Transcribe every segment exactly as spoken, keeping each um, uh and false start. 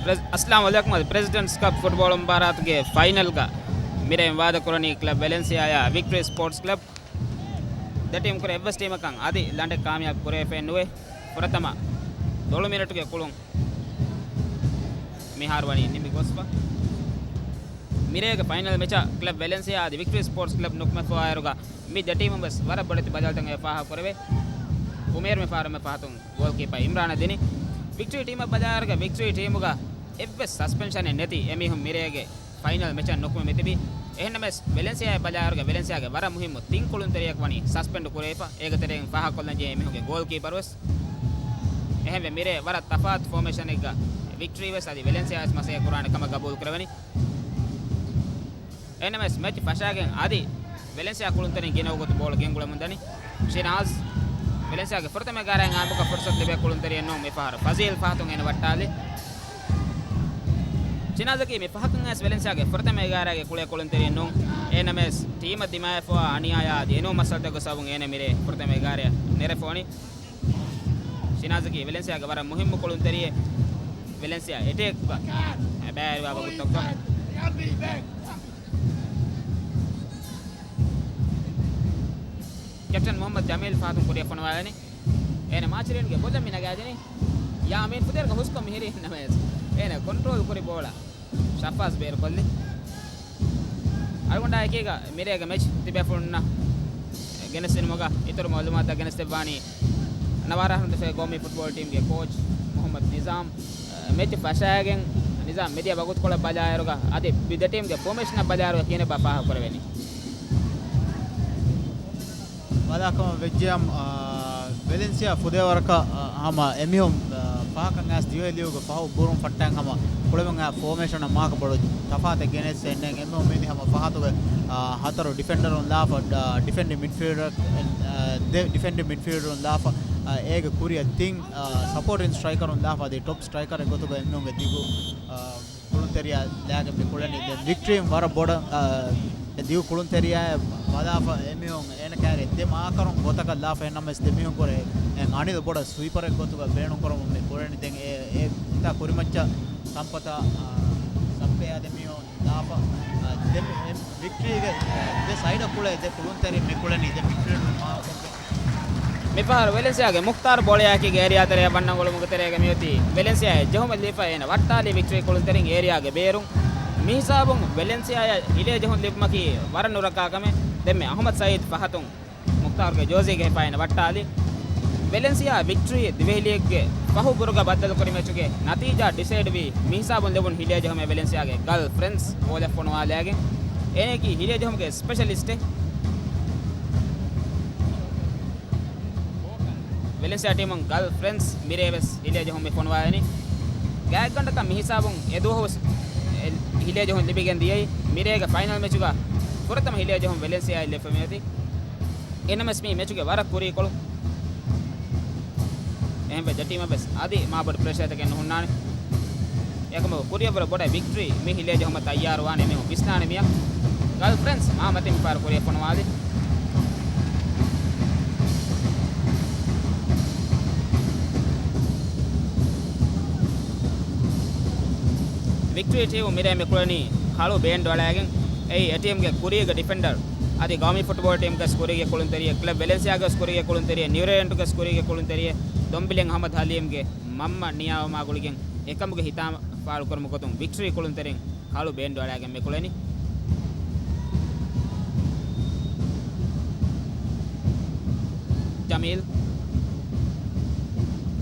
އައްސަލާމު ޢަލައިކުމް. ޕްރެޒިޑެންޓްސް ކަޕް ފުޓްބޯޅަ މުބާރާތުގެ ފައިނަލްގަ މިރޭ ވާދަކުރަނީ ކްލަބް ވެލެންސިއާއާ ވިކްޓަރީ ސްޕޯޓްސް ކްލަބް. ދެ ޓީމް ކުރެ އެއްވެސް ޓީމަކަށް އަދި ލަނޑެއް ކާމިޔާބު ކުރެވިފައެއް ނުވޭ. ފުރަތަމަ ދޮޅު މިނެޓުގެ ކުޅުން މިހާރު ވަނީ ނިމި ގޮސްފަ. މިރޭގެ ފައިނަލް މެޗަށް ކްލަބް ވެލެންސިއާ އަދި ވިކްޓަރީ ސްޕޯޓްސް ކްލަބް ނުކުމެފައި އިރުގަ މި ދެ ޓީމުން ވެސް ވަރަށް ބޮޑެތި ބަދަލުތައް އެ ފާހަގަ ކުރެވޭ. އުމޭރު މި ފަހަރު މި ފަހަތުން ގޯލްކީޕަރ އިމްރާނަށް ދިނީ. ވިކްޓަރީ ޓީމަށް ބަލާއިރުގަ ވިކްޓަރީ ޓީމުގަ އެއްވެސް ސަސްޕެންޝަނެއް ނެތި އެމީހުން މިރޭގެ ފައިނަލް މެޗަށް ނުކުމެ މިތިބީ. އެހެންނަމަވެސް، ވެލެންސިއާއަށް ބަލާއިރުގަ ވެލެންސިއާގެ ވަރަށް މުހިއްމު ތިން ކުޅުންތެރިޔަކު ވަނީ ސަސްޕެންޑް ކުރެވިފަ. އޭގެ ތެރެއިން ފާހަގަކޮށްލަން ޖެހޭ އެމީހުންގެ ގޯލްކީޕަރު ވެސް. އެހެންވެ، މިރޭ ވަރަށް ތަފާތު ފޯމޭޝަނެއްގަ ވިކްޓަރީ ވެސް އަދި ވެލެންސިއާ ވެސް މަސައްކަތް ކުރާނެ ކަމަށް ގަބޫލު ކުރެވެނީ. އެހެންނަމަވެސް، މެޗް ފަށާގެން އަދި ވެލެންސިއާ ކުޅުންތެރިން ގިނަ ގޮތު ބޯޅަ ގެންގުޅެމުން ދަނީ ޝިނާޒް. ވެލެންސިއާގެ ފުރަތަމަ ގާރައިން އާންމުކޮށް ފުރުސަތު ލިބޭ ކުޅުންތެރިއެއް ނޫން. މި ފަހަރު ފަޒީލް ފަހަތުން އޭނަ ވައްޓާލި. ޝިނާޒަކީ މި ފަހަކަށް އައިސް ވެލެންސިއާގެ ފުރަތަމަ އެގާރައިގެ ކުޅޭ ކުޅުންތެރިއެއް ނޫން. އެހެންނަމަވެސް، ޓީމަށް ދިމާވެފަވާ އަނިޔާޔާ އަދި އެނޫން މައްސަލަތަކުގެ ސަބަބުން އޭނަ މިރޭ ފުރަތަމަ އެގާރައަށް ނެރެފަ އޮތް. ޝިނާޒަކީ ވެލެންސިއާގެ ވަރަށް މުހިއްމު ކުޅުންތެރިއެއް. ވެލެންސިއާ އެޓޭކްގަ ބައިވެރިވާ ވަގުތުތަކުގަ. ކެޕްޓަން މުހައްމަދު ޖަމީލް ފަހަތުން ކުރިއަށް ފޮނުވާލަނީ. އޭނަ މާޗިރިންގެ ބޮލަށް މި ނަގާދިނީ. ޔާމީން ފުދޭވަރަކަށް ހުސްކޮށް މިހިރީ ނަމަވެސް، އޭނަ ކޮންޓްރޯލް ކުރި ބޯޅަ ޝަފާޒް ބޭރުކޮށްލި. އަޅުގަނޑާ އެކީގަ މިރޭގެ މެޗް ތިބޭފުޅުންނަށް ގެނެސްދިނުމުގަ އިތުރު މައުލޫމާތުތައް ގެނެސްދެއްވާނީ ނަވާރަ އަހަރުން ދެފޭ ގައުމީ ފުޓްބޯޅަ ޓީމްގެ ކޯޗް މުހައްމަދު ނިޒާމް. މެޗް ފަށާގެން ނިޒާމް މިދިޔަ ވަގުތުކޮޅަށް ބަލާއިރުގަ އަދި މި ދެ ޓީމްގެ ފޯމޭޝަނަށް ބަލާއިރުގަ ކިހިނެއްބާ ފާހަގަ ކުރެވެނީ؟ ވަލާކަމަށް ވެއްޖެއަމް، އާ، ވެލެންސިއާ ފުދޭވަރަކަށް، އާ، ހަމަ އެމީހުން، އާ، ފަހަކަށް އައިސް ދިވެހި ލީގުގެ ފަހު ބުރުން ފައްޓައިން ހަމަ ކުޅެމުން އާ ފޯމޭޝަނަށް މާކަ ބޮޑު ތަފާތެއް ގެނެސް އެންނެން. އެމީހުން މިދި ހަމަ ފަހަތުގެ، އާ، ހަތަރު ޑިފެންޑަރުން ލާފަ، އާ، ޑިފެންޑިން މިޑްފީލްޑަރ، އެ، އާ، ދެ ޑިފެންޑިން މިޑްފީލްޑަރުން ލާފަ، އާ، އޭގެ ކުރިއަށް ތިން، އާ، ސަޕޯޓިން ސްޓްރައިކަރުން ލާފަ އަދި ޓޮޕް ސްޓްރައިކަރެއް ގޮތުގަ އެމީހުންގެ ދިގު، އާ، ކުޅުންތެރިޔާ ލާގެން މި ކުޅެނީ. ދެން ވިކްޓަރީ ވަރަށް ބޮޑަށް، އާ، އެ ދިގު ކުޅުންތެރިޔާއަށް ބަލާފަ އެމީހުން އޭނަ ކައިރި ދެ މާކަރުން ގޮތަކަށް ލާފަ. އެހެންނަމަވެސް ދެމީހުން ކުރެ އެ އަނިލް ބޮޑަށް ސްވީޕަރެއް ގޮތުގަ ބޭނުންކުރަމުން މި ކުޅެނީ. ދެން އެ، އެ ތާ ކުރިމައްޗަށް ސަމްޕަތަށް، އާ، ސަމްޕެއާ ދެމީހުން ލާފަ، އާ، ދެ، އެ، ވިކްޓަރީގެ، އާ، ދެ ސައިޑަށް ކުޅެ ދެ ކުޅުންތެރިން މި ކުޅެނީ. ދެން މިޑްފީލްޑް މާކަރު މިފަހަރު ވެލެންސިއާގެ މުޚްތާރު ބޯޅަޔާކީގެ އޭރިއާ ތެރެއަށް ވަންނަން އުޅުމުގެ ތެރޭގަ މިއޮތީ. ވެލެންސިއާއަށް ޖެހުމެއް ލިބިފަ އޭނަ ވައްޓާލީ ވިކްޓަރީ ކުޅުންތެރިން އޭރިއާގެ ބޭރުން. މިހިސާބުން ވެލެންސިއާއަށް ހިލޭ ޖެހުން ލިބުމަކީ ވަރަށް ނުރައްކާ ކަމެއް. ދެންމެ އަހުމަދު ސައީދު ފަހަތުން މުޚްތާރުގެ ޖޯޒީގަ ހިފާ އޭނަ ވައްޓާލީ. ވެލެންސިއާ ވިކްޓަރީ ދިވެހިލީގްގެ ފަހު ބުރުގަ ބައްދަލުކުރި މެޗުގެ ނަތީޖާ ޑިސައިޑް ވީ މިހިސާބުން ލެވުނު ހިލޭ ޖެހުމެއް. ވެލެންސިއާގެ ގަލް ފްރެންޑްސް ބޯޅަ ފޮނުވާލައިގެން އޭނައަކީ ހިލޭ ޖެހުމުގެ ސްޕެޝަލިސްޓެއް. ވެލެންސިއާ ޓީމުން ގަލް ފްރެންޑްސް މިރޭ ވެސް ހިލޭ ޖެހުން މި ފޮނުވާލަނީ. ގާތްގަނޑަކަށް މިހިސާބުން އެދުވަހު ވެސް އެ ހިލޭ ޖެހުން ލިބިގެން ދިޔައީ. މިރޭގެ ފައިނަލް މެޗުގަ ފުރަތަމަ ހިލޭ ޖެހުން ވެލެންސިއާއަށް ލިބިފަ މިއޮތީ. އެހެންނަމަވެސް މި މެޗުގެ ވަރަށް ކުރީކޮޅު. އެހެންވެ، ދެ ޓީމަށް ވެސް އަދި މާބޮޑު ޕްރެޝަރތަކެއް ނުހުންނާނެ. އެކަމަކު ކުރިއަށްވުރެ ބޮޑަށް ވިކްޓަރީ މި ހިލޭ ޖެހުމަށް ތައްޔާރުވާނެ އެމީހުން ވިސްނާނެ މިއަށް. ގަލް ފްރެންޑްސް މާ މަތިން މިފަހަރު ކުރިއަށް ފޮނުވާލި. ވިކްޓަރީ ޓީމު މިރޭ މި ކުޅެނީ ކަޅު ބޭންޑު އަޅައިގެން. އެއީ އެ ޓީމްގެ ކުރީގެ ޑިފެންޑަރ އަދި ގައުމީ ފުޓްބޯޅަ ޓީމްގެ ސްކޯރީގެ ކުޅުންތެރިއެއް، ކްލަބް ވެލެންސިއާގެ ސްކޯރީގެ ކުޅުންތެރިއެއް، ނިއުރޭރެންޓުގެ ސްކޯރީގެ ކުޅުންތެރިއެއް، ދޮންބިލެން އަހަމަދު ހަލީމްގެ މަންމަ ނިޔާވުމާ ގުޅިގެން އެކަމުގެ ހިތާމަ ފާޅުކުރުމުގެ ގޮތުން ވިކްޓަރީ ކުޅުންތެރިން ކަޅު ބޭންޑު އަޅައިގެން މި ކުޅެނީ. ޖަމީލް.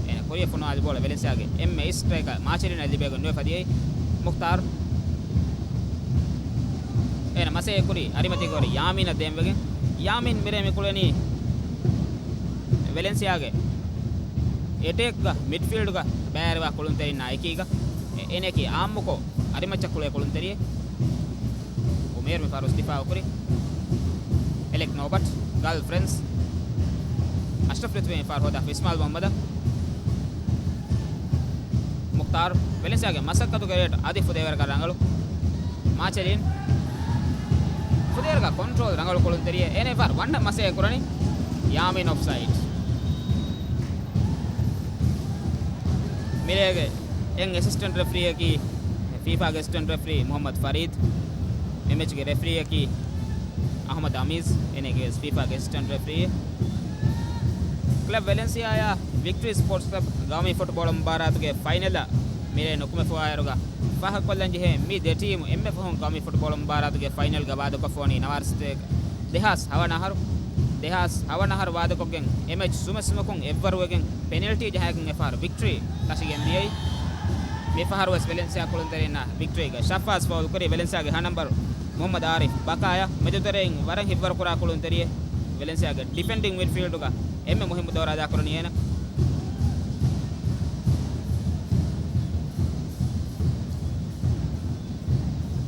އޭނަ ކުރިއަށް ފޮނުވާލި ބޯޅަ ވެލެންސިއާގެ އެންމެ އިސް ސްޓްރައިކަރ މާޗެރިނަށް ލިބޭގޮތް ނުވެފަ ދިޔައީ. މުޚްތާރު. އޭނަ މަސައްކަތް ކުރީ އަރިމަތީގަ ހުރި ޔާމީނަށް ދޭންވެގެން. ޔާމީން މިރޭ މި ކުޅެނީ ވެލެންސިއާގެ އެޓޭކްގަ މިޑްފީލްޑްގަ ބައިވެރިވާ ކުޅުންތެރިންނާ އެކީގަ. އެ-، އޭނައަކީ އާއްމުކޮށް އަރިމައްޗަށް ކުޅޭ ކުޅުންތެރިއެއް. އުމޭރު މިފަހަރު ދިފާއު ކުރި. އެލެކް ނޯބަޓް، ގަލް ފްރެންޑްސް. އަޝްރަފް ލުތުފީ މިފަހަރު ހޯދާފަ އިސްމާއިލް މުހައްމަދަށް. މުޚްތާރު، ވެލެންސިއާގެ މަސައްކަތުގެ ރޭޓް އަދި ފުދޭވަރަކަށް ރަނގަޅު. މާޗެރިން. ފުދޭވަރަކަށް ކޮންޓްރޯލް ރަނގަޅު ކުޅުންތެރިއެއް. އޭނަ މިފަހަރު ވަންނަ މަސައްކަތް ކުރަނީ. ޔާމީން އޮފްސައިޑް. މިރޭގެ އެން އެސިސްޓެންޓް ރެފްރީއަކީ ފީފާގެ އެސިސްޓެންޓް ރެފްރީ މުޙައްމަދު ފަރީދު. އެ މެޗުގެ ރެފްރީއަކީ އަޙްމަދު އަމީޒް، އޭނަގެ ވެސް ފީފާގެ އެސިސްޓެންޓް ރެފްރީއެއް. ކްލަބް ވެލެންސިއާއާ ވިކްޓްރީ ސްޕޯޓްސް ކްލަބް ގައުމީ ފުޓްބޯޅަ މުބާރާތުގެ ފައިނަލަށް މިރޭ ނުކުމެފަވާއިރުގަ ފާހަގަކޮށްލަން ޖެހޭ މި ދެ ޓީމު އެންމެ ފަހުން ގައުމީ ފުޓްބޯޅަ މުބާރާތުގެ ފައިނަލްގަ ވާދަކޮށްފަވަނީ ނަވާރަ ސަތޭކަ. ދެހާސް ހަވަނަ އަހަރު، ދެހާސް ހަވަނަ އަހަރު ވާދަކޮށްގެން އެ މެޗް ސުމެއް ސުމަކުން އެއްވަރުވެގެން ޕެނަލްޓީ ޖަހައިގެން އެފަހަރު ވިކްޓްރީ ތަށިގެން ދިޔައީ. މިފަހަރު ވެސް ވެލެންސިއާ ކުޅުންތެރިންނާ ވިކްޓްރީގެ ޝައްފާޒް ފައުލު ކުރީ ވެލެންސިއާގެ ހަ ނަމްބަރު މުޙައްމަދު އާރިފް ބަކާޔާ. މެދުތެރެއިން ވަރަށް ހިތްވަރުކުރާ ކުޅުންތެރިއެއް ވެލެންސިއާގެ ޑިފެންޑިން މިޑްފީލްޑުގަ އެންމެ މުހިއްމު ދައުރެއް އަދާކުރަނީ އޭނަ.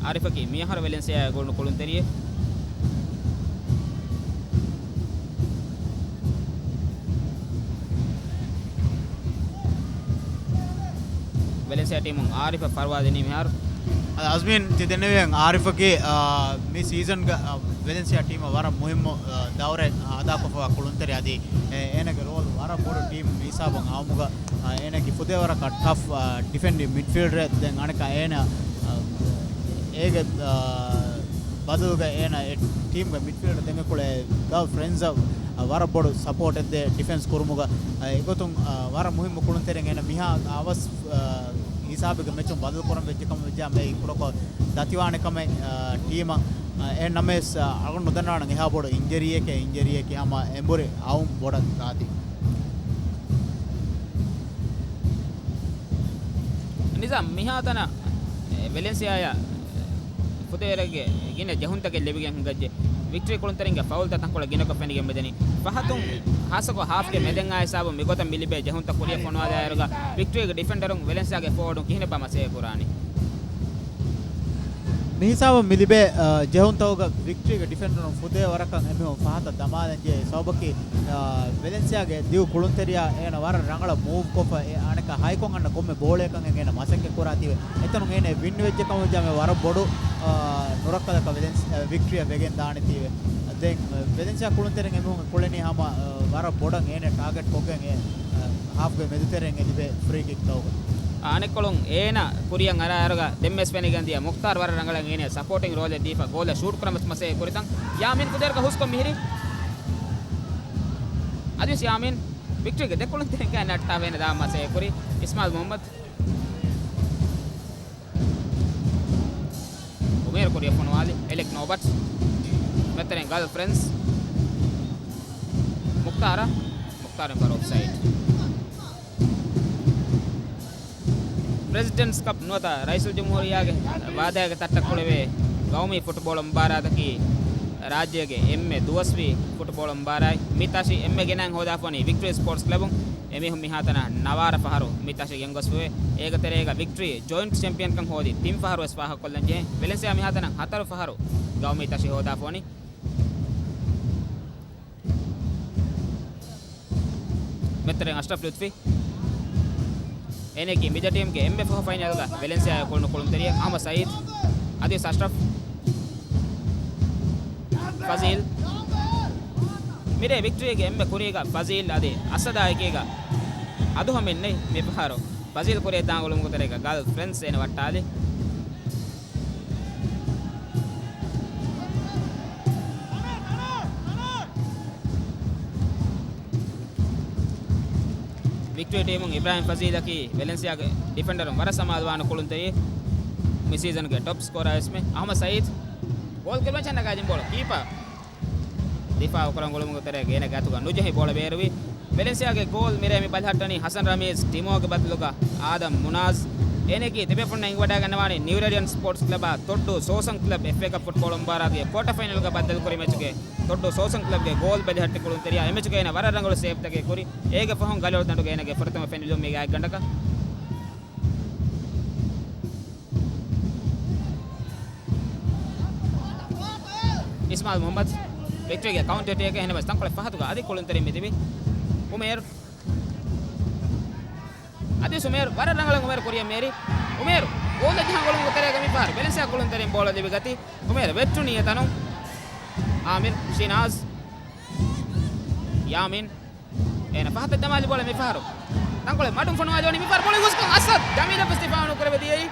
އާރިފަކީ މިއަހަރު ވެލެންސިއާއަށް ގުޅުނު ކުޅުންތެރިއެއް. ވެލެންސިއާ ޓީމުން އާރިފަށް ފަރުވާ ދިނީ މިހާރު. އަޒްމީން ތި ދެންނެވިއެން އާރިފަކީ، އާ، މި ސީޒަންގަ، އާ، ވެލެންސިއާ ޓީމަށް ވަރަށް މުހިއްމު، އާ، ދައުރެއް، އާ، އަދާކޮށްފަވާ ކުޅުންތެރި އަދި، އޭ، އޭނަގެ ރޯލް ވަރަށް ބޮޑު ޓީމް މި ހިސާބުން އައުމުގަ، އާ، އޭނަގެ ފުދޭވަރަކަށް ޓަފް، އާ، ޑިފެންޑިން މިޑްފީލްޑަރެއް. ދެން އަނެކާ އޭނަ، އާ، އޭގެ، އާ، ބަދަލުގަ އޭނަ އެ ޓީމްގެ މިޑްފީލްޑަރ ދެން އެކުޅޭ ގާލް ފްރެންޑްސަށް، އާ، ވަރަށް ބޮޑު ސަޕޯޓެއް ދޭ ޑިފެންސް ކުރުމުގަ. އާ، އެގޮތުން، އާ، ވަރަށް މުހިއްމު ކުޅުންތެރިން އޭނަ މިހާ އަވަސް، އާ، ހިސާބެއްގެ މެޗުން ބަދަލު ކުރަން ވެއްޖެ ކަމަށް ވެއްޖާ މެއި ކުޑަކޮށް ދަތިވާނެ ކަމެއް، އާ، ޓީމަށް، އާ، އެހެން ނަމަވެސް، އާ، އަޅުގަނޑު ނުދަންނަވާނަން އެހާ ބޮޑު އިންޖަރީއެކޭ، އިންޖަރީއެކޭ ހަމަ އެނބުރި އައުން ބޮޑަށް ދާތީ. ނިޒާމް މިހާތަނަށް ވެލެންސިއާއަށް ފުދޭވަރެއްގެ ގިނަ ޖެހުންތަކެއް ލިބިގެން ހިނގައްޖެ. ވިކްޓްރީ ކުޅުންތެރިންގެ ފައުލްތައް ތަންކޮޅެއް ގިނަކޮށް ފެނިގެން މިދަނީ. ފަހަތުން ހާއްސަކޮށް ހާފްގެ މެދެއް އާ ހިސާބުން މިގޮތަށް މި ލިބޭ ޖެހުންތައް ކުރިއަށް ފޮނުވާލާއިރުގަ ވިކްޓްރީގެ ޑިފެންޑަރުން ވެލެންސިއާގެ ފޯވަޑުން ކިހިނެއްބާ މަސައްކަތް ކުރާނީ؟ މި ހިސާބުން މި ލިބޭ، އަ، ޖެހުންތަކުގަ ވިކްޓްރީގެ ޑިފެންޑަރުން ފުދޭ ވަރަކަށް އެމީހުން ފަހަތަށް ދަމާލަން ޖެހޭ ސަބަބަކީ، އަ، ވެލެންސިއާގެ ދިގު ކުޅުންތެރިޔާ އޭނަ ވަރަށް ރަނގަޅަށް މޫވް ކޮށްފަ އެ އަނެކާ ހައިކޮށް އަންނަ ކޮންމެ ބޯޅަޔަކަށް އޭނަ މަސައްކަތް ކުރާތީވެ. އެތަނުން އޭނަ ވިން ވެއްޖެ ކަމަށް ވެއްޖާމެ ވަރަށް ބޮޑު، އާ، ނުރައްކަލަކަށް ވެލެންސް-، އާ، ވިކްޓްރީއަށް ވެގެން ދާނެތީވެ. ދެން، އާ، ވެލެންސިއާ ކުޅުންތެރިން އެމީހުން ކުޅެނީ ހަމަ، އާ، ވަރަށް ބޮޑަށް އޭނަ ޓާގެޓް ކޮށްގެން އެ، އާ، ހާފްގެ މެދުތެރެއިން އެ ލިބޭ ފްރީ ކިކްތަކުގަ. އާ، އަނެއްކޮޅުން އޭނަ ކުރިއަށް އަރާއިރުގަ ދެންމެސް ފެނިގެން ދިޔަ މުޚްތާރު ވަރަށް ރަނގަޅަށް އޭނަ ސަޕޯޓިން ރޯލެއް ދީފަ ގޯލަށް ޝޫޓް ކުރަން ވެސް މަސައްކަތް ކުރިތަން. ޔާމީން ފުދޭވަރަކަށް ހުސްކޮށް މިހިރީ. އަދިވެސް ޔާމީން ވިކްޓްރީގެ ދެ ކުޅުންތެރިންގެ ނައްޓާފަ އޭނަ ދާން މަސައްކަތް ކުރި. އިސްމާއިލް މުޙައްމަދު. އުމޭރު ކުރިއަށް ފޮނުވާލި. އެލެކް ނޯބަޓް. މެދުތެރެއިން ގާލް ފްރެންޑްސް. މުޚްތާރަށް. މުޚްތާރު އެނބަރު އޮފްސައިޑް. ޕްރެޒިޑެންޓްސް ކަޕް ނުވަތަ ރައީސުލްޖުމްހޫރިއްޔާގެ ވާދާގެ ތައްޓަށް ކުޅެވޭ ގައުމީ ފުޓްބޯޅަ މުބާރާތަކީ ރާއްޖޭގެ އެންމެ ދުވަސްވީ ފުޓްބޯޅަ މުބާރާތް. މި ތަށި އެންމެ ގިނައިން ހޯދާފަވަނީ ވިކްޓްރީ ސްޕޯޓްސް ކްލަބުން. އެމީހުން މިހާތަނަށް ނަވާރަ ފަހަރު މި ތަށި ގެންގޮސްފަވޭ. އޭގެ ތެރޭގަ ވިކްޓްރީ ޖޮއިންޓް ޗެމްޕިއަންކަން ހޯދި ތިން ފަހަރު ވެސް ފާހަގަކޮށްލަން ޖެހޭ. ވެލެންސިއާ މިހާތަނަށް ހަތަރު ފަހަރު ގައުމީ ތަށި ހޯދާފަވަނީ. މެދުތެރެއިން އަޝްރަފް ލުތްފީ. އޭނައަކީ މި ދެ ޓީމްގެ އެންމެ ފަހު ފައިނަލްގަ ވެލެންސިއާއަށް ކުޅުނު ކުޅުންތެރިޔާ އަޙްމަދު ސައީދު. އަދިވެސް އަޝްރަފް. ފަޒީލް. މިރޭ ވިކްޓްރީގެ އެންމެ ކުރީގަ ފަޒީލް އަދި އަސަދާ އެކީގަ އަދުހަމަ އިންނެވި. މިފަހަރު ފަޒީލް ކުރިއަށް ދާން އުޅުމުގެ ތެރޭގަ ގާލް ފްރެންޑްސް އޭނަ ވައްޓާލި. ވިކްޓްރީ ޓީމުން އިބްރާހިމް ފަޒީލަކީ ވެލެންސިއާގެ ޑިފެންޑަރުން ވަރަށް ސަމާލުވާނެ ކުޅުންތެރި. މި ސީޒަންގެ ޓޮޕް ސްކޯރާ ވެސްމެ. އަޙްމަދު ސައީދު ގޯލް ކިރުމަށް ނަގާ ދިން ބޯޅަ ކީޕާ ދިފާއު ކުރަން އުޅުމުގެ ތެރޭގަ އޭނަގެ އަތުގަ ނުޖެހި ބޯޅަ ބޭރުވި. ވެލެންސިއާގެ ގޯލް މިރޭ މި ބަލަހައްޓަނީ ހަސަން ރަމީޒް ޓިމޯގެ ބަދަލުގަ އާދަމް މުނާޒް. އޭނައަކީ ތިބޭފުޅުންނަށް އެނގިވަޑައިގަންނަވާނީ ނިއުރޭލިއަން ސްޕޯޓްސް ކްލަބާ ތޮއްޑޫ ސޯސަން ކްލަބް އެފްއޭ ކަޕް ފުޓްބޯޅަ މުބާރާތުގެ ކޯޓަ ފައިނަލްގަ ބައްދަލުކުރި މެޗުގެ ތޮއްޑޫ ސޯސަން ކްލަބްގެ ގޯލް ބެލެހައްޓި ކުޅުންތެރިޔާ އެމެޗުގަ އޭނަ ވަރަށް ރަނގަޅު ސޭވްތަކެއް ކުރި. އޭގެ ފަހުން ގަލޮޅު ދަނޑުގަ އޭނަގެ ފުރަތަމަ ފެނިލުން މި ގާތްގަނޑަކަށް. އިސްމާއިލް މުޙައްމަދު ވިކްޓްރީގެ ކައުންޓަރ އެޓޭކް އެހެނަސް ތަންކޮޅެއް ފަހަތުގަ އަދި ކުޅުންތެރިން މިތިބި. އުމޭރު. އަދިވެސް އުމޭރު ވަރަށް ރަނގަޅަށް އުމޭރު ކުރިއަށް މޭރި. އުމޭރު ގޯލަށް ޖަހަން އުޅުމުގެ ތެރޭގަ މިފަހަރު ވެލެންސިއާ ކުޅުންތެރިން ބޯޅަ ލިބިގަތީ. އުމޭރު ވެއްޓުނީ އެތަނުން. އާމިރު، ޝިނާޒް، ޔާމީން. އޭނަ ފަހަތަށް ދަމާލި ބޯޅަ މިފަހަރު ތަންކޮޅެއް މަޑުން ފޮނުވާލެވުނީ. މިފަހަރު ބޯޅަ ގޮސްކޮށް އަސަދް ޖަމީލަށް ވެސް ދިފާޢު ނުކުރެވިދިޔައީ.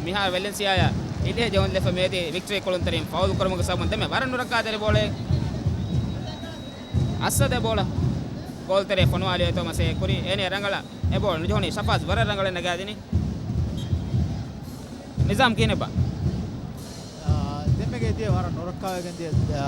މިހާރު ވެލެންސިއާއަށް އިލޭ ޖެހުން ލެފަ މިއޮތީ ވިކްޓަރީ ކުޅުންތެރިން ފައުލު ކުރުމުގެ ސަބަބުން. ދެންމެ ވަރަށް ނުރައްކާތެރި ބޯޅައެއް. އަސަދަށް ބޯޅަ ގޯލްތެރެއަށް ފޮނުވާލި އޮތޯ މަސޭ ކުރި. އޭނެ ރަނގަޅަށް އެ ބޯޅަ ނުޖެހުނީ. ޝަފާޒް ވަރަށް ރަނގަޅަށް ނަގާދިނީ. ނިޒާމް ކިހިނެއްބާ؟ އާ، ދެންމެގެ އެދިޔަ ވަރަށް ނުރައްކާވެގެން ދިޔަ، އާ،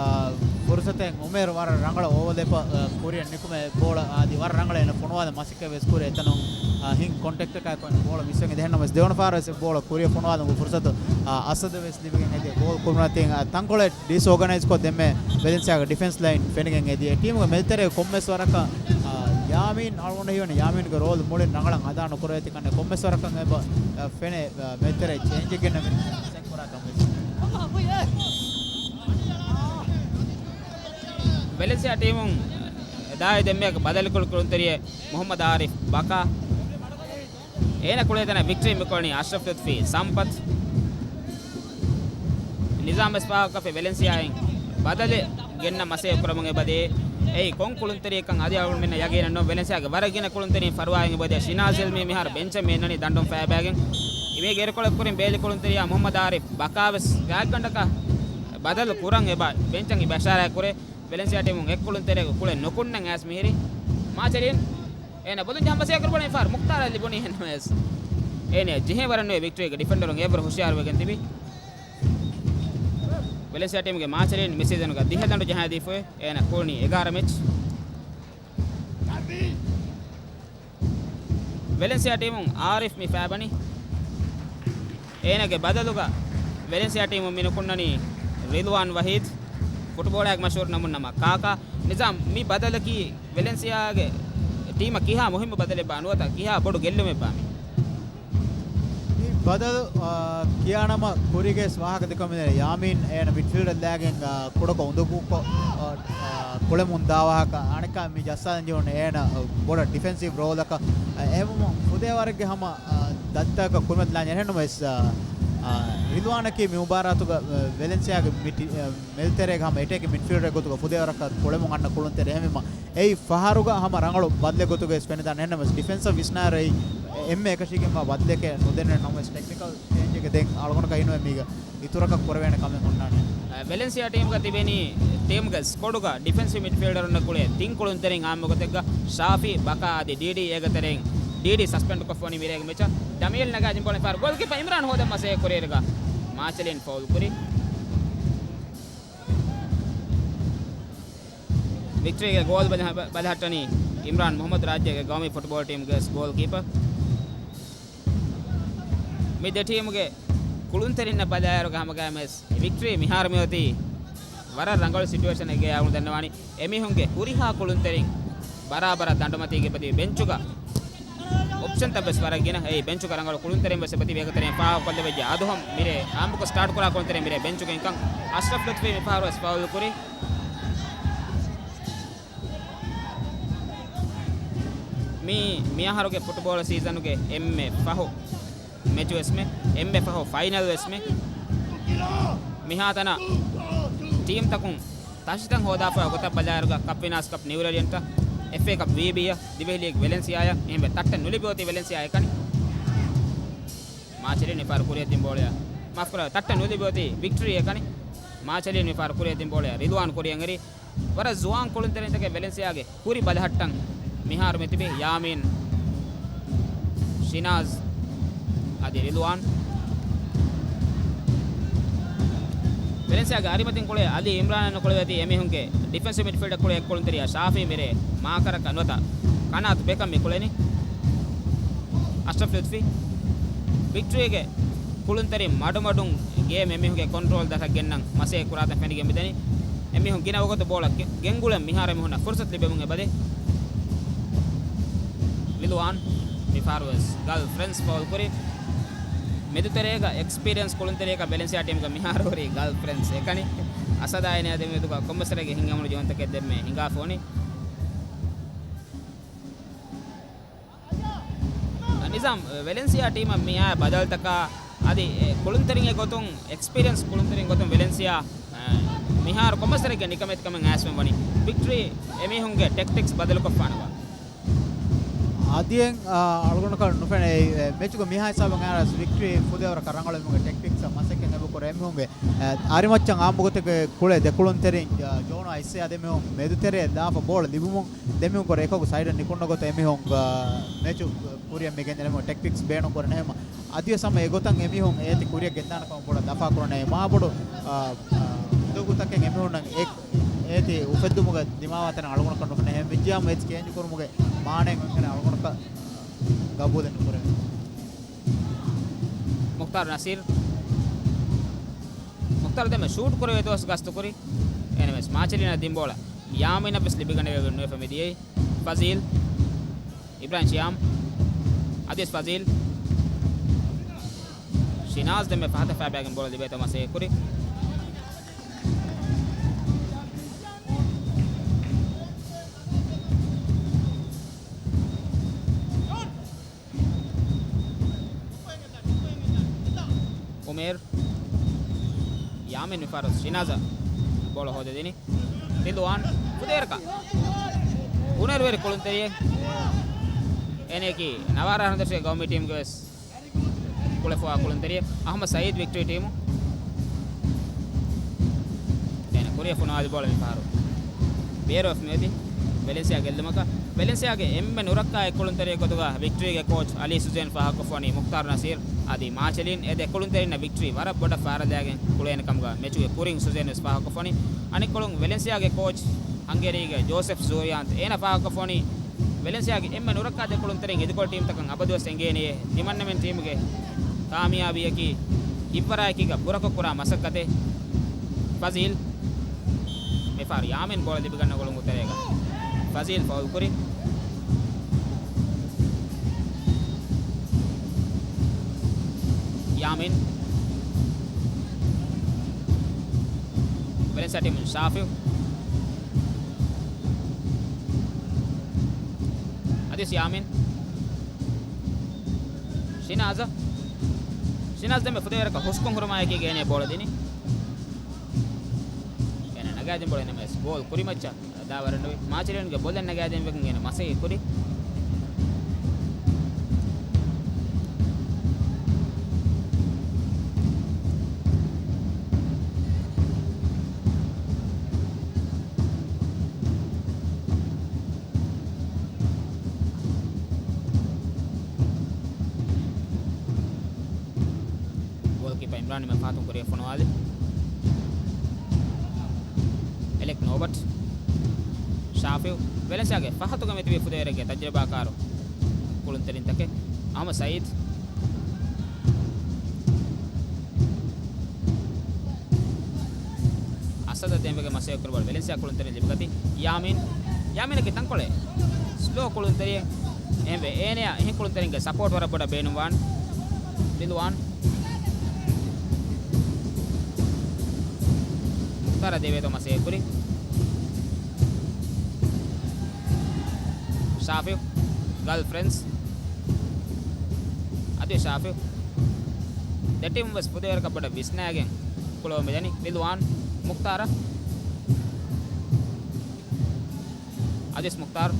ފުރުސަތެއް އުމޭރު ވަރަށް ރަނގަޅަށް އޯވަލް ލެފަ، އާ، ކުރިއަށް ނިކުމެ ބޯޅަ އަދި ވަރަށް ރަނގަޅަށް އޭނަ ފޮނުވާލަން މަސައްކަތް ވެސް ކުރި. އެތަނުން، އާ، ހިން ކޮންޓެކްޓަކާ ކޮން ބޯޅަ މިސްވެގެން ދެހެންނަމަސް ދެވަނަ ފާރަސް ބޯޅަ ކުރިއަށް ފޮނުވާލަން ފުރުސަތު، އާ، އަސަދަށް ވެސް ލިބިގެން އެދި ގޯލް ކުރުމަތިން، އާ، ތަންކޮޅެއް ޑިސްއޯގަނައިޒްކޮށް ދެންމެ ވެލެންސިއާގެ ޑިފެންސް ލައިން ފެނިގެން އެދި. އެ ޓީމުގެ މެދުތެރޭ ކޮންމެސް ވަރަކަށް، އާ، ޔާމީން އަޅުގަނޑު ހީވަނީ ޔާމީންގެ ރޯލް މުޅިން ރަނގަޅަށް އަދާ ނުކުރެވޭތި ކަންނެ ކޮންމެސް ވަރަކަށް އެބަ، އާ، ފެނޭ، އާ، މެދުތެރޭ ޗޭންޖެއް ގެންނަ މި ސެޓް ކުރާ ކަމެއް. ވެލެންސިއާ ޓީމުން ދާއި ދެންމެ ބަދަލުކޮޅު ކުޅުންތެރިއެއް މުހައްމަދު އާރިފް ބަކާ. އޭނަ ކުޅޭ ތަނަށް ވިކްޓަރީ މިކޮޅަނީ އަޝްރަފް ލުތްފީ ސަމްޕަތް. ނިޒާމް ވެސް ފާހަގަކޮށްފި ވެލެންސިއާއިން ބަދަލެއް ގެންނަ މަސައްކަތް ކުރަމުން އެބަދޭ. އެއީ ކޮން ކުޅުންތެރިއެއްކަން އަދި އަޅުގަނޑުމެންނަށް ޔަގީނެއް ނޫން. ވެލެންސިއާގެ ވަރަށް ގިނަ ކުޅުންތެރިން ފަރުވާއިން އެބަދޭ. ޝިނާޒް އިލްމީ މިހާރު ބެންޗަށް މި އިންނަނީ ދަނޑުން ފައިބައިގެން. މީގެ އިރުކޮޅަށް ކުރިން ބޭލި ކުޅުންތެރިޔާ މުހައްމަދު އާރިފް ބަކާ ވެސް ގާތްގަނޑަކަށް ބަދަލު ކުރަން އެބަ ބެންޗަށް އިބަ އިޝާރާތް ކުރޭ. ވެލެންސިއާ ޓީމުން އެއްކުޅުންތެރިޔަކު ކުޅެ ނުކުންނަން އައިސް މިހިރީ. މާޗެލިން އޭނަ ބޮލުން ޖަހަން މަސައްކަތް ކުރައްވަނީ ފާރު މުޚްތާރަށް ލިބުނީ އެހެންނަމަވެސް. އޭނަ ޖެހޭ ވަރަށް ނުވޭ ވިކްޓަރީގެ ޑިފެންޑަރުން އެއްވަރު ހުޝިޔާރުވެގެން ތިބި. ވެލެންސިއާ ޓީމުގެ މާޗެލިން މި ސީޒަނުގަ ދިހަ ދަނޑު ޖަހާދީފައި އޭނަ ކުޅުނީ އެގާރަ މެޗް. ވެލެންސިއާ ޓީމުން އާރިފް މި ފައިބަނީ. އޭނަގެ ބަދަލުގަ ވެލެންސިއާ ޓީމުން މި ނުކުންނަނީ ރިލްވާން ވަހީދް، ފުޓުބޯޅައިގެ މަޝްހޫރު ނަމުން ނަމަ ކާކާ. ނިޒާމް، މި ބަދަލަކީ ވެލެންސިއާގެ ޓީމަށް ކިހާ މުހިއްމު ބަދަލެއްބާ ނުވަތަ ކިހާ ބޮޑު ގެއްލުމެއްބާ މި؟ މި ބަދަލު، އާ، ކިޔާނަމަ ކުރީގެ ވާހަކަ ދެކޮމިނެ ޔާމީން އޭނަ މިޑްފީލްޑަށް ލާގެން، އާ، ކުޑަކޮށް އުނދަގޫކޮށް، އާ، އާ، ކުޅެމުން ދާ ވާހަކަ. އަނެއްކާ މި ޖައްސާލަން ޖެހުނު އޭނަ، އާ، ބޮޑަށް ޑިފެންސިވް ރޯލަކަށް، އާ، އެހެންވުމުން ފުދޭ ވަރެއްގެ ހަމަ، އާ، ދަތިތަކަކަށް ކުރިމަތިލާން އެހެންނުމެސް، އާ، އާ، ރިލްވާނަކީ މި މުބާރާތުގަ، އާ، ވެލެންސިއާގެ މި ޓީ-، އާ، މެދުތެރޭގަ ހަމަ އެޓޭކި މިޑްފީލްޑަރެއް ގޮތުގަ ފުދޭ ވަރަކަށް ކުޅެމުން އަންނަ ކުޅުންތެރި. އެހެންވީމަ، އެއީ ފަހަރުގަ ހަމަ ރަނގަޅު ބަދަލެއް ގޮތުގައި ވެސް ފެނިދާނެ. އެހެންނަމަވެސް ޑިފެންސަށް ވިސްނާއިރު އެ-، އެންމެ އެކަށީގެންވާ ބަދަލެކޭ ނުދެންނެވި ނަމަވެސް ޓެކްނިކަލް ޗޭންޖެއްގެ ދެން އަޅުގަނޑަކަށް އިނުވެ މީގަ އިތުރަކަށް ކުރެވޭނެ ކަމެއް ހުންނާނެ. އަ، ވެލެންސިއާ ޓީމުގަ ތިބެނީ ޓީމުގެ ސްކޮޑުގަ ޑިފެންސިވް މިޑްފީލްޑަރުންނަށް ގުޅޭ ތިން ކުޅުންތެރިން އާއްމު ގޮތެއްގަ ޝާފީ، ބަކާ އަދި ޑީޑީ އޭގެ ތެރެއިން. ޑީޑީ ސަސްޕެންޑް ކޮށްފަވަނީ މިރޭގެ މެޗަށް. ޑަމިއެލް ނަގާ ޖިންބޯޅަ ފާރު ގޯލްކީޕަރ އިމްރާން ހޯދަން މަސައްކަތް ކުރިއިރުގަ މާޗެލިން ފައުލް ކުރި. ވިކްޓަރީގެ ގޯލް ބަލަ-، ބަލަހައްޓަނީ އިމްރާން މުހައްމަދު ރާއްޖޭގެ ގައުމީ ފުޓްބޯޅަ ޓީމުގެ ގޯލް ކީޕަރ. މި ދެ ޓީމުގެ ކުޅުންތެރިންނަށް ބަލާއިރުގަ ހަމަގައިމުވެސް ވިކްޓަރީ މިހާރު މިއޮތީ ވަރަށް ރަނގަޅު ސިޗުއޭޝަނެއްގައި އަޅުގަނޑު ދަންނަވާނީ. އެމީހުންގެ ހުރިހާ ކުޅުންތެރިން ބަރާބަރަށް ދަނޑުމަތީގަ އެބަތިބި ބެންޗުގަ އޮޕްޝަންތައް ވެސް ވަރަށް ގިނަ. އެއީ ބެންޗުގަ ރަނގަޅު ކުޅުންތެރިން ވެސް އެބަތިބި އޭގެ ތެރެއިން ފާހަގަކޮށްލެވިއްޖެ. އަދުހަމް މިރޭ އާއްމުކޮށް ސްޓާޓް ކުރާ ކުޅުންތެރިން މިރޭ ބެންޗުގަ އިންކަން އަޝްރަފް ލުތްފީ މިފަހަރު ވެސް ފައުލް ކުރި. މީ މިއަހަރުގެ ފުޓްބޯޅަ ސީޒަނުގެ އެންމެ ފަހު މެޗު ވެސްމެ، އެންމެ ފަހު ފައިނަލް ވެސްމެ. މިހާތަނަށް ޓީމްތަކުން ތަށިތަން ހޯދާފައި ގޮތަށް ބަލާއިރުގަ ކަޕް ވިނާސް ކަޕް ނިއުރެލިއަންޓަށް، އެފްއޭ ކަޕް ވީބީއަށް، ދިވެހި ލީގް ވެލެންސިއާއަށް، އެހެންވެ ތައްޓަށް ނުލިބި އޮތީ ވެލެންސިއާ އެކަނި. މާޗެލިން މިފަހަރު ކުރިއަށް ދިން ބޯޅަޔާ. މާފްކުރާ، ތައްޓަށް ނުލިބި އޮތީ ވިކްޓަރީ އެކަނި. މާޗެލިން މިފަހަރު ކުރިއަށް ދިން ބޯޅަޔާ ރިލްވާން ކުރިއަށް އެރި. ވަރަށް ޒުވާން ކުޅުންތެރިންތަކެއް ވެލެންސިއާގެ ކުރި ބަލަހައްޓަން މިހާރު މިތިބީ ޔާމީން، ޝިނާޒް އަދި ރިލްވާން. ވެލެންސިއާގެ އަރިމަތިން ކުޅޭ އަލީ އިމްރާނަށް ނުކުޅެވޭތީ އެމީހުންގެ ޑިފެންސިވް މިޑްފީލްޑަށް ކުޅޭ އެއްކުޅުންތެރިޔާ ޝާފީ މިރޭ މާކަރަކަށް ނުވަތަ ކަނާތު ބެކަށް މި ކުޅެނީ. އަޝްރަފް ލުތްފީ ވިކްޓަރީގެ ކުޅުންތެރިން މަޑުމަޑުން ގޭމް އެމީހުންގެ ކޮންޓްރޯލް ދަށަށް ގެންނަން މަސައްކަތް ކުރާތަން ފެނިގެން މިދަނީ. އެމީހުން ގިނަ ވަގުތު ބޯޅަ ގެ-، ގެންގުޅެން މިހާރު އެމީހުންނަށް ފުރުސަތު ލިބެމުން އެބަދޭ. ރިލްވާން މިފަހަރުވެސް ގަލް ފްރެންޑްސް ފައުލް ކުރި. މެދުތެރޭގަ އެކްސްޕީރިއަންސް ކުޅުންތެރިޔަކަށް ވެލެންސިއާ ޓީމުގަ މިހާރު ހުރީ ގަލް ފްރެންޑްސް އެކަނި. އަސަދާ އޭނަޔާ ދެމެދުގަ ކޮންމެސް ވަރެއްގެ ހިތްހަމަނުޖެހުންތަކެއް ދެންމެ ހިނގާފަ ވަނީ. ނިޒާމް، ވެލެންސިއާ ޓީމަށް މިއާ ބަދަލުތަކާ އަދި ކުޅުންތެރިންގެ ގޮތުން، އެކްސްޕީރިއަންސް ކުޅުންތެރިން ގޮތުން ވެލެންސިއާ މިހާރު ކޮންމެސް ތެރެއްގެ ނިކަމެތިކަމެއް އައިސްފަ ވަނީ ވިކްޓްރީ އެމީހުންގެ ޓެކްޓިކްސް ބަދަލުކޮށްފާނަމަ. އަދިއެއް، އާ، އަޅުގަނޑަކަށް ނުފެނޭ އެ، އެ މެޗުގެ މިހާ ހިސާބުން އައިސް ވިކްޓްރީ ފުދޭވަރަކަށް ރަނގަޅު އެމީހުންގެ ޓެކްޓިކްސް މަސައްކަތް އެބަ ކުރޭ އެމީހުންގެ، އާ، އަރިމައްޗަށް އާއްމުގޮތެއްގެ ކުޅޭ ދެކުޅުންތެރިން، އާ، ޖޯނޯ އައިސް އަދި އެމީހުން މެދުތެރޭ ލާފަ ބޯޅަ ލިބުމުން ދެމީހުން ކުރެ އެކަކު ސައިޑަށް ނިކުންނަ ގޮތަށް އެމީހުން، އާ، މެޗު ކުރިއަށް މި ގެންދަނީ އެމީހުން ޓެކްޓިކްސް ބޭނުން ކުރަން އެހެމަ. އަދިވެސް ހަމަ އެގޮތަށް އެމީހުން އޭތި ކުރިއަށް ގެންދާނެ ކަމަށް ބޮޑަށް ލަފާ ކުރަނީ. މާބޮޑު، އާ، އާ، އުނދަގޫތަކެއް އެމީހުންނަށް އެ، އޭތި އުފެއްދުމުގެ ދިމާވާތަނަށް އަޅުގަނޑަކަށް ނުފެނޭ. އެހެން ވެއްޖިއްޔާ މެޗް ޗޭންޖް ކުރުމުގެ މާނައެއް އޮތްކަން އަޅުގަނޑަކަށް ގަބޫލެއް ނުކުރެވޭ. މުޚްތާރު ނަސީރު. މުޚްތާރު ދެންމެ ޝޫޓް ކުރެވޭ ދުވަސް ގަސްތުކުރި. އެހެންވެސް މާޗެލީނަށް ދިން ބޯޅަ ޔާމީނަށް ވެސް ލިބިގަނެވެގެން ނުވެފަ މިދިޔައީ. ފަޒީލް. އިބްރާހިމް ޝިޔާމް. އަދިވެސް ފަޒީލް. ޝިނާޒް ދެންމެ ފަހަތަށް ފައިބައިގެން ބޯޅަ ލިބޭތޯ މަސައްކަތް ކުރި. އުމޭރު. ޔާމީން މިފަހަރު ޝިނާޒަށް ބޯޅަ ހޯދަދިނީ. ރިލްވާން ފުދޭވަރަކަށް. ހުނަރުވެރި ކުޅުންތެރިއެއް. އޭނައަކީ ނަވާރަ ހަނދަށުގެ ގައުމީ ޓީމުގެ ވެސް ކުޅެފަވާ ކުޅުންތެރިއެއް. އަހްމަދު ސައީދު ވިކްޓްރީ ޓީމު. އޭނަ ކުރިއަށް ފޮނުވާލި ބޯޅަ މިފަހަރު ބޭރުވެފަ މިއޮތީ ވެލެންސިއާ ގެއްލުމަކަށް. ވެލެންސިއާގެ އެންމެ ނުރައްކާ އެއްކުޅުންތެރިއެއް ގޮތުގަ ވިކްޓްރީގެ ކޯޗް އަލީ ސުޒޭން ފާހަގަކޮށްފަވަނީ މުޚްތާރު ނަސީރު އަދި މާޗެލީން އެ ދެ ކުޅުންތެރިންނަށް ވިކްޓްރީ ވަރަށް ބޮޑަށް ފާރަލާގެން ކުޅޭނެ ކަމުގަ މެޗުގެ ކުރިން ސުޒޭން ވެސް ފާހަގަކޮށްފަވަނީ. އަނެއްކޮޅުން ވެލެންސިއާގެ ކޯޗް ހަންގޭރީގެ ޖޯސެފް ޒޫރިއާންތް އޭނަ ފާހަގަކޮށްފަވަނީ ވެލެންސިއާގެ އެންމެ ނުރައްކާ ދެ ކުޅުންތެރިން އިދިކޮޅު ޓީމްތަކަށް އަބަދުވެސް އެނގޭނެޔޭ ތިމަންނަމެން ޓީމުގެ ކާމިޔާބީއަކީ ހިތްވަރާއެކީގަ ބުރަކޮށް ކުރާ މަސައްކަތެއް. ފަޒީލް. މިފަހަރު ޔާމީން ބޯޅަ ލިބިގަންނަ ގޮޅުން އުތަރޭގަ ފަޒީލް ފައުލް ކުރި. ޔާމީން. ވެލެންސިއާ ޓީމުން ޝާފިއު. އަދިވެސް ޔާމީން. ޝިނާޒަށް. ޝިނާޒް ދެންމެ ފުދޭވަރަކަށް ހުސްކޮށް ހުރުމާއެކީގަ އޭނަ ބޯޅަ ދިނީ. އޭނަ ނަގާދިން ބޯޅަ ނަމަވެސް ގޯލް ކުރިމައްޗަށް ދާވަރެއް ނުވި. މާޗެލީންގެ ބޮލެއް ނަގާދިންވެގެން އޭނަ މަސައްކަތް ކުރި. ގޯލްކީޕަ އިމްރާން މި ފަހަތުން ކުރިއަށް ފޮނުވާލި. އެލެކް ނޯބަޓް. ޝާފިއު. ވެލެންސިއާގެ ފަހަތުގަ މިތިބީ ފުދޭވަރެއްގެ ތަޖުރިބާކާރު ކުޅުންތެރިންތަކެއް. އަހްމަދު ސައީދު. އަސަދަށް ދޭންވެގެން މަސައްކަތް ކުރި ބޯޅަ ވެލެންސިއާ ކުޅުންތެރިން ލިބިގަތީ ޔާމީން. ޔާމީނަކީ ތަންކޮޅެއް ސްލޯ ކުޅުންތެރިއެއް. އެހެންވެ، އޭނަޔާ އެހެން ކުޅުންތެރިންގެ ސަޕޯޓް ވަރަށް ބޮޑަށް ބޭނުންވާން. ރިލްވާން. މުޚްތާރަށް ދެވޭތޯ މަސައްކަތް ކުރި. ޝާފިއު. ގާލް ފްރެންޑްސް. އަދި ޝާފިއު. ދެ ޓީމުން ވެސް ފުދޭވަރަކަށް ބޮޑަށް ވިސްނާގެން ކުޅަވަމުން މިދަނީ. ރިލްވާން. މުޚްތާރަށް. އަދިވެސް މުޚްތާރު.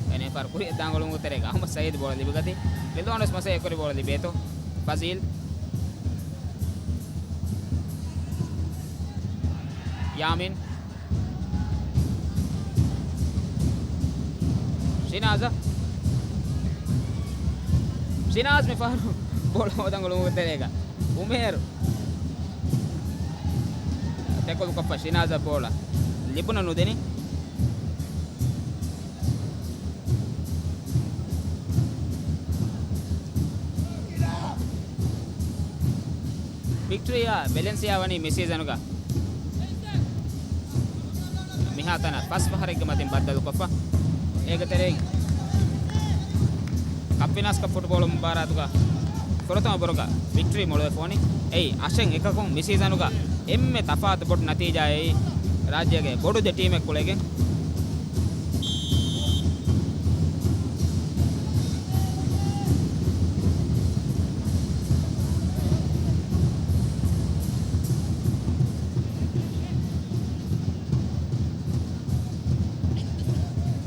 އޭނަ ފަހަރު ކުރިއަށް ދާން ގޮޅުން އުތަރޭގަ އަހްމަދު ސައީދު ބޯޅަ ލިބިގަތީ. ރިލްވާން ވެސް މަސައްކަތް ކުރި ބޯޅަ ލިބޭތޯ. ފަޒީލް. ޔާމީން. ޝިނާޒަށް. ޝިނާޒް މި ފަހަރު ބޯޅަ ހޯދަން ގޮޅުން އުތަރޭގަ. އުމޭރު. ޓެކުލް ކޮށްފަ ޝިނާޒަށް ބޯޅަ ލިބުނަ ނުދެނީ. ވިކްޓްރީއާ ވެލެންސިއާ ވަނީ މި ސީޒަނުގަ މިހާތަނަށް ފަސް ފަހަރެއްގެ މަތިން ބައްދަލުކޮށްފަ. އޭގެ ތެރެއިން ކަޕް ވިނާސް ކަޕް ފުޓްބޯޅަ މުބާރާތުގަ ފުރަތަމަ ބަރުގަ ވިކްޓްރީ މޮޅުވެފަ ވަނީ. އެއީ އަށެއް އެކަކުން މި ސީޒަނުގަ އެންމެ ތަފާތު ބޮޑު ނަތީޖާއެއް ރާއްޖޭގެ ބޮޑު ދެ ޓީމެއް ކުޅެގެން.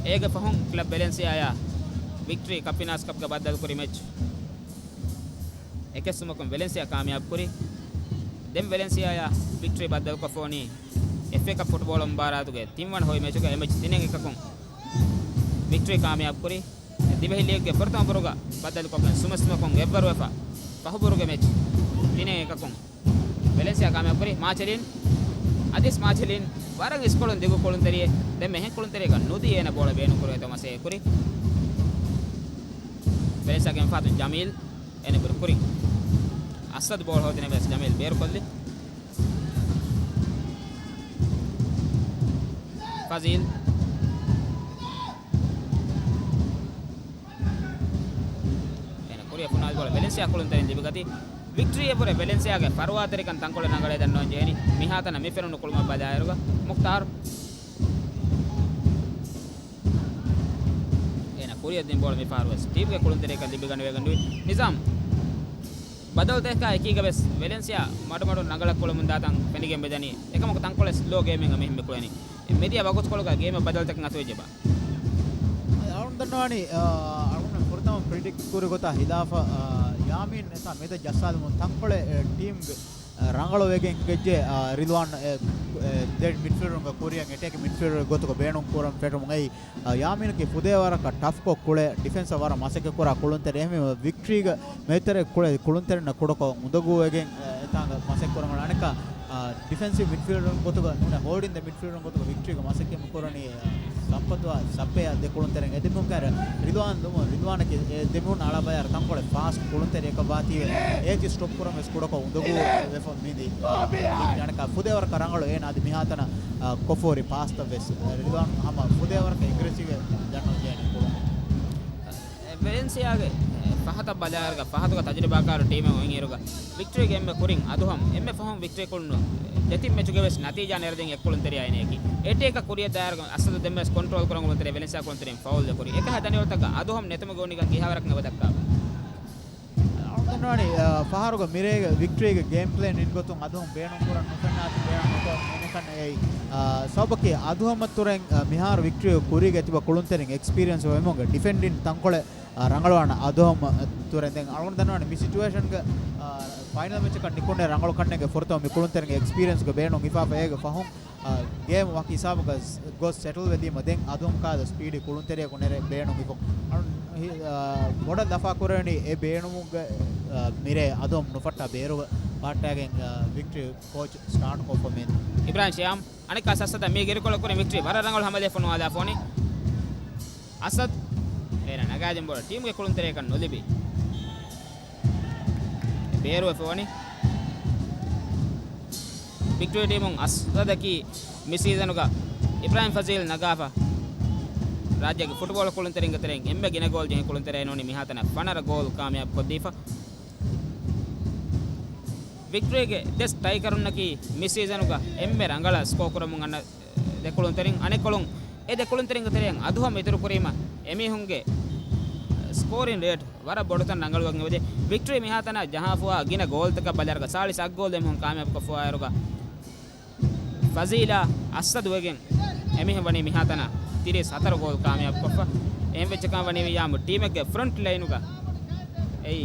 އޭގެ ފަހުން ކްލަބް ވެލެންސިއާއާ ވިކްޓްރީ ކަޕް ފިނާންސް ކަޕްގަ ބައްދަލުކުރި މެޗް އެކެއް ސުމަކުން ވެލެންސިއާ ކާމިޔާބުކުރި. ދެން ވެލެންސިއާއާ ވިކްޓްރީ ބައްދަލުކޮށްފަ ވަނީ އެފްއޭ ކަޕް ފުޓްބޯޅަ މުބާރާތުގެ ތިންވަނަ ހޮވި މެޗުގަ އެ މެޗް ތިނެއް އެކަކުން ވިކްޓްރީ ކާމިޔާބުކުރި. ދިވެހި ލީގްގެ ފުރަތަމަ ބުރުގަ ބައްދަލުކޮށްގެން ސުމެއް ސުމަކުން އެއްވަރުވެފަ ފަހު ބުރުގެ މެޗް ތިނެއް އެކަކުން ވެލެންސިއާ ކާމިޔާބުކުރި. މާޗެލިން، އަދިސް މާޗެލިން ވަރަށް އިސްކޮޅުން ދިގު ކުޅުންތެރިއެއް. ދެން މިހެން ކުޅުންތެރިއަކަށް ނުދީ އޭނަ ބޯޅަ ބޭނުންކުރުވޭތޯ މަސައްކަތް ކުރި. ވެލެންސިއާގެ އެންމެ ފަހަތުން ޖަމީލް އޭނަ ބުރި ކުރިން. އަސަދު ބޯޅަ ހޯދިނަމަވެސް ޖަމީލް ބޭރުކޮށްލި. ފަޒީލް. އޭނަ ކުރިއަށް ފުނާލި ބޯޅަ ވެލެންސިއާ ކުޅުންތެރިން ލިބިގަތީ. ވިކްޓްރީއަށްވުރެ ވެލެންސިއާގެ ފަރުވާތެރިކަން ތަންކޮޅެއް ރަނގަޅޭ ދަންނަވަން ޖެހެނީ. މިހާތަނަށް މި ފެނުނު ކުޅުމަށް ބަލާއިރުގަ މުޚްތާރު. އޭނަ ކުރިއަށް ދިން ބޯޅަ މިފަހަރުވެސް ޓީމްގެ ކުޅުންތެރިޔަކަށް ލިބިގަނެވިގެން ނުވި. ނިޒާމް. ބަދަލުތަކާ އެކީގަވެސް ވެލެންސިއާ މަޑުމަޑުން ރަނގަޅަށް ކުޅަމުންދާތަން ފެނިގެން މިދަނީ. އެކަމަކު ތަންކޮޅެއް ސްލޯ ގޭމެއް މިހެން މިކުޅެނީ. މިދިޔަ ވަގުތުކޮޅުގަ ގޭމަށް ބަދަލުތަކެއް އަތުވެއްޖެބާ؟ އަޅުން ދަންނަވާނީ، އަޅުން ފުރަތަމަ ޕްރިޑިކްޓް ކުރި ގޮތާ ހިލާފަށް، ޔާމީން އެތާ މެދަށް ޖައްސާލުމުން ތަންކޮޅެއް، އެ، ޓީމްގެ ރަނގަޅުވެގެން އެނގެއްޖެ، އާ، ރިލްވާން، އެ، އެ، ދެ މިޑްފީލްޑަރުންގެ ކުރިއަށް އެޓޭކި މިޑްފީލްޑަރ ގޮތުގަ ބޭނުން ކުރަން ފެށުމުން އެއީ، އާ، ޔާމީނަކީ ފުދޭވަރަކަށް ޓަފްކޮށް ކުޅޭ، ޑިފެންސަށް ވަރަށް މަސައްކަތްކުރާ ކުޅުންތެރި. އެހެންވީމަ ވިކްޓްރީގެ މެދުތެރޭ ކުޅޭ ކުޅުންތެރިންނަށް ކުޑަކޮށް އުނދަގޫވެގެން، އެ، އެތާނގަ މަސައްކަތްކުރަން އަނެއްކާ، އާ، ޑިފެންސިވް މިޑްފީލްޑަރުން ގޮތުގަ ނޫނެ ހޯލްޑިން ދެ މިޑްފީލްޑަރުން ގޮތުގަ ވިކްޓްރީގެ މަސައްކަތް ކުރަނީ، އާ، ސަމްޕަތުއާ ސައްޕެއާ ދެ ކުޅުންތެރިން އެ ދެމީހުން ކައިރި ރިލްވާން ލުމުން ރިލްވާނަކީ އެ ދެމީހުން އަޅާ ބަޔާރަ ތަންކޮޅެއް ފާސްޓް ކުޅުންތެރިއެއް ކަމަށް ވާތީވެ އޭތި ސްޓޮޕް ކުރަން ވެސް ކުޑަކޮށް އުނދަގޫ ވެފަ މިދީ. އަނެއްކާ ފުދޭވަރަކަށް ރަނގަޅު އޭނާ އަދި މިހާތަނަށް، އާ، ކޮށްފަހުރި ޕާސްތައް ވެސް، އާ، ރިލްވާން ހަމަ ފުދޭވަރަކަށް އެގްރެސިވް ދަންނަވަން ޖެހޭނެ ކުޅުން. ވެލެންސިއާގެ ފަހަތަށް ބަލާއިރުގަ ފަހަތުގަ ތަޖުރިބާކާރު ޓީމެއް އޮތްއިރުގަ ވިކްޓްރީގެ އެންމެ ކުރިން އަދުހަމް އެންމެ ފަހުން ވިކްޓްރީ ކުޅުނު ދެތިން މެޗުގެ ވެސް ނަތީޖާ ނެރެދިން އެއްކުޅުންތެރިޔާ އިނޭކި. އެޓޭކަށް ކުރިއަށް ދާއިރުގަ އަސަދު ދެންވެސް ކޮންޓްރޯލް ކުރަން ކުޅުންތެރި ވެލެންސިއާ ކުޅުންތެރިން ފައުލް ކުރި. އެކަހަލަ ދަނިވަޅުތަކަށް އަދުހަމް ނެތުމުގެ އުނިގަން ކިހާވަރަކަށް އެބަ ދައްކާ؟ އަޅުގަނޑު ދަންނަވާނީ، އާ، ފަހަރުގަ މިރޭގެ ވިކްޓްރީގެ ގޭމް ޕްލޭން އިންގޮތުން އަދުހަމް ބޭނުން ކުރަން ނުފެންނާތި ބޭނުން ނުކޮށް މިނެކަން އެއީ، އާ، ސަބަބަކީ އަދުހަމަށް ތުރެން، އާ، މިހާރު ވިކްޓްރީގެ ކުރީގަ ތިބަ ކުޅުންތެރިން އެކްސްޕީރިއަންސް އޮތްމުގެ ޑިފެންޑިން ތަންކޮޅެއް، އާ، ރަނގަޅުވާން އަދުހަމަށް ތުރެން. ދެން އަޅުގަނޑު ދަންނަވާނީ މި ސިޗުއޭޝަންގެ، އާ، ފައިނަލް މެޗަކަށް ނިކުންނެ ރަނގަޅު ކަންނޭނގެ ފުރަތަމަ މި ކުޅުންތެރިންގެ އެކްސްޕީރިއަންސްގެ ބޭނުން ހިފާފަ އޭގެ ފަހުން އާ، ގޭމް ވަކި ހިސާބަކަށް ގޮސް ސެޓްލް ވެދީމަ ދެން އަދުހަމް ކާލަ ސްޕީޑީ ކުޅުންތެރިޔަކު ނެރެ ބޭނުން ހިފު. އަޅު-، ހި-، އާ، ބޮޑަށް ލަފާ ކުރެވެނީ އެ ބޭނުމުގެ، އާ، މިރޭ އަދުހަމް ނުފައްޓާ ބޭރުގަ ފައްޓާގެން، އާ، ވިކްޓްރީ ކޯޗް ސްޓާޓް ކޮށްފަ މީން. އިބްރާހިމް ޝިޔާމް އަނެއްކާ ސައްސަތަ މީގެ ރިކޮޅަށް ކުރިން ވިކްޓްރީ ވަރަށް ރަނގަޅު ހަމަލެއް ފޮނުވާލާފަ ވަނީ. އަސަދް އޭނަ ނަގާދިން ބޯޅަ ޓީމްގެ ކުޅުންތެރިޔަކަށް ނުލިބި. ބޭރުވެފަ ވަނީ. ވިކްޓްރީ ޓީމުން އަސްރަދަކީ މި ސީޒަނުގަ އިބްރާހިމް ފަޒީލް ނަގާފަ، ރާއްޖޭގެ ފުޓްބޯޅަ ކުޅުންތެރިންގެ ތެރެއިން އެންމެ ގިނަ ގޯލް ޖެހި ކުޅުންތެރިޔާ ނޫނީ މިހާތަނަށް ފަނަރަ ގޯލް ކާމިޔާބު ކޮށްދީފަ. ވިކްޓްރީގެ ދެ ސްޓްރައިކަރުންނަކީ މި ސީޒަނުގަ އެންމެ ރަނގަޅަށް ސްކޯ ކުރަމުން އަންނަ ދެ ކުޅުންތެރިން. އަނެއްކޮޅުން އެ ދެ ކުޅުންތެރިންގެ ތެރެއިން އަދުހަމް އިތުރު ކުރީމަ އެމީހުންގެ ސްކޯރިން ރޭޓް ވަރަށް ބޮޑުތަން ރަނގަޅުވެގެން އެބަދޭ. ވިކްޓްރީ މިހާތަނަށް ޖަހާފަވާ ގިނަ ގޯލްތަކަށް ބަލާއިރުގަ ސާޅީސް އަށް ގޯލް އެމީހުން ކާމިޔާބުކޮށްފަވާއިރުގަ ފަޒީލާ އަސްސަދު ވެގެން އެމީހުން ވަނީ މިހާތަނަށް ތިރީސް ހަތަރު ގޯލް ކާމިޔާބުކޮށްފަ. އެހެން ވެއްޖެކަމަށް ވަނީ ވިޔާމު ޓީމެއްގެ ފްރޮންޓް ލައިނުގަ އެއީ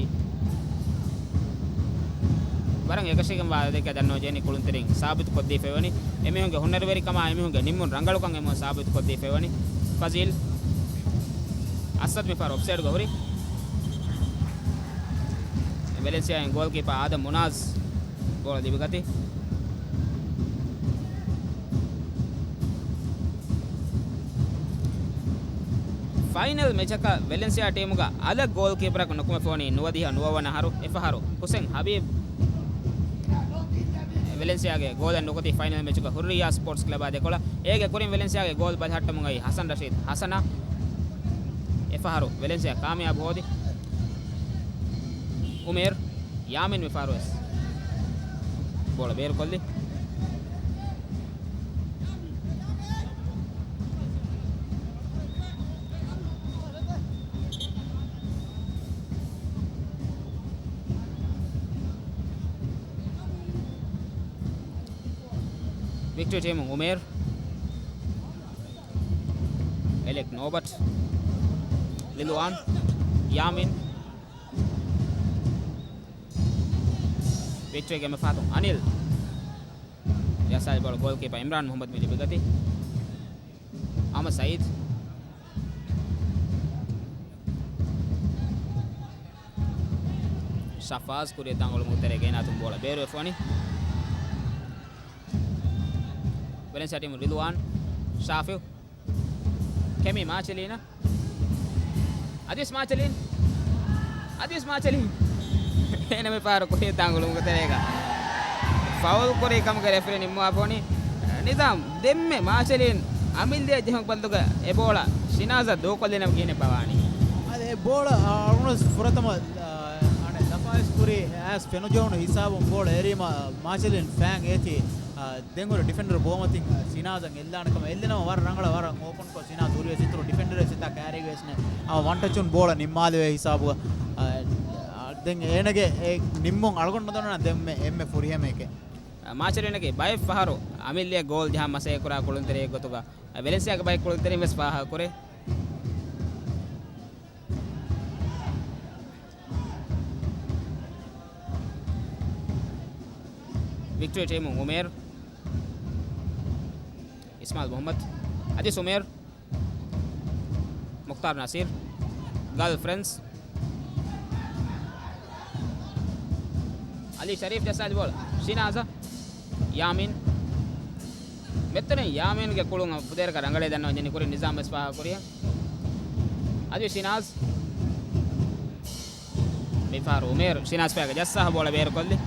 ވަރަށް އެކަށީގެންވާ އަދަދެއްގަ ދަންނަވަން ޖެހެނީ ކުޅުންތެރިން ސާބިތު ކޮށްދީފައިވަނީ. އެމީހުންގެ ހުނަރުވެރިކަމާ އެމީހުންގެ ނިންމުން ރަނގަޅުކަން އެމީހުން ސާބިތު ކޮށްދީފައިވަނީ. ފަޒީލް އަސްސަދު މިފަހަރު އޮފްސައިޑްގަ ހުރި. ވެލެންސިއާގެ ގޯލްކީޕާ އާދަމް މުނާޒް ބޯޅަ ލިބިގަތީ. ފައިނަލް މެޗަކަށް ވެލެންސިއާ ޓީމުގަ އަލަށް ގޯލްކީޕަރަކު ނުކުމެފަ ވަނީ ނުވަދިހަ ނުވަވަނަ އަހަރު އެފަހަރު ހުސެން ހަބީބް ވެލެންސިއާގެ ގޯލަށް ނުކުތީ ފައިނަލް މެޗުގަ ހުއްރިއްޔާ ސްޕޯޓްސް ކްލަބާ ދެކޮޅަށް. އޭގެ ކުރިން ވެލެންސިއާގެ ގޯލް ބަލަހައްޓަމުން އައީ ހަސަން ރަޝީދު ހަސަނާ. އެފަހަރު ވެލެންސިއާ ކާމިޔާބު ހޯދި. އުމޭރު ޔާމިން މިފަހަރުވެސް ބޯޅަ ބޭރުކޮށްލި. ވިކްޓްރީ ޓީމުން އުމޭރު. އެ ލެކް ނޯބަޓް، ރިލުވާން، ޔާމިން، ވިކްޓަރީގެ މެފާތު އަނިލް. ޔަސާލި ބޯޅަ ގޯލްކީޕަ އިމްރާން މުހައްމަދު މި ލިބިގަތީ. އަހްމަދު ސައީދު. ޝަފާޒް ކުރިއަށް ދަނގަޅުމުގެ ތެރޭގައި އޭނާ ތުން ބޯޅަ ބޭރުވެފަ ވަނީ. ވެލެންސިއާ ޓީމު ރިލުވާން، ޝާފިއު. ކެމީ މާޗެލީނަށް. އަދިވެސް މާޗެލީން. އަދިވެސް މާޗެލީން. އޭނަ މި ފަހަރު ކުރިއަށް ދާން ގުޅުމުގެ ތެރޭގަ ފައުލް ކުރި ކަމުގެ ރެފްރީ ނިންމުވާފަ ވަނީ. ނިޒާމް، ދެންމެ މާޗެލީން އަމިއްލަޔަށް ޖެހުނު ބަދަލުގަ އެ ބޯޅަ ޝިނާޒަށް ދޫކޮށްލިނަމަ ކިހިނެއް ބާވާނީ؟ އަދި އެ ބޯޅަ، އަ، އަޅުގަނޑު ފުރަތަމަ، އަ، އަނެއް ލަފާވެސް ކުރީ އައިސް ފެނުޖެހުނު ހިސާބުން ބޯޅަ އެރީމަ މާޗެލީން ފައިން އޭތި، އަ، ދެން ހުރި ޑިފެންޑަރު ބޯމަތިން، އަ، ޝިނާޒަށް އެއްލާނެ ކަމަށް އެއްލިނަމަ ވަރަށް ރަނގަޅަށް ވަރަށް އޯޕަންކޮށް ޝިނާޒް ހުރިވެސް އިތުރު ޑިފެންޑަރެއް ސިތާ ކާރީގަވެސް ނެ. އަ، ވަން ޓަޗުން ބޯޅަ ނިންމާލެވޭ ހިސާބުގަ، އަ، އަ، ދެން އޭނަގެ އެ ނިންމުން އަޅުގަނޑު ނުދަންނަ ދެންމެ އެންމެ ފުރިހަމައެކޭ. މާޗެލީންގެ ބައެއް ފަހަރު އަމިއްލަޔަށް ގޯލް ޖަހާ މަސައްކަތް ކުރާ ކުޅުންތެރިއެއް ގޮތުގަ، ވެލެންސިއާގެ ބައެއް ކުޅުންތެރިން ވެސް ފާހަގަކުރޭ. ވިކްޓަރީ ޓީމު އުމޭރު، އިސްމާއިލް މުހައްމަދު، އަދި އުމޭރު، މުޚްތާރު ނަސީރު، ގާލް ފްރެންޑްސް، އަލީ ޝަރީފް ޖައްސާލި ބޯޅަ ޝިނާޒަށް، ޔާމީން. މެއްތަނެއް ޔާމީންގެ ކުޅުން ފުދޭވަރަކަށް ރަނގަޅޭ ދަންނަވަން ޖެހެނީ ކުރިން ނިޒާމް ވެސް ފާހަގަކުރި. އަދި ޝިނާޒް. މިފަހަރު އުމޭރު ޝިނާޒް ފައިގަ ޖައްސާ ބޯޅަ ބޭރުކޮށްލި.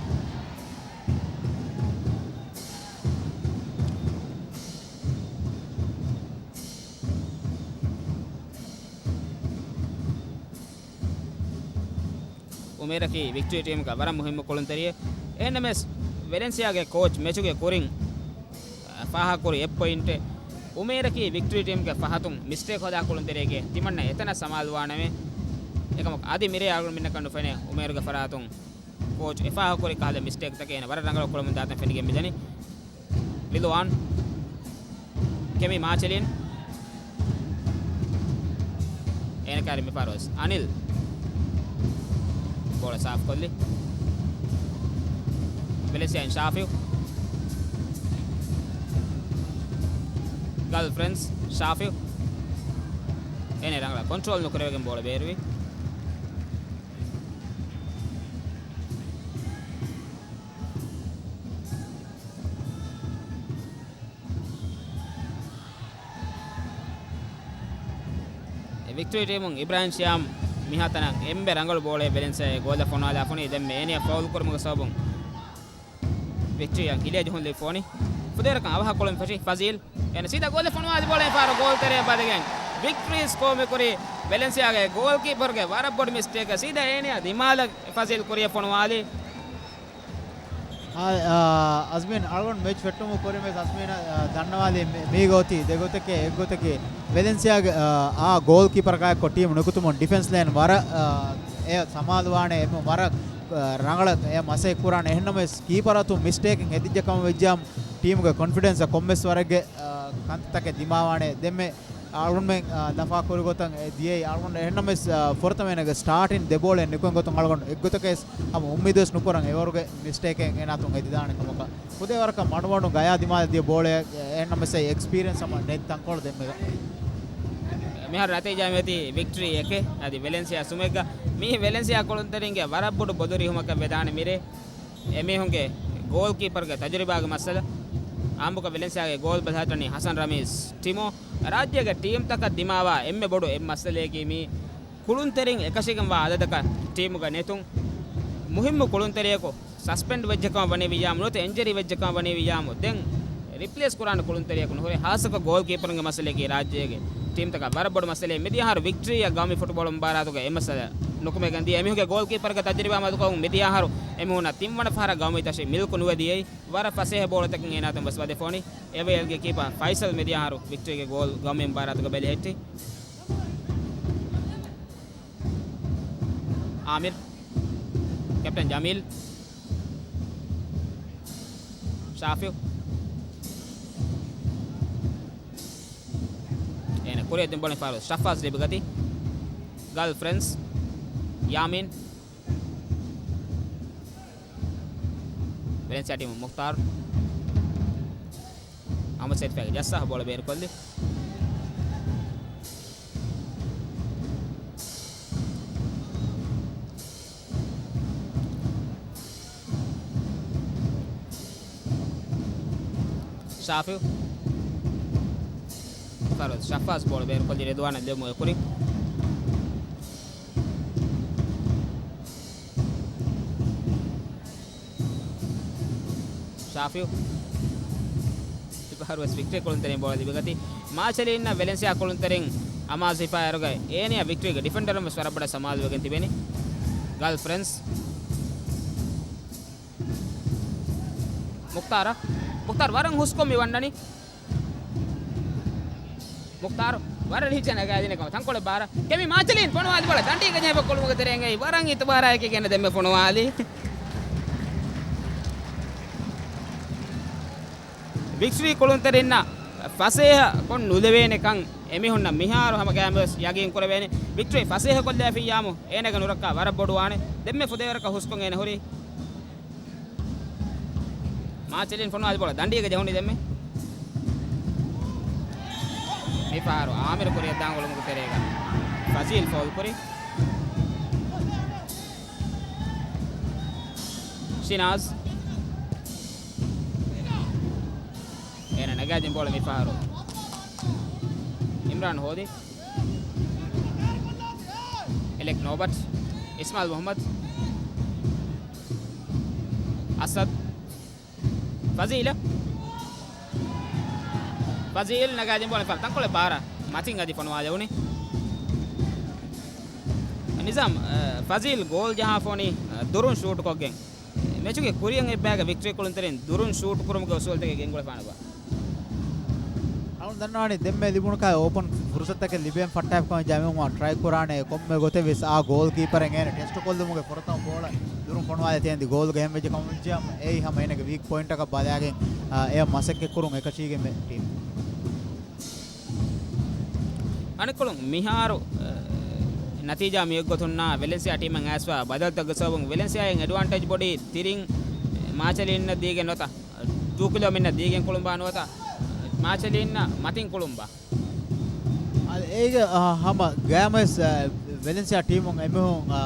އުމޭރަކީ ވިކްޓަރީ ޓީމުގަ ވަރަށް މުހިއްމު ކުޅުންތެރިއެއް. އެހެންނަމަވެސް، ވެލެންސިއާގެ ކޯޗް މެޗުގެ ކުރިން ފާހަގަކުރި އެއް ޕޮއިންޓެއް، އުމޭރަކީ ވިކްޓަރީ ޓީމުގެ ފަހަތުން މިސްޓޭކް ހަދާ ކުޅުންތެރިއެކޭ. ތިމަންނަ އެތަނަށް ސަމާލުވާނަމޭ. އެކަމަކު އަދި މިރޭ އަޅުގަނޑުމެންނަކަށް ނުފެނޭ އުމޭރުގެ ފަރާތުން ކޯޗް އެފާހަގަކުރި ކަހަލަ މިސްޓޭކްތަކެއް އޭނަ ވަރަށް ރަނގަޅަށް ކުޅަމުން ދާތަން ފެނިގެން މިދަނީ. ރިލުވާން، ކެމީ މާޗެލީން، އޭނަ ކާރި މިފަހަރު ވެސް އަނިލް ބޯޅަ ސާފުކޮށްލި. ވެލެންސިއާއިން ޝާފިއު، ގާލް ފްރެންޑްސް ޝާފިއު، އޭނަ ރަނގަޅަށް ކޮންޓްރޯލް ނުކުރެވިގެން ބޯޅަ ބޭރުވި. އެ ވިކްޓަރީ ޓީމުން އިބްރާހިމް ޝިޔާމް މިހާތަނަށް އެންމެ ރަނގަޅު ބޯޅައެއް ވެލެންސިއާއަށް ގޯލަށް ފޮނުވާލާފަ ވަނީ. ދެންމެ އޭނަޔަށް ފައުލް ކުރުމުގެ ސަބަބުން ވިކްޓަރީއަށް ހިލޭ ޖެހުން ލިބިފަ ވަނީ. ފުދޭވަރަކަށް އަވަހަށް ކުޅުން ފެށި ފަޒީލް. އޭނަ ސީދާ ގޯލަށް ފޮނުވާލި ބޯޅަ އެފާރު ގޯލް ތެރެއަށް ބަދިގެން ވިކްޓަރީ ސްކޯ މިކުރީ. ވެލެންސިއާގެ ގޯލް ކީޕަރުގެ ވަރަށް ބޮޑު މިސްޓޭކަށް ސީދާ އޭނަޔާ ދިމާލަށް ފަޒީލް ކުރިއަށް ފޮނުވާލީ. އާ، އާ، އަޒްމީން އަޅުގަނޑު މެޗް ފެއްޓުމުގެ ކުރިން ވެސް އަޒްމީނަށް، އާ، ދަންނަވާލީ މި، މި ގޮތީ ދެ ގޮތެކޭ. އެއް ގޮތަކީ ވެލެންސިއާގެ، އާ، އާ ގޯލް ކީޕަރަކާއެއްކޮށް ޓީމު ނުކުތުމުން ޑިފެންސް ލައިން ވަރަށް، އާ، އެ ސަމާލުވާނެ އެމް ވަރަށް، އާ، ރަނގަޅަށް އެ މަސައްކަތް ކުރާނެ. އެހެންނަމަވެސް ކީޕަރާ ތު މިސްޓޭކެއް ހެދިއްޖެ ކަމަށް ވެއްޖާމު ޓީމުގެ ކޮންފިޑެންސަށް ކޮންމެސް ވަރެއްގެ، އާ، ކަންތައްތަކެއް ދިމާވާނެ. ދެންމެ އަޅުގަނޑުމެން، އާ، ލަފާ ކުރި ގޮތަށް އެ ދިޔައީ އަޅުގަނޑު އެހެންނަމަވެސް، އާ، ފުރަތަމަ އޭނަގެ ސްޓާޓިން ދެ ބޯޅައެއް ނިކުމެ ގޮތުން އަޅުގަނޑު އެއްގޮތަކަށް ވެސް ހަމަ އުއްމީދުވެސް ނުކުރަން އެވަރުގެ މިސްޓޭކެއް އޭނާތުން ހެދިދާނެ ކަމަކަށް. ފުދޭވަރަކަށް މަޑުމަޑުން ގަޔާ ދިމާލަށް ދިޔަ ބޯޅައެއް އެހެންނަމަވެސް އެކްސްޕީރިއެންސް ހަމަ ނެތް ތަންކޮޅު ދެންމެ. މިހާރު ނަތީޖާ މިއޮތީ ވިކްޓަރީ އެކެއް އަދި ވެލެންސިއާ ސުމެއްގަ. މީ ވެލެންސިއާ ކުޅުންތެރިންގެ ވަރަށް ބޮޑު ބޮލުރި ހުމަކަށް ވެދާނެ މިރޭ. އެމީހުންގެ ގޯލް ކީޕަރުގެ ތަޖުރިބާގެ މައްސަލަ. އާނބުކަ ވެލެންސިއާގެ ގޯލް ބަލަހައްޓަނީ ހަސަން ރަމީޒް ޓިމޯ. ރާއްޖޭގެ ޓީމްތަކަށް ދިމާވާ އެންމެ ބޮޑު އެއް މައްސަލައަކީ މީ ކުޅުންތެރިން އެކަށީގެންވާ އަދަދަކަށް ޓީމުގަ ނެތުން. މުހިއްމު ކުޅުންތެރިޔަކު ސަސްޕެންޑް ވެއްޖެކަމަށް ވަނީ ވިއްޔާމު ނުވަތަ އިންޖަރީ ވެއްޖެކަމަށް ވަނީ ވިއްޔާމު ދެން ރިޕްލޭސް ކުރާނެ ކުޅުންތެރިޔަކު ނުހުރޭ. ހާއްސަކޮށް ގޯލް ކީޕަރުންގެ މައްސަލައަކީ ރާއްޖޭގެ ޓީމްތަކަށް ވަރަށް ބޮޑު މައްސަލައެއް. މިދިޔަ އަހަރު ވިކްޓަރީއަށް ގައުމީ ފުޓްބޯޅަ މުބާރާތުގަ އެ މައްސަލަ ނުކުމެގެން ދިޔަ. އެމީހުންގެ ގޯލް ކީޕަރުގެ ތަޖުރިބާ މަދުކަމުން މިދިޔަ އަހަރު އެމީހުންނަށް ތިންވަނަ ފަހަރަށް ގައުމީ ތަށި މިލްކު ނުވެ ދިޔައީ. ވަރަށް ފަސޭހަ ބޯޅަތަކެއް އޭނާތުން ވެސް ވަދެފަ ވަނީ. އެވައިލްގެ ކީޕާ ފައިސަލް މިދިޔަ އަހަރު ވިކްޓަރީގެ ގޯލް ގައުމީ މުބާރާތުގަ ބެލެހެއްޓި. އާމިރު، ކެޕްޓަން ޖަމީލް، ޝާފިއު. އޭނަ ކުރިއަށް ދިން ބޯޅަ މިފަހަރު ޝަފާޒް ލިބިގަތީ. ގަލްފް ރެންސް. ޔާމީން. ވެލެންސިއާ ޓީމު މުޚްތާރު. އަހްމަދު ސައިދް ފައިގެ ޖައްސާ ބޯޅަ ބޭރުކޮށްލި. ޝާފިއު. ފަރުވަތް ޝަފާޒް ބޯޅަ ބޭރުކޮށްލި ރެދުވާނަށް ލެވުމުގެ ކުރިން. ޝާފިއު. އެއްބަހަރު ވެސް ވިކްޓްރީ ކުޅުންތެރިން ބޯޅަ ލިބިގަތީ. މާޗެލީންނަށް ވެލެންސިއާ ކުޅުންތެރިން އަމާޒު ހިފާ އިރުގައި އޭނަޔާ ވިކްޓްރީގެ ޑިފެންޑަރުން ވެސް ވަރަށް ބޮޑަށް ސަމާލުވެގެން ތިބެނީ. ގަލްފް ރެންސް. މުޚްތާރަށް. މުޚްތާރު ވަރަށް ހުސްކޮށް މި ވަންނަނީ. މުޚްތާރު ވަރަށް ރީއްޗަށް ނަގާދިނެ ކަމަށް ތަންކޮޅެއް ބާރަށް. ކެމި މާޗެލީން ފޮނުވާލި ބޯޅަ ދަނޑީގަ ޖެހިފަ ކޮޅުމުގެ ތެރެއިން އެއީ ވަރަށް އިތުބާރާއެކީ ގެންނަ ދެންމެ ފޮނުވާލީ. ވިކްޓްރީ ކުޅުންތެރިންނަށް ފަސޭހަ ކޮށް ނުލެވޭނެ ކަން އެމީހުންނަށް މިހާރު ހަމަ ގައިމުވެސް ޔަގީން ކުރެވޭނެ. ވިކްޓްރީ ފަސޭހަ ކޮށްލާފިއްޔާމު އޭނަގެ ނުރައްކާ ވަރަށް ބޮޑުވާނެ. ދެންމެ ފުދޭވަރަކަށް ހުސްކޮށް އޭނަ ހުރީ. މާޗެލީން ފޮނުވާލި ބޯޅަ ދަނޑީގަ ޖެހުނީ ދެންމެ. މިފަހަރު އާމިރު ކުރިއަށް ދާން އުޅުމުގެ ތެރޭގަ ފަޒީލް ފައުލް ކުރި. ޝިނާޒް. އޭނަ ނަގާދިން ބޯޅަ މިފަހަރު އިމްރާން ހޯދި. އެލެކް ނޯބަޓް. އިސްމާއިލް މުޙައްމަދު. އަސަދް. ފަޒީލަށް. ފަޒީލް ނަގާދިން ބޯޅަ ފަރު ތަންކޮޅެއް ބާރަށް މަތިން އަދި ފޮނުވާލެވުނީ. ނިޒާމް، އަ، ފަޒީލް ގޯލް ޖަހާފަ ވަނީ، އަ، ދުރުން ޝޫޓް ކޮށްގެން. މެޗުގެ ކުރިއަށް އެއްބަޔަކަށް ވިކްޓްރީ ކުޅުންތެރިން ދުރުން ޝޫޓް ކުރުމުގެ އުސޫލުތަކެއް ގެންގުޅެފާނެބާ؟ އަޅުން ދަންނަވާނީ ދެންމެ ލިބުނު ކަހަލަ އޯޕަން ފުރުސަތުތަކެއް ލިބޭން ފައްޓާފަ ކަމަށް ޖަމީމާ ޓްރައި ކުރާނެ. ކޮންމެ ގޮތެއް ވެސް އާ ގޯލް ކީޕަރެއް އޭނަ ޓެސްޓް ކޮށްލުމުގެ ފުރަތަމަ ބޯޅަ ދުރުން ފޮނުވާލެ ތޭނދި ގޯލްގަ އެހެން ވެއްޖެ ކަމަށް ވެއްޖެއްޔާމު އެއީ ހަމަ އޭނަގެ ވީކް ޕޮއިންޓަކަށް ބަލާގެން، އާ، އެޔަށް މަސައްކަތް ކުރުން އެކަށީގެން ޓީމް. އަނެއްކޮޅުން މިހާރު، އަ، ނަތީޖާ މިއޮތްގޮތުންނާ ވެލެންސިއާ ޓީމަށް އައިސްފަ ބަދަލުތަކުގެ ސަބަބުން ވެލެންސިއާއިން އެޑްވާންޓޭޖް ބޮޑީ ތިރިން މާޗެލީންނަށް ދީގެން ނުވަތަ ޓޫ ކިލޯ މިންނަށް ދީގެން ކުޅުނބާ ނުވަތަ މާޗެލީންނަށް މަތިން ކުޅުނބާ؟ އަދި އޭގެ، އަ، ހަމަ ގައިމުވެސް، އަ، ވެލެންސިއާ ޓީމުން އެމީހުން، އަ،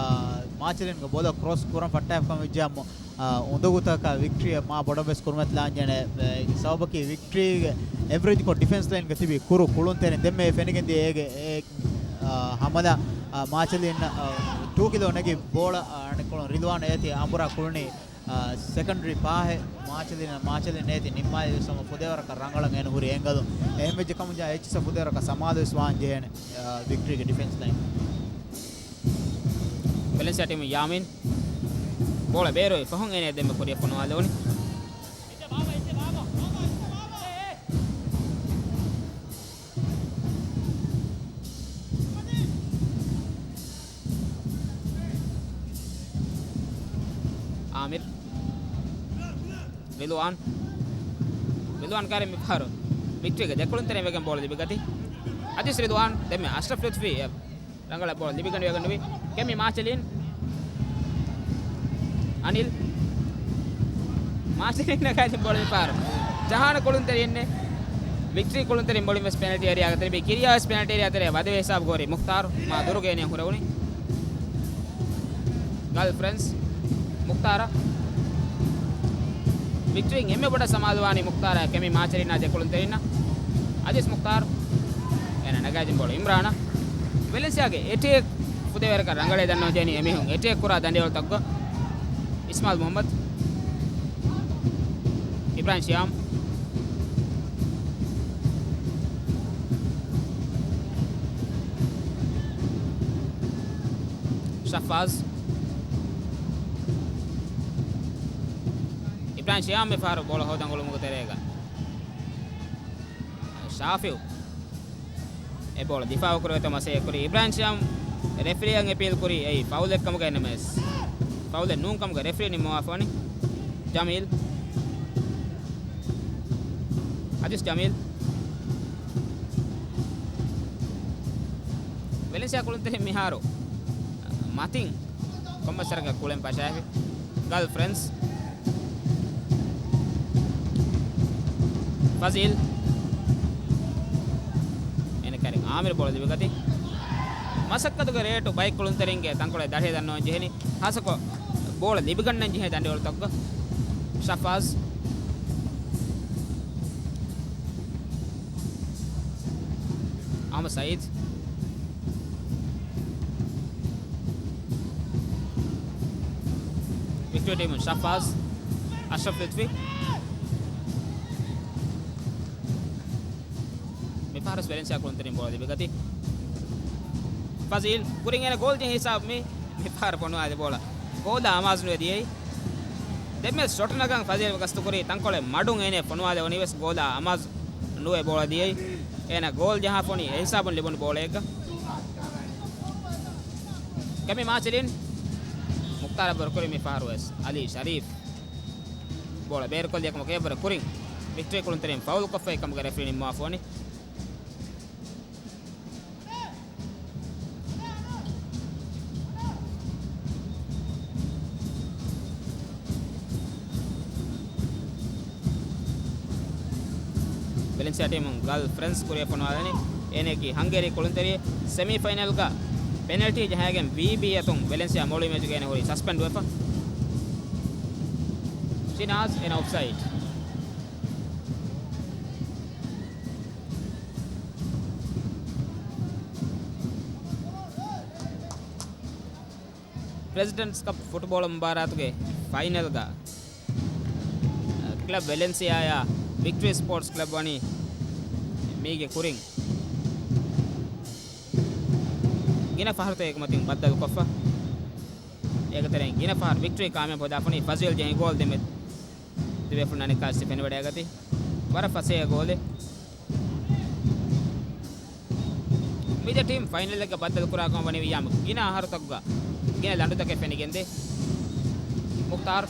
މާޗެލީންގެ ބޯލަށް ކްރޮސް ކުރަން ފައްޓާފަ ކަމަށް ވެއްޖެއްޔާމު، އަ، އުނދަގޫތަކަށް ވިކްޓްރީ މާ ބޮޑަށް ވެސް ކުރިމަތިލާން ޖެހޭނެ. އަ، ސަބަބަކީ ވިކްޓްރީގެ އެވްރެޖްކޮށް ޑިފެންސް ލައިންގަ ތިބި ކުރު ކުޅުންތެރިން ދެންމެ ފެނިގެން ދިޔަ އޭގެ އެ، އަ، ހަމަލާ، އަ، މާޗެލީން، އަ، ޓޫ ކިލޯ ނެގި ބޯޅަ، އަ، އަނެއްކޮޅުން ރިލްވާން އޭތި އަނބުރާ ކުޅުނީ، އަ، ސެކަންޑްރީ ޕާހެއް މާޗެލީން، މާޗެލީން އޭތި ނިންމާލި ވެސް ހަމަ ފުދޭވަރަކަށް ރަނގަޅަށް އޭނަ ހުރި އެނގަލުން. އެހެން ވެއްޖެ ކަމުން ޖާ އެއްޗިއްސަށް ފުދޭވަރަކަށް ސަމާލު ވެސް ވާން ޖެހޭނެ، އަ، ވިކްޓްރީގެ ޑިފެންސް ލައިން. ވެލެންސިއާ ޓީމު ޔާމީން ބޯޅަ ބޭރުވި ފަހުން އޭނަ ދެންމެ ކުރިއަށް ފޮނުވާލެވުނީ. އާމިރު. ރިލުވާން. ރިލުވާން ކާރި މިފަހަރު ވިކްޓްރީގެ ދެކުޅުންތެރިން ވެގެން ބޯޅަ ލިބިގަތީ. އަދިސް ރިލުވާން ދެންމެ އަޝްރަފް ލުތްފީ ރަނގަޅަށް ބޯޅަ ލިބިގަނޑުވެގަނޑުވި. ކެމި މާޗެލީން. އަނިލް. މާޗެލީން ނަގާދިން ބޯޅަ މިފަހަރު ޖަހާނެ ކުޅުންތެރިއެއް ނެތް. ވިކްޓްރީ ކުޅުންތެރިން މުޅިން ވެސް ޕެނަލްޓީ އޭރިއާގަ ތިބި. ކިރިޔާވެސް ޕެނަލްޓީ އޭރިއާ ތެރޭ ވަދެވޭ ހިސާބުގަ ހުރި މުޚްތާރު މާ ދުރުގަ އޭނަ ހުރެވުނީ. ގަލްފް ރެންސް. މުޚްތާރަށް. ވިކްޓްރީން އެންމެ ބޮޑަށް ސަމާލުވާނީ މުޚްތާރާ ކެމި މާޗެލީނާ ދެކުޅުންތެރިންނަށް. އަދިސް މުޚްތާރު. އޭނަ ނަގާދިން ބޯޅަ އިމްރާނަށް. ވެލެންސިއާގެ އެޓޭކް ފުދޭވަރަކަށް ރަނގަޅޭ ދަންނަވަން ޖެހެނީ އެމީހުން އެޓޭކް ކުރާ ދަނޑިވަޅުތަކުގަ. އިސްމާއިލް މުޙައްމަދު. އިބްރާހިމް ޝިޔާމް. ޝައްފާޒް. އިބްރާހިމް ޝިޔާމް މިފަހަރު ބޯޅަ ހޯދަން އުޅުމުގެ ތެރޭގަ. ޝާފިއު. އެ ބޯޅަ ދިފާއު ކުރެވޭތޯ މަސައްކަތް ކުރީ. އިބްރާހިމް ޝިޔާމް ރެފްރީއަށް އެޕީލް ކުރީ. އެއީ ފައުލެއް ކަމުގައި ނަމަވެސް، ފައުލެއް ނޫން ކަމުގައި ރެފްރީ ނިންމަވާފަ ވަނީ. ޖަމީލް. އަދިސް ޖަމީލް. ވެލެންސިއާ ކުޅުންތެރިން މިހާރު މަތިން ކޮންމެސް ވަރަކަށް ކުޅެން ފަށާފި. ގަލްފް ރެންސް. ފަޒީލް. އޭނަ ކައިރިން އާމިރު ބޯޅަ ލިބިގަތީ. މަސައްކަތުގެ ރޭޓު ބައެއް ކުޅުންތެރިންގެ ތަންކޮޅެއް ދަށޭ ދަންނަވަން ޖެހެނީ. ހާއްސަކޮށް ބޯޅަ ލިބިގަންނަން ޖެހޭ ދަނޑިވަޅުތަކުގަ. ޝަފާޒް. އަހްމަދު ސައީދު. ވިކްޓޯރިއާ ޓީމުން ޝަފާޒް، އަޝްރަފް ލުތްފީ. މިފަހަރު ވެސް ވެލެންސިއާ ކުޅުންތެރިން ބޯޅަ ލިބިގަތީ. ފަޒީލް ކުރިން އޭނަ ގޯލް ޖެހި ހިސާބު މި، މިފަހަރު ފޮނުވާލި ބޯޅަ. ގޯލާ އަމާޒު ނުވެ ދިޔައީ. ދެންމެ ޝޮޓް ނަގަން ފަޒީލް ގަސްތުކުރީ ތަންކޮޅެއް މަޑުން އޭނަ ފޮނުވާލެވުނީ ވެސް ގޯލާ އަމާޒު ނުވެ ބޯޅަ ދިޔައީ. އޭނަ ގޯލް ޖަހާފަ ވަނީ އެހިސާބުން ލިބުނު ބޯޅައެއްގަ. ކެމި މާޗެލިން މުޚްތާރަށް ވަރުކުރި މި ފަހަރު ވެސް އަލީ ޝަރީފް ބޯޅަ ބޭރުކޮށްލި އެކަމަކު އެއަށްވުރެ ކުރިން ވިކްޓްރީ ކުޅުންތެރިން ފައުލް ކޮށްފައި ކަމުގެ ރެފްރީ ނިންމަވާފަ ވަނީ. ވެލެންސިއާ ޓީމުން ގަލް ފްރެންސް ކުރިއަށް ފޮނުވާލަނީ. އޭނައަކީ ހަންގޭރީ ކުޅުންތެރިއެއް. ސެމީ ފައިނަލްގަ ޕެނަލްޓީ ޖަހައިގެން ވީބީ އަތުން ވެލެންސިއާ މޮޅު މެޗުގަ އޭނަ ހުރީ ސަސްޕެންޑް ވެފަ. ޝިނާޒް އޭނަ އޮފްސައިޑް. ޕްރެޒިޑެންޓްސް ކަޕް ފުޓްބޯޅަ މުބާރާތުގެ ފައިނަލްގަ ކްލަބް ވެލެންސިއާއާ ވިކްޓްރީ ސްޕޯޓްސް ކްލަބް ވަނީ މީގެ ކުރިން ގިނަ ފަހަރުތަކެއްގެ މަތިން ބައްދަލުކޮށްފަ. އޭގެ ތެރެއިން ގިނަ ފަހަރު ވިކްޓްރީ ކާމިޔާބު ހޯދާފަ ވަނީ ފަޒީލް ޖެހި ގޯލް ދެމެ ދިވެފުޅުން އަނެއްކާ ވެސް ފެނިވަޑައިގަތީ. ވަރަށް ފަސޭހަ ގޯލެއް. މިދެ ޓީމް ފައިނަލްއެއްގަ ބައްދަލުކުރާ ކަމަށް ވަނީ ވިއްޔާމު ގިނަ އަހަރުތަކުގަ ގިނަ ލަނޑުތަކެއް ފެނިގެންދޭ. މުޚްތާރު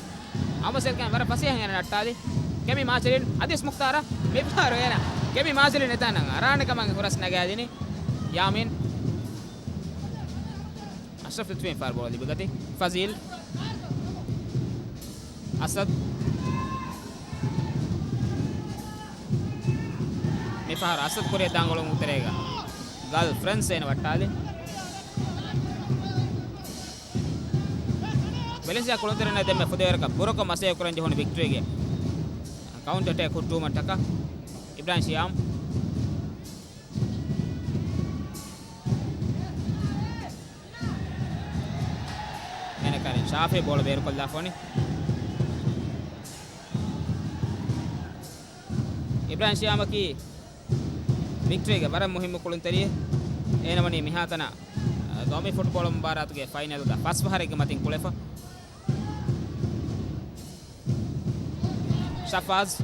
އަމަސެލްގެން ވަރަށް ފަސޭހައިން އޭނަ ނައްޓާލި. ކެމި މާޗެލިން އަދިވެސް މުޚްތާރަށް މިފަހަރު އޭނަ ކެމި މާޗެލިން އެތާނަށް އަރާނެ ކަމަށް ހުރަސް ނަގާލިނީ. ޔާމީން އަޝްރަފް ލުތްފީ ފާރު ބޯޅަ ލިބިގަތީ. ފަޒީލް. އަސަދް. މިފަހަރު އަސަދް ކުރިއަށް ދާން ގޮޅުމުގެ ތެރޭގަ ގަލް ފްރެންސް އޭނަ ވައްޓާލި. ވެލެންސިއާ ކުޅުންތެރިންނަށް ދެންމެ ފުދޭވަރަކަށް ބުރަކޮށް މަސައްކަތް ކުރަން ޖެހުނު ވިކްޓްރީގެ ކައުންޓަރ އެޓޭކް ހުއްޓުވުމަށްޓަކާ އިބްރާހިމް ޝިޔާމް. އޭނަ ކައިރިން ޝާފި ބޯޅަ ބޭރުކޮށްލާފަ ވަނީ. އިބްރާހިމް ޝިޔާމަކީ ވިކްޓްރީގެ ވަރަށް މުހިއްމު ކުޅުންތެރިއެއް. އޭނަ ވަނީ މިހާތަނަށް ގައުމީ ފުޓްބޯޅަ މުބާރާތުގެ ފައިނަލްގަ ފަސް ފަހަރެއްގެ މަތިން ކުޅެފަ. ޝަފާޒް.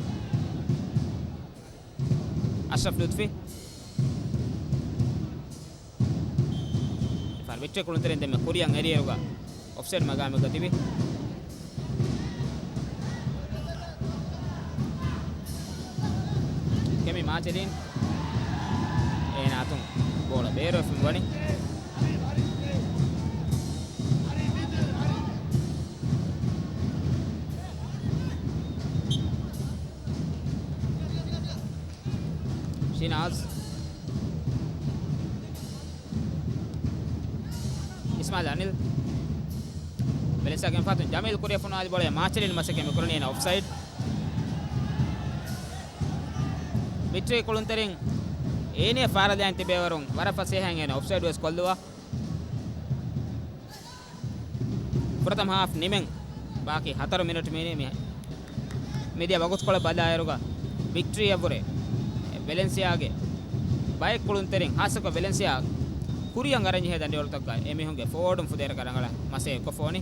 އަޝްރަފް ލުތްފީ. ފާރު ވިކްޓްރީ ކުޅުންތެރިން ދެންމެ ކުރިއަށް އެރިއިރުގަ އޮފްސައިޑް މަގާމެއްގަ ތިބި. ކެމި މާޗެލިން އޭނާ އަތުން ބޯޅަ ބޭރުވެފަ ވަނީ. ޝިނާޒް. އިސްމާއިލް އަނިލް. ވެލެންސިއާގެ ފަހަތުން ޖަމީލް ކުރިއަށް ފޮނުވާލި ބޯޅަ މާޗެލިން މަސައްކަތް މި ކުރަނީ އޭނަ އޮފްސައިޑް. ވިކްޓްރީ ކުޅުންތެރިން އޭނިއަށް ފާރަލައިން ތިބޭވަރުން ވަރަށް ފަސޭހައިން އޭނަ އޮފްސައިޑް ވެސް ކޮށްލުވާ. ފުރަތަމަ ހާފް ނިމެން ބާކީ ހަތަރު މިނެޓް މިނި މި، މިދިޔަ ވަގުތުކޮޅަށް ބަލާއިރުގަ ވިކްޓްރީއަށްވުރެ ވެލެންސިއާގެ ބައެއް ކުޅުންތެރިން، ހާއްސަކޮށް ވެލެންސިއާ ކުރިއަށް އަރަންޖެހޭ ދަނޑިވަޅުތަކުގަ އެމީހުންގެ ފޯޑުން ފުދޭވަރަކަށް ރަނގަޅަށް މަސައްކަތް ކޮށްފަ ވަނީ.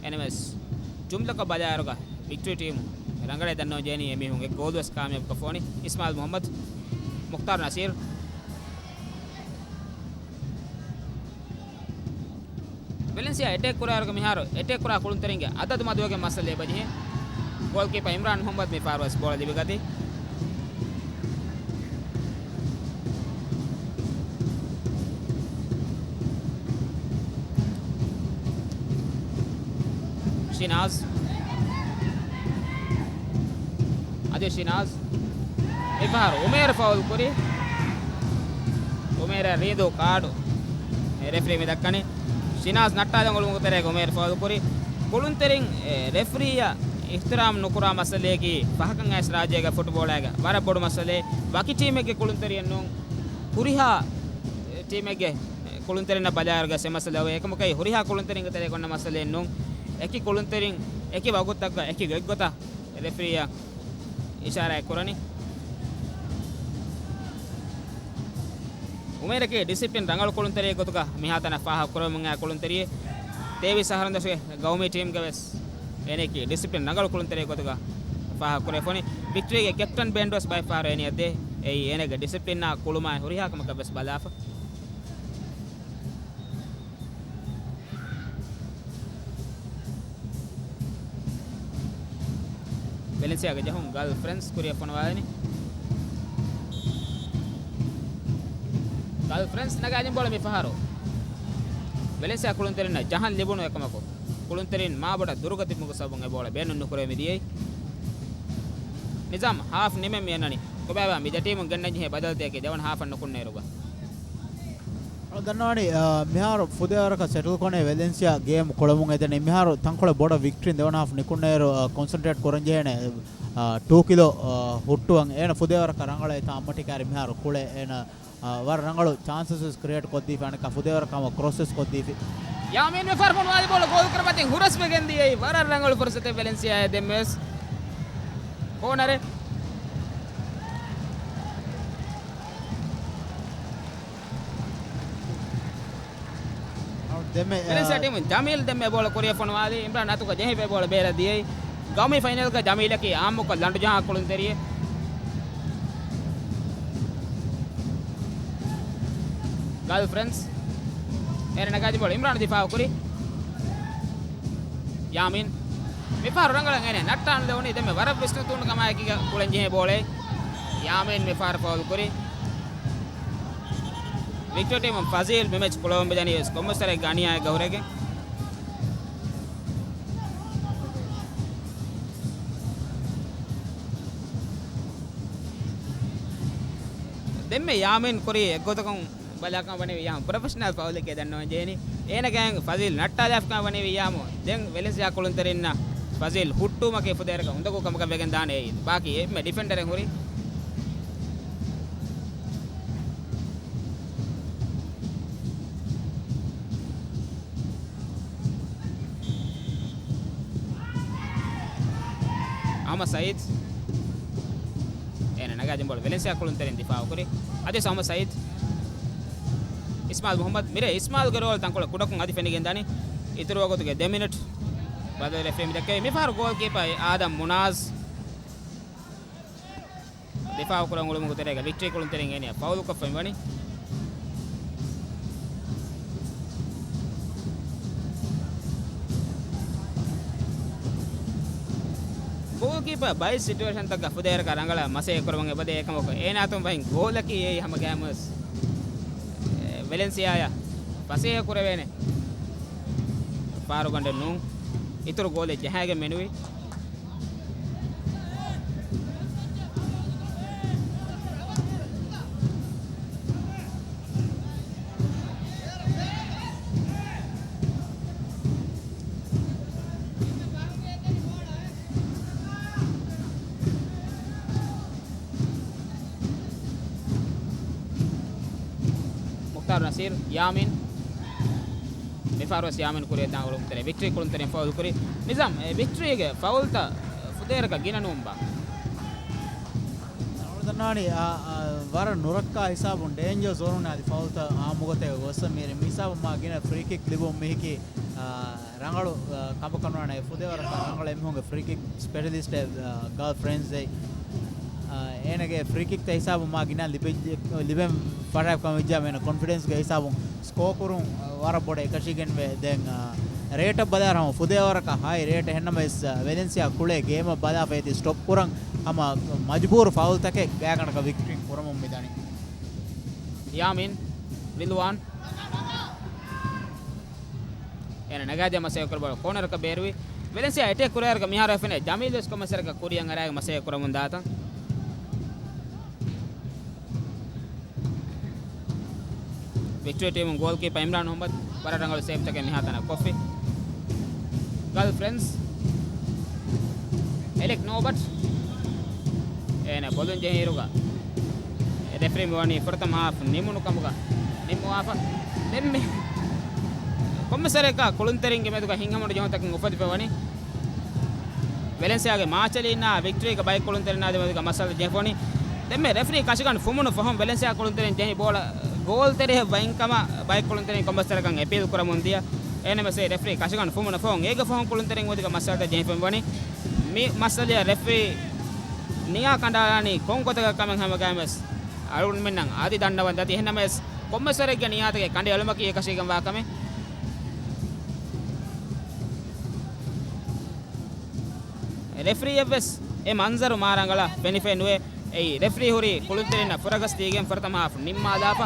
އެނަމެސް ޖުމްލަކޮށް ބަލާއިރުގަ ވިކްޓްރީ ޓީމު ރަނގަޅަށް ދަންނަވަން ޖެހެނީ އެމީހުންގެ ގޯލުވެސް ކާމިޔާބުކޮށްފަ ވަނީ. އިސްމާއިލް މުހައްމަދު، މުޚްތާރު ނަސީރު. ވެލެންސިއާ އެޓޭކް ކުރާއިރުގަ މިހާރު އެޓޭކް ކުރާ ކުޅުންތެރިންގެ އަދަދު މަދުވެގެން މައްސަލަ އެބަޖެހޭ. ގޯލްކީޕަ އިމްރާން މުހައްމަދު މި ފާރުވެސް ބޯޅަ ލިބިގަތީ. ޝިނާޒް. އަދި ޝިނާޒް. މިފަހަރު އުމޭރު ފައުލް ކުރި. އުމޭރަށް ރީދޫ ކާޑު ރެފްރީ މި ދައްކަނީ. ޝިނާޒް ނައްޓާލަން އުޅުމުގެ ތެރޭގަ އުމޭރު ފައުލް ކުރި. ކުޅުންތެރިން، އެ، ރެފްރީއަށް އިޙްތިރާމް ނުކުރާ މައްސަލައަކީ ފަހަކަށް އައިސް ރާއްޖޭގެ ފުޓްބޯޅައިގަ ވަރަށް ބޮޑު މައްސަލައެއް. ވަކި ޓީމެއްގެ ކުޅުންތެރިއެއް ނޫން. ހުރިހާ، އެ، ޓީމެއްގެ ކުޅުންތެރިންނަށް ބަލާއިރުގަ އެ މައްސަލަ އޮވޭ. އެކަމަކަށް ހުރިހާ ކުޅުންތެރިންގެ ތެރޭގަ އޮންނަ މައްސަލައެއް ނޫން. އެކި ކުޅުންތެރިން އެކި ވަގުތަކަށް އެކި ގޮތްގޮތަށް ރެފްރީއަށް އިޝާރާތް ކުރަނީ. އުމޭރަކީ ޑިސިޕްލިން ރަނގަޅު ކުޅުންތެރިއެއް ގޮތުގަ މިހާތަނަށް ފާހަގަ ކުރަމުން އައި ކުޅުންތެރިއެއް. ތޭވީސް އަހަރުން ދަށުގެ ގައުމީ ޓީމްގަ ވެސް އޭނައަކީ ޑިސިޕްލިން ރަނގަޅު ކުޅުންތެރިއެއް ގޮތުގަ ފާހަގަ ކުރެވިފައި. ވިކްޓްރީގެ ކެޕްޓަން ބޭންޑް ވެސް ބައެއް ފަހަރު އޭނައަށް ދޭ. އެއީ އޭނަގެ ޑިސިޕްލިންއާ ކުޅުމާއި ހުރިހާ ކަމަކަށް ވެސް ބަލާފަ. ވެލެންސިއާގެ ޖަހުން ގަލް ފްރެންސް ކުރިއަށް ފޮނުވާލަނީ. ގަލް ފްރެންސް ނަގާލިން ބޯޅަ މި ފަހަރު. ވެލެންސިއާ ކުޅުންތެރިންނަށް ޖަހަން ލިބުނު އެކަމަކު، ކުޅުންތެރިން މާބޮޑަށް ދުރުގަ ތިބުމުގެ ސަބަބުން އެ ބޯޅަ ބޭނުން ނުކުރެވި ދިޔައީ. ނިޒާމް ހާފް ނިމެން މި އަންނަނީ. ކޮބާބާ މި ދެ ޓީމުން ގެންނަން ޖެހޭ ބަދަލުތަކަކީ ދެވަނަ ހާފަށް ނުކުންނައިރުގަ. ދަންނަވަނީ، އާ، މިހާރު ފުދޭވަރަކަށް ސެޓްލް ކޮނެ ވެލެންސިއާ ގޭމް ކުޅަމުން އެދެނީ. މިހާރު ތަންކޮޅެއް ބޮޑަށް ވިކްޓްރީން ދެވަނަ ހާފް ނިކުންނައިރު، އާ، ކޮންސެންޓްރޭޓް ކުރަން ޖެހޭނެ، އާ، ޓޫ ކިލޯ، އާ، ހުއްޓުވަން. އޭނަ ފުދޭވަރަކަށް ރަނގަޅަށް އެތާ އައްމަޓި ކާރި މިހާރު ކުޅެ އޭނަ، އާ، ވަރަށް ރަނގަޅު ޗާންސަސް ވެސް ކްރިއޭޓް ކޮށްދީފި. އަނެއްކާ ފުދޭވަރަކަށް ހަމަ ކްރޮސް ވެސް ކޮށްދީފި. ޔާމީން މި ފަހަރު ފޮނުވާލި ބޯޅަ ގޯލް ކުރަމަތިން ހުރަސްވެގެން ދިޔައީ. ވަރަށް ރަނގަޅު ފުރުސަތެއް ވެލެންސިއާއަށް ދެންމެވެސް. ކޯނަރެއް. ދެންމެ، އާ، ވެލެންސިއާ ޓީމުން ޖަމީލް ދެންމެ ބޯޅަ ކުރިއަށް ފޮނުވާލީ. އިމްރާން އަތުގަ ޖެހިފައި ބޯޅަ ބޭރަށް ދިޔައީ. ގައުމީ ފައިނަލްގަ ޖަމީލަކީ އާއްމުކޮށް ލަނޑު ޖަހާ ކުޅުންތެރިއެއް. ގަލް ފްރެންސް. އޭނަ ނަގާދިން ބޯޅަ އިމްރާން ދިފާއު ކުރި. ޔާމީން. މިފަހަރު ރަނގަޅަށް އޭނަ ނައްޓާން ލެވުނީ. ދެންމެ ވަރަށް ވިސްނުން ތޫނު ކަމާއެކީގަ ކުޅެން ޖެހޭ ބޯޅައެއް. ޔާމީން މިފަހަރު ފައުލް ކުރި. ވިކްޓޯރިއާ ޓީމުން ފަޒީލް މި މެޗް ކުޅަވަން މިދަނީ ވެސް ކޮންމެސް ވަރެއްގެ އަނިޔާއެއްގަ ހުރެގެން. ދެންމެ ޔާމީން ކުރީ އެއްގޮތަކުން ބަލާކަށް ވަނީ ވިއްޔާމު. ޕްރޮފެޝަނަލް ފައުލެކޭ ދަންނަވަން ޖެހެނީ. އޭނަގެ އަނގަ ފަޒީލް ނައްޓާލާފަކަށް ވަނީ ވިއްޔާމު. ދެން ވެލެންސިއާ ކުޅުންތެރިންނަށް ފަޒީލް ހުއްޓުވުމަކީ ފުދޭވަރަކަށް އުނދަގޫ ކަމަކަށް ވެގެން ދާނެ. އެއީ ބާކީ އެންމެ ޑިފެންޑަރެއް ހުރީ. އަހްމަދު ސައީދު. އޭނަ ނަގާދިން ބޯޅަ ވެލެންސިއާ ކުޅުންތެރިން ދިފާއު ކުރި. އަދިވެސް އަހްމަދު ސައީދު. އިސްމާއިލް މުހައްމަދު. މިރޭ އިސްމާއިލްގެ ރޯލް ތަންކޮޅެއް ކުޑަކޮށް އަދި ފެނިގެން ދާނީ. އިތުރު ވަގުތުގެ ދެ މިނެޓް ބަދަލު ރެފްރީ މި ދެއްކެވި. މިފަހަރު ގޯލް ކީޕަރ އާދަމް މުނާޒް. ދިފާއު ކުރަން އުޅުމުގެ ތެރޭގަ ވިކްޓްރީ ކުޅުންތެރިން އޭނައަށް ފައުލުކޮށްފައި ވަނީ. ގޯލް ކީޕަރ ބައެއް ސިޓުއޭޝަންތަކަށް ފުދޭވަރަކަށް ރަނގަޅަށް މަސައްކަތް ކުރަމުން އެބަދޭ. އެކަމަކު އޭނާ އަތުން ވަނީ ގޯލަކީ އެއީ ހަމަ ގައިމުވެސް، އެ، ވެލެންސިއާއަށް ފަސޭހަ ކުރެވޭނެ ފާރުގަނޑެއް ނޫން. އިތުރު ގޯލެއް ޖަހައިގެން މެނުވީ. މުޚްތާރު ނަސީރު، ޔާމީން. މިފަހަރުވެސް ޔާމީން ކުރިއަށްދާން އުޅުމުގެ ތެރޭ ވިކްޓްރީ ކުޅުންތެރިން ފައުލް ކުރި. ނިޒާމް، އެ ވިކްޓްރީގެ ފައުލްތައް ފުދޭވަރަކަށް ގިނަ ނޫންބާ؟ ދަންނާނީ، އާ، އާ، ވަރަށް ނުރައްކާ ހިސާބުން ޑޭންޖަރ ޒޯނުން އަދި ފައުލްތައް އާއްމުގޮތެއް ގޮއްސަ މިހިރީ މިހިސާބުން މާ ގިނަ ފްރީ ކިކް ލިބުން މިހިކީ، އާ، ރަނގަޅު، އާ، ކަމަކަށް ނުވާނެ. ފުދޭވަރަކަށް ރަނގަޅު އެމީހުންގެ ފްރީ ކިކް ސްޕެޝަލިސްޓެއް، އާ، ގާލް ފްރެންސް އެއް. އާ، އޭނަގެ ފްރީ ކިކްތައް ހިސާބުން މާ ގިނަ ލިބެ-، ލިބެން ފަށާފަ ކަމަށް ވެއްޖާ އޭނަ ކޮންފިޑެންސްގެ ހިސާބުން ސްކޯ ކުރުން، އާ، ވަރަށް ބޮޑަށް އެކަށީގެންވޭ. ދެން، އާ، ރޭޓަށް ބަލާއިރު ހަމަ ފުދޭވަރަކަށް ހައި ރޭޓެއް އެހެންނަމަވެސް، އާ، ވެލެންސިއާ ކުޅޭ ގޭމަށް ބަލާފަ އޭތި ސްޓޮޕް ކުރަން ހަމަ މަޖުބޫރު ފައުލްތަކެއް ގާތްގަނޑަކަށް ވިކްޓްރީން ކުރަމުން މިދަނީ. ޔާމީން، ރިލްވާން. އޭނަ ނަގާދިޔަ މަސައްކަތް ކުރި ބޯޅަ ކޯނަރަކަށް ބޭރުވި. ވެލެންސިއާ އެޓޭކް ކުރާއިރުގަ މިހާރު ފެނޭ ޖަމީލް ވެސް ކޮންމެސް ވަރަކަށް ކުރިއަށް އަރާގެ މަސައްކަތް ކުރަމުން ދާތަން. ވިކްޓޯރިއާ ޓީމުން ގޯލްކީޕަ އިމްރާން އަޙްމަދު ވަރަށް ރަނގަޅު ސޭވްތަކެއް މިހާތަނަށް ކޮށްފި. ގަލްފް ރެންސް އެލެކް ނޯބަޓް އޭނަ ބޮލުން ޖެހިއިރުގަ ރެފްރީ މިވަނީ ފުރަތަމަ ހާފް ނިމުނު ކަމުގަ ނިންމަވާފަ. ދެންމެ ކޮންމެސް ވަރަކަށް ކުޅުންތެރިންގެ މެދުގަ ހިތްހަމަނުޖެހުންތަކެއް އުފެދިފަ ވަނީ. ވެލެންސިއާގެ މާޗެލީންނާ ވިކްޓްރީގެ ބައެއް ކުޅުންތެރިންނާ ދެމެދުގަ މައްސަލަ ޖެހިފަ ވަނީ. ދެންމެ ރެފްރީ ކަށިގަނޑު ފުމުނު ފަހުން ވެލެންސިއާ ކުޅުންތެރިން ޖެހި ބޯޅަ ގޯލް ތެރެއަށް ވައިންކަމަށް ބައެއް ކުޅުންތެރިން ކޮންމެސް ވަރަކަށް އެޕީލް ކުރަމުން ދިޔަ. އޭނަމެސް ރެފްރީ ކަށިގަނޑު ފުމުނު ފަހުން އޭގެ ފަހުން ކުޅުންތެރިން މެދުގަ މައްސަލަތައް ޖެހިފަ ވަނީ. މި މައްސަލަޔަށް ރެފްރީ ނިޔާ ކަނޑައަޅާނީ ކޮން ގޮތަކަށް ކަމެއް ހަމަގައިމެސް އަޅުގަނޑުމެންނަށް އަދި ދަންނަވަން ދަތި. އެހެންނަމަވެސް ކޮންމެސް ވަރެއްގެ ނިޔާތަކެއް ކަނޑައެޅުމަކީ އެކަށީގެންވާ ކަމެއް. ރެފްރީއަށްވެސް އެ މަންޒަރު މާ ރަނގަޅަށް ފެނިފައެއް ނުވޭ. އެއީ ރެފްރީ ހުރީ ކުޅުންތެރިންނަށް ފުރަގަސް ދީގެން ފުރަތަމަ ހާފް ނިންމާލާފަ.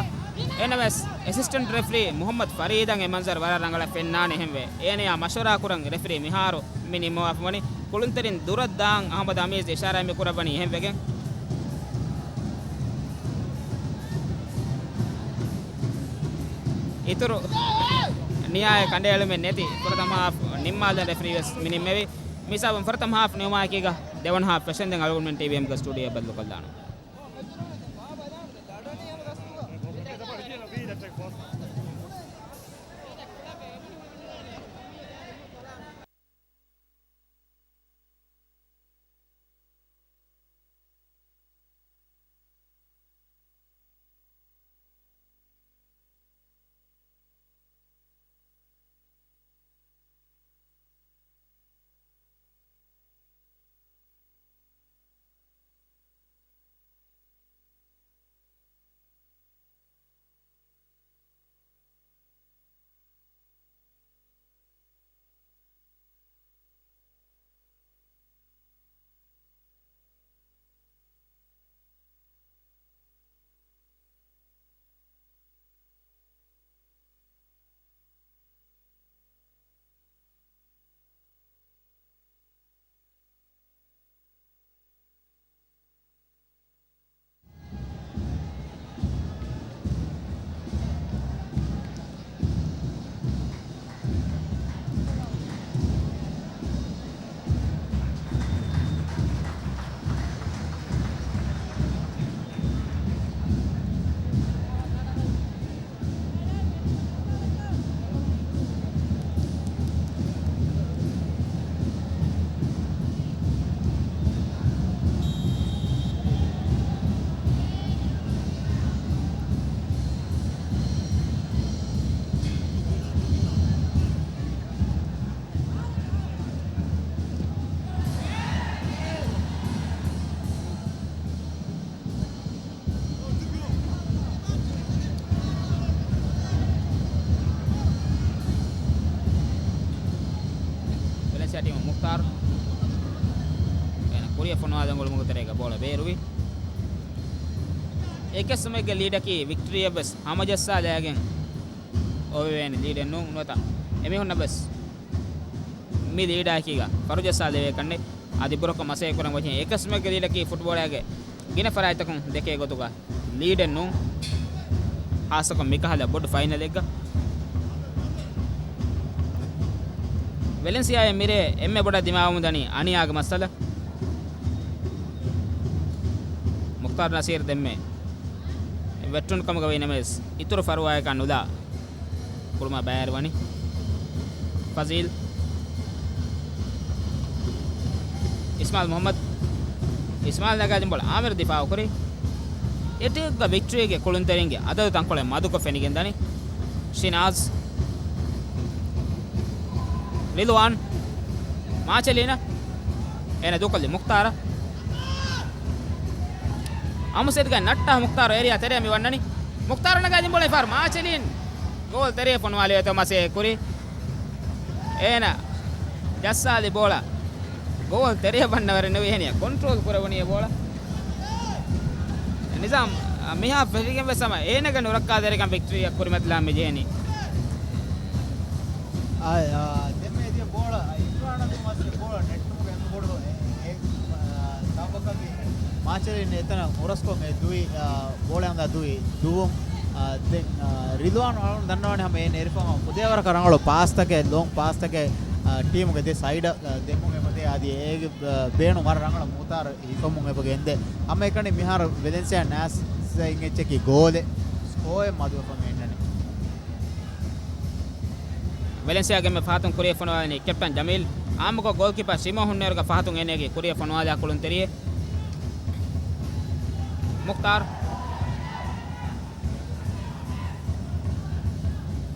އެހެންނަމަވެސް އެސިސްޓެންޓް ރެފްރީ މުޙައްމަދު ފަރީދަށް އެ މަންޒަރު ވަރަށް ރަނގަޅަށް ފެންނާނެ އެހެންވެ. އޭނަޔާ މަޝްވަރާ ކުރަން ރެފްރީ މިހާރު މި ނިންމަވާފަ ވަނީ. ކުޅުންތެރިން ދުރަށް ދާން އަޙްމަދު އަމީޒް އިޝާރާތް މި ކުރައްވަނީ އެހެންވެގެން. އިތުރު ނިޔާއެއް ކަނޑައެޅުމެއް ނެތި ފުރަތަމަ ހާފް ނިންމާލަން ރެފްރީ ވެސް މި ނިންމެވި. މި ހިސާބުން ފުރަތަމަ ހާފް ނިމުމާއެކީގަ ދެވަނަ ހާފް ފެށެންދެން އަޅުގަނޑުމެން ޓީވީއެމްގެ ސްޓޫޑިއޯއަށް ބައްލަވަކޮށްލާނަން. ވެލެންސިއާ ޓީމު މުޚްތާރު އޭނަ ކުރިއަށް ފޮނުވާލަން އުޅުމުގެ ތެރޭގަ ބޯޅަ ބޭރުވި. އެކެއްސުމެއްގެ ލީޑަކީ ވިކްޓްރީއަށްވެސް ހަމަޖައްސާލައިގެން އޮވެވޭނެ ލީޑެއް ނޫން. ނުވަތަ އެމީހުންނަށްވެސް މި ލީޑާއެކީގަ ފަރުޖައްސާލެވޭ ކަންނެ. އަދި ބުރަކޮށް މަސައްކަތް ކުރަން ވަޖެހޭ އެކެއްސުމެއްގެ ލީޑަކީ ފުޓްބޯޅައިގެ ގިނަ ފަރާތްތަކުން ދެކޭ ގޮތުގަ ލީޑެއް ނޫން، ހާއްސަކޮށް މިކަހަލަ ބޮޑު ފައިނަލެއްގަ. ވެލެންސިއާއަށް މިރޭ އެންމެ ބޮޑަށް ދިމާވަމުން ދަނީ އަނިޔާގެ މައްސަލަ. މުޚްތާރު ނަސީރު ދެންމެ ވެއްޓުނު ކަމުގަ ވީނަމަވެސް، އިތުރު ފަރުވާއަކާ ނުލާ ކުރުމާ ބައިވެރިވަނީ. ފަޒީލް. އިސްމާއިލް މުޙައްމަދު. އިސްމާއިލް ނަގާ ދިން ބޯޅަ އާމިރު ދިފާއުކުރި. އެޓޭކްގަ ވިކްޓްރީގެ ކުޅުންތެރިންގެ އަދަދު ތަންކޮޅެއް މަދުކޮށް ފެނިގެންދަނީ. ޝިނާޒް. ރިލްވާން. މާޗެލީނަށް. އޭނަ ދޫކޮށްލި މުޚްތާރަށް. އަމުސެދުގައި ނައްޓާ މުޚްތާރު އޭރިއާ ތެރެއަށް މި ވަންނަނީ. މުޚްތާރު ނަގާ ދިން ބޯޅަ ފާރު މާޗެލީން. ގޯލް ތެރެއަށް ފޮނުވާލެވޭތޯ މަސައްކަތް ކުރި. އޭނަ ޖައްސާލި ބޯޅަ ގޯލް ތެރެއަށް ވަންނަވަރެއް ނުވި ހެނިއްޔާ ކޮންޓްރޯލް ކުރެވުނީ އެ ބޯޅަ. ނިޒާމް، އަ، މިހާ ފެށިގެން ވެސް ހަމަ އޭނަގެ ނުރައްކާތެރިކަން ވިކްޓްރީއަށް ކުރިމަތިލާން މި ޖެހެނީ. އާ، އާ، ދެންމެ ދިޔަ ބޯޅަ އިމްރާނަށް ދުން މަސް އެތަނަށް ހުރަސްކޮށް އެ ދުވި، އާ، ބޯޅަ ހަނދާ ދުވި ދުވުން. އާ، ދެން، އާ، ރިލްވާން އަޅުން ދަންނަވާނެ ހަމަ އޭނަ އެރިފަ ފުދޭވަރަކަށް ރަނގަޅު ޕާސްތަކެއް، ލޯން ޕާސްތަކެއް، އާ، ޓީމުގެ ދެ ސައިޑަށް، އާ، ދެމުން އެމަތެ އަދި އޭގެ، އާ، ބޭނުން ވަރަށް ރަނގަޅަށް މުޚްތާރު ހިފަމުން އެބަ ގެންދޭ. ހަމައެކަނި މިހާރު ވެލެންސިއާ ނާސް އެއްޗަކީ ގޯލެއް ސްކޯއެއް މަދުވެފަ މި އެންނަނީ. ވެލެންސިއާގެ އެންމެ ފަހަތުން ކުރިއަށް ފޮނުވާލަނީ ކެޕްޓަން ޖަމީލް. އާއްމުކޮށް ގޯލްކީޕާ ޝިމޯ ހުންނޭރުގެ ފަހަތުން އޭނަގެ ކުރިއަށް ފޮނުވާލާ ކުޅުންތެރިއެއް. މުޚްތާރު.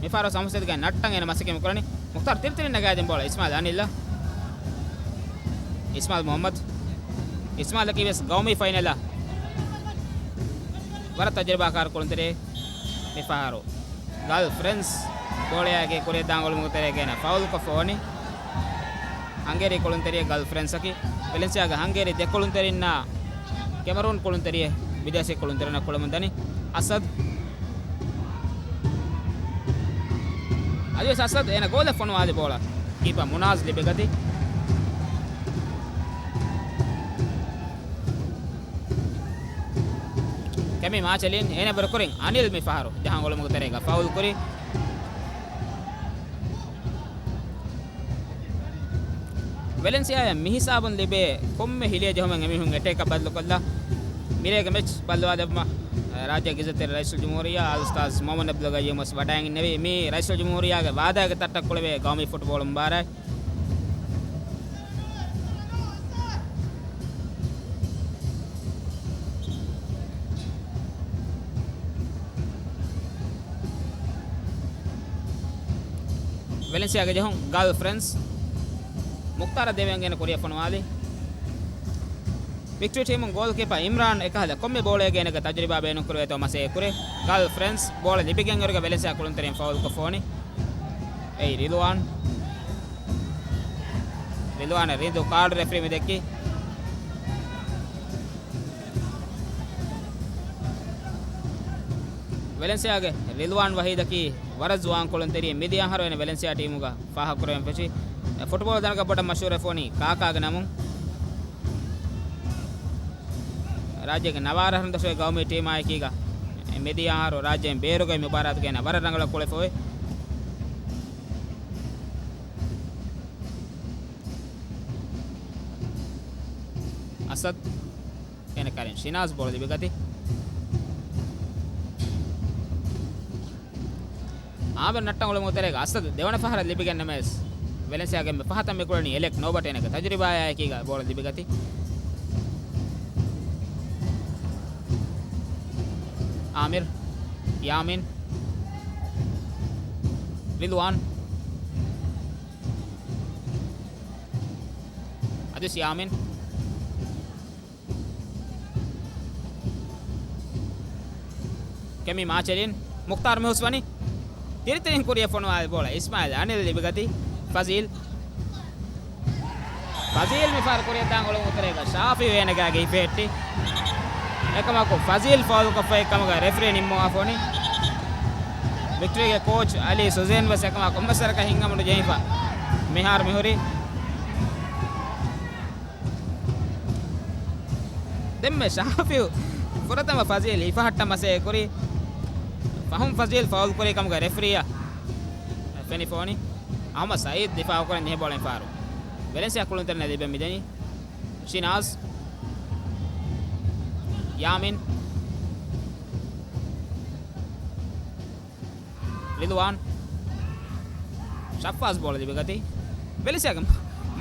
މިފަހަރު ސަމްސެދުގެ ނައްޓަން އޭނަ މަސައްކަތް ކުރަނީ. މުޚްތާރު ތިރިތިރިން ނަގާދިން ބޯޅަ އިސްމާލް އަނިލްއަށް. އިސްމާލް މުޙައްމަދު. އިސްމާލްއަކީ ވެސް ގައުމީ ފައިނަލަށް ވަރަށް ތަޖުރިބާކާރު ކުޅުންތެރިއެއް. މިފަހަރު ގަލްފް ރެންސް ބޯޅައާއެކީ ކުރިއަށް ދާން އުޅުމުގެ ތެރޭގައި އޭނަ ފައުލްކޮށްފަ ވަނީ. ހަނގޭރީ ކުޅުންތެރިއެއް ގަލްފް ރެންސްއަކީ. ވެލެންސިއާގެ ހަނގޭރީ ދެ ކުޅުންތެރިންނާ ކެމަރޫން ކުޅުންތެރިއެއް ބިދޭސީ ކުޅުންތެރިންނަށް ކުޅަމުން ދަނީ. އަސަދު. އަދިވެސް އަސަދު އޭނަ ގޯލަށް ފޮނުވާލި ބޯޅަ ކީޕާ މުނާޒް ލިބިގަތީ. ކެމި މާޗެލިން އޭނަ ބުރަކުރިން އަނިލް މިފަހަރު ޖަހަން އުޅުމުގެ ތެރޭގަ ފައުލް ކުރި. ވެލެންސިއާއަށް މިހިސާބުން ލިބޭ ކޮންމެ ހިލޭ ޖެހުމެއް އެމީހުން އެޓޭކަށް ބަދަލުކޮށްލާ. މިރޭގެ މެޗް ބައްލަވާލެއްވުމަށް ރާއްޖޭގެ އިއްޒަތްތެރި ރައީސުލްޖުމްހޫރިއްޔާ އާލް އުސްތާޛް މުޙައްމަދު ޢަބްދުލް ޤައްޔޫމް ވެސް ވަޑައިގެންނެވި. މި ރައީސުލްޖުމްހޫރިއްޔާގެ ވާދާގެ ތައްޓަށް ކުޅެވޭ ގައުމީ ފުޓްބޯޅަ މުބާރާތް. ވެލެންސިއާގެ ޖެހުން ގަލްފް ރެންސް. މުޚްތާރަށް ދެވިގެން އޭނަ ކުރިއަށް ފޮނުވާލި. ވިކްޓޮރީ ޓީމުން ގޯލްކީޕާ އިމްރާން އެކަހަލަ ކޮންމެ ބޯޅައެއްގައި އޭނަގެ ތަޖުރިބާ ބޭނުންކުރެވޭތޯ މަސައްކަތް ކުރޭ. ގަލްފް ރެންސް ބޯޅަ ލިބިގެން އިރުގަ ވެލެންސިއާ ކުޅުންތެރިން ފައުލްކޮށްފަ ވަނީ. އެއީ ރިލްވާން. ރިލްވާނަށް ރީދޫ ކާޑު ރެފްރީ މި ދެއްކީ. ވެލެންސިއާގެ ރިލްވާން ވަހީދަކީ ވަރަށް ޒުވާން ކުޅުންތެރިއެއް. މިދިޔަ އަހަރު އޭނަ ވެލެންސިއާ ޓީމުގަ ފާހަގަކުރެވެން ފެށީ. އެ ފުޓްބޯޅަ ދަނޑުގަ ބޮޑަށް މަޝްހޫރެއް ފޯނީ ކާކާގެ ނަމުން. ރާއްޖޭގެ ނަވާރަ އަހަރުން ދަށުވޭ ގައުމީ ޓީމާއެކީގަ މިދިޔަ އަހަރު ރާއްޖޭން ބޭރުގައި މުބާރާތުގައި އޭނަ ވަރަށް ރަނގަޅަށް ކުޅެފަ އޮތް. އަސަދް އޭނަ ކަރިން ޝިނާޒް ބޯޅަ ލިބިގަތީ. އާމިރު ނައްޓަން އުޅުމުގެ ތެރޭގަ އަސަދު ދެވަނަ ފަހަރަށް ލިބިގެން ނަމަވެސް، ވެލެންސިއާގެ އެންމެ ފަހަތަށް މި ކުޅެނީ އެލެކް ނޯބަޓް އޭނަގެ ތަޖުރިބާއާއެކީގަ ބޯޅަ ލިބިގަތީ. އާމިރު، ޔާމިން، ރިލްވާން. އަދިވެސް ޔާމިން. ކެމި މާޗެލިން، މުޚްތާރު މިހުސްވަނީ. ތިރިތިރިން ކުރިއަށް ފޮނުވާލި ބޯޅަ އިސްމާއިލް އަނިލް ލިބިގަތީ. ފަޒީލް. ފަޒީލް މިފަހަރު ކުރިއަށް ދާން އުޅުމުގެ ތެރޭގަ ޝާފިއު އޭނަގެ ހިފެހެއްޓި. އެކަމަކު ފަޒީލް ފައުލްކޮށްފައި ކަމުގަ ރެފްރީ ނިންމަވާފަ ވަނީ. ވިކްޓޮރީގެ ކޯޗް އަލީ ސުޒޭން ވެސް އެކަމާ ކޮންމެސް ވަރަކަށް ހިތްހަމަނުޖެހިފަ މިހާރު މިހުރީ. ދެންމެ ޝާފިއު ފުރަތަމަ ފަޒީލް ހިފަހައްޓަން މަސައްކަތް ކުރީ. ފަހުން ފަޒީލް ފައުލް ކުރީ ކަމުގަ ރެފްރީއަށް ފެނިފަ ވަނީ. އަހުމަދު ސައީދު ދިފާއު ކުރަން ޖެހި ބޯޅަ މިފަހަރު ވެލެންސިއާ ކުޅުންތެރިންނަށް ލިބެން މިދަނީ. ޝިނާޒް. ޔާމިން. ރިލްވާން. ޝައްފާޒް ބޯޅަ ލިބިގަތީ. ވެލެންސިއާގެ މަ-،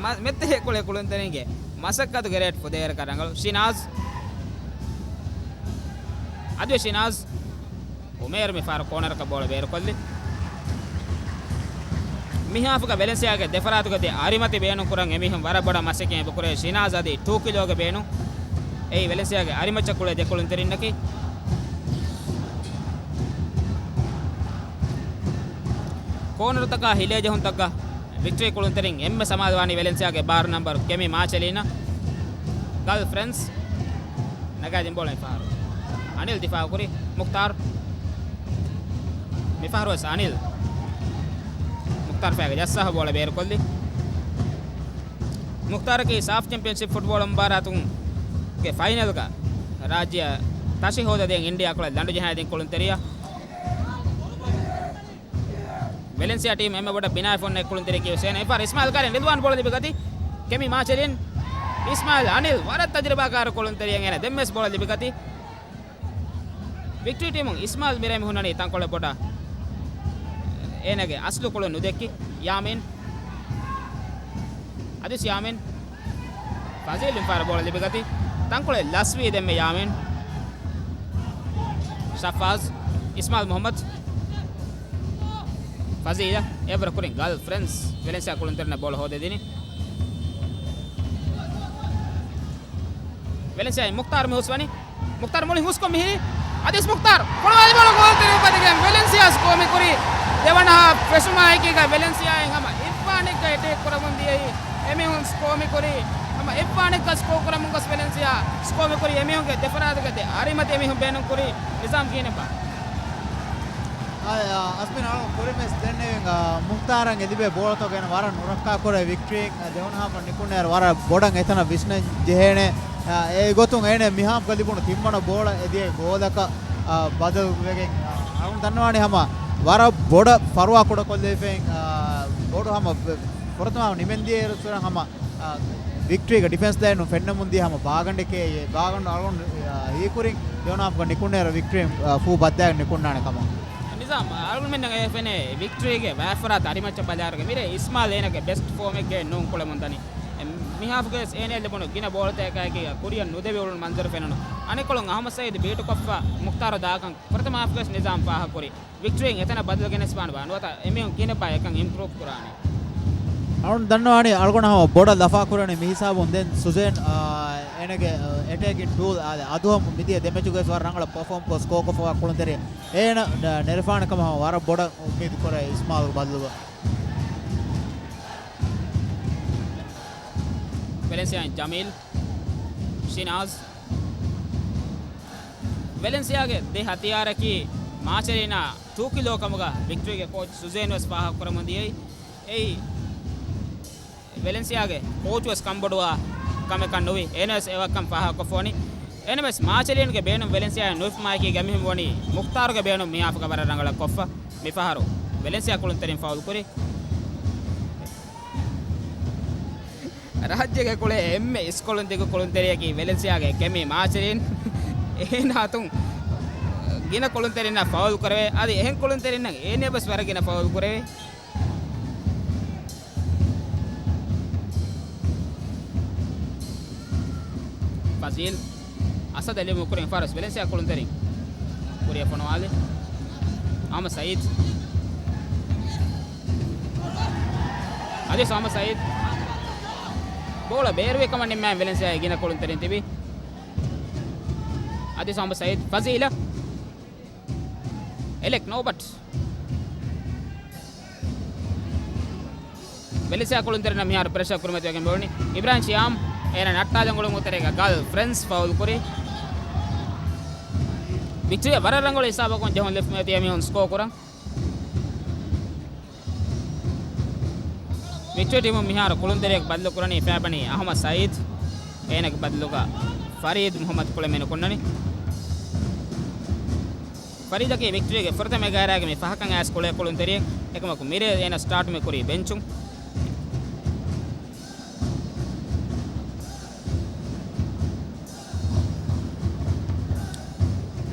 މަ-، މެއްތެހޭ ކުޅޭ ކުޅުންތެރިންގެ މަސައްކަތުގެ ރޭޓް ފުދޭވަރަކަށް ރަނގަޅު. ޝިނާޒް. އަދިވެސް ޝިނާޒް. އުމޭރު މިފަހަރު ކޯނަރަކަށް ބޯޅަ ބޭރުކޮށްލި. މި ހާފުގަ ވެލެންސިއާގެ ދެފަރާތުގަ ދެ އަރިމަތި ބޭނުން ކުރަން އެމީހުން ވަރަށް ބޮޑަށް މަސައްކަތް އެބަ ކުރޭ. ޝިނާޒް އަދި ޓޫކިލޯގެ ބޭނުން. އެއީ ވެލެންސިއާގެ އަރިމައްޗަށް ކުޅޭ ދެ ކުޅުންތެރިންނަކީ. ކޯނަރުތަކާ ހިލޭ ޖެހުންތަކަށް ވިކްޓޮރީ ކުޅުންތެރިން އެންމެ ސަމާލުވާނީ ވެލެންސިއާގެ ބާރަ ނަމްބަރު ކެމި މާޗެލީނަށް. ގަލް ފްރެންސް ނަގާދިން ބޯޅަ މިފަހަރު. އަނިލް ދިފާއު ކުރި. މުޚްތާރު. މިފަހަރު ވެސް އަނިލް. މުޚްތާރު ފައިގަ ޖައްސާފަ ބޯޅަ ބޭރުކޮށްލި. މުޚްތާރަކީ ސާފް ޗެމްޕިއަންޝިޕް ފުޓްބޯޅަ މުބާރާތުގެ ފައިނަލްގަ ރާއްޖެއަށް ތަށި ހޯދަދޭން އިންޑިއާ ކޮޅަށް ލަނޑު ޖަހާދިން ކުޅުންތެރިޔާ. ވެލެންސިއާ ޓީމް އެންމެ ބޮޑަށް ބިނާވެފަ އޮންނަ ކުޅުންތެރިޔަކީ ވެސް އޭނަ. އެއްފަހަރު އިސްމާއިލް ކާރިން ރިދުވާން ބޯޅަ ލިބިގަތީ. ކެމި މާޗެލިން. އިސްމާއިލް އަނިލް ވަރަށް ތަޖުރިބާކާރު ކުޅުންތެރިޔެއް އޭނަ ދެން ވެސް ބޯޅަ ލިބިގަތީ. ވިކްޓްރީ ޓީމުން އިސްމާއިލް މިރޭ މި ހުންނަނީ ތަންކޮޅެއް ބޮޑަށް. އޭނަގެ އަސްލު ކުޅުން ނުދެއްކި. ޔާމީން. އަދިސް ޔާމީން. ފަޒީލް މިފަހަރު ބޯޅަ ލިބިގަތީ. ތަންކޮޅެއް ލަސްވީ ދެންމެ ޔާމީން. ޝަފާޒް. އިސްމާއިލް މުހައްމަދު. ފަޒީލަށް އެއަށްވުރެ ކުރިން ގަލް ފްރެންސް ވެލެންސިއާ ކުޅުންތެރިންނަށް ބޯޅަ ހޯދަދިނީ. ވެލެންސިއާއިން މުޚްތާރު މި ހުސްވަނީ. މުޚްތާރު މުޅި ހުސްކޮށް މިހިރީ. އަދިސް މުޚްތާރު ފޮނުވާލި ބޯޅަ ގޯލްތެރެއަށް ބަދިގެން ވެލެންސިއާ ސްކޯ މި ކުރީ. ދެވަނަ ހާފް ފެށުމާއެކީގަ ވެލެންސިއާއިން ހަމަ އިއްވާނެއްގަ އެޓޭކް ކުރަމުން ދިޔައީ. އެމީހުން ސްކޯ މި ކުރީ. ހަމަ އިއްވާނެއްގަ ސްކޯ ކުރަމުން ގޮސް ވެލެންސިއާ ސްކޯ މި ކުރީ. އެމީހުންގެ ދެފަރާތުގެ ދެ އަރިމަތި އެމީހުން ބޭނުން ކުރީ. ނިޒާމް ކިހިނެއްބާ؟ އާ، އަސްމިން އަޅު ކުރިން ވެސް ދެންނެވިން، އާ، މުޚްތާރަށް އެ ލިބޭ ބޯޅަތަކުގަ އޭނަ ވަރަށް ނުރައްކާކުރޭ. ވިކްޓްރީ ދެވަނަ ހާފަށް ނިކުންނޭ ވަރަށް ބޮޑަށް އެތަނަށް ވިސްނަން ޖެހޭނެ. އާ، އެގޮތުން އޭނަ މިހާފްގަ ލިބުނު ތިންވަނަ ބޯޅަ އެ ދިޔަ ގޯލަކަށް، އާ، ބަދަލު ވެގެން، އާ، އަޅުން ދަންނަވާނީ ހަމަ ވަރަށް ބޮޑަށް ފަރުވާ ކުޑަކޮށްލެވިފައި، އާ، ބޮޑު ހަމަ ފުރަތަމަ ނިމެންދިޔަ އިރުއްސުރަން ހަމަ އާ، ވިކްޓްރީގެ ޑިފެންސް ލައިނުން ފެންނަމުން ދިޔަ ހަމަ ބާގަނޑެކޭ، އެ ބާގަނޑު އަޅުގަނޑު، އާ، ހީކުރިން ދެވަނަ ހާފްގަ ނިކުންނޭރަ ވިކްޓްރީ، އާ، ފޫ ބައްދާގެން ނިކުންނާނެ ކަމަށް. ނިޒާމް، އަޅުގަނޑުމެންނަށް އެ ފެނޭ ވިކްޓްރީގެ ވާފަރާތް އަރިމައްޗަށް ބަލާއިރުގަ މިރޭ އިސްމާލް އޭނަގެ ބެސްޓް ފޯމެއްގައެއް ނޫން ކުޅެމުން ދަނީ. އެ މި ހާފްގަވެސް އޭނަޔަށް ލިބުނު ގިނަ ބޯޅަތަކާއެކީގަ ކުރިއަށް ނުދެވި އުޅުނު މަންޒަރު ފެނުނު. އަނެއްކޮޅުން އަހްމަދު ސައީދު ބީޓުކޮށްފަ މުޚްތާރު ދާކަން ފުރަތަމަ ހާފްގަވެސް ނިޒާމް ފާހަގަކުރި. ވިކްޓްރީން އެތަނަށް ބަދަލު ގެނެސްފާނެބާ ނުވަތަ އެމީހުން ކިހިނެއްބާ އެކަން އިމްޕްރޫވް ކުރާނީ؟ އަޅުން ދަންނަވާނީ އަޅުގަނޑަށް ހަމަ ބޮޑަށް ލަފާކުރަނީ މި ހިސާބުން ދެން ސުޒޭން، އާ، އޭނަގެ، އާ، އެޓޭކިން ޓޫލް، އާ، އަދުހަމަ މިދިޔަ ދެ މެޗުގަވެސް ވަރަށް ރަނގަޅަށް ޕަފޯމްކޮށް ސްކޯ ކޮށްފަވާ ކުޅުންތެރި އޭނަ ނެރެފާނެ ކަމަށް ހަމަ ވަރަށް ބޮޑަށް އުއްމީދު ކުރޭ އިސްމާލް ބަދަލުގަ. ވެލެންސިއާއިން ޖަމީލް، ޝިނާޒް، ވެލެންސިއާގެ ދެ ހަތިޔާރަކީ މާޗެލިނާ ޓޫކިލޯ ކަމުގަ ވިކްޓްރީގެ ކޯޗް ސުޒޭން ވެސް ފާހަގަކުރަމުން ދިޔައީ. އެއީ ވެލެންސިއާގެ ކޯޗް ވެސް ކަންބޮޑުވާ ކަމެއް ކަން ނުވި. އޭނަ ވެސް އެވައްކަން ފާހަގަކޮށްފަވަނީ. އޭނަ ވެސް މާޗެލިންގެ ބޭނުން ވެލެންސިއާއަށް ނުވިފުމާއެކީ އެމީހުން ވަނީ މުޚްތާރުގެ ބޭނުން މިހާފުގަ ވަރަށް ރަނގަޅަށް ކޮށްފަ. މިފަހަރު ވެލެންސިއާ ކުޅުންތެރިން ފައުލް ކުރި. ރާއްޖޭގެ ކުޅޭ އެންމެ އިސްކޮޅުން ދިގު ކުޅުންތެރިޔަކީ ވެލެންސިއާގެ ކެމީ މާޗެލިން. އޭނާ އަތުން ގިނަ ކުޅުންތެރިންނަށް ފައުލް ކުރެވޭ. އަދި އެހެން ކުޅުންތެރިންނަށް އޭނަ ވެސް ވަރަށް ގިނަ ފައުލް ކުރެވޭ. ފަޒީލް އަސަދަށް ލިބުމުގެ ކުރިން ފާރިސް ވެލެންސިއާ ކުޅުންތެރިން ކުރިއަށް ފޮނުވާލި. އަހްމަދު ސައީދު. އަދިސް އަހްމަދު ސައީދު. ބޯޅަ ބޭރުވި ކަމަށް ނިންމާ ވެލެންސިއާގެ ގިނަ ކުޅުންތެރިން ތިބި. އަދިސް އަހްމަދު ސައީދު. ފަޒީލަށް. އެލެކް ނޯބަޓް. ވެލެންސިއާ ކުޅުންތެރިންނަށް މިހާރު ޕްރެޝަރ ކުރިމަތިވެގެން ބޭނުންވަނީ. އިބްރާހިމް ޝިޔާމް އޭނަ ނައްޓާލަން އުޅުމުގެ ތެރޭގަ ގަލް ފްރެންސް ފައުލް ކުރި. ވިކްޓްރީއަށް ވަރަށް ރަނގަޅު ހިސާބަކުން ޖެހުން ލިބުމޭ ތިޔަ މީހުން ސްކޯ ކުރަން. ވިކްޓްރީ ޓީމުން މިހާރު ކުޅުންތެރިޔަކު ބަދަލު ކުރަނީ ފައިބަނީ އަހްމަދު ސައީދު. އޭނަގެ ބަދަލުގަ ފަރީދު މުހައްމަދު ކުޅެމިނު ކުންނަނީ. ފަރީދަކީ ވިކްޓްރީގެ ފުރަތަމަ އެގާރައިގެ މި ފަހަކަށް އައިސް ކުޅޭ ކުޅުންތެރިއެއް. އެކަމަކު މިރޭ އޭނަ ސްޓާޓު މި ކުރީ ބެންޗުން.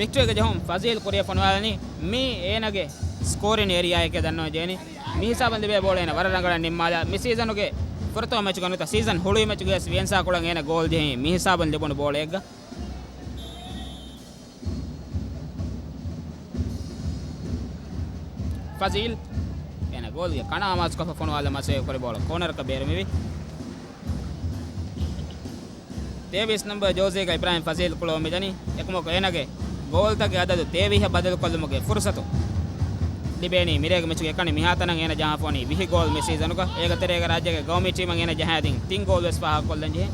ވިކްޓްރީގެ ޖެހުން ފަޒީލް ކުރިއަށް ފޮނުވާލަނީ. މީ އޭނަގެ ސްކޯރިން އޭރިއާއެކޭ ދަންނަވަން ޖެހެނީ. މި ހިސާބަށް ލިބޭ ބޯޅަ އޭނަ ވަރަށް ރަނގަޅަށް ނިންމާލާ. މި ސީޒަނުގެ ފުރަތަމަ މެޗުގަ ނުވަތަ ސީޒަން ހުޅުވި މެޗުގައި ވެސް ވިއެންސާ ކޮޅަށް އޭނަ ގޯލް ޖެހީ މި ހިސާބުން ލިބުނު ބޯޅައެއްގަ. ފަޒީލް އޭނަ ގޯލްގެ ކަނާ އަމާޒުކޮށްފަ ފޮނުވާލަން މަސައްކަތް ކުރި ބޯޅަ ކޯނަރަކަށް ބޭރުވި. ތޭވީސް ނަމްބަރ ޖާސީގަ އިބްރާހިމް ފަޒީލް ކުޅައުމެއް ޖެހެނީ. އެކަމަކު އޭނަގެ ގޯލްތަކުގެ އަދަދު ތޭވީހަށް ބަދަލުކޮށްލުމުގެ ފުރުސަތު ލިބޭނީ މިރޭގެ މެޗުގެ އެކަނި މިހާތަނަށް އޭނަ ޖަހާފަވަނީ ވިހި ގޯލް މި ސީޒަނުގަ. އޭގެ ތެރޭގަ ރާއްޖޭގެ ގައުމީ ޓީމަށް އޭނަ ޖަހާދިން ތިން ގޯލް ވެސް ފާހަގަކޮށްލަން ޖެހޭ.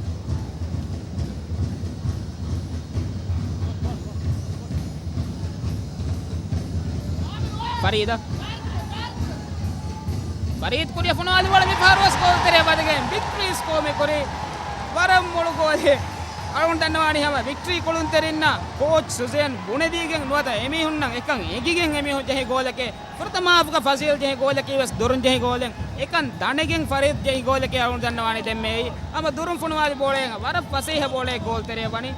ފަރީދަށް. ފަރީދު ކުރިއަށް ފޮނުވާލި ބޯޅަ މި ފަހަރު ވެސް ގޯލް ތެރެއަށް ވަދެގެން ވިކްޓްރީ ސްކޯ މި ކުރީ. ވަރަށް މޮޅު ގޯލެއް. އަޅުގަނޑު ދަންނަވާނީ ހަމަ ވިކްޓަރީ ކުޅުންތެރިންނަށް ކޯޗް ސުޒޭން ބުނެދީގެން ނުވަތަ އެމީހުންނަށް އެކަން އެނގިގެން އެމީހުން ޖެހި ގޯލެކޭ. ފުރަތަމަ ހާފުގަ ފަޒީލް ޖެހި ގޯލަކީ ވެސް ދުރުން ޖެހި ގޯލެއް. އެކަން ދަނެގެން ފަރީދު ޖެހި ގޯލެކޭ އަޅުގަނޑު ދަންނަވާނީ ދެންމެ އެއީ. ހަމަ ދުރުން ފޮނުވާލި ބޯޅައެއް ވަރަށް ފަސޭހަ ބޯޅައެއް ގޯލް ތެރެއަށް ވަނީ.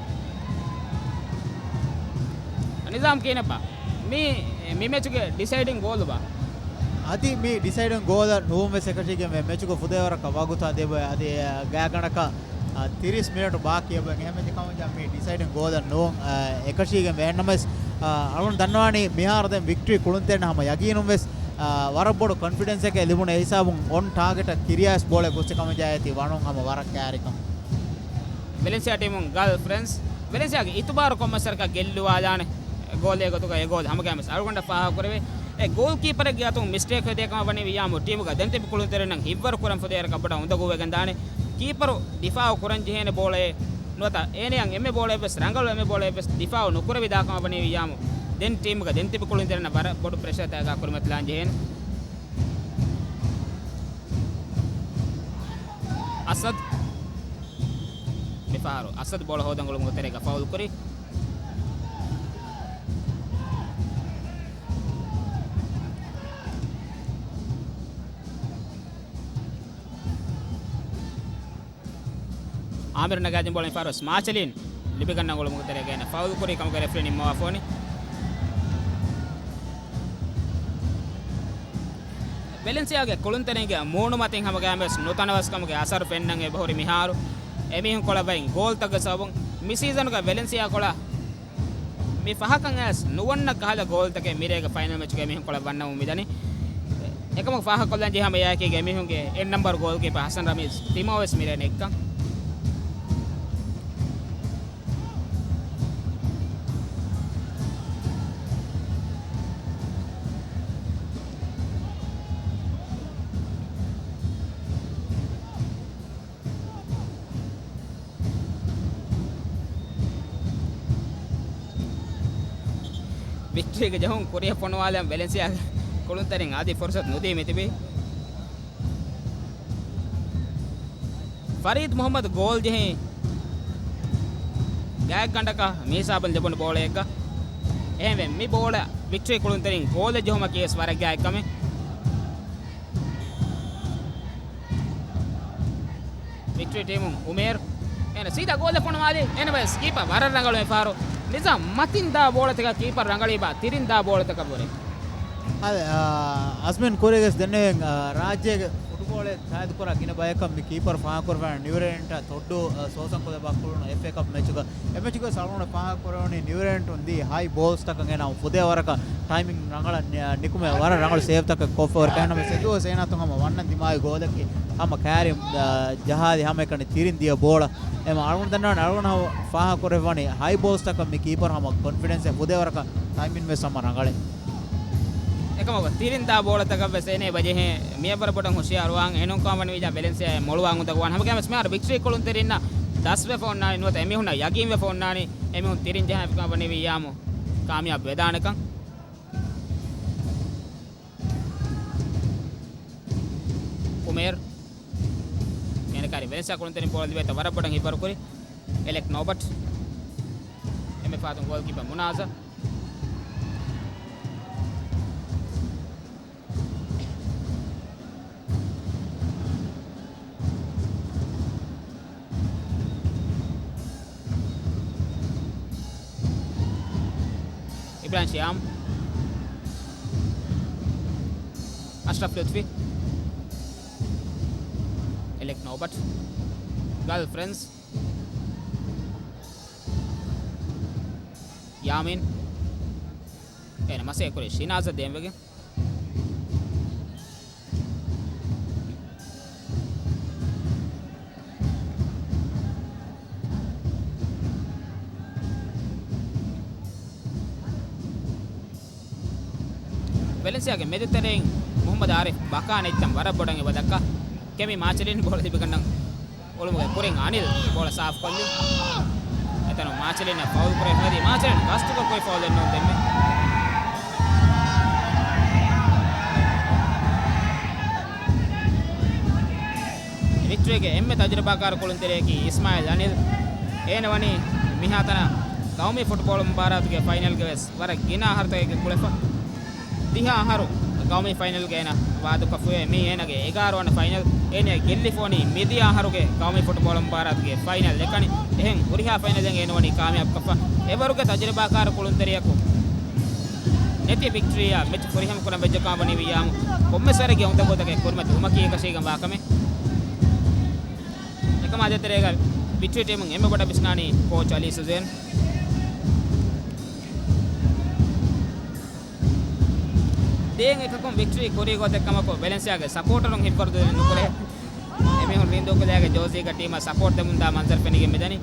ނިޒާމް ކިހިނެއްބާ؟ މީ، މި މެޗުގެ ޑިސައިޑިން ގޯލުބާ؟ އަދި މި ޑިސައިޑިން ގޯލަށް ނުވުން ވެސް އެކަށީގެން މެ މެޗުގަ ފުދޭވަރަކަށް ވަގުތާ ދެބައި އަދި ގާތްގަނޑަކަށް އާ، ތިރީސް މިނެޓު ބާކީ އެބަ އެހެން ކަމަށް މި ޑިސައިޑިން ގޯލަށް ނޫން، އާ، އެކަށީގެން ވެ. އެހެންނަމަވެސް، އާ، އަޅުން ދަންނަވާނީ މިހާރު ދެން ވިކްޓަރީ ކުޅުންތެރިން ހަމަ ޔަގީނުން ވެސް، އާ، ވަރަށް ބޮޑު ކޮންފިޑެންސްއެކޭ ލިބުނު އެހިސާބުން އޮން ޓާގެޓަށް ކިރިޔާސް ބޯޅަ ގޮސް ކަމަށް އޭތި ވަނުން ހަމަ ވަރަށް ކައިރިކަން. ވެލެންސިއާ ޓީމުން ގޯލް ފްރެންސް. ވެލެންސިއާގެ އިތުބާރު ކޮންމެސް ވަރަކަށް ގެއްލުވާލާނެ ގޯލޭ ގޮތުގަ އެ ގޯލް ހަމަގައިމެސް އަޅުގަނޑަށް ފާހަގަކުރެވޭ. އެ ގޯލް ކީޕަރެއްގެ އަތުން މިސްޓޭކް ވެދޭ ކަމަށް ވަނީ ވިއްޔާމު ޓީމުގަ ދެން ތިބި ކުޅުންތެރިންނަށް ހިތްވަރު ކުރަން ފުދޭވަރަކަށް ބޮޑަށް އުނދަގޫވެގެން ދާނެ. ކީޕަރު ދިފާއު ކުރަން ޖެހޭނެ ބޯޅައެއް ނުވަތަ އޭނައަށް އެންމެ ބޯޅައެއްވެސް ރަނގަޅު އެންމެ ބޯޅައެއްވެސް ދިފާއު ނުކުރެވި ދާކަމަށް ވަނީ ވިއްޔާމު ދެން ޓީމުގަ ދެން ތިބި ކުޅުންތެރިންނަށް ވަރަށް ބޮޑު ޕްރެޝަރތަކަކާ ކުރިމަތިލާން ޖެހޭނެ. އަސަދު. މިފަހަރު އަސަދު ބޯޅަ ހޯދަން އުޅުމުގެ ތެރޭގަ ފައުލް ކުރި. އާމިރު ނަގާދިން ބޯޅަ މިފަހަރު ވެސް މާޗަލީން ލިބިގަންނަ އުޅުމުގެ ތެރޭގައި ފައުލް ކުރި ކަމުގެ ރެފްރީ ނިންމަވާފަ ވަނީ. ވެލެންސިއާގެ ކުޅުންތެރިންގެ މޫނުމަތިން ހަމަގައިމެސް ނުތަނަވަސްކަމުގެ އަސަރު ފެންނަން އެބަހުރި މިހާރު. އެމީހުން ކޮޅަށް ވައިން ގޯލްތަކުގެ ސަބަބުން މި ސީޒަނުގަ ވެލެންސިއާ ކޮޅަށް މި ފަހަކަށް އައިސް ނުވަންނަ ކަހަލަ ގޯލްތަކެއް މިރޭގެ ފައިނަލް މެޗުގަ އެމީހުން ކޮޅަށް ވަންނަމުން މިދަނީ. އެކަމަކު ފާހަގަކޮށްލަން ޖެހޭ ހަމަ އެއާއެކީގަ އެމީހުންގެ އެއް ނަމްބަރު ގޯލްކީޕަ ހަސަން ރަމީޒް ތިމޯ ވެސް މިރޭ ނެތްކަން. ވިކްޓަރީގެ ޖަހުން ކުރިއަށް ފޮނުވާލަން ވެލެންސިއާގެ ކުޅުންތެރިން އަދި ފުރުސަތު ނުދީ މިތިބީ. ފަރީދު މުހައްމަދު ގޯލް ޖެހި ގާތްގަނޑަކަށް މިހިސާބުން ލިބުނު ބޯޅައެއްގަ. އެހެންވެ، މި ބޯޅަ ވިކްޓަރީ ކުޅުންތެރިން ގޯލެއް ޖެހުމަކީ ވެސް ވަރަށް ގާތް ކަމެއް. ވިކްޓަރީ ޓީމުން އުމޭރު. އޭނަ ސީދާ ގޯލެއް ފޮނުވާލީ. އޭނަ ވެސް ކީޕަރ ވަރަށް ރަނގަޅު މިފަހަރު. ނިޒާމް މަތިން ދާ ބޯޅަތަކަށް ކީޕަރ ރަނގަޅީބާ ތިރިން ދާ ބޯޅަތަކަށްވުރެ. އަދި، އާ، އަޒްމިން ކުރީގެސް ދެންނެވިން، އާ، ރާއްޖޭގެ ފުޓުބޯޅައެއް ތާއިދުކުރާ ގިނަ ބަޔަކަށް މި ކީޕަރު ފާހަގަކުރެވޭނެ ނިއުރޭންޓާ ތޮއްޑޫ، އާ، ސޯސަން ކުލަބާ ކުޅުނު އެފްއޭ ކަޕް މެޗުގަ. އެމެޗުގަ ސަޅުން ފާހަގަކުރެވުނީ ނިއުރޭންޓުން ދީ ހައި ބޯލްސްތަކަށް އޭނާ ފުދޭވަރަކަށް ޓައިމިން ރަނގަޅަށް ނި-، ނިކުމެ ވަރަށް ރަނގަޅު ސޭވްތަކެއް ކޮށްފަވަރު ކަހެނަމަ ސެދުވަސް އޭނާތުން ހަމަ ވަންނަން ދިމާވި ގޯލަކީ ހަމަ ކައިރި، އާ، ޖަހާލި ހަމައެކަނި ތިރިން ދިޔަ ބޯޅަ. އެމަ އަޅުގަނޑު ދަންނަވަން އަޅުގަނޑު ހަމަ ފާހަގަކުރެއްވަނީ ހައި ބޯލްސްތަކަށް މި ކީޕަރު ހަމަ ކޮންފިޑެންސް ފުދޭވަރަކަށް ޓައިމިން ވެސް ހަމަ ރަނގަޅޭ. އެކަމަކު ތިރިން ދާ ބޯޅަތަކަށް ވެސް އޭނަ ބަޖެހޭ މިއަށްވުރެ ބޮޑަށް ހުޝިޔާރުވާން އެހެނުން ކަމަށް ވަނި ވިއްޔާ ވެލެންސިއާ މޮޅުވާން އުނދަގޫވާން ހަމަގައިމުވެސް މިހާރު ވިކްޓަރީ ކުޅުންތެރިންނަށް ދަސްވެފަ އޮންނާނީ ނުވަތަ އެމީހުންނަށް ޔަގީންވެފަ އޮންނާނީ އެމީހުން ތިރިން ޖަހާފިކަމަށް ވަނީ ވިއްޔާމު ކާމިޔާބު ވެދާނެކަން. އުމޭރު އޭނަ ކާރި ވެލެންސިއާ ކުޅުންތެރިން ބޯޅަ ލިބޭތަ ވަރަށް ބޮޑަށް ހިތްވަރުކުރި. އެލެކް ނޯބަޓް. އެންމެ ފަހަތުން ގޯލްކީޕަރ މުނާޒަ. އިބްރާހިމް ޝިޔާމް. އަޝްރަފް ލުތްފީ. އެލެކް ނޯބަޓް. ގާލް ފްރެންސް. ޔާމީން. އޭނަ މަސޭ ކުރި ޝިނާޒަށް ދޭންވެގެން. ވެލެންސިއާގެ މެދުތެރެއިން މުހައްމަދު އާރިފް ބަކާ ނެތްތަން ވަރަށް ބޮޑަށް އެބަދައްކާ. ކެމި މާޗެލިން ބޯޅަ ލިބިގަންނަން އުޅުމުގެ ކުރިން އަނިލް ބޯޅަ ސާފުކޮށްލި. އެތަނުން މާޗެލިން ފައުލް ކުރެވިފައި މާޗެލިން ގަސްތުގަ ކުރި ފައުލެއް ނޫން ދެންމެ. ވިކްޓަރީގެ އެންމެ ތަޖުރިބާކާރު ކުޅުންތެރިޔަކީ އިސްމާއިލް އަނިލް. އޭނަ ވަނީ މިހާތަނަށް ގައުމީ ފުޓްބޯޅަ މުބާރާތުގެ ފައިނަލްގެ ވެސް ވަރަށް ގިނަ އަހަރުތަކެއްގެ ކުޅެފަ. ދިހަ އަހަރު ގައުމީ ފައިނަލްގަ އޭނަ ވާދަކޮށްފައި. މީ އޭނަގެ އެގާރަ ވަނަ ފައިނަލް. އޭނަ ގެއްލިފަ ވަނީ މިދިޔަ އަހަރުގެ ގައުމީ ފުޓްބޯޅަ މުބާރާތުގެ ފައިނަލް އެކަނި. އެހެން ހުރިހާ ފައިނަލެއް އޭނަ ވަނީ ކާމިޔާބުކޮށްފަ. އެވަރުގެ ތަޖުރިބާކާރު ކުޅުންތެރިޔަކު ނެތި ވިކްޓްރީއާ މެޗު ފުރިހަމަ ކުރަން ވެއްޖެ ކަމަށް ވަނީ ވިއްޔާމު ކޮންމެސް ވަރެއްގެ އުނދަގޫތަކެއް ކުރިމަތި ވުމަކީ އެކަށީގެން ވާ ކަމެއް. އެކަމާ ދޭތެރޭގަ ވިކްޓްރީ ޓީމުން އެންމެ ބޮޑަށް ވިސްނާނީ ކޯޗް އަލީ ސުޒޭން. ދޭން އެކަކުން ވިކްޓްރީ ކުރީ ގޮތެއް ކަމަކު ވެލެންސިއާގެ ސަޕޯޓަރުން ހިތްވަރުދުވެ ނުކުރޭ. އެމީހުން ރީނދޫ ކުލައިގެ ޖޯޒީގެ ޓީމަށް ސަޕޯޓް ދެމުންދާ މަންޒަރު ފެނިގެން މިދަނީ.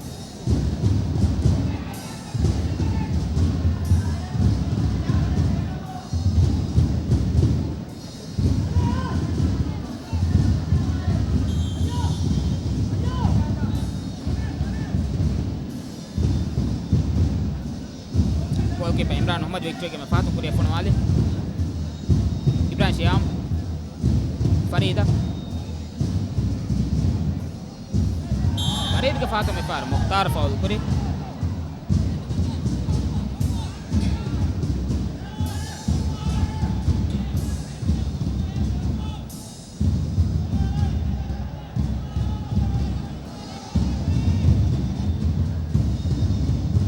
ގޯލްކީޕަރ އިމްރާން މުހައްމަދު ވިކްޓްރީގެ މެ ފަހަތުން ކުރިއަށް ފޮނުވާލި. އިބްރާހިމް ޝިޔާމް. ފަރީދަ. ފަރީދުގެ ފަހަތުން މިފަހަރު މުޚްތާރު ފައުލު ކުރި.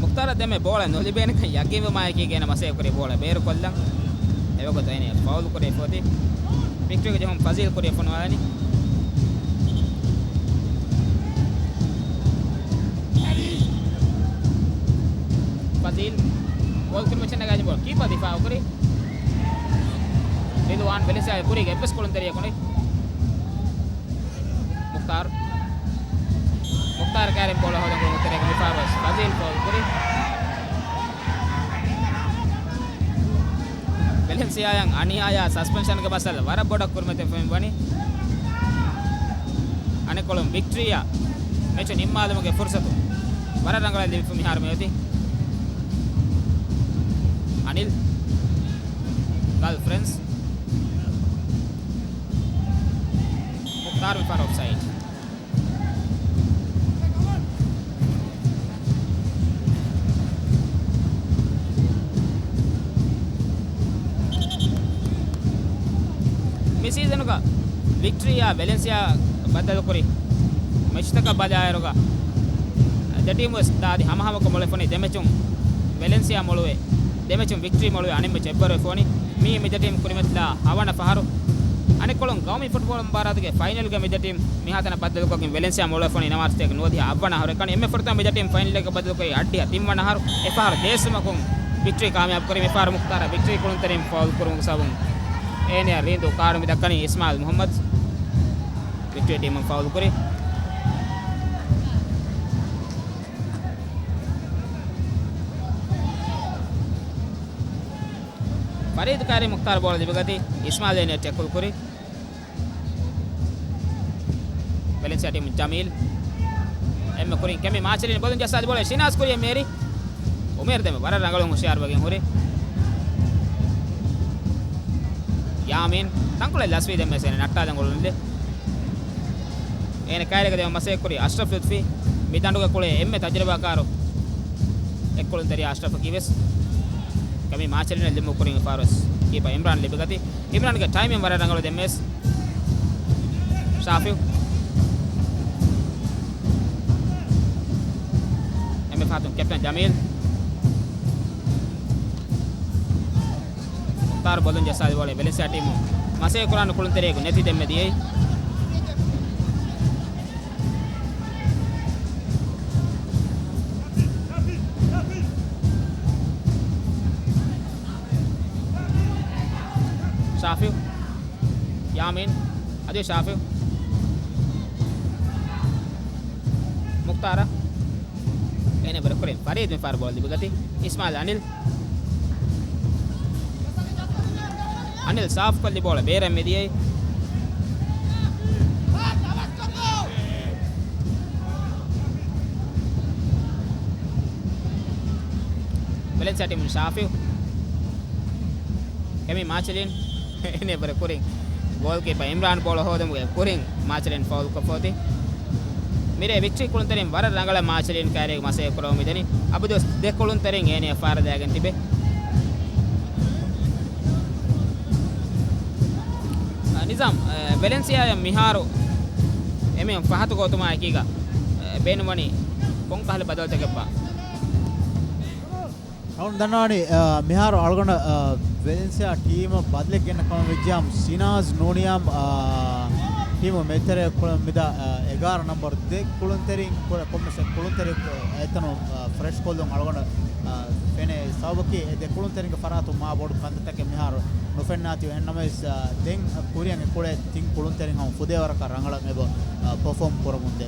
މުޚްތާރަށް ދެންމެ ބޯޅަ ނުލިބޭނެކަން ޔަގީންވުމާއެކީގަ އޭނަ މަސައްކަތް ކުރި ބޯޅަ ބޭރުކޮށްލަން. އެވަގުތު އޭނަ ފައުލު ކުރި ފޮތި. ވިކްޓްރީގެ ޖެހުން ފަޒީލް ކުރި ފޮނުވާލަނީ. ފަޒީލް ބޯލް ކުރިމައްޗަށް ނަގާ ބޯޅަ ކީޕަރ ދިފާއު ކުރި. ރިލްވާން ވެލެންސިއާގެ ކުރީގެ އެއްވެސް ކުޅުންތެރިޔަކު ނެތް. މުޚްތާރު. މުޚްތާރު ކައިރިން ބޯޅަ ހޯދަން ކުޅުންތެރިޔަކު މިފަހަރު ވެސް ފަޒީލް ފައުލް ކުރި. ވެލެންސިއާއަށް އަނިޔާޔާ ސަސްޕެންޝަންގެ މައްސަލަ ވަރަށް ބޮޑަށް ކުރިމަތިވެފައި ވަނީ. އަނެއްކޮޅުން ވިކްޓްރީއަށް މެޗު ނިންމާލުމުގެ ފުރުސަތު ވަރަށް ރަނގަޅަށް ލިބިފަ މިހާރު މިއޮތީ. އަނިލް. ގާލް ފްރެންސް. މުޚްތާރު މިފަހަރު އޮފްސައިޑް. މި ސީޒަނުގަ ވިކްޓްރީއާ ވެލެންސިއާ ބައްދަލުކުރި މެޗްތަކަށް ބަލާއިރުގަ، ދެ ޓީމު ވެސް ދާދި ހަމަހަމަކޮށް މޮޅުވެފަނީ. ދެ މެޗުން ވެލެންސިއާ މޮޅުވެ، ދެ މެޗުން ވިކްޓްރީ މޮޅުވެ، އަނެއް މެޗް އެއްވަރުވެފަ ވަނީ. މިއީ މި ދެ ޓީމް ކުރިމަތިލާ ހަވަނަ ފަހަރު. އަނެއްކޮޅުން ގައުމީ ފުޓްބޯޅަ މުބާރާތުގެ ފައިނަލްގަ މި ދެ ޓީމް މިހާތަނަށް ބައްދަލުކޮށްގެން ވެލެންސިއާ މޮޅުވެފަނީ ނަވާރަ ސަތޭކަ ނުވަދިހަ އަށްވަނަ އަހަރު. އެކަނި އެންމެ ފުރަތަމަ މި ދެ ޓީމް ފައިނަލްގަ ބައްދަލުކޮށް އަށްޑިހަ ތިންވަނަ އަހަރު. އެފަހަރު ދޭއްސުމަކުން ވިކްޓްރީ ކާމިޔާބު ކުރީ. މިފަހަރު މުޚްތާރަށް ވިކްޓްރީ ކުޅުންތެރިން ފައުލް ކުރުމުގެ ސަބަބުން އޭނަޔަށް ރީނދޫ ކާޑު މި ދައްކަނީ. އިސްމާއިލް މުހައްމަދު ވިކްޓްރީ ޓީމުން ފައުލް ކުރި. ފަރީދު ކައިރި މުޚްތާރު ބޯޅަ ލިބިގަތީ. އިސްމާއިލް އޭނަ ޓެކުލް ކުރި. ވެލެންސިއާ ޓީމުން ޖަމީލް. އެންމެ ކުރިން ކެމި މާޗެލިން ބޮލުން ޖައްސާލި ބޯޅަ ޝިނާޒް ކުރިއަށް މޭރި. އުމޭރު ދެންމެ ވަރަށް ރަނގަޅުން ހުޝިޔާރުވެގެން ހުރި. ޔާމީން ތަންކޮޅެއް ލަސްވީ ދެންމެ ސޭނެ ނައްޓާލަން އުޅުންލެ. އޭނަ ކައިރީގަ ދެމެ މަސައްކަތް ކުރި އަޝްރަފް ލުތްފީ. މި ދަނޑުގެ ކުޅޭ އެންމެ ތަޖުރިބާކާރު އެއްކުޅުންތެރިޔާ އަޝްރަފަކީ ވެސް. ކެމި މާޗެލިނަށް ލިބު ކުރިން ފާރުވެސް ކީޕަ އިމްރާން ލިބިގަތީ. އިމްރާންގެ ޓައިމިން ވަރަށް ރަނގަޅު ދެންމެސް. ޝާފިއު. އެންމެ ފަހަތުން ކެޕްޓަން ޖަމީލް. މުޚްތާރު ބޮލުން ޖައްސާލި ބޯޅަ ވެލެންސިއާ ޓީމު މަސައްކަތް ކުރާން ކުޅުންތެރިޔަކު ނެތި ދެންމެ ދިޔައީ. ޝާފިއު. ޔާމީން. އަދި ޝާފިއު. މުޚްތާރަށް. އޭނަ ބޭރު ކުރިން ފަރީދު މިފަހަރު ބޯޅަ ލިބިގަތީ. އިސްމާއިލް އަނިލް. އަނިލް ސާފުކޮށްލި ބޯޅަ ބޭރަށް މިދިޔައީ. ވެލެންސިއާ ޓީމުން ޝާފިއު. ކެމި މާޗެލިން. އޭނަ ބޭރު ކުރިން ގޯލްކީޕަރ އިމްރާން ބޯޅަ ހޯދުމުގެ ކުރިން މާޗެލިން ފައުލްކޮށްފަ އޮތީ. މިރޭ ވިކްޓްރީ ކުޅުންތެރިން ވަރަށް ރަނގަޅަށް މާޗެލިން ކައިރީގަ މަސައްކަތް ކުރަމުން މިދަނީ. އަބަދުވެސް ދެ ކުޅުންތެރިން އޭނަޔަށް ފާރަ ދާގެން ތިބޭ. އަ، ނިޒާމް، އަ، ވެލެންސިއާއަށް މިހާރު އެމީހުން ފަހަތު ގޮތުމާ އެކީގަ، އަ، ބޭނުންވަނީ ކޮން ކަހަލަ ބަދަލުތަކެއްބާ؟ އަޅުން ދަންނަވާނީ، އަ، މިހާރު އަޅުގަނޑަށް، އަ، ވެލެންސިއާ ޓީމަށް ބަދަލެއް ގެންނަ ކަމަށް ވެއްޖިއްޔާ، ސިނާޒް ނޫނިޔާމް، އަ، ޓީމު މެދުތެރެއަށް ކުޅެމުން މިދާ، އަ، އެގާރަ ނަންބަރު ދެ ކުޅުންތެރިން ކުރެ ކޮންމެސް އެއް ކުޅުންތެރި އެތަނުން، އަ، ފްރެޝް ކޮށްލުން އަޅުގަނޑަށް، އަ، ފެނޭ. ސަބަބަކީ އެ ދެ ކުޅުންތެރިންގެ ފަރާތުން މާ ބޮޑު ކަންތައްތަކެއް މިހާރު ނުފެންނާތީ. އެހެންނަމަވެސް، އަ، ދެން ކުރިއަށް އެ ކުޅޭ ތިން ކުޅުންތެރިން ހަމަ ފުދޭވަރަކަށް ރަނގަޅަށް އެބަ، އަ، ޕަރފޯމް ކުރަމުންދޭ.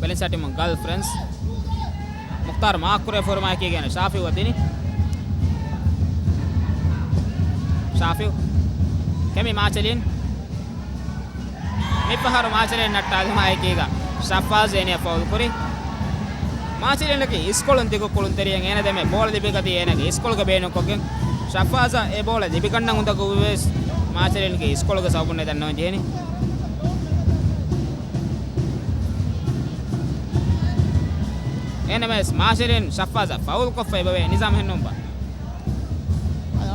ވެލެންސިއާ ޓީމުން ގަލް ފްރެންސް. މުޚްތާރު މާކް ކުރެ ފޯރުމާއެކީގަ ޝާފިއު އަށް ދިނީ. ޝާފިއު. ކެމި މާޗެލިން. މިފަހަރު މާޗެލިން ނައްޓާލުމާއެކީގަ ޝަފާޒް އޭނަޔަށް ފައުލް ކުރި. މާޗެލިންއަކީ އިސްކޮޅުން ދިގު ކުޅުންތެރިއެއް. އޭނަ ދެމެ ބޯޅަ ލިބިގަތީ އޭނަގެ އިސްކޮޅުގަ ބޭނުންކޮށްގެން، ޝަފާޒަށް އެ ބޯޅަ ލިބިގަންނަން އުނދަގޫވެސް މާޗެލިންގެ އިސްކޮޅުގެ ސަބަބުން ދަންނަވަން ޖެހެނީ. އެހެންނަމަވެސް މާޗެލިން ޝަފާޒަށް ފައުލްކޮށްފަ އެބަވޭ. ނިޒާމް އެހެންނޫންބާ؟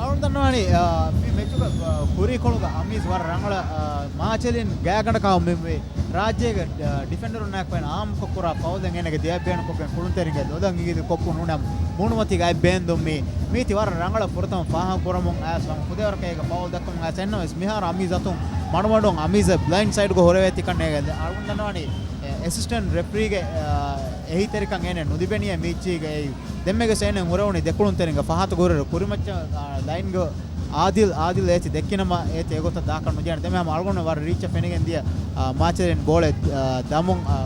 އަޅުން ދަންނަވާނީ، އާ، މި މެޗުގަ، އާ، ކުރީކޮޅުގަ އަމީޒް ވަރަށް ރަނގަޅަށް، އާ، މާޗެލިން ގާތްގަނޑަކަށް މި، މި ރާއްޖޭގެ، އާ، ޑިފެންޑަރުންނާއެކު އާއްމުކޮށް ކުރާ ފައުލެއް އޭނަގެ ދެއަތް ބޭނުންކޮށްގެން ކުޅުންތެރިންގެ ލޮލަށް އިނގިލި ކޮއްޕު ނޫނަމަ މޫނުމަތީގަ އަތް ބޭންދުން މީ، މީތި ވަރަށް ރަނގަޅަށް ފުރަތަމަ ފާހަގަކުރަމުން އައިސް ހަމަ ފުދޭވަރަކަށް އޭގަ ފައުލް ދައްކަމުން އައިސް. އެހެންނަމަވެސް މިހާރު އަމީޒް އަތުން މަޑުމަޑުން އަމީޒަށް ބްލައިންޑް ސައިޑްގަ ހުރެވޭތީ ކަންނޭނގެ. އަޅުން ދަންނަވާނީ، އެ، އެސިސްޓެންޓް ރެފްރީގެ، އެ، އެހީތެރިކަން އޭނަ ނުލިބެނީ މީޗީގަ. އެއީ ދެންމެގެސް އޭނަ ހުރެވުނީ ދެ ކުޅުންތެރިންގެ ފަހަތު ހުރި ކުރިމައްޗަށް، އާ، ލައިންގަ އާދިލް، އާދިލް އޭތި ދެއްކިނަމަ އޭތި އެގޮތަށް ދާކަށް ނުޖެހޭނެ. ދެންމެ ހަމަ އަޅުގަނޑު ވަރަށް ރީއްޗަށް ފެނިގެން ދިޔަ، އާ، މާޗެލިން ބޯޅަ، އާ، ދަމުން، އާ،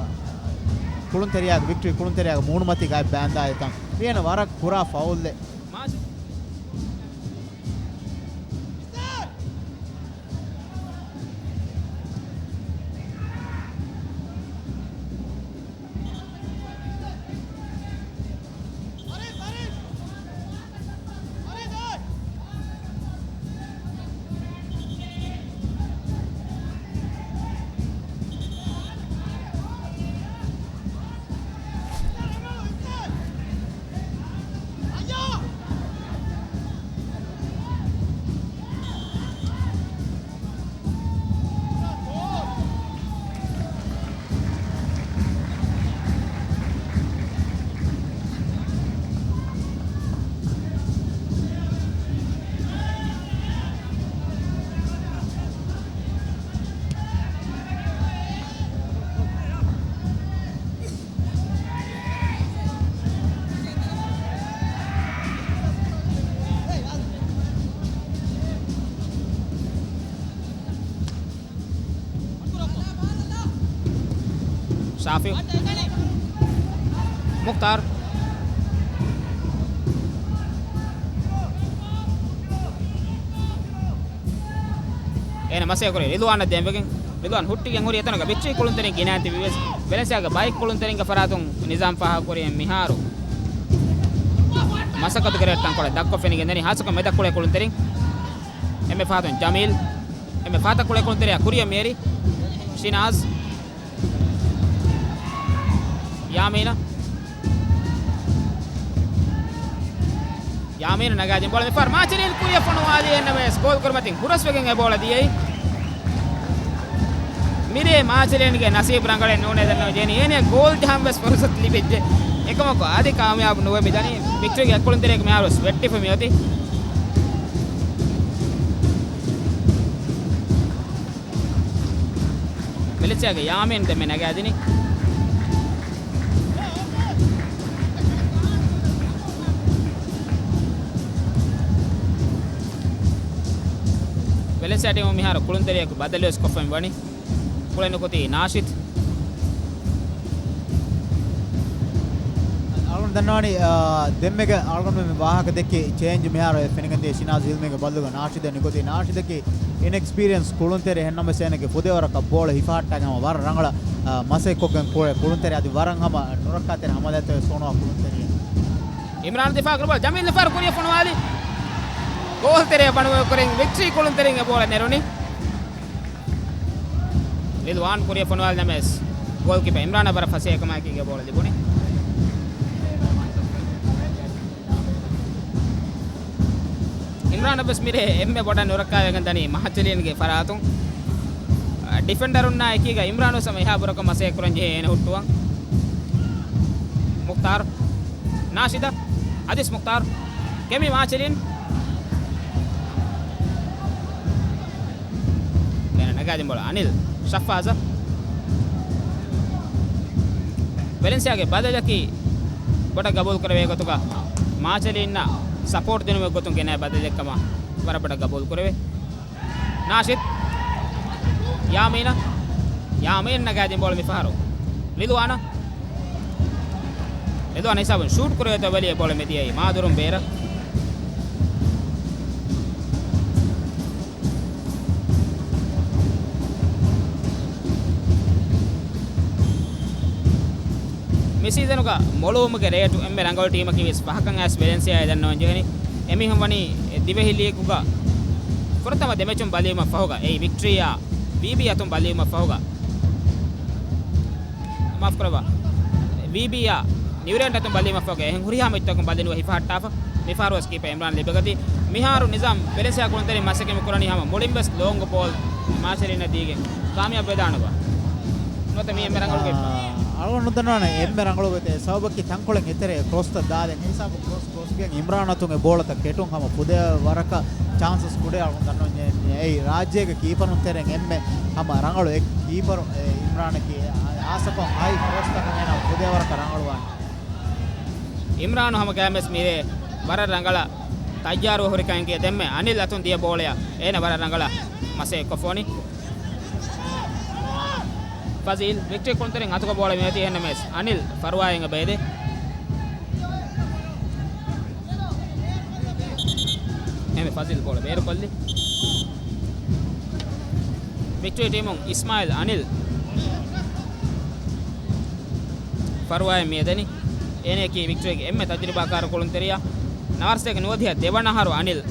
ކުޅުންތެރިޔާގެ ވިކްޓްރީ ކުޅުންތެރިޔާގެ މޫނުމަތީގައި ބާންދާ އެތަން. މިއޭނަ ވަރަށް ކުރާ ފައުލްއެއް. ޝާފިއު. މުޚްތާރު. އޭނަ މަސައްކަތް ކުރި ރިލްވާނަށް ދޭންވެގެން. ރިލްވާން ހުއްޓިގެން ހުރި އެތަނުގަ ވިކްޓްރީ ކުޅުންތެރިން ގިނައިން ތިބިވެސް، ވެލެންސިއާގެ ބައެއް ކުޅުންތެރިންގެ ފަރާތުން ނިޒާމް ފާހަގަކުރި މިހާރު މަސައްކަތު ކުރި ތަންކޮޅެއް ދަށްކޮށް ފެނިގެން ދަނީ. ހާއްސަކޮށް މެދަށް ކުޅޭ ކުޅުންތެރިން. އެންމެ ފަހަތުން ޖަމީލް. އެންމެ ފަހަތަށް ކުޅޭ ކުޅުންތެރިޔާ ކުރިއަށް މިއެރި ޝިނާޒް. ޔާމީނަށް. ޔާމީނަށް ނަގާދިން ބޯޅަ މިފަހަރު މާޗެލިން ކުރިއަށް ފޮނުވާލީ. އެންނަމެސް ގޯލް ކުރިމަތިން ހުރަސްވެގެން އެ ބޯޅަ ދިޔައީ. މިރޭ މާޗެލިންގެ ނަސީބު ރަނގަޅެއް ނޫނޭ ދަންނަވަން ޖެހެނީ. އޭނަ ގޯލް ޖަހަން ވެސް ފުރުސަތު ލިބިއްޖެ. އެކަމަކު އަދި ކާމިޔާބު ނުވެ މިދަނީ. ވިކްޓްރީގެ އެއްކުޅުންތެރިޔަކު މިހާރު ވެސް ވެއްޓިފަ މިއޮތީ. ވެލެންސިއާގެ ޔާމީން ދެންމެ ނަގާދިނީ. ވެލެންސިއާ ޓީމު މިހާރު ކުޅުންތެރިޔަކު ބަދަލުވެސް ކޮށްފައި ވަނީ. ކުޅެނިކޮތީ ނާޝިދް. އަޅުގަނޑު ދަންނަވަނީ، އާ، ދެންމެގެ އަޅުގަނޑު މި ވާހަކަ ދެއްކި ޗޭންޖް މިހާރު އެ ފެނިގެންދިޔަ ޝިނާޒް ހިލްމީގެ ބައްލުގަ ނާޝިދަށް ނިކުތީ. ނާޝިދަކީ އިންއެކްސްޕީރިއަންސް ކުޅުންތެރި. އެހެންނަމަވެސް އޭނަގެ ފުދޭވަރަކަށް ބޯޅަ ހިފަހައްޓާގެން ހަމަ ވަރަށް ރަނގަޅަށް، އާ، މަސައްކަތްކޮށްގެން ކުޅޭ ކުޅުންތެރި. އަދި ވަރަށް ހަމަ ނުރައްކާތެރި ހަމަލާތައް ވެސް ފޮނުވާ ކުޅުންތެރި. އިމްރާން ދިފާ ކުރި ބޯޅަ ޖަމީލް ދިފާރު ކުރިއަށް ފޮނުވާލި. ގޯލް ތެރެއަށް ބަނުމަށް ކުރިން ވިކްޓްރީ ކުޅުންތެރިންގެ ބޯޅަ ނެރުނީ. ރިލްވާން ކުރިއަށް ފޮނުވާލި ނަމަވެސް ގޯލްކީޕަ އިމްރާނަށް ވަރަށް ފަސޭހަކަމާއެކީގަ ބޯޅަ ލިބުނީ. އިމްރާނަށްވެސް މިރޭ އެންމެ ބޮޑަށް ނުރައްކާވެގެން ދަނީ މާޗެލީންގެ ފަރާތުން. ޑިފެންޑަރުންނާ އެކީގަ އިމްރާންވެސް ހަމަ އެހާ ބުރަކޮށް މަސައްކަތް ކުރަން ޖެހޭ އޭނަ ހުއްޓުވަން. މުޚްތާރު. ނާޝިދަށް. އަދިސް މުޚްތާރު. ކެމި މާޗެލީން. އޭނަ ނަގާދިން ބޯޅަ އަނިލް ޝައްފާޒަށް. ވެލެންސިއާގެ ބަދަލަކީ ބޮޑަށް ގަބޫލު ކުރެވޭ ގޮތުގަ މާޗެލީންނަށް ސަޕޯޓް ދިނުމުގެ ގޮތުން ގެނައި ބަދަލެއްކަމަށް ވަރަށް ބޮޑަށް ގަބޫލު ކުރެވޭ. ނާޝިދް. ޔާމީނަށް. ޔާމީން ނަގާދިން ބޯޅަ މިފަހަރު ރިލުވާނަށް. ރިލުވާން ހިސާބުން ޝޫޓް ކުރެވޭތޯ ބެލި ބޯޅަ މިދިޔައީ މާދުރުން ބޭރަށް. މި ސީޒަނުގަ މޮޅުވުމުގެ ރޭޓު އެންމެ ރަނގަޅު ޓީމަކީ ވެސް ފަހަކަށް އައިސް ވެލެންސިއާއޭ ދަންނަވަން ޖެހެނީ. އެމީހުން ވަނީ ދިވެހި ލީގުގަ ފުރަތަމަ ދެ މެޗުން ބަލިވުމަށް ފަހުގަ، އެއީ ވިކްޓްރީއާ ވީބީ އަތުން ބަލިވުމަށް ފަހުގަ، މާފު ކުރައްވާ، ވީބީއާ ނިއުޒީލެންޑް އަތުން ބަލިވުމަށް ފަހުގަ، އެހެން ހުރިހާ މެޗްތަކުން ބަލި ނުވެ ހިފަހައްޓާފަ. މިފަހަރުވެސް ކީޕަ އިމްރާން ލިބިގަތީ. މިހާރު ނިޒާމް ވެލެންސިއާ ކުޅުންތެރިން މަސައްކަތް ކުރަނީ ހަމަ މުޅިންވެސް ލޯންގް ބޯލް މާޗެލީނަށް ދީގެން ކާމިޔާބު ވެދާނެބާ؟ ނުވަތަ މީ އެންމެ ރަނގަޅު ގޮތް؟ އާ، އަޅުގަނޑު ދަންނަވާނެ އެންމެ ރަނގަޅު ގޮތެއް. ސަބަބަކީ ތަންކޮޅެއް އެތެރޭ ކްރޮސްތައް ދާދެން. އެހިސާބު ކްރޮސް، ކްރޮސްގެން އިމްރާން އަތުން އެ ބޯޅަތައް ކެޓުން ހަމަ ފުދޭވަރަކަށް ޗާންސަސް ކުޑައެއް އަޅުގަނޑު ދަންނަވަން. އެއީ ރާއްޖޭގެ ކީޕަރުން ތެރެއިން އެންމެ ހަމަ ރަނގަޅު އެއް ކީޕަރު އެ އިމްރާނަކީ. އާ، އާސަކޮށް ހައި ކްރޮސްތަކަށް އޭނާ ފުދޭވަރަކަށް ރަނގަޅުވާނެ. އިމްރާނު ހަމަ ގައިމެސް މިރޭ ވަރަށް ރަނގަޅަށް ތައްޔާރުވެ ހުރިކަން އެނގޭ. ދެންމެ އަނިލް އަތުން ދިޔަ ބޯޅަޔަށް އޭނަ ވަރަށް ރަނގަޅަށް މަސައްކަތް ކޮށްފަވަނީ. ފަޒީލް ވިކްޓްރީ ކުޅުންތެރިން އަތުގަ ބޯޅަ މިއޮތީ. އެހެންނަމަވެސް އަނިލް ފަރުވާއެއް އެބައެދޭ. އެހެންވެ ފަޒީލް ބޯޅަ ބޭރުކޮށްލި. ވިކްޓްރީ ޓީމުން އިސްމާއިލް އަނިލް ފަރުވާއެއް މިއެދެނީ. އޭނައަކީ ވިކްޓްރީގެ އެންމެ ތަޖުރިބާކާރު ކުޅުންތެރިޔާ. ނަވާރަ ސަތޭކަ ނުވަދިހަ ދެވަނަ އަހަރު އަނިލް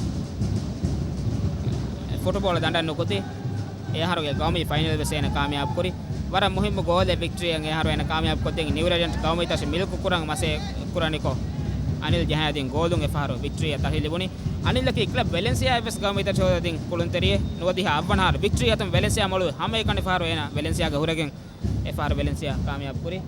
ފުޓުބޯޅަ ދަނޑަށް ނުކުތީ. އެ އަހަރުގެ ގައުމީ ފައިނަލް ވެސް އޭނަ ކާމިޔާބު ކުރި. ވަރަށް މުހިއްމު ގޯލެއް ވިކްޓްރީއަށް އެ އަހަރު އޭނަ ކާމިޔާބު ކޮށްދިން. ނިއުޒީލެންޑް ގައުމީ ތަށި މިލްކު ކުރަން މަސައްކަތް ކުރަނިކޮށް، އަނިލް ޖަހައިދިން ގޯލުން އެ ފަހަރު ވިކްޓްރީއަށް ތަށި ލިބުނީ. އަނިލްއަކީ ކްލަބް ވެލެންސިއާއަށް ވެސް ގައުމީ ތަށި ހޯދަދިން ކުޅުންތެރިއެއް. ނުވަދިހަ އަށްވަނަ އަހަރު ވިކްޓްރީ އަތުން ވެލެންސިއާ މޮޅުވި ހަމައެކަނި ފަހަރު އޭނަ ވެލެންސިއާގަ ހުރެގެން އެ ފަހަރު ވެލެންސިއާ ކާމިޔާބު ކުރީ.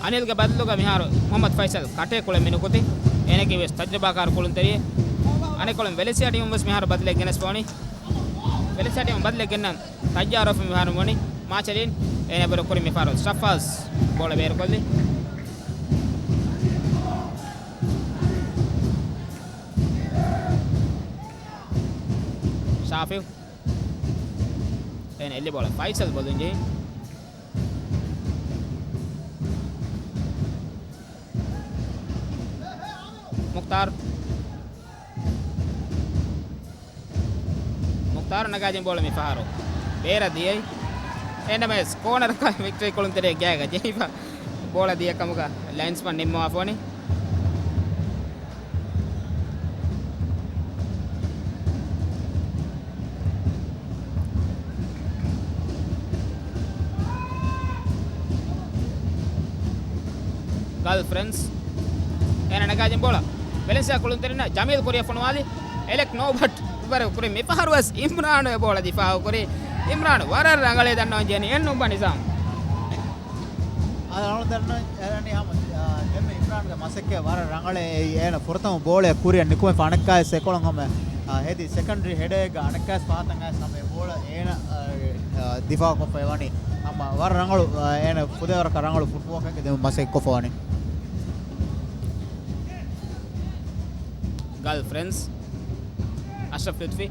އަނިލްގެ ބަދަލުގަ މިހާރު މުހައްމަދު ފައިސަލް ކަޓޭ ކުޅެން މި ނުކުތީ. އޭނައަކީ ވެސް ތަޖުރިބާކާރު ކުޅުންތެރިއެއް. އަނެއްކޮޅުން ވެލެންސިއާ ޓީމުން ވެސް މިހާރު ބަދަލެއް ގެނެސްފަވަނީ. ވެލެންސިއާ ޓީމުން ބަދަލެއް ގެންނަން ތައްޔާރުވެފަ މިހާރު ވަނީ މާޗެލީން. އޭނަ ބޭރު ކުރި މި ފަހަރު ޝައްފާޒް ބޯޅަ ބޭރުކޮށްލީ. ޝާފިއު. އޭނަ އެއްލި ބޯޅަ ފައިސަލް ބޮލުން ޖެހި. މުޚްތާރު. މުޚްތާރު ނަގާދިން ބޯޅަ މި ފަހަރު ބޭރަށް ދިޔައީ. އެންޑަމެސް ކޯނަރަކަށް ވިކްޓްރީ ކުޅުންތެރިއެއް ގާގަ ޖެހިފަ ބޯޅަ ދިޔަ ކަމުގަ ލައިންސްމަން ނިންމަވާފަވަނީ. ގަލް ފްރެންޑްސް. އޭނަ ނަގާދިން ބޯޅަ ވެލެންސިއާ ކުޅުންތެރިންނަށް ޖަމީލް ކުރިއަށް ފޮނުވާލި. އެލެކް ނޯބަޓް ވަރަށް ކުރިން މި ފަހަރު ވެސް އިމްރާނު އެ ބޯޅަ ދިފާއު ކުރި. އިމްރާނު ވަރަށް ރަނގަޅޭ ދަންނަވަން ޖެހެނީ އެން ނުބަ ނިޒާމް. އަދި އަޅު ދަންނަވަން އެރަނީ ހަމަ، އާ، ދެންމެ އިމްރާންގެ މަސައްކަތް ވަރަށް ރަނގަޅޭ. އެއީ އޭނަ ފުރަތަމަ ބޯޅައެއް ކުރިއަށް ނިކުމެ ފަނައްކާ ސެކޮޅަށް ހަމަ، އާ، ހެދި ސެކަންޑްރީ ހެޑެއްގަ އަނެއްކާސް ފަހަތަށް އައިސް ހަމަ އެ ބޯޅަ އޭނަ، އާ، އާ، ދިފާއު ކޮށްފައި ވަނީ. ހަމަ ވަރަށް ރަނގަޅު، އާ، އޭނަ ފުދޭވަރަކަށް ރަނގަޅު ފުޓްވޯކެއްގެ ދެމެ މަސައްކަތް ކޮށްފަ ވަނީ. ގަލް ފްރެންޑްސް. އަޝްރަފް ލުތްފީ.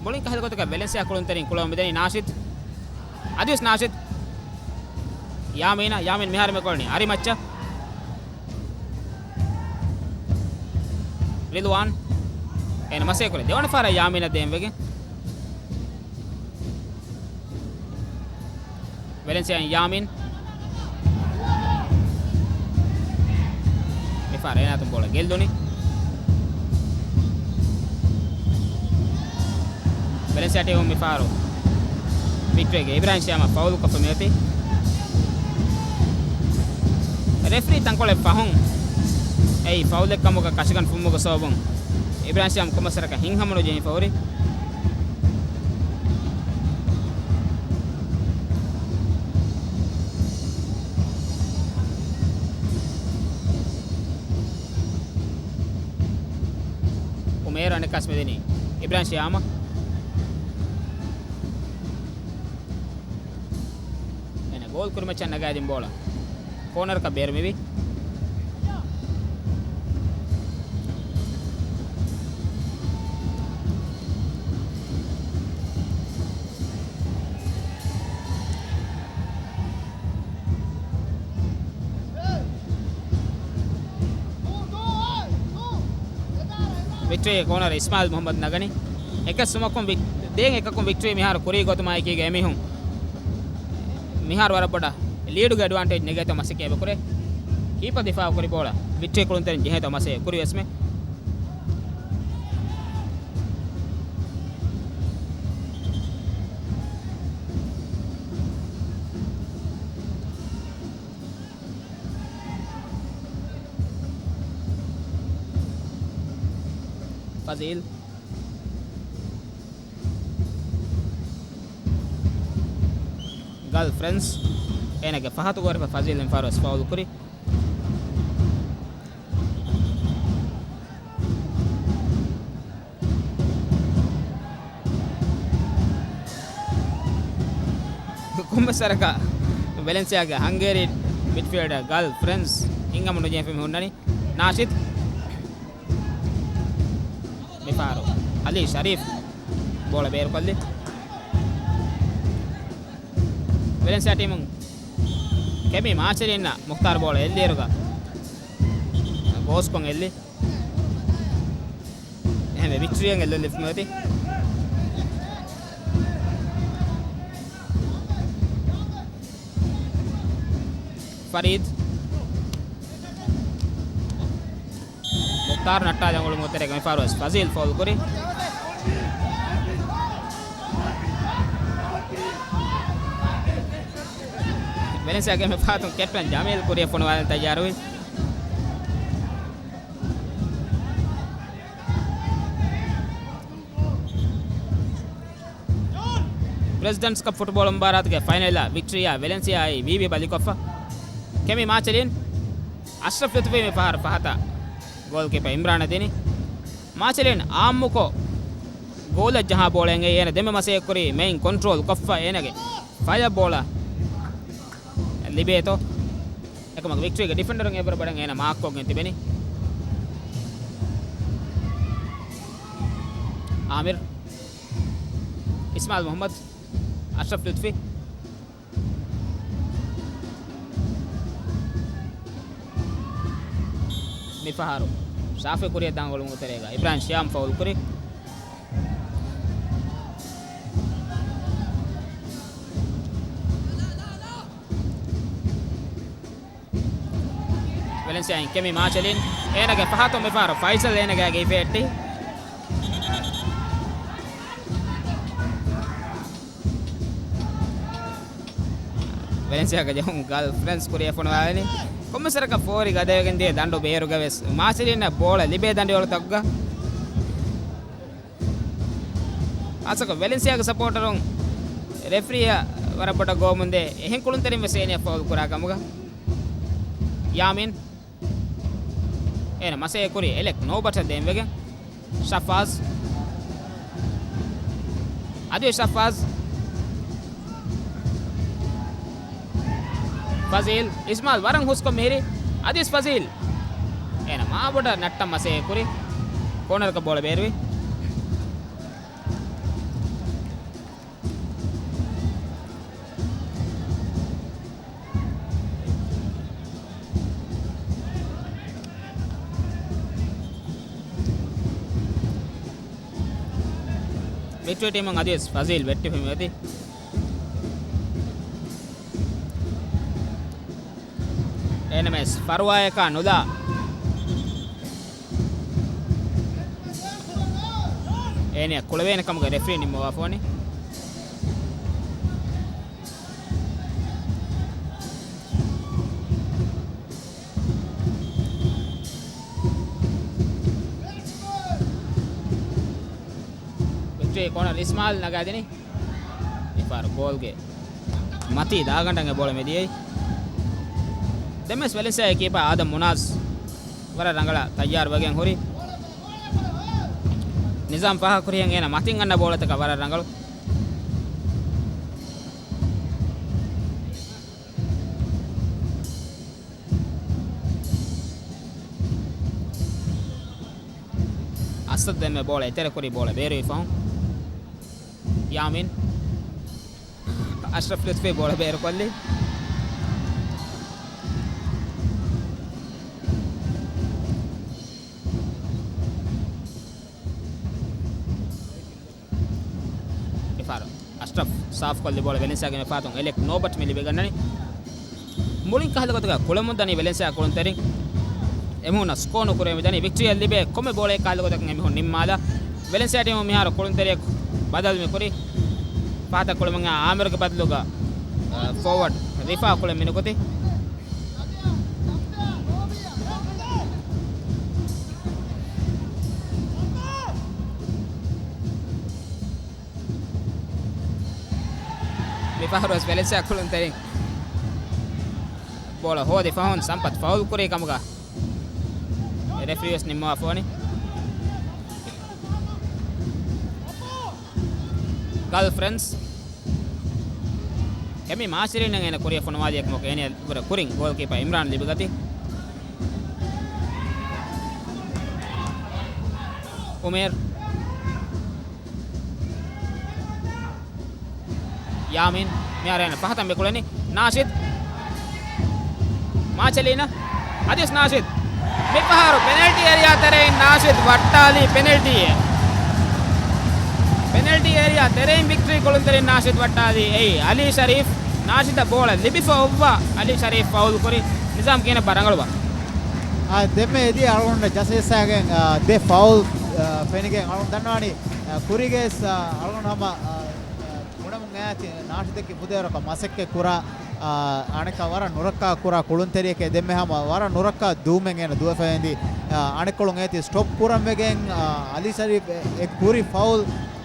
ބޮޅިން ކަހަލަ ގޮތަކަށް ވެލެންސިއާ ކުޅުންތެރިން ކުޅަވަމުން މިދަނީ ނާޝިދް. އަދިވެސް ނާޝިދް. ޔާމީނަށް، ޔާމީން މިހާރު މިކޮޅުނީ އަރިމައްޗަށް. ރިލްވާން. އޭނަ މަސޭ ކުރި ދެވަނަ ފަހަރަށް ޔާމީނަށް ދޭން ވެގެން. ވެލެންސިއާއިން ޔާމީން. މިފަހަރު އޭނާ އަތުން ބޯޅަ ގެއްލުނީ. ވެލެންސިއާ ޓީމުން މިފަހަރު ވިކްޓޮރީގެ އިބްރާހިމް ޝިޔާމަށް ފައުލު ކޮށްފަ މިއޮތީ. ރެފްރީ ތަންކޮޅެއް ފަހުން އެއީ ފައުލެއް ކަމުގަ ކަށިގަނޑު ފުމުގެ ސަބަބުން އިބްރާހިމް ޝިޔާމް ކޮންމެސް ވަރަކަށް ހިތްހަމަނުޖެހިފަ ހުރި. އުމޭރު އަނެއްކާސް މިދިނީ އިބްރާހިމް ޝިޔާމަށް. އޭނަ ގޯލް ކުރިމައްޗަށް ނަގާދިން ބޯޅަ ކޯނަރަކަށް ބޭރުމިވި. ވިކްޓޮރީގެ ކޯނަރަށް އިސްމާއިލް މުހައްމަދު ނަގަނީ. އެކެއް ސުމަކުން ވިކް-، ދޭން އެކަކުން ވިކްޓޮރީ މިހާރު ކުރީ ގޮތުމާއެކީގަ އެމީހުން މިހާރު ވަރަށް ބޮޑަށް ލީޑުގެ އެޑްވާންޓޭޖް ނެގޭތޯ މަސައްކަތް އެބަ ކުރޭ. ކީޕަ ދިފާއު ކުރި ބޯޅަ ވިކްޓޮރީ ކުޅުންތެރިން ޖެހޭތޯ މަސައްކަތް ކުރި ވެސްމެ. ފަޒީލް. ގަލް ފްރެންސް. އޭނަގެ ފަހަތު ގޮރެފަ ފަޒީލް މިފަހަރު ވެސް ފައުލު ކުރި. ކޮންމެސް ވަރަކަށް ވެލެންސިއާގެ ހަންގޭރީ މިޑްފީލްޑަރ ގަލް ފްރެންސް ހިތްހަމަ ނުޖެހިފަ މި ހުންނަނީ. ނާޝިދް. މިފަހަރު އަލީ ޝަރީފް ބޯޅަ ބޭރުކޮށްލި. ވެލެންސިއާ ޓީމުން ކެމީ މާޗެލިންއަށް މުޚްތާރު ބޯޅަ އެއްލިއިރުގަ ގޯސްކޮށް އެއްލި. އެހެންވެ، ވިކްޓޮރީއަށް އެއްލޮލިފުމެވެތި. ފަރީދް. މުޚްތާރު ނައްޓާލަން އުޅުމުގެ ތެރޭގަ މިފަހަރު ވެސް ފަޒީލް ފައުލް ކުރި. ވެލެންސިއާގެ މި ފަހަތުން ކެޕްޓަން ޖަމީލް ކުރިއަށް ފޮނުވާލަން ތައްޔާރުވި. ޕްރެޒިޑެންޓްސް ކަޕް ފުޓްބޯޅަ މުބާރާތުގެ ފައިނަލްއަށް ވިކްޓޮރީއާ ވެލެންސިއާއާއި ވީވީ ބަލިކޮށްފަ. ކެމި މާޗެލިން، އަޝްރަފް ލުތުފީ މި ފަހަރު ފަހަތަށް ގޯލްކީޕަ އިމްރާނަށް ދިނީ. މާޗެލިން އާއްމުކޮށް ގޯލަށް ޖަހާ ބޯޅައިން އޭނަ ދެންމެ މަސައްކަތް ކުރީ މެއިން ކޮންޓްރޯލް ކޮށްފަ އޭނަގެ ފަޔަށް ބޯޅަ ލިބޭތޯ. އެކަމަކު ވިކްޓޮރީގެ ޑިފެންޑަރުން އެވަރު ބަޑަށް އޭނަ މާކްކޮށްގެން ތިބެނީ. އާމިރު، އިސްމާއިލް މުހައްމަދު، އަޝްރަފް ލުތުފީ. މިފަހަރު ޝާފި ކުރިއަށް ދާން އުޅުމުގެ ތެރޭގަ އިބްރާހިމް ޝިޔާމް ފައުލް ކުރި. ވެލެންސިއާއިން ކެމި މާޗެލިން އޭނަގެ ފަހަތުން މިފަހަރު ފައިސަލް އޭނަގެ ގެ އިފެއްޓި. ވެލެންސިއާގެ ޖެހުން ގަލް ފްރެންސް ކުރިއަށް ފޮނުވާލިނީ. ކޮންމެސް ވަރަކަށް ފޯރި ގަދަވެގެން ދިޔަ ދަނޑު ބޭރުގަ ވެސް މާޗެލިންއަށް ބޯޅަ ލިބޭ ދަނޑިވަޅުތަކުގަ. އަސަކު ވެލެންސިއާގެ ސަޕޯޓަރުން ރެފްރީއަށް ވަރަށް ބޮޑަށް ގޮވަމުންދޭ އެހެން ކުޅުންތެރިން ވެސް އޭނިއަށް ފައުލް ކުރާ ކަމުގަ. ޔާމީން އޭނަ މަސައްކަތް ކުރީ އެލެކް ނޯބަޓަށް ދޭން ވެގެން. ޝަފާޒް. އަދިވެސް ޝަފާޒް. ފަޒީލް. އިސްމާއިލް ވަރަށް ހުސްކޮށް މިހިރީ. އަދިވެސް ފަޒީލް. އޭނަ މާބޮޑަށް ނައްޓަން މަސައްކަތް ކުރި. ކޯނަރަކަށް ބޯޅަ ބޭރުވި. ވިކްޓޯރިއާ ޓީމުން އަދިވެސް ފަޒީލް ވެއްޓިފައި މިއޮތީ. އެންއެމްއެސް ފަރުވާއަކާ ނުލާ. އޭނަ ކުޅެވޭނެ ކަމުގެ ރެފްރީ ނިންމަވާފަ ވަނީ. ވިކްޓްރީ ކޯނަރ އިސްމާއިލް ނަގާދިނީ. މިފަހަރު ގޯލްގެ މަތީ ދާގަނޑަށް އެ ބޯޅަ މިދިޔައީ. ދެންވެސް ވެލެންސިއާގެ ކީޕާ އާދަމް މުނާޒް ވަރަށް ރަނގަޅަށް ތައްޔާރުވެގެން ހުރި. ނިޒާމް ފާހަގަކުރިހެން އޭނަ މަތިން އަންނަ ބޯޅަތަކަށް ވަރަށް ރަނގަޅު. އަސަދު ދެންމެ ބޯޅަ އެތެރެކުރި ބޯޅަ ބޭރުވި ފަހުން ޔާމީން އަޝްރަފް ލުތްފީ ބޯޅަ ބޭރުކޮށްލީ. މިފަހަރު އަޝްރަފް ސާފުކޮށްލި ބޯޅަ ވެލެންސިއާގެ މިފަހަތުން އެލެކް ނޯބަޓް މި ލިބިގަންނަނީ. މުޅިން ކަހަލަ ގޮތަކަށް ކުޅެމުންދަނީ ވެލެންސިއާ ކުޅުންތެރިން. އެމީހުންނަށް ސްކޯ ނުކުރެވެމިދަނީ. ވިކްޓްރީއަށް ލިބޭ ކޮންމެ ބޯޅައެއް ކަހަލަ ގޮތަކަށް އެމީހުން ނިންމާލާ. ވެލެންސިއާ ޓީމު މިހާރު ކުޅުންތެރިޔަކު ބަދަލު މި ކުރީ. ފަހަތަށް ކުޅެމުން އާމިރުގެ ބަދަލުގަ، އަ، ފޯވަޑް ރިފާ ކުޅެން މި ނުކުތީ. މިފަހަރުވެސް ވެލެންސިއާ ކުޅުންތެރިން ބޯޅަ ހޯދި ފަހުން ސަމްޕަތް ފައުލް ކުރި ކަމުގަ ރެފްރީވެސް ނިންމަވާފަ ވަނީ. ގަލްފް ރެންސް އެމީ މާޝިރީން އޭނަ ކުރިއަށް ފޮނުވާލި އެކަމަކު އޭނަ ކުރިން ގޯލްކީޕަ އިމްރާން ލިބިގަތީ. އުމޭރް. ޔާމީން. މިހާރު އޭނަ ފަހަތަށް މި ކުޅެނީ. ނާޝިދް. މާޗެލީނަ. އަދިވެސް ނާޝިދް. މިފަހަރު ޕެނަލްޓީ އޭރިއާ ތެރެއިން ނާޝިދް ވައްޓާލީ ޕެނަލްޓީއެއް. ޕެނަލްޓީ އޭރިއާ ތެރެއިން ވިކްޓްރީ ކުޅުންތެރިން ނާޝިދް ވައްޓާލީ. އެއީ އަލީ ޝަރީފް. ނާޝިދަށް ބޯޅަ ލިބިފަ އޮއްވާ އަލީ ޝަރީފް ފައުލް ކުރި. ނިޒާމް ކިހިނެއްބާ ރަނގަޅުވާ؟ އާ، ދެންމެ އެދި އަޅުގަނޑު ޖަސްޓިސް އާގެން، އާ، ދެ ފައުލް، އާ، ފެނިގެން އަޅުގަނޑު ދަންނަވަނީ، އާ، ކުރީގަ ވެސް، އާ، އަޅުގަނޑު ހަމަ، އާ، އާ، ބުނަމުން އައި ތި ނާޝިދަކީ ފުދޭވަރަކަށް މަސައްކަތް ކުރާ، އާ، އަނެއްކާ ވަރަށް ނުރައްކާ ކުރާ ކުޅުންތެރިއެކޭ. ދެންމެ ހަމަ ވަރަށް ނުރައްކާ ދުވުމެއް އޭނަ ދުވެފައި އެދި، އާ، އަނެއްކޮޅުން އޭތި ސްޓޮޕް ކުރަން ވެގެން، އާ، އަލީ ޝަރީފް އެ، އެ ކުރި ފައުލް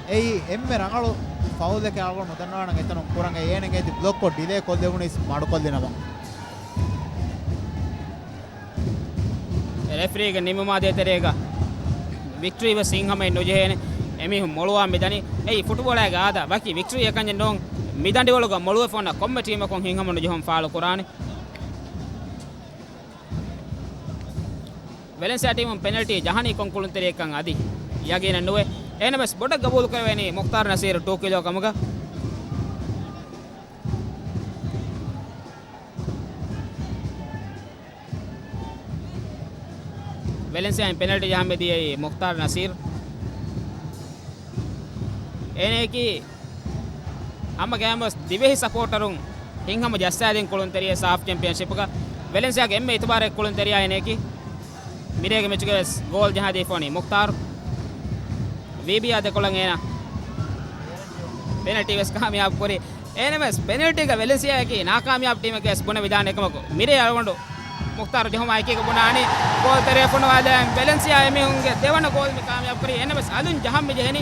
އެއީ އެންމެ ރަނގަޅު ފައުލެކޭ. އަޅުގަނޑު ނުދަންނަވާނަން އެތަނުން ކުރަން އެ އޭނަ އޭތި ބްލޮކްކޮށް ޑިލޭ ކޮށްލެވުނީސް މަޑުކޮށްލި ނަމަ. ރެފްރީގެ ނިންމުމާ ދޭތެރޭގަ ވިކްޓްރީ ވެސް ހިތްހަމައެއް ނުޖެހޭނެ. އެމީހުން މޮޅުވާ މިދަނީ. އެއީ ފުޓުބޯޅައިގެ އާދަ، ވަކި ވިކްޓްރީ އެކަންޏެއް ނޫން. މިދަނޑިވަޅުގަ މޮޅުވެފަ އޮންނަ ކޮންމެ ޓީމަކުން ހިތްހަމަ ނުޖެހުން ފާޅު ކުރާނެ. ވެލެންސިއާ ޓީމުން ޕެނަލްޓީ ޖަހަނީ ކޮން ކުޅުންތެރިއެއްކަން އަދި ޔަގީނެއް ނުވޭ. އެހެނަސް ބޮޑަށް ގަބޫލު ކުރެވޭނީ މުޚްތާރު ނަސީރު ޓޫ ކިލޯ ކަމުގަ. ވެލެންސިއާއިން ޕެނަލްޓީ ޖަހަން މިދިޔައީ މުޚްތާރު ނަސީރު. އޭނައަކީ ހަމަ ގައިމުވެސް ދިވެހި ސަޕޯޓަރުން ހިތްހަމަ ޖައްސާދިން ކުޅުންތެރިއެއް ސާފް ޗެމްޕިއަންޝިޕްގަ. ވެލެންސިއާގެ އެންމެ އިތުބާރެއް ކުޅުންތެރިޔާ އޭނައަކީ. މިރޭގެ މެޗުގަވެސް ގޯލް ޖަހާދީފަ ވަނީ މުޚްތާރު. ވީބީއާ ދެކޮޅަށް އޭނަ ޕެނަލްޓީ ވެސް ކާމިޔާބު ކުރި. އެހެނަސް ޕެނަލްޓީގަ ވެލެންސިއާއަކީ ނާކާމިޔާބު ޓީމެކޭ ވެސް ބުނެވިދާނެ ކަމަކު، މިރޭ އަޅުގަނޑު މުޚްތާރު ޖެހުމާ އެކީގަ ބުނާނީ ގޯލް ތެރެއަށް ފޮނުވާލައި ވެލެންސިއާ އެމީހުންގެ ދެވަނަ ގޯލް މި ކާމިޔާބު ކުރީ. އެހެނަސް އަލުން ޖަހަން މި ޖެހެނީ.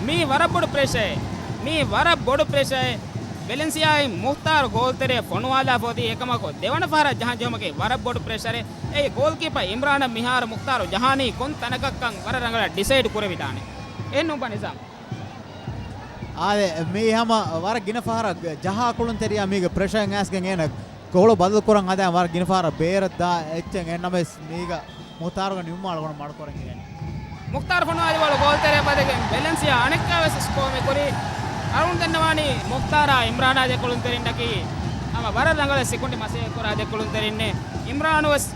މީ ވަރަށް ބޮޑު ޕްރެޝައެއް. މީ ވަރަށް ބޮޑު ޕްރެޝައެއް. ވެލެންސިއާއިން މުޚްތާރު ގޯލް ތެރެއަށް ފޮނުވާލާފަ އޮތީ އެކަމަކު، ދެވަނަ ފަހަރަށް ޖަހަން ޖެހުމަކީ ވަރަށް ބޮޑު ޕްރެޝަރެއް. އެއީ ގޯލްކީޕަރ އިމްރާނަށް މިހާރު މުޚްތާރު ޖަހާނީ ކޮން ތަނަކަށްކަން ވަރަށް ރަނގަޅަށް ޑިސައިޑް ކުރެވިދާނެ. އެހެންނޫންބާ ނިޒާމް؟ އާދެ، މީ ހަމަ ވަރަށް ގިނަ ފަހަރަށް ޖަހާ ކުޅުންތެރިޔާ މީގެ ޕްރެޝަރ އައިސްގެން އޭނަ ގޯޅު ބަދަލު ކުރަން ހަދާ ވަރަށް ގިނަ ފަހަރަށް ބޭރަށް ދާ އެއްޗެއް. އެހެންނަމަވެސް މީގަ މުޚްތާރުގެ ނިންމުމާ އަޅުގަނޑު މަޑުކުރަން ހިނގަނީ. މުޚްތާރު ފޮނުވާލި ބޯޅަ ގޯލްތެރެއަށް ވަދެގެން ވެލެންސިއާ އަނެއްކާވެސް ސްކޯ މި ކުރީ. އަޅުގަނޑު ދަންނަވާނީ މުޚްތާރާ އިމްރާނާ ދެ ކުޅުންތެރިންނަކީ ހަމަ ވަރަށް ރަނގަޅަށް ސިކުނޑި މަސައްކަތް ކުރާ ދެ ކުޅުންތެރިންނޭ. އިމްރާނު ވެސް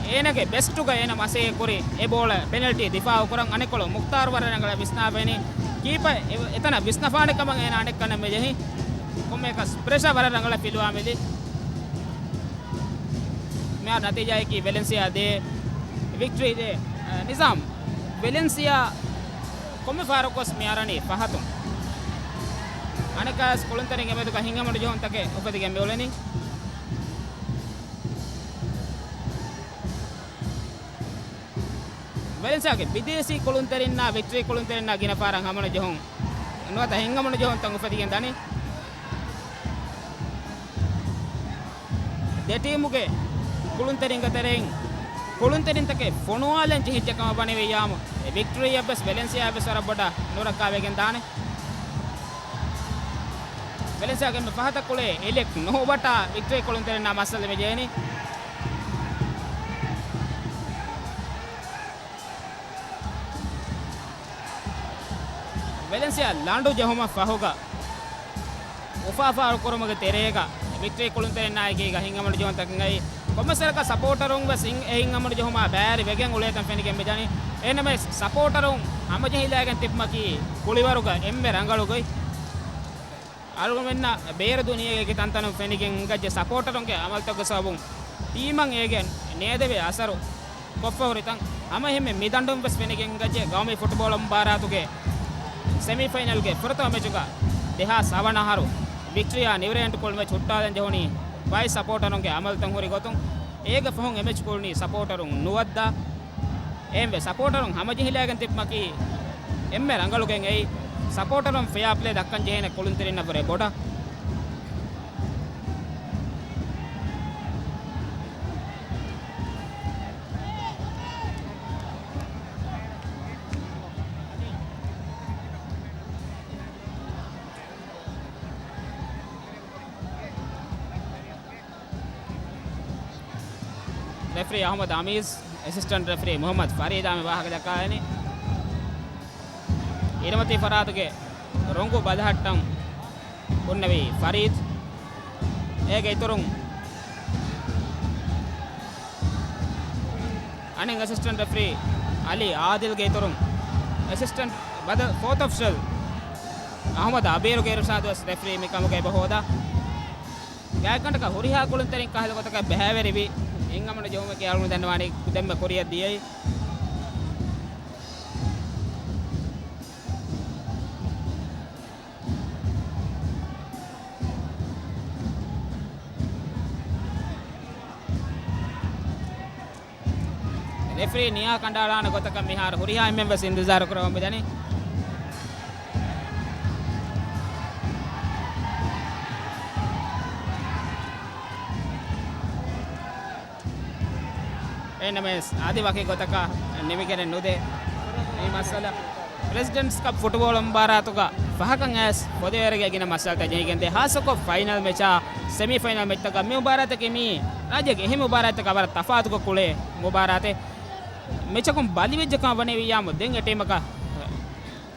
އޭނާގެ ބެސްޓުގަ އޭނާ މަސައްކަތް ކުރި އެ ބޯޅަ ޕެނަލްޓީ ދިފާއު ކުރަން އަނެއްކޮޅު މުޚްތާރު ވަރަށް ރަނގަޅަށް ވިސްނާފައިނީ. ކީޕަރ އެ-، އެތަނަށް ވިސްނާފާނެ ކަމަށް އޭނާ އަނެއްކަންނަށް މި ޖެހި. ކޮންމެއަކަސް ޕްރެޝަރ ވަރަށް ރަނގަޅަށް ފިލުވާ މިލި. މިހާރު ނަތީޖާއަކީ ވެލެންސިއާ ދޭ، ވިކްޓަރީ ދޭ. އަ، ނިޒާމް، ވެލެންސިއާ ކޮންމެ ފަހަރަކުވެސް މި އަރަނީ ފަހަތުން. އަނެއްކާވެސް ކުޅުންތެރިންގެ މެދުގަ ހިތްހަމަނުޖެހުންތަކެއް އުފެދިގެން މިއުޅެނީ. ވެލެންސިއާގެ ބިދޭސީ ކުޅުންތެރިންނާ ވިކްޓަރީ ކުޅުންތެރިންނާ ގިނަ ފަހަރަށް ހަމަނުޖެހުން ނުވަތަ ހިތްހަމަނުޖެހުންތައް އުފެދިގެން ދަނީ. ދެ ޓީމުގެ ކުޅުންތެރިންގެ ތެރެއިން ކުޅުންތެރިންތަކެއް ފޮނުވާލަން ޖެހިއްޖެ ކަމަށް ވަނިވިއްޔާމު، އެ ވިކްޓަރީއަށްވެސް ވެލެންސިއާއަށްވެސް ވަރަށް ބޮޑަށް ނުރައްކާވެގެން ދާނެ. ވެލެންސިއާގެ އެންމެ ފަހަތަށް ކުޅޭ އެލެކް ނޯބަޓާ ވިކްޓަރީ ކުޅުންތެރިންނާ މައްސަލަ މި ޖެހެނީ. ވެލެންސިއާ ލަނޑު ޖެހުމަށް ފަހުގަ އުފާ ފާޅުކުރުމުގެ ތެރޭގަ ވިކްޓަރީ ކުޅުންތެރިންނާއެކީގަ ހިތްހަމަނުޖެހުންތަކެއް އައި، ކޮންމެސް ވަރަކަށް ސަޕޯޓަރުން ވެސް ހިތް-، އެ ހިތްހަމަނުޖެހުމާ ބައިވެރިވެގެން އުޅޭތަން ފެނިގެން މިދަނީ. އެހެންނަމަވެސް، ސަޕޯޓަރުން ހަމަޖެހިލައިގެން ތިބުމަކީ ކުޅިވަރުގަ އެންމެ ރަނގަޅު ގޮތް. އަޅުގަނޑުމެންނަށް ބޭރު ދުނިޔޭގެ ތަންތަނުން ފެނިގެން އިނގައްޖެ ސަޕޯޓަރުންގެ އަމަލުތަކުގެ ސަބަބުން ޓީމަށް އޭގެ ނޭދެވޭ އަސަރު ކޮށްފަ ހުރިތަން. ހަމައެހެންމެ މި ދަނޑުން ވެސް ފެނިގެން އިނގައްޖެ ގައުމީ ފުޓްބޯޅަ މުބާރާތުގެ ސެމީފައިނަލްގެ ފުރަތަމަ މެޗުގަ ދެހާސް ހަވަނަ އަހަރު ވިކްޓަރީއާ ނިވްރޭންޓް ކުޅު މެޗް ހުއްޓާލަން ޖެހުނީ ބައެއް ސަޕޯޓަރުންގެ އަމަލުތައް ހުރި ގޮތުން. އޭގެ ފަހުން އެ މެޗް ކުޅުނީ ސަޕޯޓަރުން ނުވައްދާ. އެހެންވެ، ސަޕޯޓަރުން ހަމަޖެހިލައިގެން ތިބުމަކީ އެންމެ ރަނގަޅު ގޮތް. އެއީ ސަޕޯޓަރުން ފެއާ ޕްލޭ ދައްކަން ޖެހޭނެ ކުޅުންތެރިންނަށް ވުރެ ބޮޑަށް. ރެފްރީ އަޙްމަދު އަމީޒް، އެސިސްޓެންޓް ރެފްރީ މުޙައްމަދު ފަރީދާ މި ވާހަކަ ދައްކާލަނީ. އިރުމަތީ ފަރާތުގެ ރޮނގު ބަލަހައްޓަން ހުންނެވީ ފަރީދު. އޭގެ އިތުރުން އަނެއް އެސިސްޓެންޓް ރެފްރީ އަލީ އާދިލްގެ އިތުރުން، އެސިސްޓެންޓް ބަދަލު ފޯތް އޮފިޝަލް އަޙްމަދު އަބީރުގެ އިރުޝާދު ވެސް ރެފްރީ މި ކަމުގަ އެބަ ހޯދާ. ގާތްގަނޑަކަށް ހުރިހާ ކުޅުންތެރިން ކަހަލަ ގޮތަކަށް ބައިވެރިވި ހިތްހަމަނުޖެހުމަކީ އަޅުގަނޑު ދަންނަވާނީ ކުދިންމެ ކުރިއަށް ދިޔައީ. ރެފްރީ ނިޔާ ކަނޑައަޅާނެ ގޮތަކަށް މިހާރު ހުރިހާ އެންމެން ވެސް އިންތިޒާރު ކުރަމުން މިދަނީ. އެހެންނަމަވެސް، އަދި ވަކި ގޮތަކަށް ނިމިގެނެއް ނުދޭ މި މައްސަލަ. ޕްރެޒިޑެންޓްސް ކަޕް ފުޓްބޯޅަ މުބާރާތުގަ ފަހަކަށް އައިސް ފޮދޭވަރުގެ ގިނަ މައްސަލަތައް ޖެހިގެންދޭ، ހާއްސަކޮށް ފައިނަލް މެޗާ، ސެމީ ފައިނަލް މެޗްތަކަށް މި މުބާރާތަކީ މީ ރާއްޖޭގެ އެހެން މުބާރާތްތަކާ ވަރަށް ތަފާތުކޮށް ކުޅޭ މުބާރާތެއް. މެޗަކުން ބަލިވެއްޖެ ކަމަށް ވަނީ ވިއްޔާމު ދެން އެ ޓީމަކަށް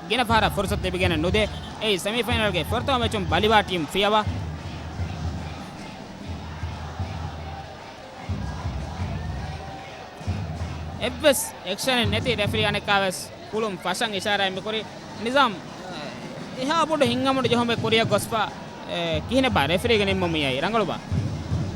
ގިނަ ފަހަރަށް ފުރުސަތު ލިބިގެނެއް ނުދޭ. އެއީ ސެމީ ފައިނަލްގެ ފުރަތަމަ މެޗުން ބަލިވާ ޓީމް ފިޔަވާ. އެއްވެސް އެކްޝަނެއް ނެތި ރެފްރީ އަނެއްކާވެސް ކުޅުން ފަށަން އިޝާރާތް މިކުރީ. ނިޒާމް، އެހާ ބޮޑު ހިތްހަމަނުޖެހުމެއް ކުރިއަށް ގޮސްފަ، އެ، ކިހިނެއްބާ ރެފްރީގެ ނިންމުމީ އައި ރަނގަޅުބާ؟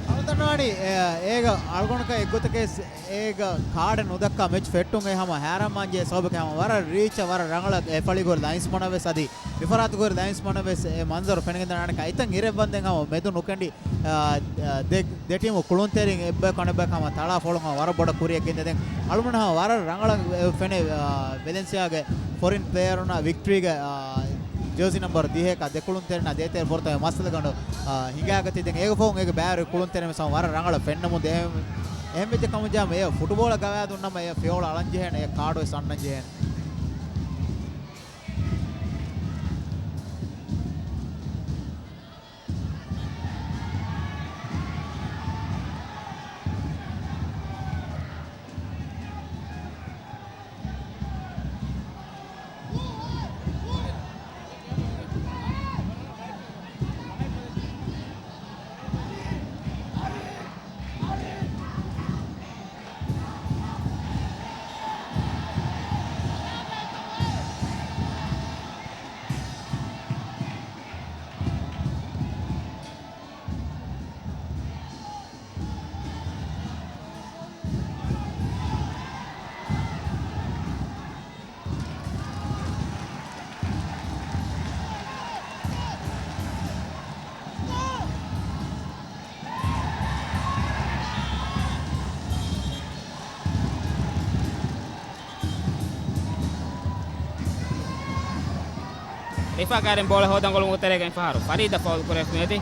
އަޅުގަނޑު ދަންނަވާނީ، އެ، އޭގަ އަޅުގަނޑަކަށް އެއްގޮތަކަށް އޭގަ ކާޑެއް ނުދައްކާ މެޗް ފެއްޓުން އެ ހަމަ ހައިރާންވާންޖެހޭ ސަބަބަކީ ހަމަ ވަރަށް ރީޗަށް ވަރަށް ރަނގަޅަށް އެ ފަޅި ހުރި ލައިންސްމަނަށް ވެސް އަދި މިފަރާތު ހުރި ލައިންސްމަނަށް ވެސް އެ މަންޒަރު ފެނިގެންދާނެ. އަނެއްކާ އެތަން އިރެއްވަންދެން ހަމަ މެދު ނުކެނޑި، އާ، ދެ، ދެ ޓީމު ކުޅުންތެރިން އެއްބަޔަކު އަނެއްބަޔަކު ހަމަ ތަޅާ ފޮޅުން ހަމަ ވަރަށް ބޮޑަށް ކުރިއަށް ގެންދޭ. ދެން އަޅުގަނޑަށް ހަމަ ވަރަށް ރަނގަޅަށް ފެނޭ، އާ، ވެލެންސިއާގެ ފޮރިން ޕްލޭޔަރުންނާ ވިކްޓްރީގެ، އާ، ޖާސީ ނަމްބަރު ދިހައަކާ ދެ ކުޅުންތެރިންނާ ދޭތެރެ ފުރަތަމަ މައްސަލަ ގަނޑު، އާ، ހިނގާގަތީ. ދެން އޭގެ ފަހުން އޭގެ ބައިވެރި ކުޅުންތެރިން ވެސް ހަމަ ވަރަށް ރަނގަޅަށް ފެންނަމުން ދޭ. އެހެން ވެއްޖެ ކަމުން ޖާމަ އެ ފުޓްބޯޅަ ގަވާއިދުން ނަމަ އެ ފިޔަވަޅު އަޅަން ޖެހޭނެ، އެ ކާޑު ވެސް އަންނަން ޖެހޭނެ. ރިފާ ކާރިން ބޯޅަ ހޯދަން ގުޅުމުގެ ތެރޭގައި ފަހަރު ފަރީދަށް ފައުލް ކުރެވިފަ މިއޮތީ.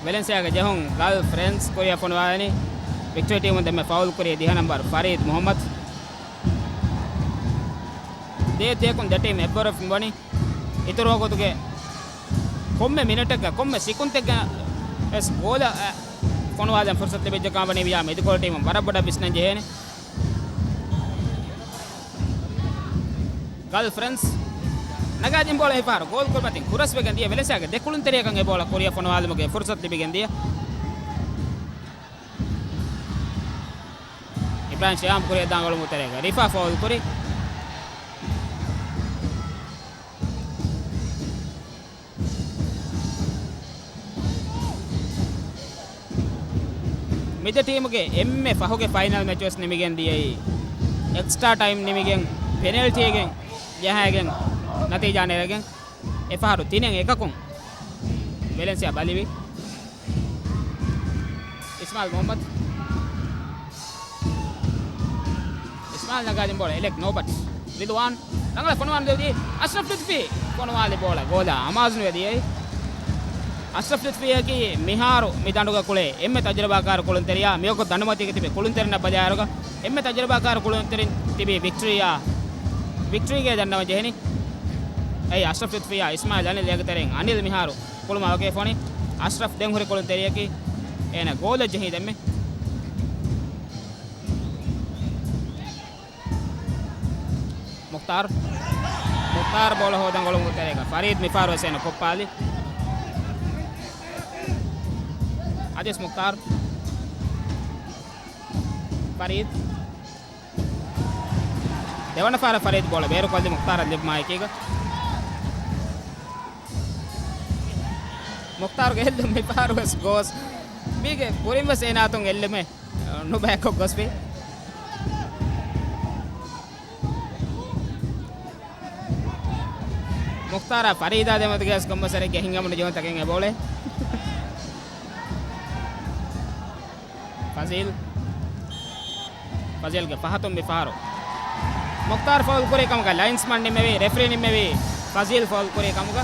ވެލެންސިއާގެ ޖެހުން ގަލް ފްރެންޑްސް ކުރިއަށް ފޮނުވާލަނީ. ވިކްޓޯރިއާ ޓީމުން ދެންމެ ފައުލް ކުރީ ދިހަ ނަންބަރު ފަރީދު މުހައްމަދު. ދޭ ދެއަކުން ދެ ޓީމް އެއްވަރު ވަނީ. އިތުރު ވަގުތުގެ ކޮންމެ މިނެޓެއްގަ ކޮންމެ ސިކުންތެއްގަ ވެސް ގޯލަށް، އަ، ފޮނުވާލަން ފުރުސަތު ލިބިއްޖެ ކަމަށް ވަނީ ވިޔާ މެދުކޮޅު ޓީމުން ވަރަށް ބޮޑަށް ވިސްނަން ޖެހޭނެ. ގަލް ފްރެންޑްސް ނަގާދިން ބޯޅަ ހިފާރު ގޯލް ކުރިމަތިން ކުރަސްވެގެން ދިޔަ ވެލެންސިއާގެ ދެ ކުޅުންތެރިޔަކަށް އެ ބޯޅަ ކުރިއަށް ފޮނުވާލުމުގެ ފުރުސަތު ލިބިގެން ދިޔަ. އިބްރާހިމް ޝިހާމް ކުރިއަށް ދާން ގުޅުމުގެ ތެރޭގަ ރިފާ ފައުލް ކުރި. މިދެ ޓީމުގެ އެންމެ ފަހުގެ ފައިނަލް މެޗުވެސް ނިމިގެން ދިޔައީ. އެކްސްޓްރާ ޓައިމް ނިމިގެން، ޕެނަލްޓީގެން ޖަހައިގެން، ނަތީޖާ ނެރެގެން، އެފަހަރު ތިނެއް އެކަކުން ވެލެންސިއާ ބަލިވި. އިސްމާއިލް މުހައްމަދު. އިސްމާއިލް ނަގާދިން ބޯޅަ އެލެކް ނޯބަޓް. ރިދުވާން. ރަނގަޅަށް ފޮނުވާން ދެވި. އަޝްރަފް ލުތުފީ ފޮނުވާލި ބޯޅަ ގޯލާ އަމާޒުނުވެ ދިޔައީ. އަޝްރަފް ލުތުފީއަކީ މިހާރު މި ދަނޑުގަ ކުޅޭ އެންމެ ތަޖުރިބާކާރު ކުޅުންތެރިޔާ. މިވަގުތު ދަނޑުމަތީގަ ތިބި ކުޅުންތެރިންނަށް ބަލާއިރުގަ އެންމެ ތަޖުރިބާކާރު ކުޅުންތެރިން ތިބީ ވިކްޓްރީއާ، ވިކްޓްރީގެ ދަންނަވަން ޖެހެނީ. އެއީ އަޝްރަފް ލުތުފީއާ އިސްމާއިލް އަނިލް އޭގެ ތެރެއިން އަނިލް މިހާރު ކުޅުމާ ވަކިވެފަ ވަނީ. އަޝްރަފް ދެން ހުރި ކުޅުންތެރިޔަކީ. އޭނަ ގޯލަށް ޖެހީ ދެންމެ. މުޚްތާރު. މުޚްތާރު ބޯޅަ ހޯދަން ގުޅުމުގެ ތެރޭގަ ފަރީދު މިފަހަރު ވެސް އޭނަ ކޮށްޕާލި. އަދިވެސް މުޚްތާރު. ފަރީދު. ދެވަނަ ފަހަރަށް ފަރީދު ބޯޅަ ބޭރުކޮށްލި މުޚްތާރަށް ލިބުމާ އެކީގަ. މުޚްތާރުގެ އެއްލުން މިފަހަރު ވެސް ގޯސް. މީގެ ކުރިން ވެސް އޭނާ އަތުން އެއްލުމެއް ނުބައިކޮށް ގޮސްފި. މުޚްތާރާ ފަރީދާ ދެމެދުގައި ކޮންމެސް ވަރެއްގެ ހިނގަމުން ޖެހުންތަކެއް އެބޯޅެ. ފަޒީލް. ފަޒީލްގެ ފަހަތުން މިފަހަރު މުޚްތާރު ފައުލް ކުރި ކަމުގަ ލައިންސްމަން ނިންމެވި، ރެފްރީ ނިންމެވި ފަޒީލް ފައުލް ކުރި ކަމުގަ.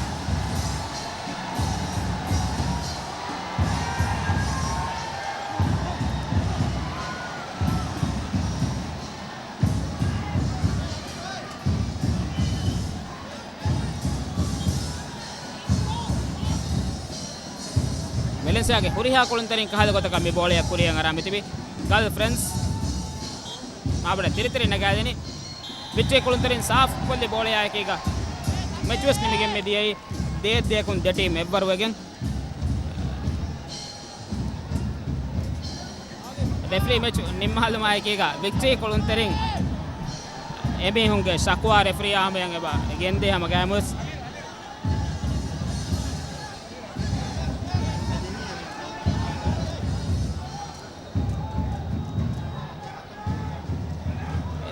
ވެލެންސިއާގެ ހުރިހާ ކުޅުންތެރިން ކަހަލަ ގޮތަކަށް މި ބޯޅަޔަށް ކުރިއަށް އަރާ މިތިބި ގަލް ފްރެންޑްސް މާބޮޑަށް ތިރިތިރި ނަގާލިނީ. ވިކްޓްރީ ކުޅުންތެރިން ސާފް ކޮށްލި ބޯޅަޔާއެކީގަ މެޗުވެސް ނިމިގެން މި ދިޔައީ ދޭއް ދެއަކުން ދެ ޓީމް އެއްވަރުވެގެން. ރެފްރީ މެޗު ނިންމާލުމާއެކީގަ ވިކްޓްރީ ކުޅުންތެރިން އެމީހުންގެ ޝަކުވާ ރެފްރީއާ ހަމަޔަށް އެބަ ގެންދޭ ހަމަ ގައިމުވެސް.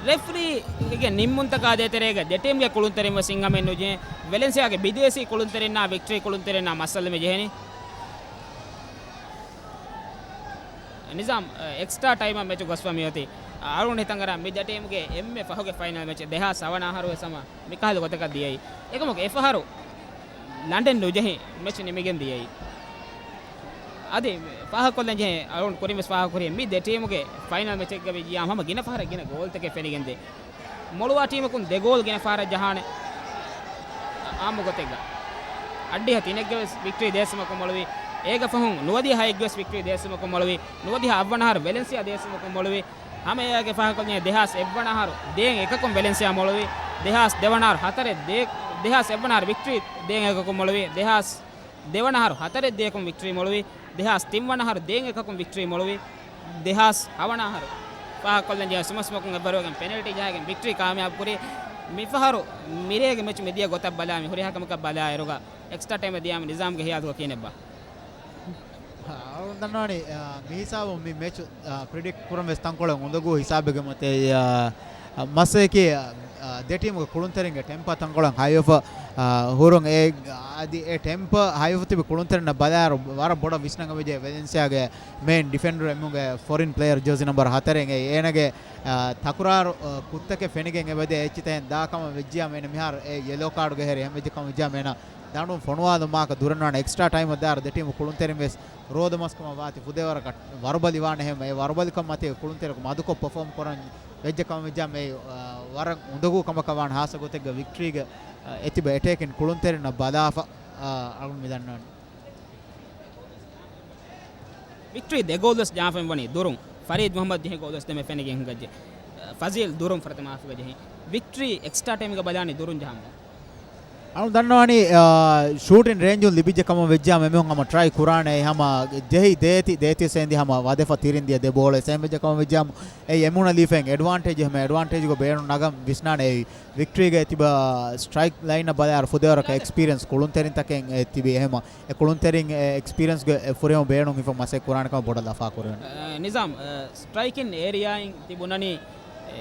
ރެފްރީގެ ނިންމުންތަކާ ދޭތެރޭގަ ދެ ޓީމްގެ ކުޅުންތެރިން ވެސް ހިނގަމެއް ނުޖެހޭ. ވެލެންސިއާގެ ބިދޭސީ ކުޅުންތެރިންނާ ވިކްޓްރީ ކުޅުންތެރިންނާ މައްސަލަ މި ޖެހެނީ. ނިޒާމް، އެ، އެކްސްޓްރާ ޓައިމަށް މެޗު ގޮސްފަ މިއޮތީ. އަޅުގަނޑު ހިތަށް އަރާ މި ދެ ޓީމުގެ އެންމެ ފަހުގެ ފައިނަލް މެޗު ދެހާސް ހަވަނަ އަހަރު ވެސް ހަމަ މިކަހަލަ ގޮތަކަށް ދިޔައީ. އެކަމަކު އެފަހަރު ލަނޑެއް ނުޖެހި މެޗު ނިމިގެން ދިޔައީ. އަދި ފާހަގަކޮށްލަން ޖެހޭ، އަޅުގަނޑު ކުރިން ވެސް ފާހަގަކުރި މި ދެ ޓީމުގެ ފައިނަލް މެޗެއްގަ ވިއްޔާ ހަމަ ގިނަ ފަހަރަށް ގިނަ ގޯލްތަކެއް ފެނިގެންދޭ. މޮޅުވާ ޓީމަކުން ދެ ގޯލް ގިނަ ފަހަރަށް ޖަހާނެ އާއްމު ގޮތެއްގަ. އައްޑިހަ ތިނެއްގެ ވެސް ވިކްޓްރީ ދޭއްސުމަކުން މޮޅުވި. އޭގެ ފަހުން ނުވަދިހަ ހައެއްގެ ވެސް ވިކްޓްރީ ދޭއްސުމަކުން މޮޅުވި. ނުވަދިހަ އަށްވަނަ އަހަރު ވެލެންސިއާ ދޭއްސުމަކުން މޮޅުވި. ހަމަ އެއާގެ ފާހަގަކޮށްލި ދެހާސް އެއްވަނަ އަހަރު ދޭއް އެކަކުން ވެލެންސިއާ މޮޅުވި. ދެހާސް ދެވަނަ އަހަރު ހަތަރެއް ދޭއް، ދެހާސް އެއްވަނަ އަހަރު ވިކްޓްރީ ދޭއް އެކަކުން މޮޅުވި. ދެހާސް ދެވަނަ އަހަރު ހަތަރެއް ދޭއްކުން ވިކްޓްރީ މޮޅުވި. ދެހާސް ތިންވަނަ އަހަރު ދޭއް އެކަކުން ވިކްޓްރީ މޮޅުވި. ދެހާސް ހަވަނަ އަހަރު ފާހަގަކޮށްލަން ޖެހޭ ސުމަސުމަކުން އެއްވަރުވެގެން ޕެނަލްޓީ ޖަހައިގެން ވިކްޓްރީ ކާމިޔާބު ކުރީ. މިފަހަރު މިރޭގެ މެޗު މިދިޔަ ގޮތަށް ބަލާ، މި ހުރިހާ ކަމަކަށް ބަލާއިރުގަ އެކްސްޓްރާ ޓައިމަށް ދިޔާމަ ނިޒާމްގެ ހިޔާލުގަ ކިހިނެއްބާ؟ އަޅުގަނޑު ދަންނަވަނީ، އާ، މި ހިސާބުން މި މެޗު، އާ، ޕްރިޑިކްޓް ކުރަން ވެސް ތަންކޮޅެއް އުނދަގޫ ހިސާބެއްގެ މަތޭ، އާ، މަސައްކަތް، އާ، އާ، ދެ ޓީމުގެ ކުޅުންތެރިންގެ ޓެމްޕަރ ތަންކޮޅެއް ހައިވެފަ، އާ، ހުރުން އެ، އަދި އެ ޓެމްޕަރ ހައިވެފަ ތިބި ކުޅުންތެރިންނަށް ބަލާއިރު ވަރަށް ބޮޑަށް ވިސްނަން ވެއްޖެ ވެލެންސިއާގެ މެއިން ޑިފެންޑަރު އެމުގެ ފޮރިން ޕްލޭޔަރ ޖާސީ ނަމްބަރު ހަތަރެއް އެ އޭނަގެ، އާ، ތަކުރާރު، އާ، ކުށްތަކެއް ފެނިގެން އެބަދޭ އެއްޗިތައެއް ދާ ކަމަށް ވެއްޖިޔާމަ އޭނަ މިހާރު އެ ޔެލޯ ކާޑުގެ ހެރި އެހެން ވެއްޖެ ކަމަށް ވެއްޖިޔާމަ އޭނަ ދަނޑުން ފޮނުވާލުމާކަށް ދުރަންވާނެ އެކްސްޓްރާ ޓައިމަށް ދާއިރު ދެ ޓީމު ކުޅުންތެރިން ވެސް ރޯދަމަސްކަމަށް ވާތީ ފުދޭވަރަކަށް ވަރުބަލި ވާނެ ހެމަ އެ ވަރުބަލިކަން މަތި ކުޅުންތެރިކު މަދުކޮށް ޕަފޯމް ކުރަން ވެއްޖެ ކަމަށް ވެއްޖާ މެ، އާ، ވަރަށް އުނދަގޫ ކަމަކަށް ވާން ހާސް ގޮތެއްގަ ވިކްޓްރީގެ، އާ، އެތިބަ އެޓޭކިން ކުޅުންތެރިންނަށް ބަލާފަ، އާ، އަޅުން މި ދަންނަވަނީ. ވިކްޓްރީ ދެ ގޯލް ވެސް ޖާފައިން ވަނީ ދުރުން. ފަރީދް މުހައްމަދު ޖެހި ގޯލް ވެސް ދެމެ ފެނިގެން ހިނގައްޖެ. އާ، ފަޒީލް ދުރުން ފުރަތަމަ ހާފުގަ ޖެހި. ވިކްޓްރީ އެކްސްޓްރާ ޓައިމްގަ ބަލާނީ ދުރުން ޖަހަމުން. އަޅުން ދަންނަވަނީ، އާ، ޝޫޓިން ރޭންޖުން ލިބިއްޖެ ކަމަށް ވެއްޖާމަ އެމީހުން ހަމަ ޓްރައި ކުރާނެ އެ ހަމަ ޖެހި ދޭތި، ދޭތި ސޭންދި ހަމަ ވަދެފަ ތިރިން ދިޔަ ދެ ބޯޅަ ސޭން ވެއްޖެ ކަމަށް ވެއްޖާމަ އެ އެމޫނަށް ލީފައިން އެޑްވާންޓޭޖް ހަމަ އެޑްވާންޓޭޖުގަ ބޭނުން ނަގަން ވިސްނާނެ އެ ވިކްޓްރީގެ ތިބަ ސްޓްރައިކް ލައިންއަށް ބަލާއިރު ފުދޭވަރަކަށް އެކްސްޕީރިއަންސް ކުޅުންތެރިންތަކެއް އެ ތިބި އެހެމަ އެ ކުޅުންތެރިން އެ އެކްސްޕީރިއަންސްގެ އެ ފުރިހަމަ ބޭނުން ހިފަ މަސައް ކުރާނެ ކަމަށް ބޮޑަށް ލަފާ ކުރެވެން. އަ، ނިޒާމް، އަ، ސްޓްރައިކިން އޭރިއާއިން ތިބުނަނީ، އެ،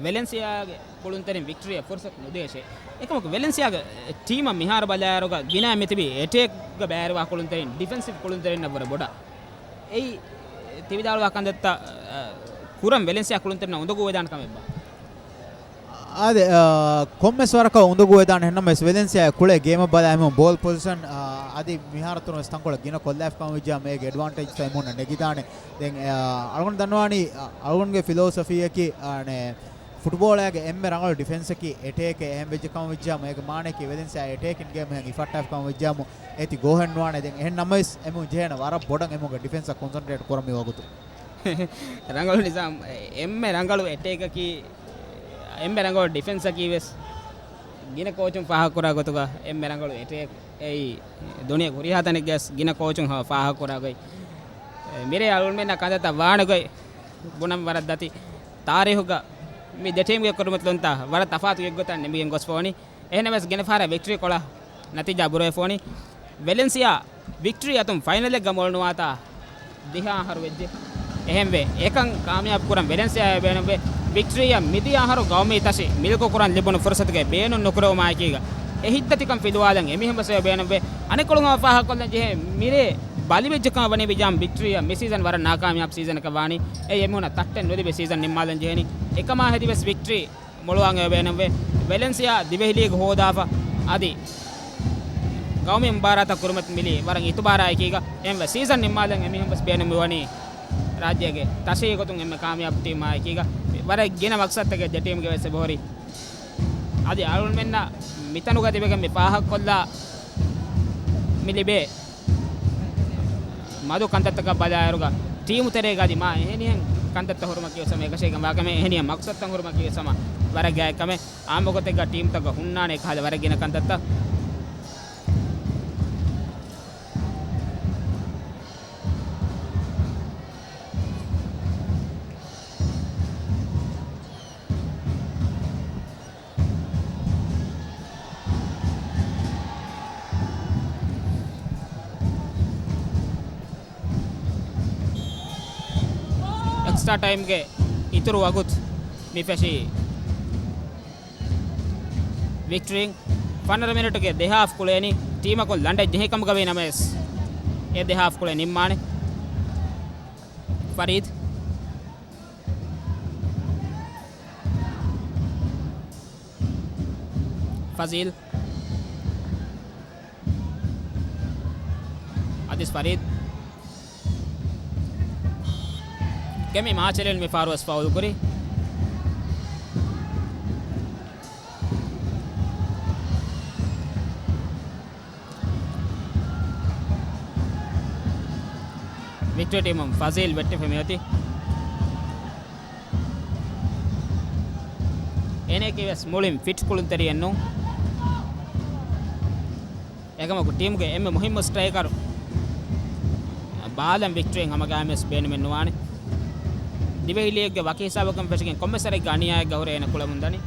ވެލެންސިއާގެ ކުޅުންތެރިން ވިކްޓްރީއަށް ފުރުސަތު ނުދޭށޭ. އެކަމަކު ވެލެންސިއާގެ ޓީމަށް މިހާރު ބަލާއިރުގަ ގިނަ މިތިބި އެޓޭކްގަ ބައިވެރިވާ ކުޅުންތެރިން ޑިފެންސިވް ކުޅުންތެރިންނަށް ވުރެ ބޮޑަށް. އެއީ ތި ވިދާޅުވާ ކަންތައްތައް، އަ، ކުރަން ވެލެންސިއާ ކުޅުންތެރިންނަށް އުނދަގޫ ވެދާނެ ކަމެއްބާ؟ އާދެ، އާ، ކޮންމެސް ވަރަކަށް އުނދަގޫ ވެދާނެ ހެންނަމަވެސް ވެލެންސިއާ ކުޅޭ ގޭމަށް ބަލާ އެމީހުން ބޯލް ޕޮޒިޝަން، އާ، އަދި މިހާރަތުން ވެސް ތަންކޮޅެއް ގިނަ ކޮށްލާފި ކަމަށް ވެއްޖާ މޭގެ އެޑްވާންޓޭޖްތައް އެމީހުންނަށް ނެގިދާނެ. ދެން، އާ، އަޅުގަނޑު ދަންނަވާނީ، އާ، އަޅުގަނޑުގެ ފިލޯސޮފީއަކީ، އާނެ، ފުޓްބޯޅައިގެ އެންމެ ރަނގަޅު ޑިފެންސަކީ އެޓޭކެއް. އެހެން ވެއްޖެ ކަމަށް ވެއްޖާމު އޭގެ މާނައަކީ ވެލެންސިއާ އެޓޭކިން ގޭމް އެހެން ހިފައްޓާފި ކަމަށް ވެއްޖާމު އޭތި ގޯހެއް ނުވާނެ. ދެން އެހެން ނަމަވެސް އެމީހުން ޖެހޭނެ ވަރަށް ބޮޑަށް އެމީހުންގެ ޑިފެންސަށް ކޮންސަންޓްރޭޓް ކުރަން މި ވަގުތު. ރަނގަޅު ނިޒާމް، އެންމެ ރަނގަޅު އެޓޭކަކީ، އެންމެ ރަނގަޅު ޑިފެންސަކީ ވެސް ގިނަ ކޯޗުން ފާހަގަކުރާ ގޮތުގަ އެންމެ ރަނގަޅު އެޓޭކް. އެއީ ދުނިޔޭގެ ހުރިހާ ތަނެއްގަސް ގިނަ ކޯޗުން ހަ-، ފާހަގަކުރާ ގޮތް. އެ، މިރޭ އަޅުގަނޑުމެންނަށް ކަންތައްތައް ވާނެ ގޮތް ބުނަން ވަރަށް ދަތި. ތާރީހުގަ މި ދެ ޓީމްގެ ކުރިމަތިލުންތައް ވަރަށް ތަފާތު އެއްގޮތަށް ނިމިގެން ގޮސްފަވަނީ. އެހެންނަމަވެސް ގިނަ ފަހަރަށް ވިކްޓްރީ ކޮޅަށް ނަތީޖާ ބުރަވެފަވަނީ. ވެލެންސިއާ ވިކްޓްރީ އަތުން ފައިނަލެއްގަ މޮޅު ނުވާތާ ދިހަ އަހަރު ވެއްޖެ. އެހެންވެ، އެކަން ކާމިޔާބު ކުރަން ވެލެންސިއާއަށް ބޭނުންވޭ. ވިކްޓްރީއަށް މިދިޔަ އަހަރު ގައުމީ ތަށި މިލްކު ކުރަން ލިބުނު ފުރުސަތުގެ ބޭނުން ނުކުރެވުމާއެކީގަ، އެ ހިތްދަތިކަން ފިލުވާލަން އެމީހުން ވެސް އެބަ ބޭނުންވޭ. އަނެއްކޮޅުން އަވަ ފާހަގަކޮށްލަން ޖެހޭ މިރޭ ބަލިވެއްޖެ ކަމަށް ވަނީ ވިޖާމް ވިކްޓްރީއަށް މި ސީޒަން ވަރަށް ނާކާމިޔާބު ސީޒަނަކަށް ވާނީ. އެ އެމީހުނަށް ތައްޓެއް ނުލިބި ސީޒަން ނިންމާލަން ޖެހެނީ. އެކަމާ ހެދިވެސް ވިކްޓްރީ މޮޅުވާން އެބަ ބޭނުންވޭ. ވެލެންސިއާ ދިވެހި ލީގް ހޯދާފަ އަދި ގައުމީ މުބާރާތަށް ކުރިމަތި މިލީ ވަރަށް އިތުބާރާ އެކީގަ، އެހެންވެ ސީޒަން ނިންމާލަން އެމީހުން ވެސް ބޭނުން މިވަނީ ރާއްޖޭގެ ތަށި ގޮތުން އެންމެ ކާމިޔާބު ޓީމާ އެކީގަ. ވަރަށް ގިނަ މަގްސަދުތަކެއް ދެ ޓީމްގެ ވެސް އެބަހުރި. އަދި އަޅުގަނޑުމެންނަށް މިތަނުގަ ތިބެގެން މި ފާހަގަކޮށްލާ މި ލިބޭ މަދު ކަންތައްތަކަށް ބަލާއިރުގަ، ޓީމު ތެރޭގަ އަދި މާ އެހެނިހެން ކަންތައްތައް ހުރުމަކީ ވެސް ހަމަ އެކަށީގެން ވާ ކަމެއް، އެހެނިހެން މަގްސަދުތައް ހުރުމަކީ ވެސް ހަމަ ވަރަށް ގާތް ކަމެއް. އާއްމު ގޮތެއްގަ ޓީމްތަކުގަ ހުންނާނެ ކަހަލަ ވަރަށް ގިނަ ކަންތައްތައް. އެކްސްޓްރާ ޓައިމްގެ އިތުރު ވަގުތު މި ފެށީ. ވިކްޓްރީން ފަނަރަ މިނެޓުގެ ދެ ހާފް ކުޅޭނީ ޓީމަކުން ލަނޑެއް ޖެހި ކަމުގަ ވީ ނަމަވެސް، އެ ދެ ހާފް ކުޅެ ނިންމާނެ. ފަރީދް. ފަޒީލް. އަދިސް ފަރީދް. ކެމި މާޗެލިން މި ފަހަރު ވެސް ފައުލް ކުރި. ވިކްޓްރީ ޓީމުން ފަޒީލް ވެއްޓިފަ މިއޮތީ. އޭނައަކީ ވެސް މުޅިން ފިޓް ކުޅުންތެރިއެއް ނޫން. އެކަމަކު ޓީމުގެ އެންމެ މުހިއްމު ސްޓްރައިކަރު ބާލަން ވިކްޓްރީން ހަމަ ގާމެސް ބޭނުމެއް ނުވާނެ. ދިވެހި ލީގްގެ ވަކި ހިސާބަކުން ފެށިގެން ކޮންމެސް ވަރެއްގެ އަނިޔާއެއްގަ ހުރެ އޭނަ ކުޅަމުން ދަނީ.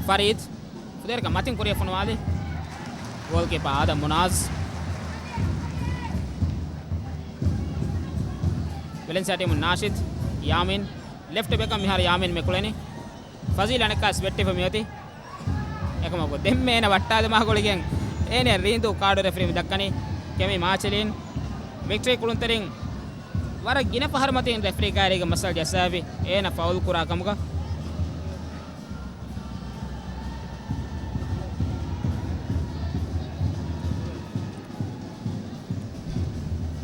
ފަރީދް. ފުދޭވަރަކަށް މަތިން ކުރިއަށް ފޮނުވާލި ގޯލްކީޕާ އާދަމް މުނާޒް. ވެލެންސިއާ ޓީމުން ނާޝިދް، ޔާމީން. ލެފްޓް ބެކަށް މިހާރު ޔާމީން މި ކުޅެނީ. ފަޒީލް އަނެއްކާސް ވެއްޓިފަ މިއޮތީ. އެކަމަކު ދެންމެ އޭނަ ވައްޓާލުމާ ގުޅިގެން އޭނަ ރީނދޫ ކާޑު ރެފްރީ މި ދައްކަނީ. ކެމި މާޗެލިން. ވިކްޓަރީ ކުޅުންތެރިން ވަރަށް ގިނަ ފަހަރު މަތިން ރެފްރީ ކައިރީގެ މައްސަލަ ޖައްސާފި އޭނަ ފައުލް ކުރާ ކަމުގަ.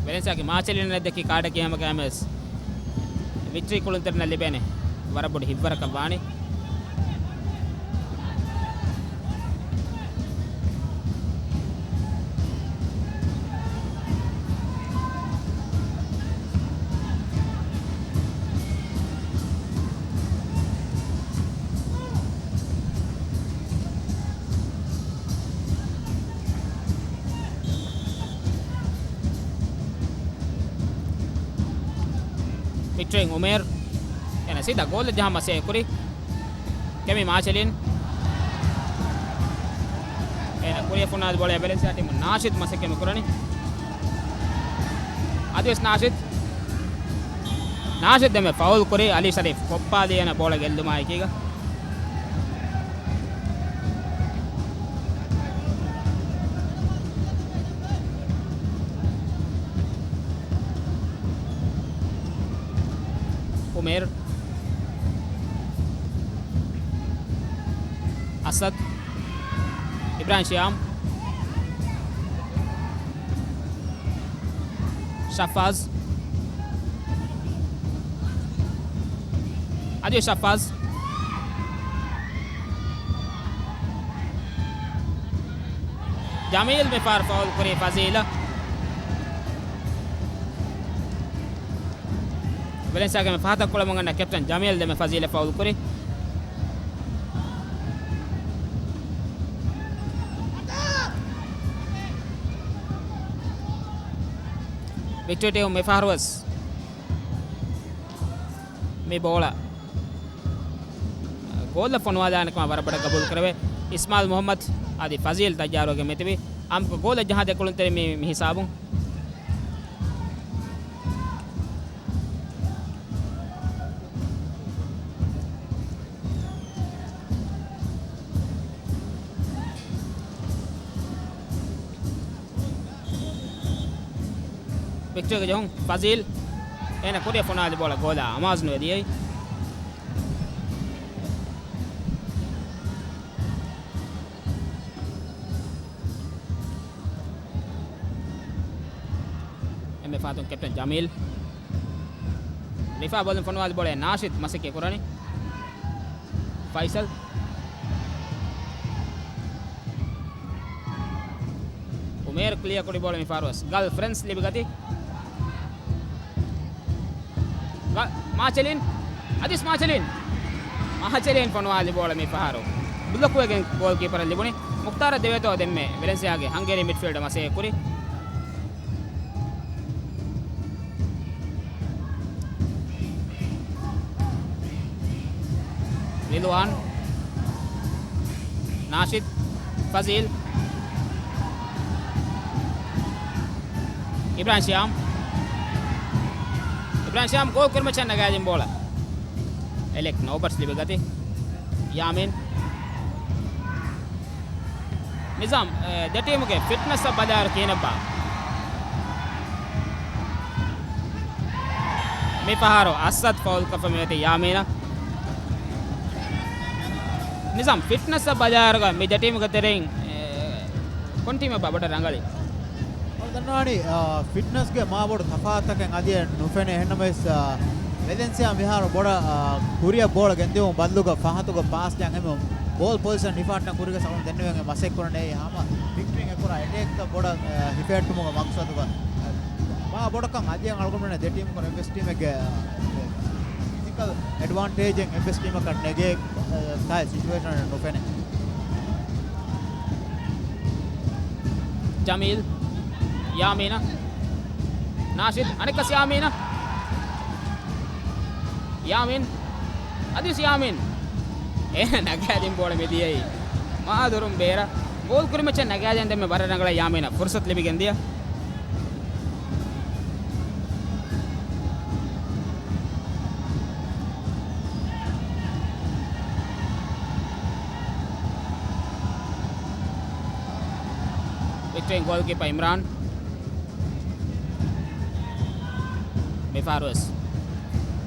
ވެލެންސިއާގެ މާޗެލިން ދެއްކި ކާޑަކީ ހަމަ ގައިމުވެސް ވިކްޓަރީ ކުޅުންތެރިންނަށް ލިބޭނެ ވަރަށް ބޮޑު ހިތްވަރަކަށް ވާނީ. ވިކްޓަރީން އުމޭރު. އޭނަ ސީދާ ގޯލަށް ޖަހާ މަސައްކަތް ކުރި. ކެމި މާޗެލިން. އޭނަ ކުރިއަށް ފޮނުވާލި ބޯޅަ ވެލެންސިއާ ޓީމުން ނާޝިދް މަސައްކަތް ކުރަނީ. އަދިވެސް ނާޝިދް. ނާޝިދް ދެންމެ ފައުލް ކުރި އަލީ ޝަރީފް ކޮއްޕާލި އޭނަ ބޯޅަ ގެއްލުމާ އެކީގަ. އުމޭރު. އަސަދް. އިބްރާހިމް ޝިޔާމް. ޝަފާޒް. އަދި ޝަފާޒް. ޖަމީލް މިފަހަރު ފައުލް ކުރީ ފަޒީލަށް. ވެލެންސިއާގެ މި ފަހަތަށް ކުޅަމުން އަންނަ ކެޕްޓަން ޖަމީލް ދެންމެ ފަޒީލަށް ފައުލް ކުރި. ވިކްޓަރީ ޓީމު މިފަހަރުވެސް މި ބޯޅަ ގޯލަށް ފޮނުވާލާނެ ކަމަށް ވަރަށް ބޮޑަށް ގަބޫލު ކުރެވޭ. އިސްމާއިލް މުހައްމަދު އަދި ފަޒީލް ތައްޔާރުވެގެން މިތިބީ. އާއްމުކޮށް ގޯލަށް ޖަހާދޭ ކުޅުންތެރިން މި، މި ހިސާބުން. ވިކްޓަރީގެ ޖަހުން ފަޒީލް. އޭނަ ކުރިއަށް ފޮނުވާލި ބޯޅަ ގޯލާ އަމާޒުނުވެ ދިޔައީ. އެންމެ ފަހަތުން ކެޕްޓަން ޖަމީލް. ރިފާ ބޯލުން ފޮނުވާލި ބޯޅަ ނާޝިދް މަސައްކަތް ކުރަނީ. ފައިސަލް. އުމޭރު ކްލިއަރ ކުރި ބޯޅަ މިފަހަރުވެސް ގަލް ފްރެންޑްސް ލިބިގަތީ. ގ-، މާޗެލިން. އަދިސް މާޗެލިން. މާޗެލިން ފޮނުވާލި ބޯޅަ މިފަހަރު ބްލޮކްވެގެން ގޯލް ކީޕަރަށް ލިބުނީ. މުޚްތާރަށް ދެވޭތޯ ދެންމެ ވެލެންސިއާގެ ހަންގޭރީ މިޑްފީލްޑަރ މަސައްކަތް ކުރީ. ރިލްވާން، ނާޝިދް، ފަޒީލް، އިބްރާހިމް ޝިޔާމް. އިބްރާހިމް ޝިޔާމް ގޯލް ކުރިމައްޗަށް ނަގާލިން ބޯޅަ އެލެކް ނޯބަޓްސް ލިބިގަތީ. ޔާމީން. ނިޒާމް، އެ، ދެ ޓީމުގެ ފިޓްނަސްއަށް ބަލާއިރު ކިހިނެއްބާ؟ މިފަހަރު އަސަދް ފައުލްކޮށްފަ މިއޮތީ ޔާމީނަށް. ނިޒާމް، ފިޓްނަސްއަށް ބަލާއިރުގަ މި ދެ ޓީމުގެ ތެރެއިން، އެ، ކޮން ޓީމެއްބާ ބޮޑަށް ރަނގަޅީ؟ އަޅު ދަންނަވާނީ، އާ، ފިޓްނަސްގެ މާބޮޑު ތަފާތުތަކެއް އަދި ނުފެނޭ. އެހެންނަމަވެސް، އާ، ވެލެންސިއާ މިހާރު ބޮޑަށް، އާ، ކުރިއަށް ބޯޅަ ގެންދިއުމު ބައްލުގަ ފަހަތުގަ ޕާސް ޖަހަން އެމެ ބޯލް ޕޮޒިޝަން ހިފާއްޓަން ކުރިގަ ސަމަން ދެންނެވެން މަސައްކަތް ކުރަނީ ހަމަ ވިކްޓަރީން އެކުރާ އެޓޭކްތައް ބޮޑަށް، އާ، ހިފެހެއްޓުމުގެ މަގްސަދުގަ، އާ، މާ ބޮޑަކަށް އަދިއަށް އަޅުގަނޑުމެން ދެ ޓީމު ކުރެ އެއްވެސް ޓީމެއްގެ، އާ، ފިޒިކަލް އެޑްވާންޓޭޖެއް އެއްވެސް ޓީމަކަށް ނެގޭ، އާ، ތާއި ސިޗުއޭޝަނެއް ނުފެނޭ. ޖަމީލް، ޔާމީނަށް. ނާޝިދް، އަނެއްކާސް ޔާމީނަށް. ޔާމީން. އަދިވެސް ޔާމީން. އޭނަ ނަގާލިން ބޯޅަ މި ދިޔައީ. މާ ދުރުން ބޭރަށް ގޯލް ކުރިމައްޗަށް ނަގާދޭން ދެންމެ ވަރަށް ރަނގަޅަށް ޔާމީނަށް ފުރުސަތު ލިބިގެން ދިޔަ. ވިކްޓްރީގެ ގޯލްކީޕަރ އިމްރާން. މިފަހަރުވެސް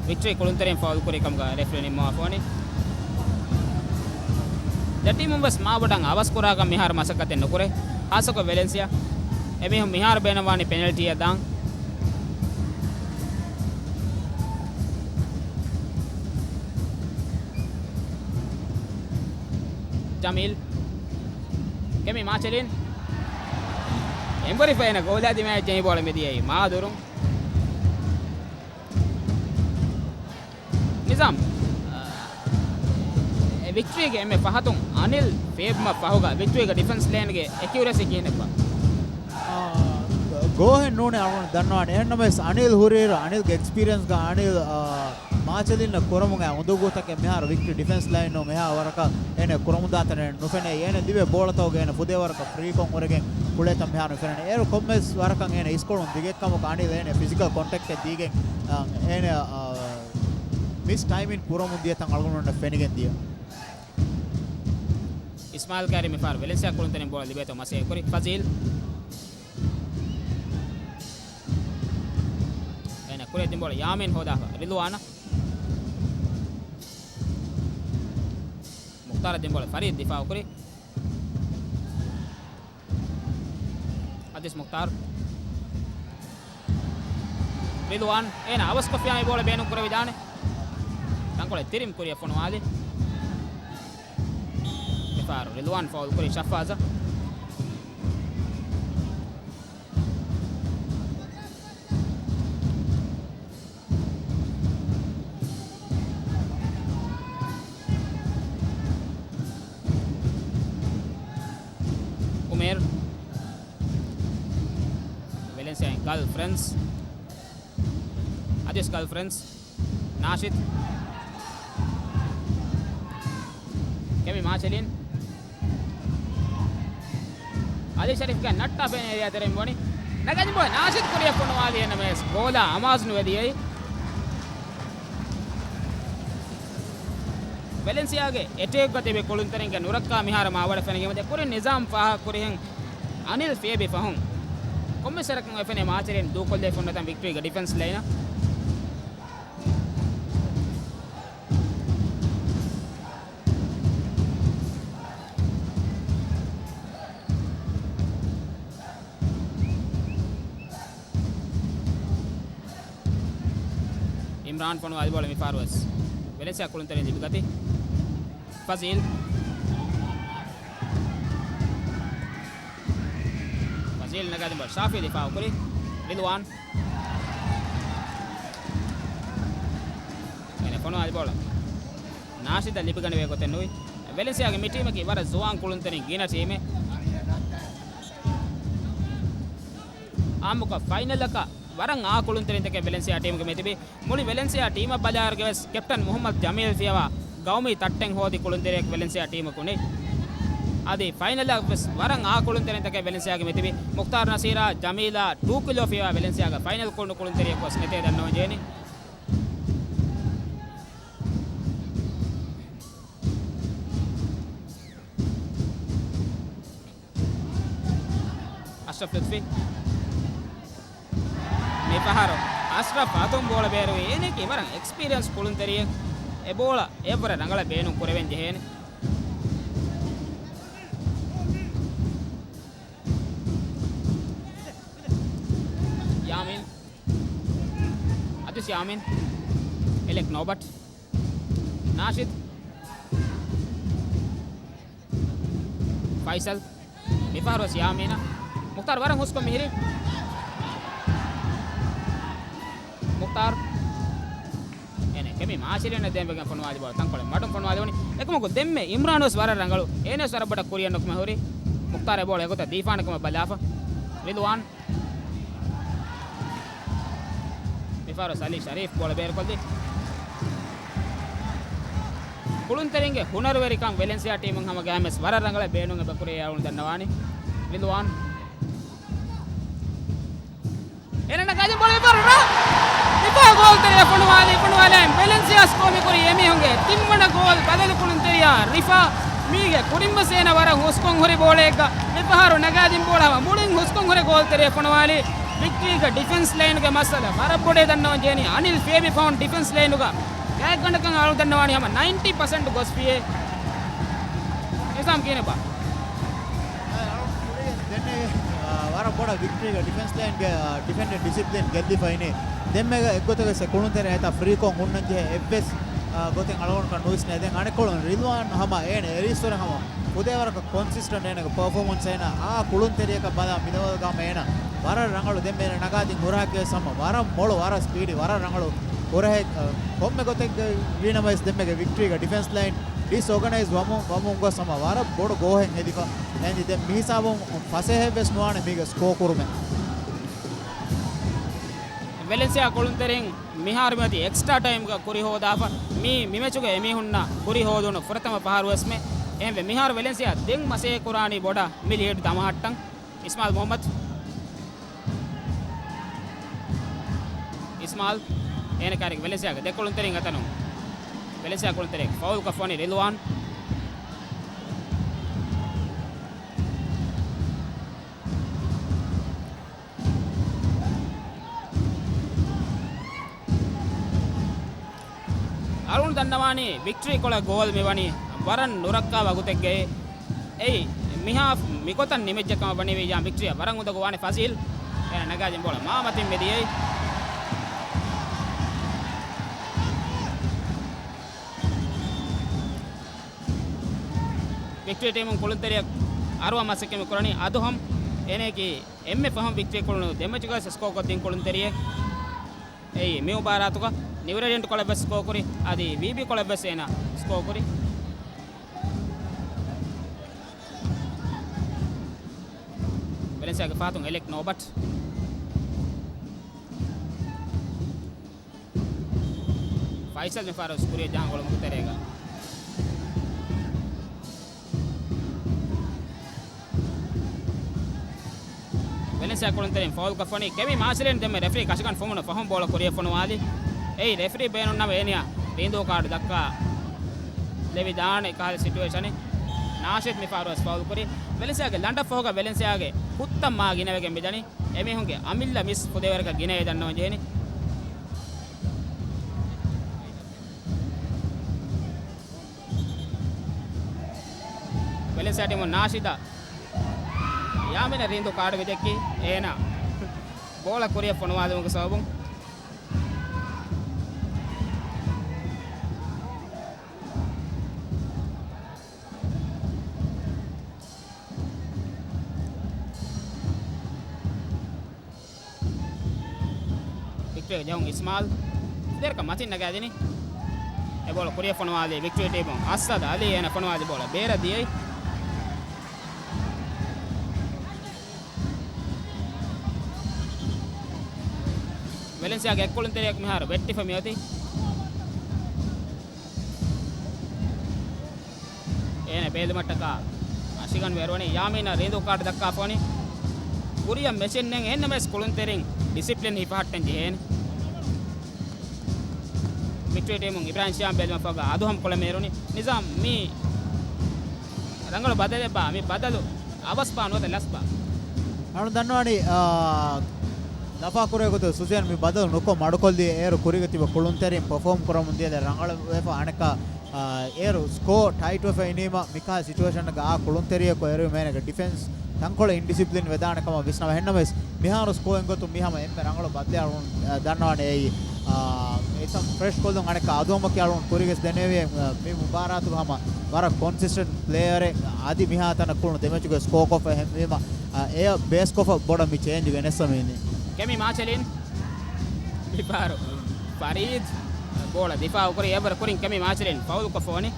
ވިކްޓްރީ ކުޅުންތެރިން ފައުލް ކުރި ކަމުގަ ރެފްރީ ނިންމަވާފަ ވަނީ. ދެ ޓީމުން ވެސް މާބޮޑަށް އަވަސްކުރާކަށް މިހާރު މަސައްކަތެއް ނުކުރޭ. ހާއްސަކޮށް ވެލެންސިއާ އެމީހުން މިހާރު ބޭނުންވާނީ ޕެނަލްޓީއެއް ދާން. ޖަމީލް. ކެމި މާޗެލިން. އެނބުރިފައި އޭނަ ގޯލާ ދިމާއަށް ޖެހި ބޯޅަ މިދިޔައީ މާދުރުން. ނިޒާމް، އެ ވިކްޓްރީގެ އެންމެ ފަހަތުން އަނިލް ފޭބުމަށް ފަހުގަ ވިކްޓްރީގެ ޑިފެންސް ލައިންގެ އެކިއުރެސީ ކިހިނެއްބާ؟ އާ، ގޯހެއް ނޫނޭ އަޅުގަނޑު ދަންނަވާނެ. އެހެންނަމަވެސް އަނިލް ހުރިއިރު އަނިލްގެ އެކްސްޕީރިއަންސްގަ އަނިލް، އާ، މާޗެލިންނަށް ކުރަމުގެ އުނދަގޫތަކެއް މިހާރު ވިކްޓްރީ ޑިފެންސް ލައިނުން އެހާ ވަރަކަށް އޭނަ ކުރަމުންދާތަނެއް ނުފެނޭ. އޭނަ ލިބޭ ބޯޅަތަކުގަ އޭނަ ފުދޭ ވަރަކަށް ފްރީކޮށް އުރެގެން އުޅޭތަން މިހާރު ނުފެނެނީ. އޭރު ކޮންމެސް ވަރަކަށް އޭނަ އިސްކޮޅުން ދިގެއްކަމަކު އަނިލް އޭނަ ފިޒިކަލް ކޮންޓެކްޓެއް ދީގެން، އާ، އޭނަ، އާ، މިސް ޓައިމިން ކުރަމުން ދިޔަތަން އަޅުގަނޑުމެންނަށް ފެނިގެން ދިޔަ. އިސްމާއިލް ކައިރި މިފަހަރު ވެލެންސިއާ ކުޅުންތެރިން ބޯޅަ ލިބޭތޯ މަސައްކަތް ކުރި ފަޒީލް. އޭނަ ކުރިއަށް ދިން ބޯޅަ ޔާމީން ހޯދާފަ ރިލުވާނަށް. މުޚްތާރަށް ދިން ބޯޅަ ފަރީދް ދިފާއު ކުރި. އަދިސް މުޚްތާރު. ރިލުވާން އޭނަ އަވަސްކޮށްފިޔާ މި ބޯޅަ ބޭނުން ކުރެވިދާނެ. ތަންކޮޅެއް ތިރިން ކުރިއަށް ފޮނުވާލި. މިފަހަރު ރިލުވާން ފައުލް ކުރި ޝަފާޒަށް. އުމޭރު. ވެލެންސިއާގެ ގޯލް ފްރެންސް. އަދިސް ގޯލް ފްރެންސް. ނާޝިދް. ކެމި މާޗެލިން. އަލީ ޝަރީފްގެ ނައްޓާ ފެން އެރިއާ ތެރެއިން ބޮނި. ނަގަން ބޮ ނާޝިދް ކުރިއަށް ފޮނުވާލި އެން އެމް އެސް ގޯލާ އަމާޒު ނުވެ ދިޔައީ. ވެލެންސިއާގެ އެޓޭކްގަ ތިބި ކުޅުންތެރިންގެ ނުރައްކާ މިހާރު މާ ވަޑަ ފެނިގެމެދެ ކުރިން ނިޒާމް ފާހަގަ ކުރިހެން އަނިލް ފޭބި ފަހުން ކޮންމެސް ވަރަކަށް އެފެނޭ މާޗެރިން ދޫކޮށްލެވި ފޮންނަތަން ވިކްޓްރީގެ ޑިފެންސް ލައިނަށް. އިމްރާން ފޮނުވާލި ބޯޅަ މިފަހަރުވެސް ވެލެންސިއާ ކުޅުންތެރިން ލިބިގަތީ. ފަޒީލް. ފަޒީލް ނަގާދިން ބޯޅަ ޝާފީ ދިފާއު ކުރި. ރިލުވާން. އޭނަ ފޮނުވާލި ބޯޅަ ނާޝިދަށް ލިބިގަނެވޭ ގޮތެއް ނުވި. ވެލެންސިއާގެ މި ޓީމަކީ ވަރަށް ޒުވާން ކުޅުންތެރިން ގިނަ ޓީމެއް. އާއްމުކޮށް ފައިނަލަކަށް ވަރަށް އާ ކުޅުންތެރިންތަކެއް ވެލެންސިއާ ޓީމުގެ މި ތިބީ. މުޅި ވެލެންސިއާ ޓީމަށް ބަލާއިރުގެ ވެސް ކެޕްޓަން މުހައްމަދު ޖަމީލް ފިޔަވާ ގައުމީ ތައްޓެއް ހޯދި ކުޅުންތެރިއެއް ވެލެންސިއާ ޓީމަކު ނެތް. އަދި ފައިނަލަށް ވެސް ވަރަށް އާ ކުޅުންތެރިންތަކެއް ވެލެންސިއާގެ މި ތިބީ. މުޚްތާރު ނަސީރާ، ޖަމީލާ، ޓޫކިލޯ ފިޔަވާ ވެލެންސިއާގެ ފައިނަލް ކުޅުނު ކުޅުންތެރިއެއް ގޮސް ނެތޭ ދަންނަވަން ޖެހެނީ. އަޝްރަފް ލުތްފީ. މިފަހަރު އަޝްރަފް އަތުން ބޯޅަ ބޭރުވި. އޭނައަކީ ވަރަށް އެކްސްޕީރިއަންސް ކުޅުންތެރިއެއް. އެ ބޯޅަ އެއަށްވުރެ ރަނގަޅަށް ބޭނުން ކުރެވެން ޖެހޭނެ. ޔާމީން. އަދިސް ޔާމީން. އެލެކް ނޯބަޓް. ނާޝިދް. ފައިސަލް. މިފަހަރުވެސް ޔާމީނަށް. މުޚްތާރު ވަރަށް ހުސްކޮށް މިހިރީ. މުޚްތާރު. އޭނަ ކެމި މާޝިލިންނަށް ދޭންވެގެން ފޮނުވާލި ބޯޅަ ތަންކޮޅެއް މަޑުން ފޮނުވާލެވުނީ. އެކަމަކު ދެންމެ އިމްރާން ވެސް ވަރަށް ރަނގަޅު. އޭނަ ވެސް ވަރަށް ބޮޑަށް ކުރިއަށް ނުކުމެ ހުރީ. މުޚްތާރު އެ ބޯޅަ އެގޮތަށް ދީފާނެ ކަމަށް ބަލާފަ. ރިލްވާން. މިފަހަރު ސަލީ ޝަރީފް ބޯޅަ ބޭރުކޮށްލި. ކުޅުންތެރިންގެ ހުނަރުވެރިކަން ވެލެންސިއާ ޓީމުން ހަމަ ގައިމެސް ވަރަށް ރަނގަޅަށް ބޭނުން އެބަ ކުރިޔަށް އަޅުން ދަންނަވާނީ. ރިލްވާން. އޭނަ ނަގާދިން ބޯޅަ އެބަހުރި ރިފާ ގޯލް ތެރެއަށް ފޮނުވާލީ، ފޮނުވާލައި ވެލެންސިއާ ސްކޯ މި ކުރީ އެމީހުންގެ ތިންވަނަ ގޯލް ބަދަލު ކުޅުންތެރިޔާ ރިފާ. މީގެ ކުރިން ވެސް އޭނަ ވަރަށް ހުސްކޮން ހުރި ބޯޅައެއްގަ މިފަހަރު ނަގާދިން ބޯޅަ ހަމަ މުޅިން ހުސްކޮން ހުރި ގޯލް ތެރެއަށް ފޮނުވާލީ. ވިކްޓްރީގެ ޑިފެންސް ލައިނުގެ މައްސަލަ ވަރަށް ބޮޑޭ ދަންނަވަން ޖެހެނީ. އަނިލް ފޭބި ފަހުން ޑިފެންސް ލައިނުގަ ގާތްގަނޑަކަށް އަޅު ދަންނަވާނީ ހަމަ ނައިންޓީ ޕަސެންޓް ގޮސްފިއޭ. ނިޒާމް ކިހިނެއްބާ؟ ދެންނެވި، އާ، ވަރަށް ބޮޑަށް ވިކްޓްރީގެ ޑިފެންސް ލައިންގެ، އާ، ޑިފެންޑިން ޑިސިޕްލިން ގެއްލިފައިނީ. ދެންމެގަ އެއްގޮތަކަށް ކުޅުންތެރި އެތާ ފްރީކޯން ހުންނަން ޖެހޭ އެއްވެސް، އާ، ގޮތެއް އަޅުގަނޑަކަށް ނުވިސްނޭ. ދެން އަނެއްކޮޅުން ރިލްވާން ހަމަ އޭނަ އެރީސްވަރަށް ހަމަ ފުދޭވަރަކަށް ކޮންސިސްޓެންޓް އޭނަގެ ޕަރފޯމަންސް އޭނަ އާ ކުޅުންތެރިޔަކަށް ބަލާ މިލަވަލުގަ ހަމަ އޭނަ ވަރަށް ރަނގަޅު. ދެންމެ އޭނަ ނަގާދިން ހުރަހަކީ ވެސް ހަމަ ވަރަށް މޮޅު، ވަރަށް ސްޕީޑި، ވަރަށް ރަނގަޅު ހުރަހެއް، އަ، ކޮންމެ ގޮތެއްގައި ވީނަމަވެސް ދެންމެގެ ވިކްޓްރީގެ ޑިފެންސް ލައިން ޑިސްއޯގަނައިޒް ވަމުން، ވަމުން ގޮސް ހަމަ ވަރަށް ބޮޑު ގޯހެއް ހެދިފަ އެނދި. ދެން މިހިސާބުން ފަސޭހައެއްވެސް ނުވާނެ މީގެ ސްކޯ ކުރުމެއް. ވެލެންސިއާ ކުޅުންތެރިން މިހާރު މިއޮތީ އެކްސްޓްރާ ޓައިމްގަ ކުރި ހޯދާފަ. މީ މިމެޗުގަ އެމީހުންނަށް ކުރި ހޯދުނު ފުރަތަމަ ފަހަރުވެސްމެ. އެހެންވެ، މިހާރު ވެލެންސިއާ ދެން މަސޭ ކުރާނީ ބޮޑަށް މި ލީޑް ދަމަހައްޓަން. އިސްމާލް މުހައްމަދު. އިސްމާލް އޭނަ ކާރިގެ ވެލެންސިއާގެ ދެ ކުޅުންތެރިން އަތަނު. ވެލެންސިއާ ކުޅުންތެރިއެއް ފައުލްކޮށްފަ ވަނީ ރިލްވާން. އަޅުން ދަންނަވާނީ ވިކްޓްރީ ކޮޅަށް ގޯލް މިވަނީ ވަރަށް ނުރައްކާ ވަގުތެއްގައި. އެއީ މިހާ މިގޮތަށް ނިމިއްޖެ ކަމަށް ވަނީ ވިއްޔާމް ވިކްޓްރީއަށް ވަރަށް އުނދަގޫ ވާނެ. ފަޒީލް އޭނަ ނަގާދިން ބޯޅަ މާމަތިން މިދިޔައީ. ވިކްޓްރީ ޓީމުން ކުޅުންތެރިޔަށް އަރުވަން މަސައްކަތް ކުރަނީ. އަދުހަމް އޭނައަކީ އެންމެ ފަހުން ވިކްޓްރީ ކުޅުނު ދެމެޗުގަ ސްކޯ ކޮށްދިން ކުޅުންތެރިއެއް. އެއީ މި މުބާރާތުގަ ނިއުރެޑެންޓް ކޮޅަށްވެސް ސްކޯ ކުރި، އަދި ވީބީ ކޮޅަށްވެސް އޭނަ ސްކޯ ކުރި. ވެލެންސިއާގެ ފަހަތުން އެލެކް ނޯބަޓް. ފައިސަލް މިފަހަރު ކުރިއަށް ޖަހަން ގޮޅުމުގެ ތެރޭގަ. ވެލެންސިއާ ކުޅުންތެރިން ފައުލްކޮށްފަނީ. ކެމި މާޗެލިން ދެންމެ ރެފްރީ ކަށިގަނޑު ފުމުނު ފަހުން ބޯޅަ ކުރިއަށް ފޮނުވާލި. އެއީ ރެފްރީ ބޭނުންނަމަ އޭނިޔާ ރީނދޫ ކާޑު ދައްކާ ލެވިދާނެ ކަހަލަ ސިޓުއޭޝަނެއް. ނާޝިދް މިފަހަރުވެސް ފައުލް ކުރި. ވެލެންސިއާގެ ލަނޑަށް ފަހުގަ ވެލެންސިއާގެ ހުއްތައް މާ ގިނަވެގެން މިދަނީ. އެމީހުންގެ އަމިއްލަ މިސް ފުދޭވަރަކަށް ގިނައޭ ދަންނަވަން ޖެހެނީ. ވެލެންސިއާ ޓީމުން ނާޝިދަށް ޔާމީނަށް ރީނދޫ ކާޑު މިދެއްކީ އޭނާ ބޯޅަ ކުރިއަށް ފޮނުވާލުމުގެ ސަބަބުން. ވިކްޓްރީގެ ޖަހުން އިސްމާލް ދެރަކަށް މަތިން ނަގާދިނީ. އެ ބޯޅަ ކުރިއަށް ފޮނުވާލީ ވިކްޓްރީ ޓީމުން. އަސްއަދު އަލީ އޭނަ ފޮނުވާލި ބޯޅަ ބޭރަށް ދިޔައީ. ވެލެންސިއާގެ އެއްކުޅުންތެރިޔަކު މިހާރު ވެއްޓިފަ މިއޮތީ. އޭނަ ބޭލުމަށްޓަކާ އަށިގަނޑު އެރުވަނީ. ޔާމީނަށް ރީނދޫ ކާޑު ދައްކާފަ ވަނީ. ކުރިއަށް މެޗެއް ނެތް. އެހެންނަމަވެސް ކުޅުންތެރިން ޑިސިޕްލިން ހިފަހައްޓަން ޖެހޭނެ. ވިކްޓްރީ ޓީމުން އިބްރާހިމް ޝިޔާމް ބޭލުމަށް ފަހުގަ އަދުހަމް ކޮޅަށް މޭރުނީ. ނިޒާމް މީ ރަނގަޅު ބަދަލެއްބާ؟ މި ބަދަލު އަވަސްބާ ނުވަތަ ލަސްބާ؟ އަޅުން ދަންނަވަނީ، އާ، ލަފާ ކުރޭ ގޮތުގަ ސުޒޭން މި ބަދަލު ނުކޮށް މަޑުކޮށްލީ. އޭރު ކުރީގަ ތިބި ކުޅުންތެރިން ޕަފޯމް ކުރަމުން ދިޔަ ދެ ރަނގަޅު ވެފަ އަނެއްކާ، އާ، އޭރު ސްކޯ ޓައިޓް ވެފަ އިނީމަ މިކާ ސިޗުއޭޝަންގަ އާ ކުޅުންތެރިޔަކު އެރުވީމަ އޭނަގެ ޑިފެންސް ތަންކޮޅެއް އިންޑިސިޕްލިން ވެދާނެ ކަމަށް ވިސްނަވަ. އެހެންނަމަވެސް މިހާރު ސްކޯ އިންގޮތުން މި ހަމަ އެންމެ ރަނގަޅު ބަދަލެއް އަޅުން، އަ، ދަންނަވާނެ. އެއީ، އާ، އެތައް ފްރެޝް ކޮށްލުން އަނެއްކާ އަދުހަމަކީ އަޅުން ކުރީގަސް ދެންނެވި، އަ، މި މުބާރާތުގަ ހަމަ ވަރަށް ކޮންސިސްޓެންޓް ޕްލޭޔަރެއް އަދި މިހާތަނަށް ކުޅުނު ދެމެޗުގެ ސްކޯ ކޮށްފަ އެހެންވީމަ، އަ، އެއަށް ބޭސްކޮށްފަ ބޮޑަށް މި ޗޭންޖް ގެނެއްސަމީނީ. ކެމި މާޗެލިން މިފަހަރު ފަރީދް ބޯޅަ ދިފާއު ކުރި އެއްވަރު ކުރިން ކެމި މާޗެލިން ފައުލްކޮށްފަ ވަނީ.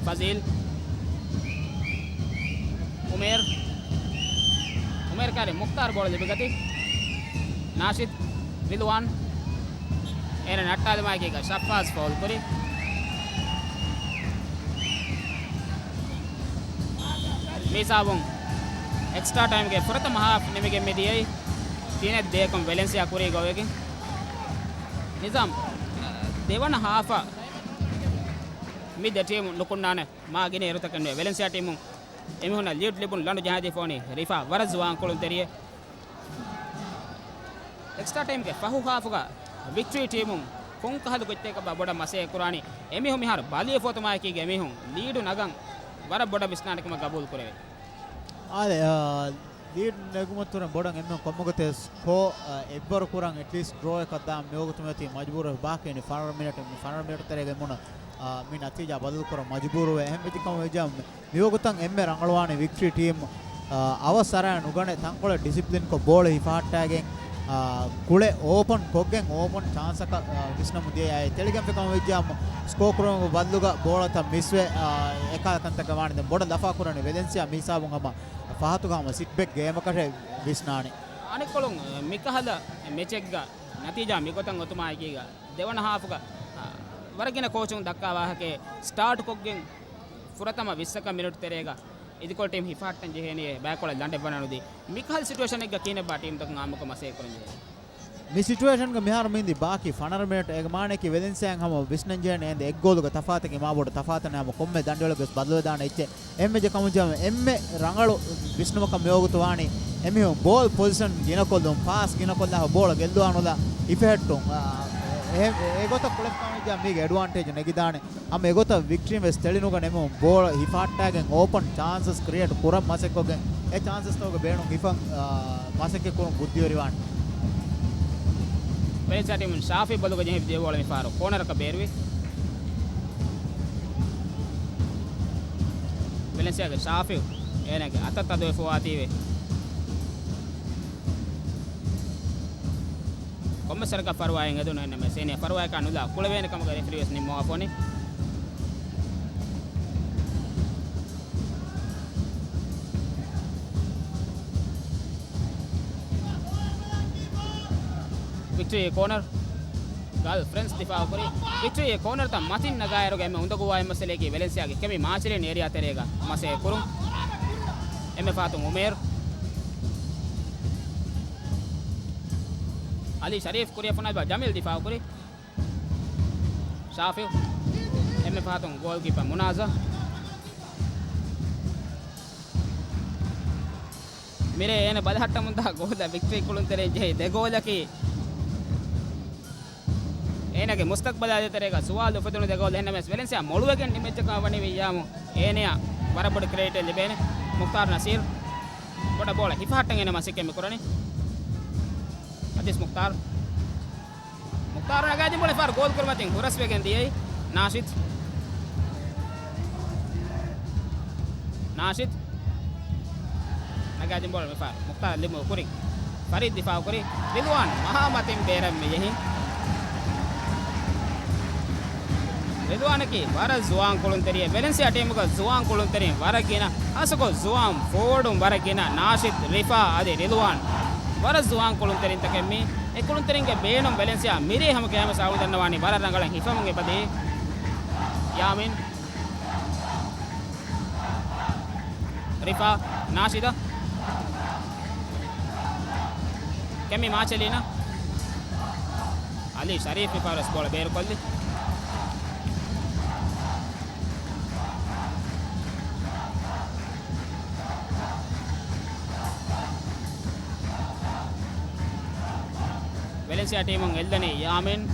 ފަޒީލް. އުމޭރް. ކާރި މުޚްތާރު ބޯޅަ ލިބިގަތީ. ނާޝިދް، ރިލްވާން. އޭނަ ނައްޓާލުމާއެކީގަ ޝައްފާޒް ފައުލް ކުރި. މި ހިސާބުން އެކްސްޓްރާ ޓައިމްގެ ފުރަތަމަ ހާފް ނިމިގެން މި ދިޔައީ ތިނެއް ދޭކުން ވެލެންސިއާ ކުރީ ގޯލްއެއްގެ. ނިޒާމް، ދެވަނަ ހާފަށް މި ދެ ޓީމު ނުކުންނާނެ މާ ގިނަ އިރުތަކެއް ނުވޭ. ވެލެންސިއާ ޓީމުން އެމީހުންނަށް ލީޑް ލިބުން ލަނޑު ޖަހައިދީފަ ވަނީ ރިފާ ވަރަށް ޒުވާން ކުޅުންތެރިއެއް. އެކްސްޓްރާ ޓައިމްގެ ފަހު ހާފުގަ ވިކްޓްރީ ޓީމުން ކޮންކަހަލަ ގޮތްތަކަށް ބޮޑަށް މަސައްކަތް ކުރާނީ؟ އެމީހުން މިހާރު ބަލިވެފަ އޮތުމާއެކީގަ އެމީހުން ލީޑު ނަގަން ވަރަށް ބޮޑަށް ވިސްނާނެ ކަމަށް ގަބޫލު ކުރެވޭ. އާދެ، އާ، ލީޑް ނެގުމަށް ތުރެން ބޮޑަށް އެންމެ ކޮންމެ ގޮތެއް ސްކޯ، އާ، އެއްވަރު ކުރަން އެޓްލީސްޓް ޑްރޯއަކަށް ދާން މިވަގުތު މިއޮތީ މަޖުބޫރު ބާކީ ފަނަރަ މިނެޓް، ފަނަރަ މިނެޓް ތެރޭގަ މުނަ، އާ، މި ނަތީޖާ ބަދަލު ކުރަން މަޖުބޫރުވޭ. އެހެން ވެއްޖެ ކަމަށް ވެއްޖާ މިވަގުތަށް އެންމެ ރަނގަޅުވާނީ ވިކްޓްރީ ޓީމް، އާ، އަވަސް އަރާ ނުގަނެ ތަންކޮޅެއް ޑިސިޕްލިންކޮށް ބޯޅަ ހިފަހައްޓާގެން، އާ، ކުޅެ އޯޕަން ކޮށްގެން އޯޕަން ޗާންސަކަށް، އާ، ވިސްނަމުން ދިޔައީ. އާއި ތެޅިގެންފި ކަމަށް ވެއްޖާ ސްކޯ ކުރުމުގެ ބަދަލުގަ ބޯޅަތައް މިސްވެ، އާ، އެކާ ކަންތަކަށް ވާނެ. ދެން ބޮޑަށް ލަފާ ކުރަނީ ވެލެންސިއާ މި ހިސާބުން ހަމަ ފަހަތުގަ ހަމަ ސިޓް ބެކް ގޭމަކަށޭ ވިސްނާނެ. އަނެއްކޮޅުން، މިކަހަލަ މެޗެއްގަ ނަތީޖާ މިގޮތަށް އޮތުމާއެކީގަ ދެވަނަ ހާފުގަ، އާ، ވަރަށް ގިނަ ކޯޗުން ދައްކާ ވާހަކައެއް ސްޓާޓް ކޮށްގެން ފުރަތަމަ ވިއްސަކަށް މިނެޓް ތެރޭގަ އިދިކޮޅު ޓީމް ހިފަހައްޓަން ޖެހޭނީ ބައިކޮޅަށް ލަނޑެއް ވަނަނުދީ. މިކަހަލަ ސިޓުއޭޝަނެއްގަ ކިހިނެއްބާ ޓީމްތަކުން އާއްމުކޮށް މަސައްކަތް ކުރަން ޖެހޭ؟ މި ސިޓުއޭޝަންގަ މިހާރު މިއިންދީ ބާކީ ފަނަރަ މިނެޓް. އޭގެ މާނައަކީ ވެލެންސިއާއިން ހަމަ ވިސްނަން ޖެހޭނެ އެނދެ އެއް ގޯލުގެ ތަފާތަކީ މާ ބޮޑު ތަފާތެއް ނެތް. ހަމަ ކޮންމެ ދަނޑިވަޅެއްގަ ބަދަލުވެދާނެ އެއްޗެއް. އެހެންވެއްޖެ ކަމުން ޖެހުނު އެންމެ ރަނގަޅު ވިސްނުމަކަށް މިވަގުތު ވާނީ އެމީހުން ބޯލް ޕޮޒިޝަން ގިނަކޮށްލުން، ޕާސް ގިނަކޮށްލާފަ ބޯޅަ ގެއްލުވާނުލާ ހިފެހެއްޓުން. އާ، އެ، އެ، އެގޮތަށް ކުޅެފި ކަމުން ޖެހުނު މީގެ އެޑްވާންޓޭޖު ނެގިދާނެ. ހަމަ އެގޮތަށް ވިކްޓްރީން ވެސް ތެޅިނުގަނެ އެމީހުން ބޯޅަ ހިފަހައްޓާގެން އޯޕަން ޗާންސަސް ކްރިއޭޓް ކުރަން މަސައްކަތްކޮށްގެން އެ ޗާންސަސްތަކުގެ ބޭނުން ހިފަން، އާ، މަސައްކަތް ކުރުން ބުއްދިވެރިވާނެ. ވެލެންސިއާ ޓީމުން ޝާފީ ބޮލުގަ ޖެހި ދިޔަ ބޯޅަ މިފަހަރު ކޯނަރަކަށް ބޭރުވި. ވެލެންސިއާގެ ޝާފީ އޭނާގެ އަތަށް ތަދުވެފަވާތީވެ. ކޮންމެސް ވަރަކަށް ފަރުވާއެއް އެދުނު އެންނަމެސް އޭނަ ފަރުވާއެކާ ނުލާ ކުޅެވޭނެ ކަމުގަ ރެފްރީ ވެސް ނިންމަވާފަވަނީ. ވިކްޓްރީ ކޯނަރ. ގަލް ފްރެންސް ދިފާއުކުރި. ވިކްޓްރީ ކޯނަރުތައް މަތިން ނަގާއިރުގަ އެންމެ އުނދަގޫވާ އެއް މައްސަލައަކީ ވެލެންސިއާގެ ކެމި މާޗެލިން އޭރިއާ ތެރޭގަ މަސައްކަތް ކުރުން. އެންމެ ފަހަތުން އުމޭރު. އަލީ ޝަރީފް ކުރިއަށް ފުނައިބާ ޖަމީލް ދިފާއުކުރި. ޝާފިއު. އެންމެ ފަހަތުން ގޯލްކީޕަރ މުނާޒަ. މިރޭ އޭނަ ބަލަހައްޓަމުންދާ ގޯލަށް ވިކްޓްރީ ކުޅުންތެރިން ޖެހި ދެ ގޯލަކީ އޭނަގެ މުސްތަޤްބަލާ ދޭތެރޭގަ ސުވާލު އުފެދުނު ދެ ގޯލް. އެހެންނަމަވެސް ވެލެންސިއާ މޮޅުވެގެން ނިމިއްޖެކަމަށް ވަނީ ވިއްޔާމު އޭނަޔަށް ވަރަށް ބޮޑު ކްރެޑިޓެއް ލިބޭނެ. މުޚްތާރު ނަސީރު ބޮޑަށް ބޯޅަ ހިފަހައްޓަން އޭނަ މަސައްކަތް މި ކުރަނީ. އަދިސް މުޚްތާރު. މުޚްތާރު ނަގާދިން ބޯޅަ މިފަހަރު ގޯލް ކުރިމަތިން ހުރަސްވެގެން ދިޔައީ ނާޝިދް. ނާޝިދް. ނަގާދިން ބޯޅަ މިފަހަރު މުޚްތާރަށް ލިބުމުގެ ކުރިން ފަރީދް ދިފާއުކުރި. ރިލްވާން މަހާ މަތިން ބޭރަށް މި ޖެހި. ރިލްވާނަކީ ވަރަށް ޒުވާން ކުޅުންތެރިއެއް. ވެލެންސިއާ ޓީމުގަ ޒުވާން ކުޅުންތެރިން ވަރަށް ގިނަ. ހާއްސަކޮށް ޒުވާން ފޯވަޑުން ވަރަށް ގިނަ. ނާޝިދް، ރިފާ އަދި ރިލްވާން ވަރަށް ޒުވާން ކުޅުންތެރިންތަކެއް މީ. އެ ކުޅުންތެރިންގެ ބޭނުން ވެލެންސިއާ މިރޭ ހަމަ ގޭމަށް އަޅުގަނޑު ދަންނަވާނީ ވަރަށް ރަނގަޅަށް ހިފަމުން އެބަދޭ. ޔާމީން. ރިފާ، ނާޝިދަށް. ކެމި މާޗެލީނަށް. އަލީ ޝަރީފް މިފަހަރު ވެސް ބޯޅަ ބޭރުކޮށްލި. ވެލެންސިއާ ޓީމުން އެއްލަނީ ޔާމީން.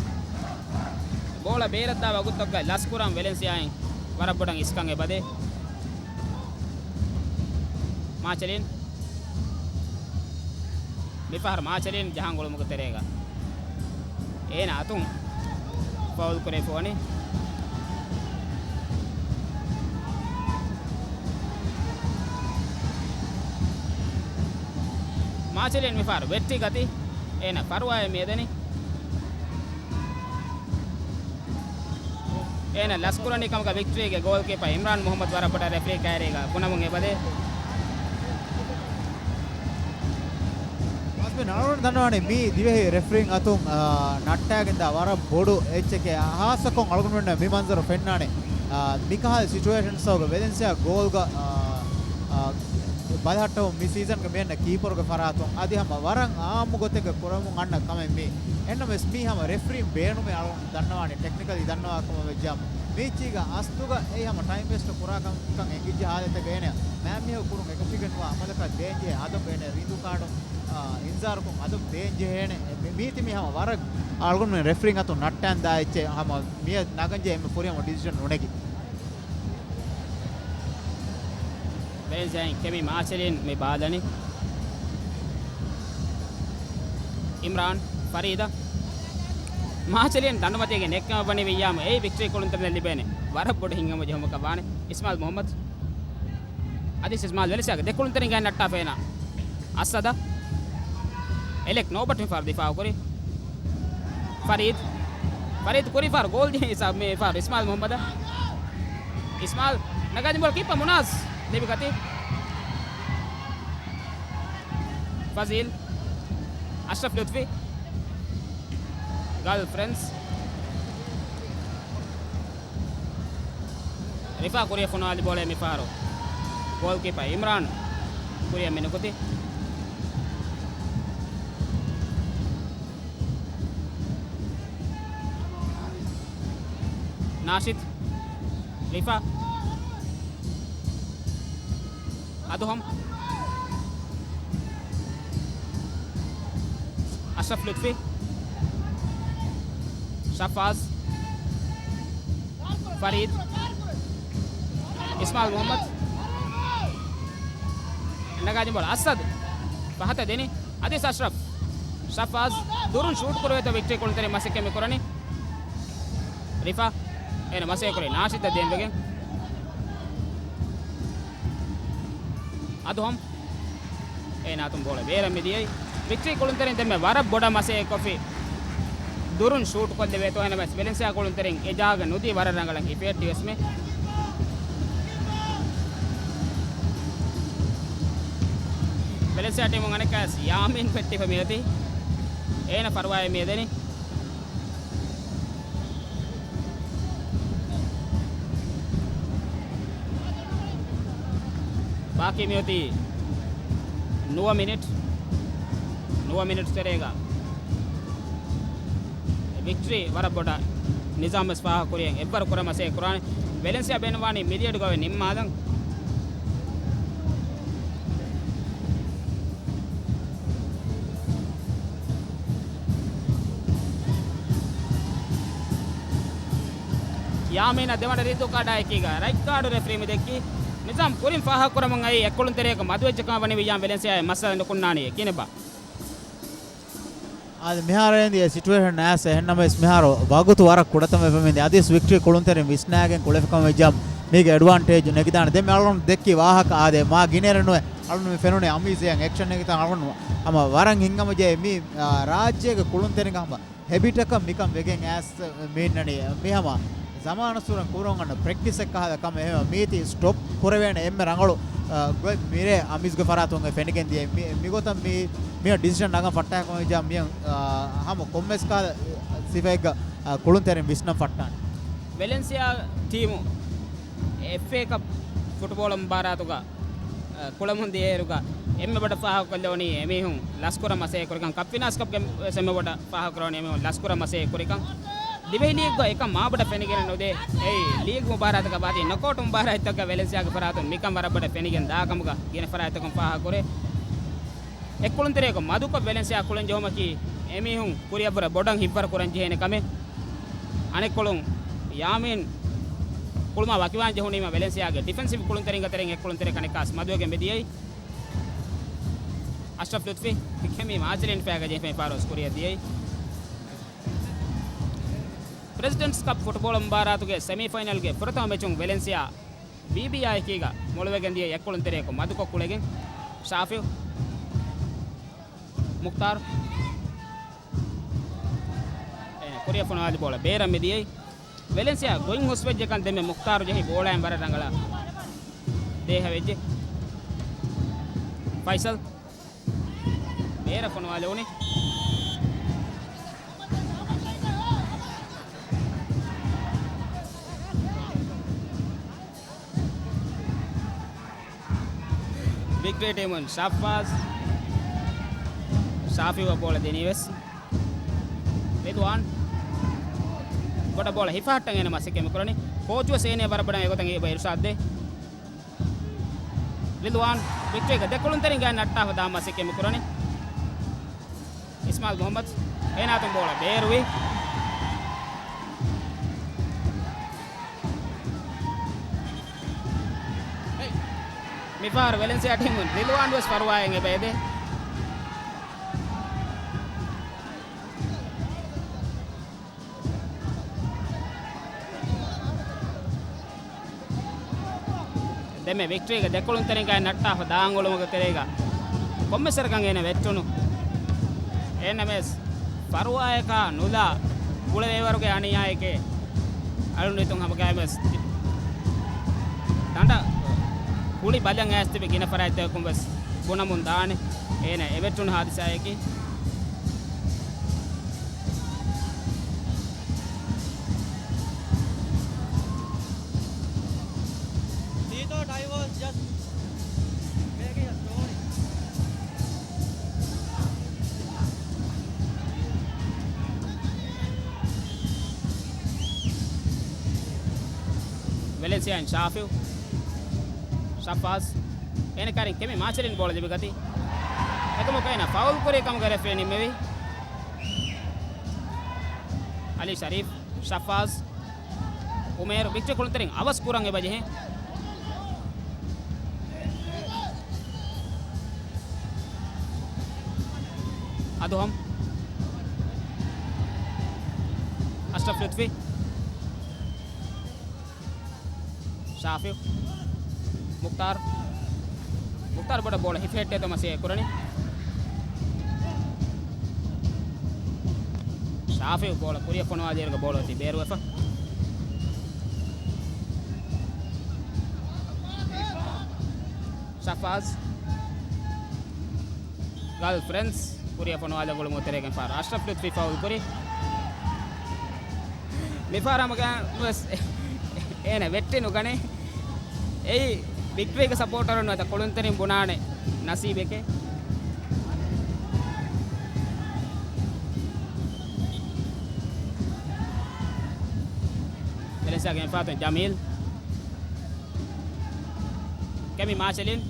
ބޯޅަ ބޭރަށްދާ ވަގުތުތަކުގަ ލަސްކުރަން ވެލެންސިއާއިން ވަރަށް ބޮޑަށް އިސްކަން އެބަދޭ. މާޗެލިން. މިފަހަރު މާޗެލިން ޖަހަން ގުޅުމުގެ ތެރޭގަ އޭނަ އަތުން ފައުލް ކުރެފަވަނީ. މާޗެލިން މިފަހަރު ވެއްޓި ގަތި. އޭނަ ފަރުވާއެއް މިއަދަނީ. އޭނަ ލަސްކުރަނީ ކަމުގަ ވިކްޓްރީގެ ގޯލްކީޕަރ އިމްރާން މުހައްމަދު ވަރަށް ބޮޑަށް ރެފްރީ ކައިރީގަ ބުނަމުން އެބަދޭ. އަޅުގަނޑު ދަންނަވާނެ މީ ދިވެހި ރެފްރީން އަތުން، އާ، ނައްޓާގެންދާ ވަރަށް ބޮޑު އެއްޗެކޭ. ހާއްސަކޮށް އަޅުގަނޑުމެންނަށް މި މަންޒަރު ފެންނާނެ. އާ، މިކަހަލަ ސިޗުއޭޝަންސްތަކުގަ ވެލެންސިއާ ގޯލްގަ، އާ، އާ، ބަލަހައްޓަވުން މި ސީޒަންގެ މި އަންނަ ކީޕަރުގެ ފަރާތުން އަދި ހަމަ ވަރަށް އާއްމު ގޮތެއްގަ ކުރަމުން އަންނަ ކަމެއް މީ. އެހެންނަމަވެސް މީ ހަމަ ރެފްރީން ބޭނުމޭ އަޅުގަނޑު ދަންނަވާނެ ޓެކްނިކަލީ ދަންނަވާ ކަމަށް ވެއްޖާ މީޗީގަ އަސްލުގަ އެއީ ހަމަ ޓައިމް ވޭސްޓް ކުރާ ކަމަކަށް އެނގިއްޖެ ހާލަތެއްގަ އޭނަ މާތް މީހަކު ކުރުން އެކަށީގެން ނުވާ އަމަލަކަށް ދޭންޖެހޭ އަދަބު އޭނަ ރީނދޫ ކާޑު، އާ، އިންޒާރުކޮށް އަދަބު ދޭންޖެހޭނެ. މި-، މީތި މީ ހަމަ ވަރަށް އަޅުގަނޑުމެން ރެފްރީން އަތުން ނައްޓަން ދާ އެއްޗެއް ހަމަ މިއަށް ނަގަންޖެހޭ އެންމެ ފުރިހަމަ ޑިސިޝަން ނުނެގި. ވެލެންސިއާއިން ކެމި މާޗެލިން މި ބާލަނީ. އިމްރާން ފަރީދަށް. މާޗެލިން ދަނޑުމަތީގެ ނެއްކަމަށް ވަނީ ވިއްޔާމު އެއީ ވިކްޓަރީ ކުޅުންތެރިން ލިބޭނެ ވަރަށް ބޮޑު ހިތްހަމަޖެހުމަކަށް ވާނެ. އިސްމާލް މުހައްމަދު. އަދި އިސްމާލް ވެލެންސިއާގެ ދެ ކުޅުންތެރިން ގައި ނައްޓާފަ އޭނާ. އައްސަދަށް. އެލެކް ނޯބަޓް މިފަހަރު ދިފާއު ކުރި. ފަރީދު. ފަރީދު ކުރި ފަހަރު ގޯލް ޖެހި ހިސާބު މި ފަހަރު އިސްމާލް މުހައްމަދަށް. އިސްމާލް ނަގާދިން ބޯޅަ ކީޕަރ މުނާޒް ލިބިގަތީ. ފަޒީލް. އަޝްރަފް ލުތްފީ. ގާލް ފްރެންޑްސް. ރިފާ ކުރިއަށް ފޮނުވާލި ބޯޅަ މިފަހަރު. ގޯލްކީޕަރ އިމްރާން ކުރިއަށް މި ނުކުތީ. ނާޝިދް. ރިފާ. އަދުހަމް. އަޝްރަފް ލުތްފީ. ޝަފާޒް. ފަރީދު. އިސްމާލް މުހައްމަދު. ނަގާދިން ބޯޅަ އައްސަދު. ފަހަތަށް ދެނީ. އަދިސް އަޝްރަފް. ޝަފާޒް. ދުރުން ޝޫޓް ކުރެވޭތޯ ވިކްޓަރީ ކުޅުންތެރިން މަސައްކަތް މި ކުރަނީ. ރިފާ. އޭނަ މަސައްކަތް ކުރީ ނާޝިދަށް ދޭންވެގެން. އަދުހަމް. އޭނާ އަތުން ބޯޅަ ބޭރަށް މި ދިޔައީ. ވިކްޓަރީ ކުޅުންތެރިން ދެންމެ ވަރަށް ބޮޑަށް މަސައްކަތްކޮށްފި. ދުރުން ޝޫޓް ކޮށްލެވޭތޯ އެހެނަސް ވެލެންސިއާ ކުޅުންތެރިން އެ ޖާގަ ނުދީ ވަރަށް ރަނގަޅަށް ހިފެހެއްޓި ވެސް މި. ވެލެންސިއާ ޓީމުން އަނެއްކާވެސް ޔާމީން ފެއްޓިފަ މިއޮތީ. އޭނަ ފަރުވާއެއް މިއަދަނީ. ބާކީ މިއޮތީ ނުވަ މިނިޓް. ނުވަ މިނިޓް ތެރޭގަ ވިކްޓަރީ ވަރަށް ބޮޑަށް ނިޒާމް ވެސް ފާހަގަ ކުރިއަށް އެއްވަރު ކުރަމަސޭ ކުރާނެ. ވެލެންސިއާ ބޭނުންވާނީ މިލިއަޑުގަވެ ނިންމާލަން. ޔާމީނަށް ދެވަނަ ރީދޫ ކާޑާ އެކީގަ ރައިޓް ކާޑު ރެފްރީ މި ދެއްކީ. ނިޒާމް ކުރިން ފާހަގަކުރަމުން އައީ އެއްކުޅުންތެރިޔަކު މަދުވެއްޖެކަމަށް ވަނީ ވިއްޔާމް ވެލެންސިއާއެއް މައްސަލަ ނުކުންނާނީ ކިނެބާ. އާދެ، މިހާރު އެނދި އެ ސިޗުއޭޝަން އައިސް އެހެންނަމަވެސް މިހާރު ވަގުތު ވަރަށް ކުޑަތަން ވެފަ މިއިންދި. އަދިސް ވިކްޓަރީ ކުޅުންތެރިން ވިސްނާގެން ކުޅެފިކަމަށް ވެއްޖާ މީގެ އެޑްވާންޓޭޖް ނެގިދާނެ. ދެން މި އަޅުގަނޑު ދެއްކި ވާހަކަ އާދެ، މާ ގިނައިރެއް ނުވެ އަޅުގަނޑު މި ފެނުނީ އަމީޒެއް އެކްޝަން ނެގިތަން އަޅުގަނޑު ހަމަ ވަރަށް ހިތްހަމަޖެހޭ މި، އާ، ރާއްޖޭގެ ކުޅުންތެރިންގެ ހަމަ ހެބިޓަކަށް މިކަން ވެގެން އައިސް މި އިންނަނީ. މި ހަމަ ޒަމާނުއްސުރެން ކުރަން އަންނަ ޕްރެކްޓިސެއް ކަހަލަ ކަމެއް. އެހެންވެ މީތި ސްޓޮޕް ކުރެވޭނެ އެންމެ ރަނގަޅު، އަ، ގޮތް މިރޭ އަމީޒްގެ ފަރާތުން އެ ފެނިގެން ދިޔަ. މި، މިގޮތަށް މި، މިއޮ ޑިސިޝަން ނަގަން ފައްޓާކަމަށް ވެއްޖާ މި، އަ، ހަމަ ކޮންމެސް ކަހަލަ ސިފައެއްގަ، އަ، ކުޅުންތެރިން ވިސްނަން ފައްޓާނެ. ވެލެންސިއާ ޓީމު އެފްއޭ ކަޕް ފުޓްބޯޅަ މުބާރާތުގަ އަ، ކުޅަމުން ދިޔައިރުގަ އެންމެ ބޮޑަށް ފާހަގަކޮށްލެވުނީ އެމީހުން ލަސްކުރަން މަސައްކަތް ކުރިކަން. ކަޕް ފިނާންސް ކަޕްގެ ވެސް އެންމެ ބޮޑަށް ފާހަގަކުރެވުނީ އެމީހުން ލަސްކުރަން މަސައްކަތް ކުރިކަން. ދިވެހި ލީގްގަ އެކަން މާބޮޑަށް ފެނިގެން ނުދޭ. އެއީ ލީގް މުބާރާތަކަށް ވާތީ ނޮކްއައުޓް މުބާރާތްތަކަށް ވެލެންސިއާގެ ފަރާތުން މިކަން ވަރަށް ބޮޑަށް ފެނިގެން ދާ ކަމުގަ ގިނަ ފަރާތްތަކުން ފާހަގަކުރޭ. އެއްކުޅުންތެރިޔަކު މަދުކޮށް ވެލެންސިއާ ކުޅެން ޖެހުމަކީ އެމީހުން ކުރިއަށްވުރެ ބޮޑަށް ހިތްވަރު ކުރަން ޖެހޭނެ ކަމެއް. އަނެއްކޮޅުން ޔާމީން ކުޅުމާ ވަކިވާން ޖެހުނީމަ ވެލެންސިއާގެ ޑިފެންސިވް ކުޅުންތެރިންގެ ތެރެއިން އެއްކުޅުންތެރިޔަކު އަނެއްކާސް މަދުވެގެން މި ދިޔައީ. އަޝްރަފް ލުތްފީ ކެމީ މާޗެލިން ފައިގަ ޖެހިފައި ފާރޯސް ކުރިއަށް ދިޔައީ. ޕްރެޒިޑެންޓްސް ކަޕް ފުޓްބޯޅަ މުބާރާތުގެ ސެމީ ފައިނަލްގެ ފުރަތަމަ މެޗުން ވެލެންސިއާ ވީބީއާއެކީގަ މޮޅުވެގެން ދިޔަ އެއްކުޅުންތެރިޔަކު މަދުކޮށް ކުޅެގެން ޝާފިއު މުޚްތާރު. އޭނަ ކުރިއަށް ފޮނުވާލި ބޯޅަ ބޭރަށް މި ދިޔައީ. ވެލެންސިއާ ގޮތް ހުސްވެއްޖެކަން ދެންމެ މުޚްތާރު ޖެހި ބޯޅައިން ވަރަށް ރަނގަޅަށް ދޭހަވެއްޖެ. ފައިސަލް. އޭ އޭރަށް ފޮނުވާލެވުނީ. ވިކްޓޯރިއާ ޓީމުން ޝައްފާޒް، ޝާފިއު ބޯޅަ ދިނީ ވެސް. ރިދުވާން ބޮޑަށް ބޯޅަ ހިފަހައްޓަން އޭނަ މަސައްކަތް މި ކުރަނީ. ކޯޗު ވެސް އޭނަ ވަރަށް ބޮޑަށް އެގޮތަށް އެބަ އިރުޝާދް ދޭ. ރިދުވާން ވިކްޓޯރިއާގެ ދެކޮޅުންތެރިން ގާތް ނައްޓާފަ ދާން މަސައްކަތް މި ކުރަނީ. އިސްމާއިލް މުހައްމަދު އޭނާ އަތުން ބޯޅަ ބޭރުވި. މިފަހަރު ވެލެންސިއާ ޓީމުން ރިލްވާން ވެސް ފަރުވާއެއް އެބަ އެދޭ. ދެންމެ ވިކްޓްރީގެ ދެކޮޅުންތެރިން ގާތް ނައްޓާފަ ދާން އުޅުމުގެ ތެރޭގަ ކޮންމެސް ވަރަކަށް އޭނަ ވެއްޓުނު. އެހެންނަމަވެސް، ފަރުވާއަކާ ނުލާ ކުޅެވޭވަރުގެ އަނިޔާއެކޭ. އަޅުން ރީތުން ހަމަގައިމެސް ދަނޑަށް ކުޅި ބަލަން އައިސް ތިބި ގިނަ ފަރާތްތަކަކުން ވެސް ބުނަމުން ދާނެ އޭނަ އެ ވެއްޓުނު ހާދިސާއަކީ. He thought I was just making a story. ވެލެންސިއާއިން ޝާފިއު، ޝަފާޒް، އޭނަ ކައިރިން ކެމި މާޗެލިން ބޯޅަ ލިބިގަތީ. އެކަމަކު އޭނަ ފައުލް ކުރި ކަމުގެ ރެފްރީ ނިންމެވި. އަލީ ޝަރީފް، ޝަފާޒް، އުމޭރު ވިކްޓްރީ ކޮޅުންތެރިން އަވަސް ކުރަން އެބަޖެހޭ. އަދުހަމް. އަޝްރަފް ލުތްފީ. ޝާފިއު. މުކްތާރު. މުކްތާރު ބޮޑަށް ބޯޅަ ހިފެހެއްޓޭތޯ މަސައްކަތް ކުރަނީ. ޝާފިއު ބޯޅަ ކުރިއަށް ފޮނުވާލިއިރުގަ ބޯޅަ އޮތީ ބޭރުވެފަ. ޝަފާޒް. ގާލް ފްރެންސް ކުރިއަށް ފޮނުވާލަން އުޅުމުގެ ތެރޭގަ ފާރު އަޝްރަފް ލުތްފީ ފައުލް ކުރި. މިފާރަމުގަ ވެސް އޭނަ ވެއްޓި ނުގަނޭ. އެއީ ވިކްޓްރީގެ ސަޕޯޓަރުން ނުވަތަ ކޮޅުންތެރިން ބުނާނެ ނަސީބެކޭ. ވެލެންސިއާގެ އެންފާތުން ޖަމީލް. ކެމި މާޝަލިން.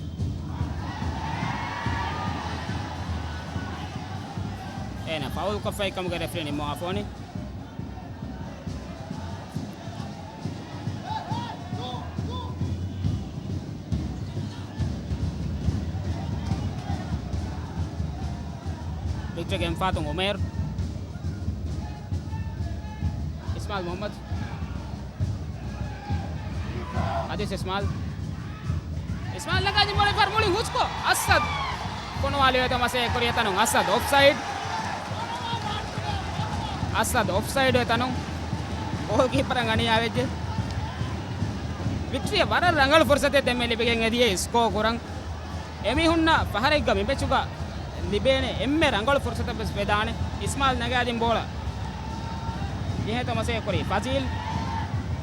އޭނަ ފައުލް ކޮށްފައި ކަމުގެ ރެފްރީ ނިންމަވާފަ ވަނީ. ވިކްޓަރގެ އެންފާތުން އުމޭރު. އިސްމާލް މުހައްމަދު. އަދިސް އިސްމާލް. އިސްމާލް ނަގާދިން ބޯޅަ ފަހަރު މުޅި ހުސްކޮށް އަސަދް ފޮނުވާލެވޭތޯ މަސައްކަތް ކުރި އެތަނުން އަސަދް އޮފްސައިޑް. އަސަދް އޮފްސައިޑް އެތަނުން ގޯލް ކީޕަރަށް އަނިޔާވެއްޖެ. ވިކްޓްރީއަށް ވަރަށް ރަނގަޅު ފުރުސަތެއް ދެންމެ ލިބިގެން އެދިޔަ ސްކޯ ކުރަން. އެމީހުންނަށް ފަހަރެއްގަ މި މެޗުގަ ލިބޭނެ އެންމެ ރަނގަޅު ފުރުސަތަށް ވެސް ވެދާނެ. އިސްމާލް ނަގާދިން ބޯޅަ ޖެހޭތޯ މަސައްކަތް ކުރީ ފަޒީލް.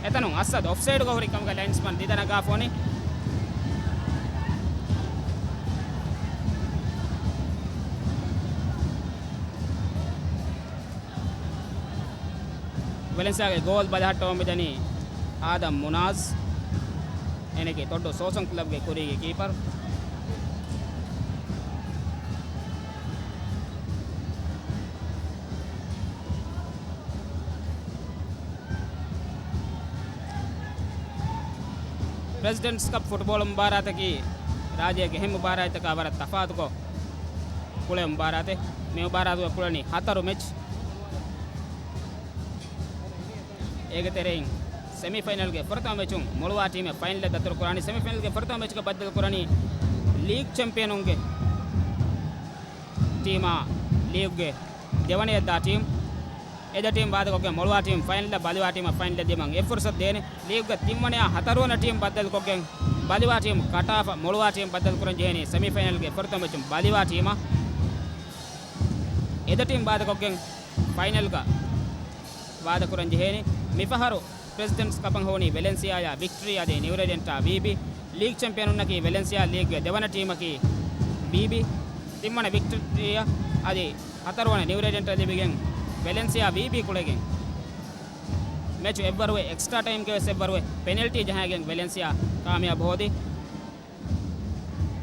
އެތަނުން އަސަދް އޮފްސައިޑްގަ ހުރި ކަމުގަ ލައިންސްމަން ދިދަ ނަގާފަ ވަނީ. ވެލެންސިއާގެ ގޯލް ބަލަހައްޓަވަން މިދަނީ އާދަމް މުނާޒް. އޭނަގެ ތޮއްޑު ސޯސަން ކްލަބްގެ ކުރީގެ ކީޕަރު. ޕްރެޒިޑެންޓްސް ކަޕް ފުޓްބޯޅަ މުބާރާތަކީ ރާއްޖޭގެ އެހެން މުބާރާތްތަކާ ވަރަށް ތަފާތުކޮށް ކުޅޭ މުބާރާތެއް. މި މުބާރާތުގަ ކުޅެނީ ހަތަރު މެޗް. އޭގެ ތެރެއިން ސެމީފައިނަލްގެ ފުރަތަމަ މެޗުން މޮޅުވާ ޓީމެއް ފައިނަލަށް ދަތުރުކުރާނީ. ސެމީފައިނަލްގެ ފުރަތަމަ މެޗުގަ ބައްދަލުކުރަނީ ލީގް ޗެމްޕިއަނުންގެ ޓީމާ ލީގްގެ ދެވަނައަށްދާ ޓީމް. އެ ދެ ޓީމް ވާދަކޮށްގެން މޮޅުވާ ޓީމް ފައިނަލަށް، ބަލިވާ ޓީމަށް ފައިނަލަށް ދިމަން އެއް ފުރުސަތު ދޭނެ. ލީގްގެ ތިންވަނައާ ހަތަރުވަނަ ޓީމް ބައްދަލުކޮށްގެން ބަލިވާ ޓީމް ކަޓާފަ، މޮޅުވާ ޓީމް ބައްދަލުކުރަން ޖެހޭނީ ސެމީފައިނަލްގެ ފުރަތަމަ މެޗުން ބަލިވާ ޓީމަށް. އެ ދެ ޓީމް ވާދަކޮށްގެން ފައިނަލްގަ ވާދަކުރަން ޖެހޭނީ. މިފަހަރު ޕްރެޒިޑެންޓްސް ކަޕަށް ހޮވުނީ ވެލެންސިއާއާ ވިކްޓްރީ އަދި ނިއުރެޑެންޓާ ވީބީ. ލީގް ޗެމްޕިއަނުންނަކީ ވެލެންސިއާ، ލީގްގެ ދެވަނަ ޓީމަކީ ވީބީ. ތިންވަނަ ވިކްޓްރީއާ އަދި ހަތަރުވަނަ ނިއުރެޑެންޓާ ލިބިގެން ވެލެންސިއާ ވީބީ ކުޅެގެން މެޗު އެއްވަރުވެ އެކްސްޓްރާ ޓައިމްގެ ވެސް އެއްވަރުވެ ޕެނަލްޓީ ޖަހާގެން ވެލެންސިއާ ކާމިޔާބު ހޯދި.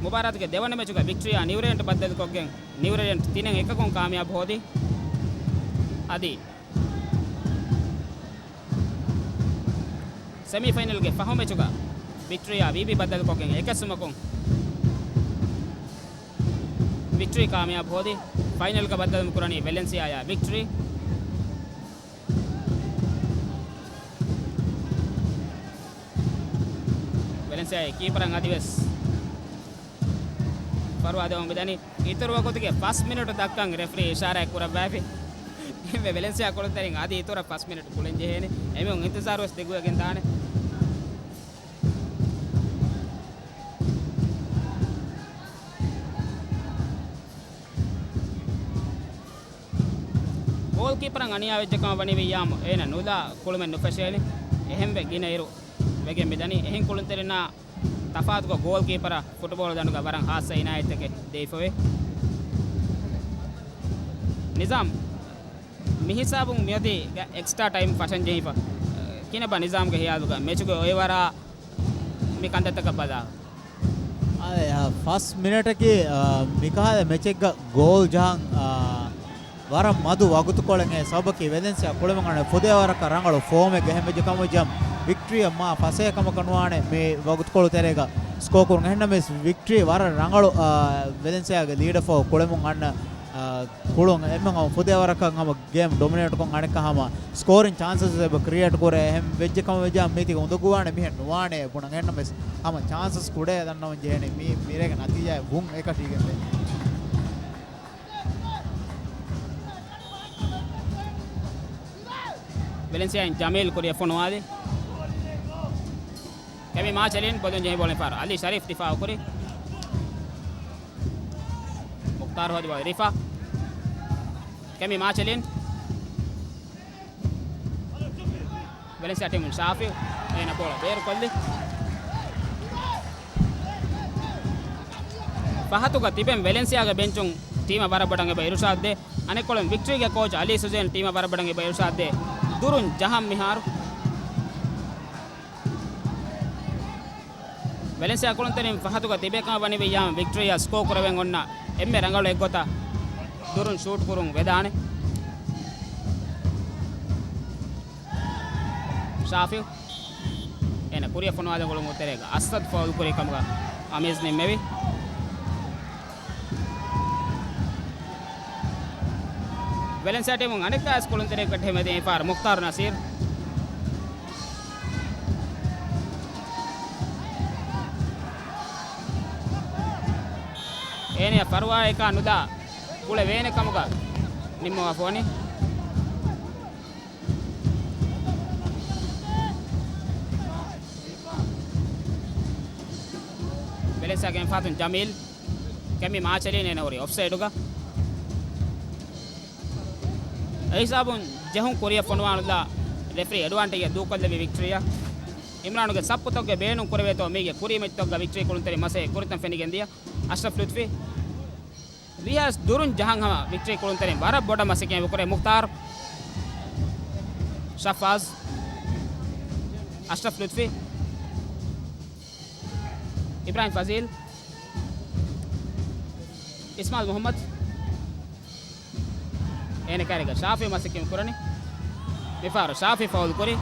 މުބާރާތުގެ ދެވަނަ މެޗުގަ ވިކްޓްރީއާ ނިއުރެޑެންޓް ބައްދަލުކޮށްގެން ނިއުރެޑެންޓް ތިނެއް އެކަކުން ކާމިޔާބު ހޯދި. އަދި ސެމީފައިނަލްގެ ފަހު މެޗުގަ ވިކްޓްރީއާ ވީބީ ބައްދަލުކޮށްގެން އެކެއް ސުމަކުން ވިކްޓްރީ ކާމިޔާބު ހޯދި. ފައިނަލްގަ ބައްދަލު ކުރަނީ ވެލެންސިއާއާ ވިކްޓްރީ. ވެލެންސިއާގެ ކީޕަރަށް އަދިވެސް ފަރުވާ ދެވަން މިދަނީ. އިތުރު ވަގުތުގެ ފަސް މިނެޓު ދައްކަން ރެފްރީ އިޝާރާތް ކުރައްވައިފި. އެހެންވެ ވެލެންސިއާ ކުޅުންތެރިން އަދި އިތުރަށް ފަސް މިނެޓު ކުޅެން ޖެހޭނެ. އެމީހުން އިންތިޒާރު ވެސް ދިގުވެގެން ދާނެ. ގޯލްކީޕަރަށް އަނިޔާވެއްޖެ ކަމަށް ވަނީ ވިއްޔާމް އޭނަ ނުލާ ކުޅުމެއް ނުފެށޭނެ. އެހެންވެ ގިނަ އިރު ވެގެން މިދަނީ. އެހެން ކުޅުންތެރިންނާ ތަފާތުކޮށް ގޯލްކީޕަރަށް ފުޓުބޯޅަ ދަނޑުގަ ވަރަށް ހާއްސަ އިނާޔަތެއް ދެވިފަވޭ. ނިޒާމް މިހިސާބުން މިއޮތީ އެކްސްޓްރާ ޓައިމް ފަށަން ޖެހިފަ. ކިހިނެއްބާ ނިޒާމްގެ ހިޔާލުގަ މެޗުގެ އޮއިވަރާ މި ކަންތައްތަކަށް ބަލާ. އާ، ފަސް މިނެޓަކީ، އާ، މިކަހަލަ މެޗެއްގަ ގޯލް ޖަހަން، އާ، ވަރަށް މަދު ވަގުތުކޮޅެއް. އެ ސަބަބަކީ ވެލެންސިއާ ކުޅެމުން އަންނަ ފުދޭވަރަކަށް ރަނގަޅު ފޯމެއްގަ ހެންވެއްޖެ ކަމަށް ވިއްޔާމް ވިކްޓްރީއަށް މާ ފަސޭހަ ކަމަކަށް ނުވާނެ މި ވަގުތުކޮޅު ތެރޭގަ ސްކޯ ކުރުން. އެހެންނަމަވެސް ވިކްޓްރީ ވަރަށް ރަނގަޅު، އާ، ވެލެންސިއާގެ ލީޑަށްފަހު ކުޅެމުން އަންނަ، އާ، ކުޅުން. އެންމެ ހަމަ ފުދޭވަރަކަށް ހަމަ ގޭމް ޑޮމިނޭޓްކޮށް އަނެއްކާ ހަމަ ސްކޯރިން ޗާންސަސް އެބަ ކްރިއޭޓް ކުރޭ. އެހެން ވެއްޖެ ކަމަށް ވިއްޔާމް މީތި އުނދަގޫވާނެ މިހެން ނުވާނެ ބުނަން. އެހެންނަމަވެސް ހަމަ ޗާންސަސް ކުޑައެއް ދަންނަވަން ޖެހޭނެ މި މިރޭގެ ނަތީޖާއެއް ވުން އެކަށީގެން. ވެލެންސިއާއިން ޖަމީލް ކުރިއަށް ފޮނުވާލި. ކެމި މާޗެލިން ބޮލުން ޖެހި ބޯޅަ ފާރު. އަލީ ޝަރީފް ދިފާއު ކުރި. މުޚްތާރު ހޯދި ބޯޅަ ރިފާ. ކެމި މާޗެލިން. ވެލެންސިއާ ޓީމުން ޝާފި އޭނަ ބޯޅަ ބޭރުކޮށްލި. ފަހަތުގަ ތިބެން ވެލެންސިއާގެ ބެންޗުން ޓީމަށް ވަރަށް ބޮޑަށް އެބަ އިރުޝާދް ދޭ. އަނެއްކޮޅުން ވިކްޓްރީގެ ކޯޗް އަލީ ސުޒޭން ޓީމަށް ވަރަށް ބޮޑަށް އެބަ އިރުޝާދް ދޭ. ދުރުން ޖަހަން މިހާރު. ވެލެންސިއާ ކުޅުންތެރިން ފަހަތުގަ ތިބޭ ކަމަށް ވަނި ވިއްޔާމް ވިކްޓްރީއަށް ސްކޯ ކުރެވެން އޮންނަ އެންމެ ރަނގަޅު އެއްގޮތަށް ދުރުން ޝޫޓް ކުރުން ވެދާނެ. ޝާފި އޭނަ ކުރިއަށް ފޮނުވާލި ގޮޅުމު ތެރޭގަ އަސްއަދް ފައުލް ކުރި ކަމުގަ އަމީޒް ނިންމެވި. ވެލެންސިއާ ޓީމުން އަނެއްކާވެސް ކުޅުންތެރިއަކަށް ހެމެދި އެފްއާރް މުޚްތާރު ނަސީރު. އޭނަޔަށް ފަރުވާއެކާ ނުލާ ކުޅެވޭނެ ކަމުގަ ނިންމަވާފަ ވަނީ. ވެލެންސިއާގެ އެންފާތުން ޖަމީލް، ކެމި މާޗެލިން އޭނަ ހުރީ އޮފްސައިޑުގަ. އެހިސާބުން ޖެހުން ކުރިއަށް ފޮނުވާނުލާ ރެފްރީ އެޑްވާންޓޭޖް ދޫކޮށްލެވި ވިކްޓްރީއަށް. އިމްރާނުގެ ސައްޕުތަކުގެ ބޭނުން ކުރެވޭތޯ މީގެ ކުރީ މެޗްތަކުގަ ވިކްޓްރީ ކުޅުންތެރިން މަސައްކަތް ކުރިތަން ފެނިގެން ދިޔަ އަޝްރަފް ލުތްފީ. ވީހާވެސް ދުރުން ޖަހަން ހަމަ ވިކްޓްރީ ކުޅުންތެރިން ވަރަށް ބޮޑަށް މަސައްކަތް ކުރޭ. މުޚްތާރު، ޝަފާޒް، އަޝްރަފް ލުތްފީ، އިބްރާހިމް ފަޒީލް، އިސްމާއިލް މުޙައްމަދު، އޭނަ ކާރިގަ ޝާފި މަސައްކަތް ކުރަނީ. މިފަހަރު ޝާފި ފައުލް ކުރި.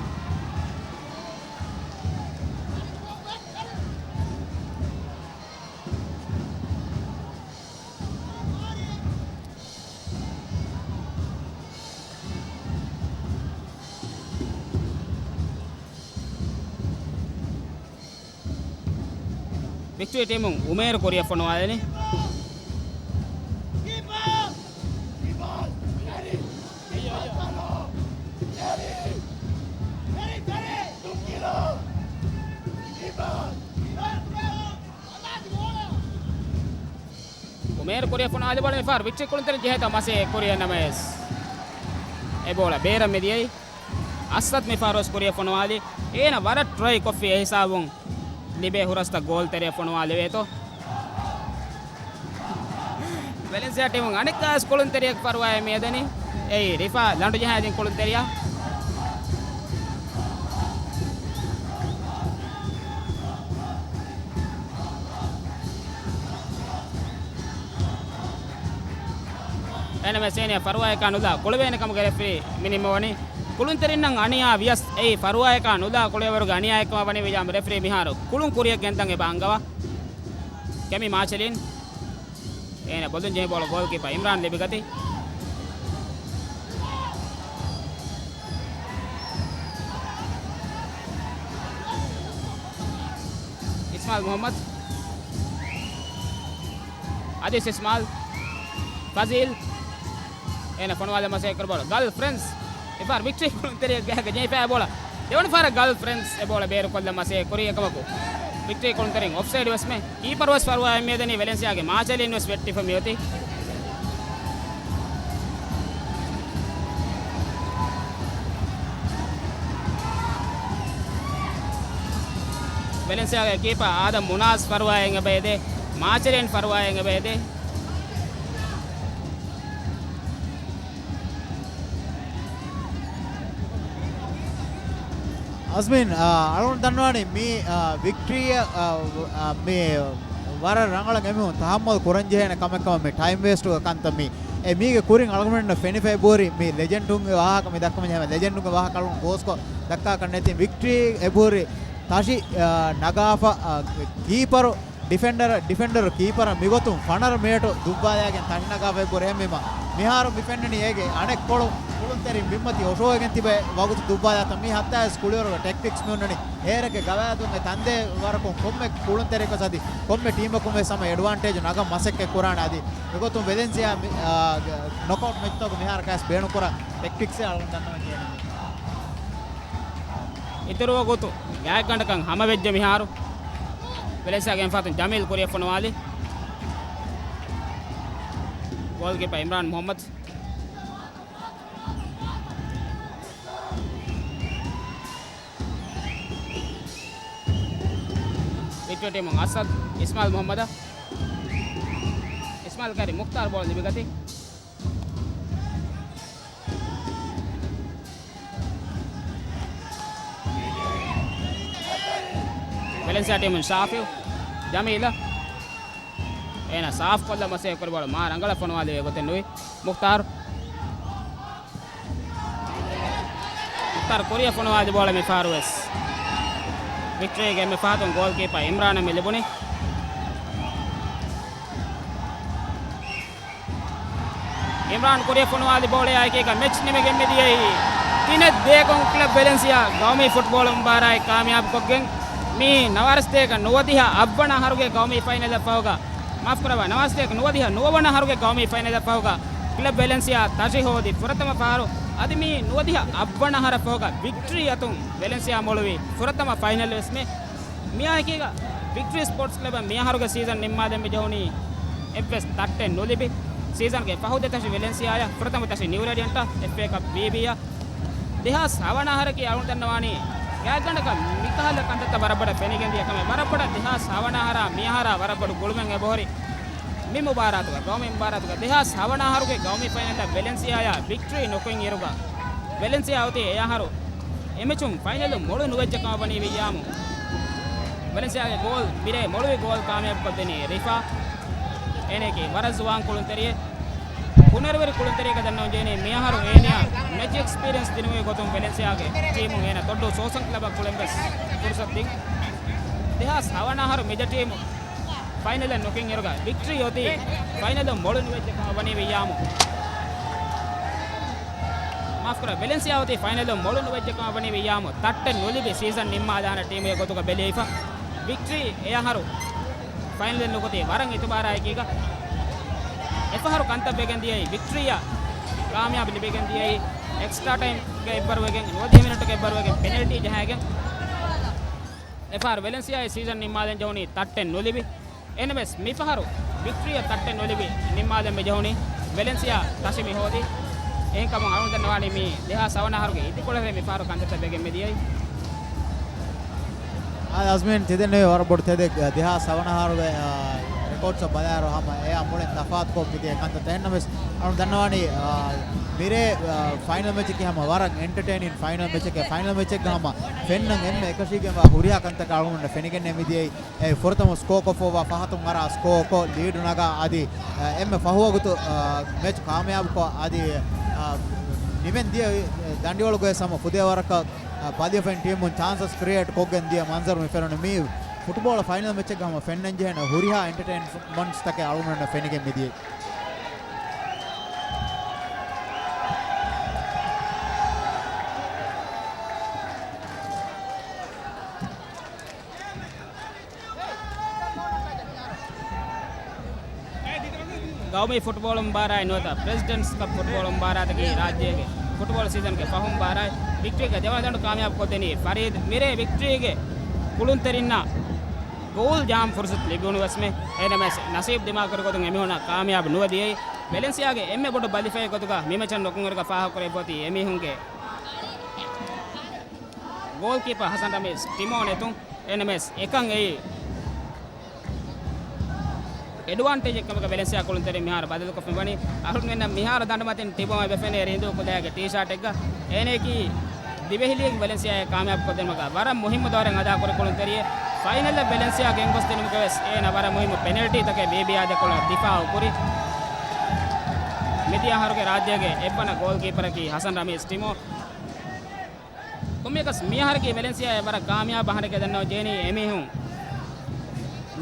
ވިކްޓްރީ ޓީމުން އުމޭރު ކުރިއަށް ފޮނުވާލެވެނީ. މޭރު ކުރިއަށް ފޮނުވާލި ބޯޅަ މިފަހަރު ވިކްޓްރީ ކުޅުންތެރިން ޖެހޭތޯ މަސޭ ކުރިއަށް ނަމަވެސް އެ ބޯޅަ ބޭރަށް މިދިޔައީ. އަސްއަދް މިފަހަރުވެސް ކުރިއަށް ފޮނުވާލި. އޭނަ ވަރަށް ޓްރައި ކޮށްފި އެ ހިސާބުން ލިބޭ ހުރަސްތައް ގޯލް ތެރެއަށް ފޮނުވާލެވޭތޯ. ވެލެންސިއާ ޓީމުން އަނެއްކާވެސް ކުޅުންތެރިއަކު ފަރުވާއެއް މިއަދަނީ. އެއީ ރިފާ ލަނޑު ޖަހައިދިން ކުޅުންތެރިޔާ. އެންއެމްއެސް އޭނަ ފަރުވާއަކާ ނުލާ ކުޅެވޭނެ ކަމުގެ ރެފްރީ މި ނިންމަވަނީ. ކުޅުންތެރިންނަށް އަނިޔާ ވިޔަސް އެއީ ފަރުވާއަކާ ނުލާ ކުޅެވޭވަރުގެ އަނިޔާއެއްކަމަށް ވަނީ ވިޔާމު ރެފްރީ މިހާރު ކުޅުން ކުރިއަށް ގެންދަން އެބަ އަންގަވާ. ކެމި މާޗެލިން. އޭނަ ބޮލުން ޖެހި ބޯޅަ ގޯލްކީޕަ އިމްރާން ލިބިގަތީ. އިސްމާއިލް މުހައްމަދު. އަދިސް އިސްމާއިލް. ފަޒީލް. އޭނަ ފޮނުވާލަން މަސޭ ކުރި ބޯޅަ. ގަލް ފްރެންޑްސް. އެފާރް ވިކްޓްރީ ކުޅުންތެރިޔަށް ގާގަ ޖެހިފައި ބޯޅަ. ދެވަނަ ފަހަރަށް ގަލް ފްރެންޑްސް އެ ބޯޅަ ބޭރުކޮށްލަން މަސޭ ކުރި އެކަމަކު. ވިކްޓްރީ ކުޅުންތެރިން އޮފްސައިޑް ވެސްމެ. ކީޕަރު ވެސް ފަރުވާއެއް މިއަދަނީ ވެލެންސިއާގެ މާޗެލިން ވެސް ވެއްޓިފަ މިއޮތީ. ވެލެންސިއާގެ ކީޕަ އާދަމް މުނާޒް ފަރުވާއެއް އެބައެދޭ. މާޗެލިން ފަރުވާއެއް އެބައެދޭ. އަޒްމީން، އާ، އަޅުގަނޑު ދަންނަވާނީ މި، އާ، ވިކްޓްރީއަށް، އާ، އާ، މި ވަރަށް ރަނގަޅަށް އެމީހުން ތަހައްމަލް ކުރަން ޖެހޭނެ ކަމެއް ކަމަށް މި ޓައިމް ވޭސްޓުގެ ކަންތައް މި. އެ މީގެ ކުރިން އަޅުގަނޑުމެންނަށް ފެނިފައި ބޯރި މި ލެޖެންޑުންގެ ވާހަކަ މި ދައްކަމަށް ޖެހޭ ލެޖެންޑުންގެ ވާހަކަ އަޅުގަނޑު ގޯސްކޮށް ދައްކާކަށް ނެތި ވިކްޓްރީ އެބޯރި ތަށި، އާ، ނަގާފަ، އާ، ކީޕަރު ޑިފެންޑަރ، ޑިފެންޑަރު ކީޕަރަށް މިގޮތުން ފަނަރަ މިނެޓު ދުއްވާލައިގެން ތަށިނަގާފައި ބުރެހެންވީމަ، މިހާރު މި ފެންނަނީ އޭގެ އަނެއްކޮޅު ކުޅުންތެރިން ބިންމަތި އޮށޯވެގެން ތިބޭ ވަގުތު ދުއްވާލާތަން. މީ ހައްތާވެސް ކުޅިވަރުގެ ޓެކްޓިކްސް މި ހުންނަނީ. އޭރެއްގެ ގަވާއިދުންގެ ތަންދޭ ވަރަކުން ކޮންމެ ކުޅުންތެރިއަކަސް އަދި ކޮންމެ ޓީމަކުން ވެސް ހަމަ އެޑްވާންޓޭޖު ނަގަން މަސައްކަތް ކުރާނެ އަދި މިގޮތުން ވެލެންސިއާ މި، އާ، ނޮކްއައުޓް މެޗްތަކު މިހާރަކަސް ބޭނުންކުރާ ޓެކްޓިކްސެއް އަޅުގަނޑު ދަންނަވަން ޖެހޭނެ. އިތުރު ވަގުތު ގާތްގަނޑަކަށް ހަމަވެއްޖެ މިހާރު. ވެލެންސިއާގެ އެންމެ ފަހަތުން ޖަމީލް ކުރިއަށް ފޮނުވާލި. ގޯލްކީޕަ އިމްރާން މުހައްމަދު. ވިކްޓްރީ ޓީމުން އަސަދް، އިސްމާއިލް މުހައްމަދަށް. އިސްމާއިލް ކައިރި މުޚްތާރު ބޯޅަ ލިބިގަތީ. ވެލެންސިއާ ޓީމުން ޝާފިއު، ޖަމީލަށް. އޭނަ ސާފް ކޮށްލަން މަސައްކަތް ކުރި ބޯޅަ މާ ރަނގަޅަށް ފޮނުވާލެވޭ ގޮތެއް ނުވި. މުޚްތާރު. މުޚްތާރު ކުރިއަށް ފޮނުވާލި ބޯޅަ މި ފަހަރު ވެސް ވިކްޓްރީގެ އެންމެ ފަހަތުން ގޯލްކީޕަ އިމްރާނަށް މި ލިބުނީ. އިމްރާން ކުރިއަށް ފޮނުވާލި ބޯޅަޔާ އެކީގަ މެޗް ނިމިގެން މިދިޔައީ. ތިނެއް ދޭކުން ކްލަބް ވެލެންސިއާ ގައުމީ ފުޓްބޯޅަ މުބާރާތް ކާމިޔާބުކޮށްގެން މި ނަވާރަސަތޭކަ ނުވަދިހަ އަށްވަނަ އަހަރުގެ ގައުމީ ފައިނަލަށް ފަހުގަ، މާފްކުރައްވާ، ނަވާރަސަތޭކަ ނުވަދިހަ ނުވަވަނަ އަހަރުގެ ގައުމީ ފައިނަލަށް ފަހުގަ ކްލަބް ވެލެންސިއާ ތަށި ހޯދި ފުރަތަމަ ފަހަރު. އަދި މި ނުވަދިހަ އަށްވަނަ އަހަރަށް ފަހުގަ ވިކްޓްރީ އަތުން ވެލެންސިއާ މޮޅުވި ފުރަތަމަ ފައިނަލް ވެސް މި މިއާއެކީގަ ވިކްޓްރީ ސްޕޯޓްސް ކްލަބަށް މިއަހަރުގެ ސީޒަން ނިންމާލަން މި ޖެހުނީ އެއްވެސް ތައްޓެއް ނުލިބި. ސީޒަންގެ ފަހު ދެ ތަށި ވެލެންސިއާއަށް، ފުރަތަމަ ތަށި ނިއު ރޭޑިއަންޓަށް، އެފްއޭ ކަޕް ވީބީއަށް. ދެހާސް ހަވަނަ އަހަރަކީ އަޅުގަނޑު ދަންނަވާނީ ގާތްގަނޑަކަށް މިކަހަލަ ކަންތައްތައް ވަރަށް ބޮޑަށް ފެނިގެން ދިޔަ ކަމެއް. ވަރަށް ބޮޑަށް ދެހާސް ހަވަނަ އަހަރާ މިއަހަރާ ވަރަށް ބޮޑު ގުޅުމެއް އެބަހުރި. މި މުބާރާތުގަ، ގައުމީ މުބާރާތުގަ ދެހާސް ހަވަނަ އަހަރުގެ ގައުމީ ފައިނަލަށް ވެލެންސިއާއާ ވިކްޓްރީ ނުކުތް އިރުގަ، ވެލެންސިއާ އޮތީ އެ އަހަރު އެ މެޗުން ފައިނަލުން މޮޅު ނުވެއްޖެ ކަމަށް ވަނީ ވިއްޔާމު. ވެލެންސިއާގެ ގޯލް ބިރޭ މޮޅުވި ގޯލް ކާމިޔާބުކޮށްދެނީ ރިފާ. އޭނައަކީ ވަރަށް ޒުވާން ކުޅުންތެރިއެއް. ކުނަރުވެރި ކުޅުންތެރިއަކަށް ދަންނަވަން ޖެހެނީ މިއަހަރު އޭނިޔާ މެޗް އެކްސްޕީރިއަންސް ދިނުމުގެ ގޮތުން ވެލެންސިއާގެ ޓީމުން އޭނަ ދޮއްޑޫ ސޯސަން ކްލަބަށް ކުޅެން ވެސް ފުރުސަތު ދިން. ދެހާސް ހަވަނަ އަހަރު މިދެ ޓީމު ފައިނަލަށް ނުކުތް އިރުގަ ވިކްޓްރީ އޮތީ ފައިނަލުން މޮޅު ނުވެއްޖެ ކަމަށް ވަނީ ވިއްޔާމު. މާފްކުރާ، ވެލެންސިއާ އޮތީ ފައިނަލުން މޮޅު ނުވެއްޖެ ކަމަށް ވަނީ ވިއްޔާމު. ތައްޓެއް ނުލިބި ސީޒަން ނިންމާލާނެ ޓީމުގެ ގޮތުގަ ބެލިވެފަ. ވިކްޓްރީ އެ އަހަރު ފައިނަލެއް ނުކުތީ ވަރަށް އިތުބާރާއެކީގަ، އެފަހަރު ކަންތައް ވެގެން ދިޔައީ ވިކްޓްރީއަށް ކާމިޔާބު ލިބިގެން ދިޔައީ އެކްސްޓްރާ ޓައިމްގަ އެއްވަރު ވެގެން، ނުވަދިހަ މިނެޓުގަ އެއްވަރު ވެގެން ޕެނަލްޓީ ޖަހައިގެން. އެފަހަރު ވެލެންސިއާއި ސީޒަން ނިންމާލަން ޖެހުނީ ތައްޓެއް ނުލިބި. އެންއެމްއެސް މިފަހަރު ވިކްޓްރީއަށް ތައްޓެއް ނުލިބި ނިންމާލަން މި ޖެހުނީ. ވެލެންސިއާ ތަށި މި ހޯދީ. އެހެންކަމުން އަޅުގަނޑު ދަންނަވާނީ މީ ދެހާސް ހަވަނަ އަހަރުގެ އިދިކޮޅަށް މި ފަހަރު ކަންތައްތައް ވެގެން މި ދިޔައީ. އާ، އަޒްމީން ތިދެންނެވި ވަރަށް ބޮޑު ތެދެއް، އަ، ދެހާސް ހަވަނަ އަހަރުގެ، އާ، ރެކޯޑްސް ބަލާއިރު ހަމަ އެއާ މުޅިން ތަފާތުކޮށް މިދިޔަ ކަންތައް. އެހެންނަމަވެސް އަޅުގަނޑު ދަންނަވާނީ، އާ، މިރޭ، އާ، ފައިނަލް މެޗަކީ ހަމަ ވަރަށް އެންޓަޓެއިނިން ފައިނަލް މެޗެކޭ. ފައިނަލް މެޗެއްގަ ހަމަ ފެންނަން އެންމެ އެކަށީގެންވާ ހުރިހާ ކަންތަކާ އަޅުގަނޑު ފެނިގެން މިދިޔައީ. އެ ފުރަތަމަ ސްކޯ ކޮށްފައިވާ ފަހަތުން އަރާ ސްކޯ ކޮށް ލީޑު ނަގާ އަދި، އެ، އެންމެ ފަހުވަގުތު، އަ، މެޗް ކާމިޔާބުކޮށް އަދި، އަ، ނިމެން ދިޔަ ދަނޑިވަޅުގައި ހަމަ ފުދޭ ވަރަކަށް، އަ، ބަލިވެފައިން ޓީމުން ޗާންސަސް ކްރިއޭޓް ކޮށްގެން ދިޔަ މަންޒަރު މި ފެނުނު. މީ ފުޓްބޯޅަ ފައިނަލް މެޗެއްގަ ހަމަ ފެންނަން ޖެހޭނެ ހުރިހާ އެންޓަޓެއިންމަންޓްސް ތަކެއް އަޅުގަނޑު ފެނިގެން މިދިޔައީ. ގައުމީ ފުޓްބޯޅަ މުބާރާތް ނުވަތަ ޕްރެޒިޑެންޓްސް ކަޕް ފުޓްބޯޅަ މުބާރާތަކީ ރާއްޖޭގެ ފުޓްބޯޅަ ސީޒަންގެ ފަހު މުބާރާތް. ވިކްޓްރީގެ ދެވަނަ ދަނޑު ކާމިޔާބު ކޮށްދެނީ ފަރީދު. މިރޭ ވިކްޓްރީގެ ކުޅުންތެރިންނަށް ގޯލް ޖަހަން ފުރުސަތު ލިބުނު ވެސްމެ. އެހެންނަމަވެސް ނަސީބު ދިމާކުރި ގޮތުން އެމީހުންނަށް ކާމިޔާބު ނުވެ ދިޔައީ. ވެލެންސިއާގެ އެންމެ ބޮޑު ބަލިފައި ގޮތުގަ މި މެޗަށް ނުކުންހުރިގަ ފާހަގަކުރެއްވި އޮތީ އެމީހުންގެ ގޯލްކީޕަރ ހަސަން ރަމީޒް ޓިމޯ ނެތުން. އެހެންނަމަވެސް އެކަން އެއީ އެޑްވާންޓޭޖެއް ކަމަކަށް ވެލެންސިއާ ކުޅުންތެރިން މިހާރު ބަދަލުކޮށްފަ ވަނީ. އަހަރުމެންނަށް މިހާރު ދަނޑުމަތިން ޓިމޯ އެބަ ފެނޭ ރިންދޫ ކުލައިގެ ޓީޝާޓެއްގަ. އޭނައަކީ ދިވެހިލީގް ވެލެންސިއާއަށް ކާމިޔާބު ކޮށްދިނުމަކަށް ވަރަށް މުހިއްމު ދައުރެއް އަދާކުރި ކުޅުންތެރިއެއް. ފައިނަލްއަށް ވެލެންސިއާ ގެންގޮސްދިނުމުގަވެސް އޭނަ ވަރަށް މުހިއްމު ޕެނަލްޓީތަކެއް ވީބީއާ ދެކޮޅަށް ދިފާއު ކުރި. މިދިޔަ އަހަރުގެ ރާއްޖޭގެ އެއްވަނަ ގޯލްކީޕަރަކީ ހަސަން ރަމީޒް ޓިމޯ. ކޮންމެއަކަސް މިއަހަރަކީ ވެލެންސިއާއަށް ވަރަށް ކާމިޔާބު އަހަރެކޭ ދަންނަވަން ޖެހެނީ އެމީހުން.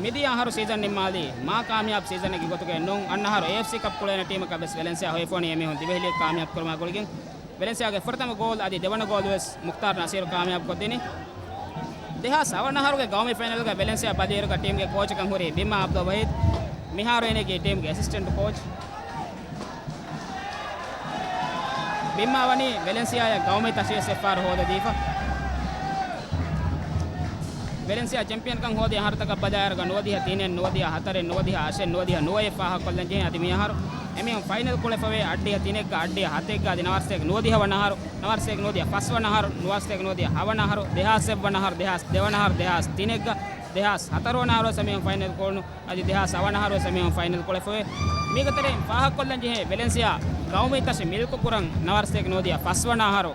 މިދިޔަ އަހަރު ސީޒަން ނިންމާލީ މާ ކާމިޔާބު ސީޒަނެއްގެ ގޮތުގައެއް ނޫން. އަންނަ އަހަރު އޭއެފްސީ ކަޕް ކުޅޭނެ ޓީމަކަށް ވެސް ވެލެންސިއާ ހޮވިފަ ވަނީ އެމީހުން ދިވެހިލީގް ކާމިޔާބު ކުރުމާ ގުޅިގެން. ވެލެންސިއާގެ ފުރަތަމަ ގޯލް އަދި ދެވަނަ ގޯލް ވެސް މުޚްތާރު ނަސީރު ކާމިޔާބު ކޮށްދިނީ. ދެހާސް ހަވަނަ އަހަރުގެ ގައުމީ ފައިނަލްގަ ވެލެންސިއާ ބަލިއިރުގަ ޓީމްގެ ކޯޗަކަށް ހުރި ބިމާ އަބްދުލް ވަހީދް. މިހާރު އޭނަގެ ޓީމްގެ އެސިސްޓެންޓް ކޯޗް. ބިމާ ވަނީ ވެލެންސިއާއަށް ގައުމީ ތަށިވެސް އެއްފަހަރު ހޯދަދީފަ. ވެލެންސިއާ ޗެމްޕިއަންކަން ހޯދި އަހަރުތަކަށް ބަލާއިރުގަ ނުވަދިހަ ތިނެއް، ނުވަދިހަ ހަތަރެއް، ނުވަދިހަ އަށެއް، ނުވަދިހަ ނުވައެއް ފާހަގަކޮށްލަން ޖެހޭ. އަދި މިއަހަރު އެމީހުން ފައިނަލް ކުޅެފަވޭ އަށްޑިހަ ތިނެއްގަ، އަށްޑިހަ ހަތެއްގަ، އަދި ނަވާރަސަތޭކަ ނުވަދިހަ ވަނަ އަހަރު، ނަވާރަސަތޭކަ ނުވަދިހަ ފަސް ވަނަ އަހަރު، ނުވާރަސަތޭކަ ނުވަދިހަ ހަވަނަ އަހަރު، ދެހާސް އެއް ވަނަ އަހަރު، ދެހާސް ދެ ވަނަ އަހަރު، ދެހާސް ތިނެއްގަ، ދެހާސް ހަތަރު ވަނަ އަހަރު ވެސް އެމީހުން ފައިނަލް ކުޅުނު. އަދި ދެހާސް އަށް ވަނަ އަހަރު ވެސް އެމީހުން ފައިނަލް ކުޅެފަވޭ. މީގެ ތެރެއިން ފާހަގަކޮށްލަން ޖެހޭ ވެލެންސިއާ ގައުމީ ތަށި މިލްކުކުރަން ނަވާރަސަތޭކަ ނުވަދިހަ ފަސް ވަނަ އަހަރު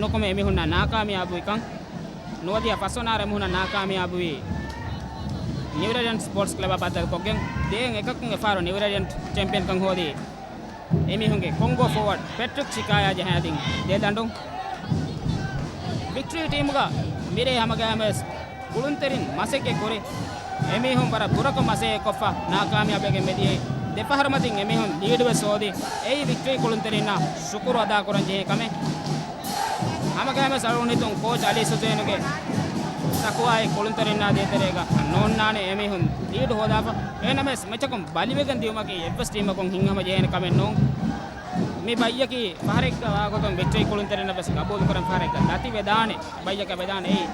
ނުކުމެ އެމީހުންނާ ނާކާމިޔާބުވިކަން. ނުވަދިހަ ފަސް ވަނަ އަހަރު އެމީހުންނާ ނާކާމިޔާބުވީ ނިއު ރޭޑިއަންޓް ސްޕޯޓްސް ކްލަބާ ބައްދަލުކޮށްގެން. ދޭން އެކަކުން އެފަހަރު ނިއު ރޭޑިއަންޓް ޗެމްޕިއަންކަން ހޯދީ އެމީހުންގެ ކޮންގޯ ފޯވަޑް ޕެޓްރިކް ޗިކާޔާ ޖަހާދިން ދެ ދަނޑުން. ވިކްޓްރީ ޓީމުގަ މިރޭ ހަމަގައިމުވެސް ކުޅުންތެރިން މަސައްކަތް ކުރި. އެމީހުން ވަރަށް ބުރަކޮށް މަސައްކަތް ކޮށްފަ ނާކާމިޔާބެގެން މިދިޔައީ. ދެފަހަރު މަތިން އެމީހުން ލީޑްވެސް ހޯދި. އެއީ ވިކްޓްރީ ކުޅުންތެރިންނަށް ޝުކުރު އަދާކުރަން ޖެހޭ ކަމެއް. ހަމަގައިމުވެސް އަޅުގަނޑު ހިތުން ކޯޗް އަލީ ސުޒޭނުގެ ތަޤުވާއެއް ކުޅުންތެރިންނާ ދޭތެރޭގަ ނޯންނާނެ. އެމީހުން ލީޑް ހޯދާފަ. އެހެންނަމަވެސް މެޗަކުން ބަލިވެގެން ދިޔުމަކީ އެއްވެސް ޓީމަކުން ހިތްހަމަ ޖެހޭނެ ކަމެއް ނޫން. މި ބައްޔަކީ ފަހަރެއްގަ ވާގޮތުން ވިކްޓްރީ ކުޅުންތެރިންނަށް ވެސް ގަބޫލުކުރަން ފަހަރެއްގަ ދަތިވެދާނެ ބައްޔަކަށް ވެދާނެ އެއީ.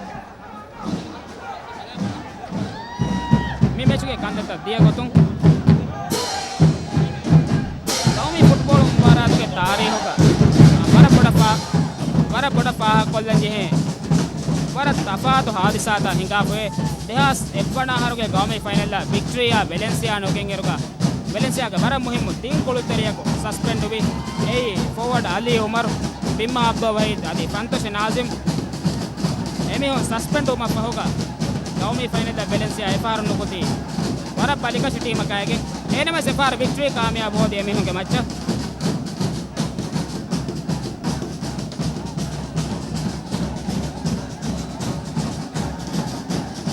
މި މެޗުގެ ކަންތައްތައް ދިޔަ ގޮތުން ގައުމީ ފުޓްބޯޅަ މުބާރާތުގެ ތާރީހުގަ ވަރަށް ބޮޑަށް ފާ-، ވަރަށް ބޮޑަށް ފާހަގަކޮށްލަން ޖެހޭ ވަރަށް ތަފާތު ހާދިސާތައް ހިނގާފައި. ދެހާސް އެއްވަނަ އަހަރުގެ ގައުމީ ފައިނަލްއަށް ވިކްޓްރީއާ ވެލެންސިއާ ނުގެންއިރުގަ ވެލެންސިއާގެ ވަރަށް މުހިއްމު ތިން ކުޅުންތެރިޔަކު ސަސްޕެންޑްވި. އެއީ ފޯވަޑް އަލީ އުމަރު، ބިންމާ އަބްދުލް ވަހީދް އަދި ފަންތޯޝް ނާޒިމް. އެމީހުން ސަސްޕެންޑްވުމަށް ފަހުގަ ގައުމީ ފައިނަލްއަށް ވެލެންސިއާ އެފަހަރު ނުކުތީ ވަރަށް ބަލިކަށި ޓީމަކާއިގެން. އެހެނަމަވެސް އެފަހަރު ވިކްޓްރީ ކާމިޔާބު ހޯދި އެމީހުންގެ މައްޗަށް.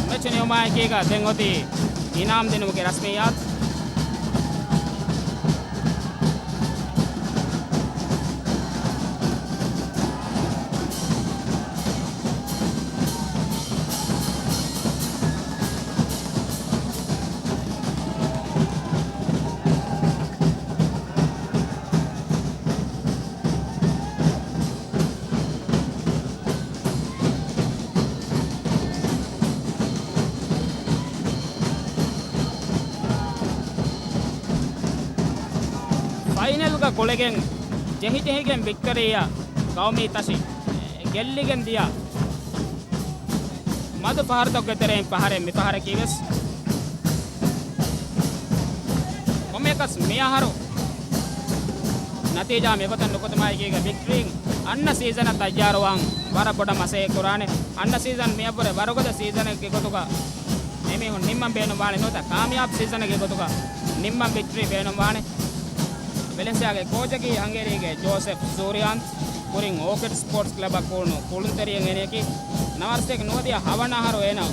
މެޗު ނިމުމާއެކީގަ ދެން އޮތީ އިނާމް ދިނުމުގެ ރަސްމިއްޔާތު. ގ ކުޅެގެން ޖެހިޖެހިގެން ވިކްޓަރީއަށް ގައުމީ ތަށި ގެއްލިގެން ދިޔަ މަދު ފަހަރުތަކުގެ ތެރެއިން ފަހަރެއް މި ފަހަރަކީވެސް. ކޮންމެއަކަސް މިއަހަރު ނަތީޖާ މިގޮތަށް ނުކުތުމާއެކީގަ ވިކްޓަރީން އަންނަ ސީޒަނަށް ތައްޔާރުވާން ވަރަށް ބޮޑަށް މަސައްކަތް ކުރާނެ. އަންނަ ސީޒަން މިއަށްވުރެ ވަރުގަދަ ސީޒަނެއްގެ ގޮތުގަ އެމީހުން ނިންމަން ބޭނުންވާނެ ނުވަތަ ކާމިޔާބު ސީޒަނެއްގެ ގޮތުގަ ނިންމަން ވިކްޓަރީ ބޭނުންވާނެ. ވެލެންސިއާގެ ކޯޗަކީ ހަނގޭރީގެ ޖޯސެފް ސޫރިއާން، ކުރިން އޯކިޑް ސްޕޯޓްސް ކްލަބަށް ކުޅުނު ކުޅުންތެރިއެއް އޭނަޔަކީ. ނަވާރަސްތޭކަ ނުވަދިހަ ހަވަނަ އަހަރު އޭނަ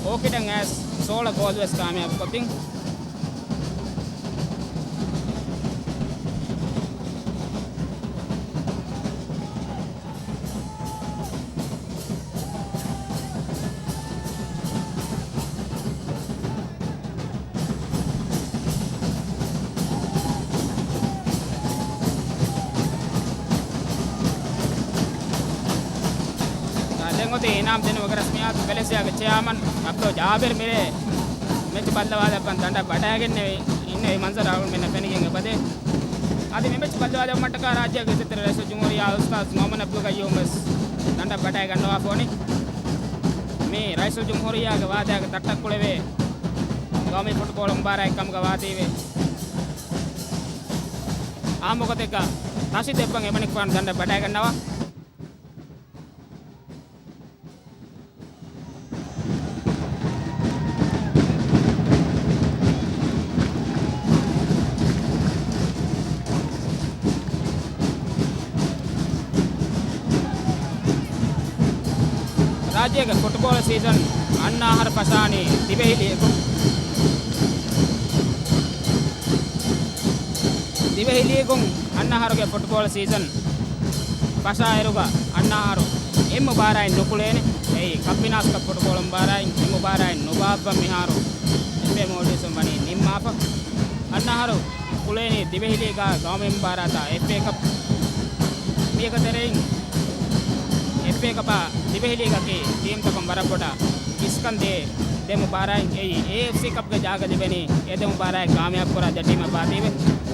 އޯކިޑަށް އައިސް ސޯޅަ ގޯލް ވެސް ކާމިޔާބު ކޮށްދިން. ދެން އޮތީ އިނާމް ދިނުމުގެ ރަސްމިއްޔާތު. ވެލެންސިއާގެ ޗެއާމަން އަބްދޯ ޖާބިރު މިރޭ މެޗު ބައްލަވާލައްވަން ދަނޑަށް ބަޑައިގެންނެވި އިންނެވި މަންޒަރު އަޅުގަނޑުމެންނަށް ފެނިގެން އެބަދޭ. އަދި މި މެޗު ބައްލަވާލައްވުމަށްޓަކާ ރާއްޖޭގެ އިއްޒަތްތެރި ރައީސުލްޖުމްހޫރިއްޔާ އުސްތާޛު މުހައްމަދު އަބްދުލް ގައްޔޫމް ވެސް ދަނޑަށް ބަޑައިގަންނަވާފަ ވަނީ. މި ރައީސުލްޖުމްހޫރިއްޔާގެ ވާދާގެ ތައްޓަށް ކުޅެވޭ ގައުމީ ފުޓްބޯޅަ މުބާރާތް ކަމުގަ ވާތީވެ އާއްމު ގޮތެއްގަ ތަށި ދެއްވަން އެމަނިކުފާނު ދަނޑަށް ބަޑައިގަންނަވާ. ރާއްޖޭގެ ފުޓްބޯޅަ ސީޒަން އަންނަ އަހަރު ފަށާނީ ދިވެހި ލީގު. ދިވެހި ލީގުން އަންނަ އަހަރުގެ ފުޓްބޯޅަ ސީޒަން ފަށާއިރުގަ އަންނަ އަހަރު އެއް މުބާރާތް ނުކުޅޭނެ. އެއީ، ކަޕް ވިނާސް ކަޕް ފުޓްބޯޅަ މުބާރާތް އެއް މުބާރާތް ނުބާއްވަން މިހާރު އެފްއޭ މޯލްޑިވްސް ވަނީ ނިންމާފަ. އަންނަ އަހަރު ކުޅޭނީ ދިވެހި ލީގާ ގައުމީ މުބާރާތާ އެފްއޭ ކަޕް. މީގެ ތެރެއިން އެފްއޭ ކަޕާ ދިވެހި ލީގަކީ ޓީމްތަކުން ވަރަށް ބޮޑަށް އިސްކަން ދޭ ދެ މުބާރާތް. އެއީ، އޭއެފްސީ ކަޕްގެ ޖާގަ ލިބެނީ އެ ދެ މުބާރާތް ކާމިޔާބު ކުރާ ދެ ޓީމަށް ވާތީވެ.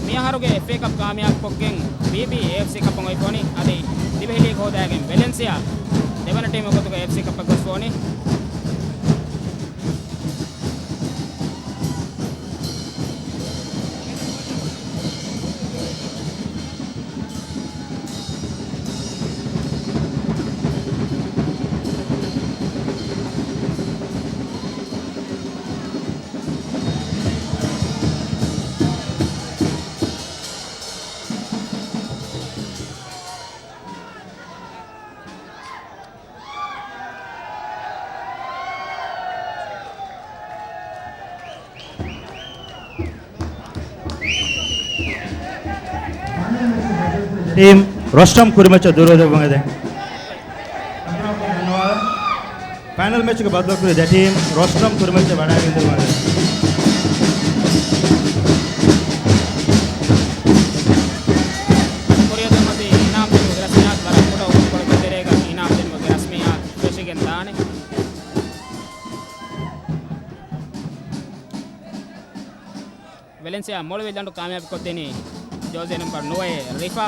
މިއަހަރުގެ އެފްއޭ ކަޕް ކާމިޔާބު ކޮށްގެން ވީބީ އޭއެފްސީ ކަޕަށް އޮތްފަ ވަނީ. އަދި ދިވެހި ލީގް ހޯދައިގެން ވެލެންސިއާ ދެވަނަ ޓީމު ގޮތުގަ އޭއެފްސީ ކަޕަށް ގޮސްފަ ވަނީ. ޓީމް ރޮސްޓަމް ކުރިމައްޗަށް ދުރުހެލިވަމުން އެދެން. ފައިނަލް މެޗުގެ ބައްދަލުކުރި ދެ ޓީމް ރޮސްޓަމް ކުރިމައްޗަށް ވަޑައިގެންދެވުމަށް. ކުރިއަށް ދަމުމަތީ އިނާމް ދިނުމުގެ ރަސްމިއްޔާތު ވަރަށް ކުޑަ އުފަލުކޮޅެއްގެ ތެރޭގަ އިނާމް ދިނުމުގެ ރަސްމިއްޔާތު ފެށިގެން ދާނެ. ވެލެންސިއާ މޮޅުވި ލަނޑު ކާމިޔާބުކޮށްދިނީ ޖާޒީ ނަމްބަރު ނުވައެއް ރިފާ.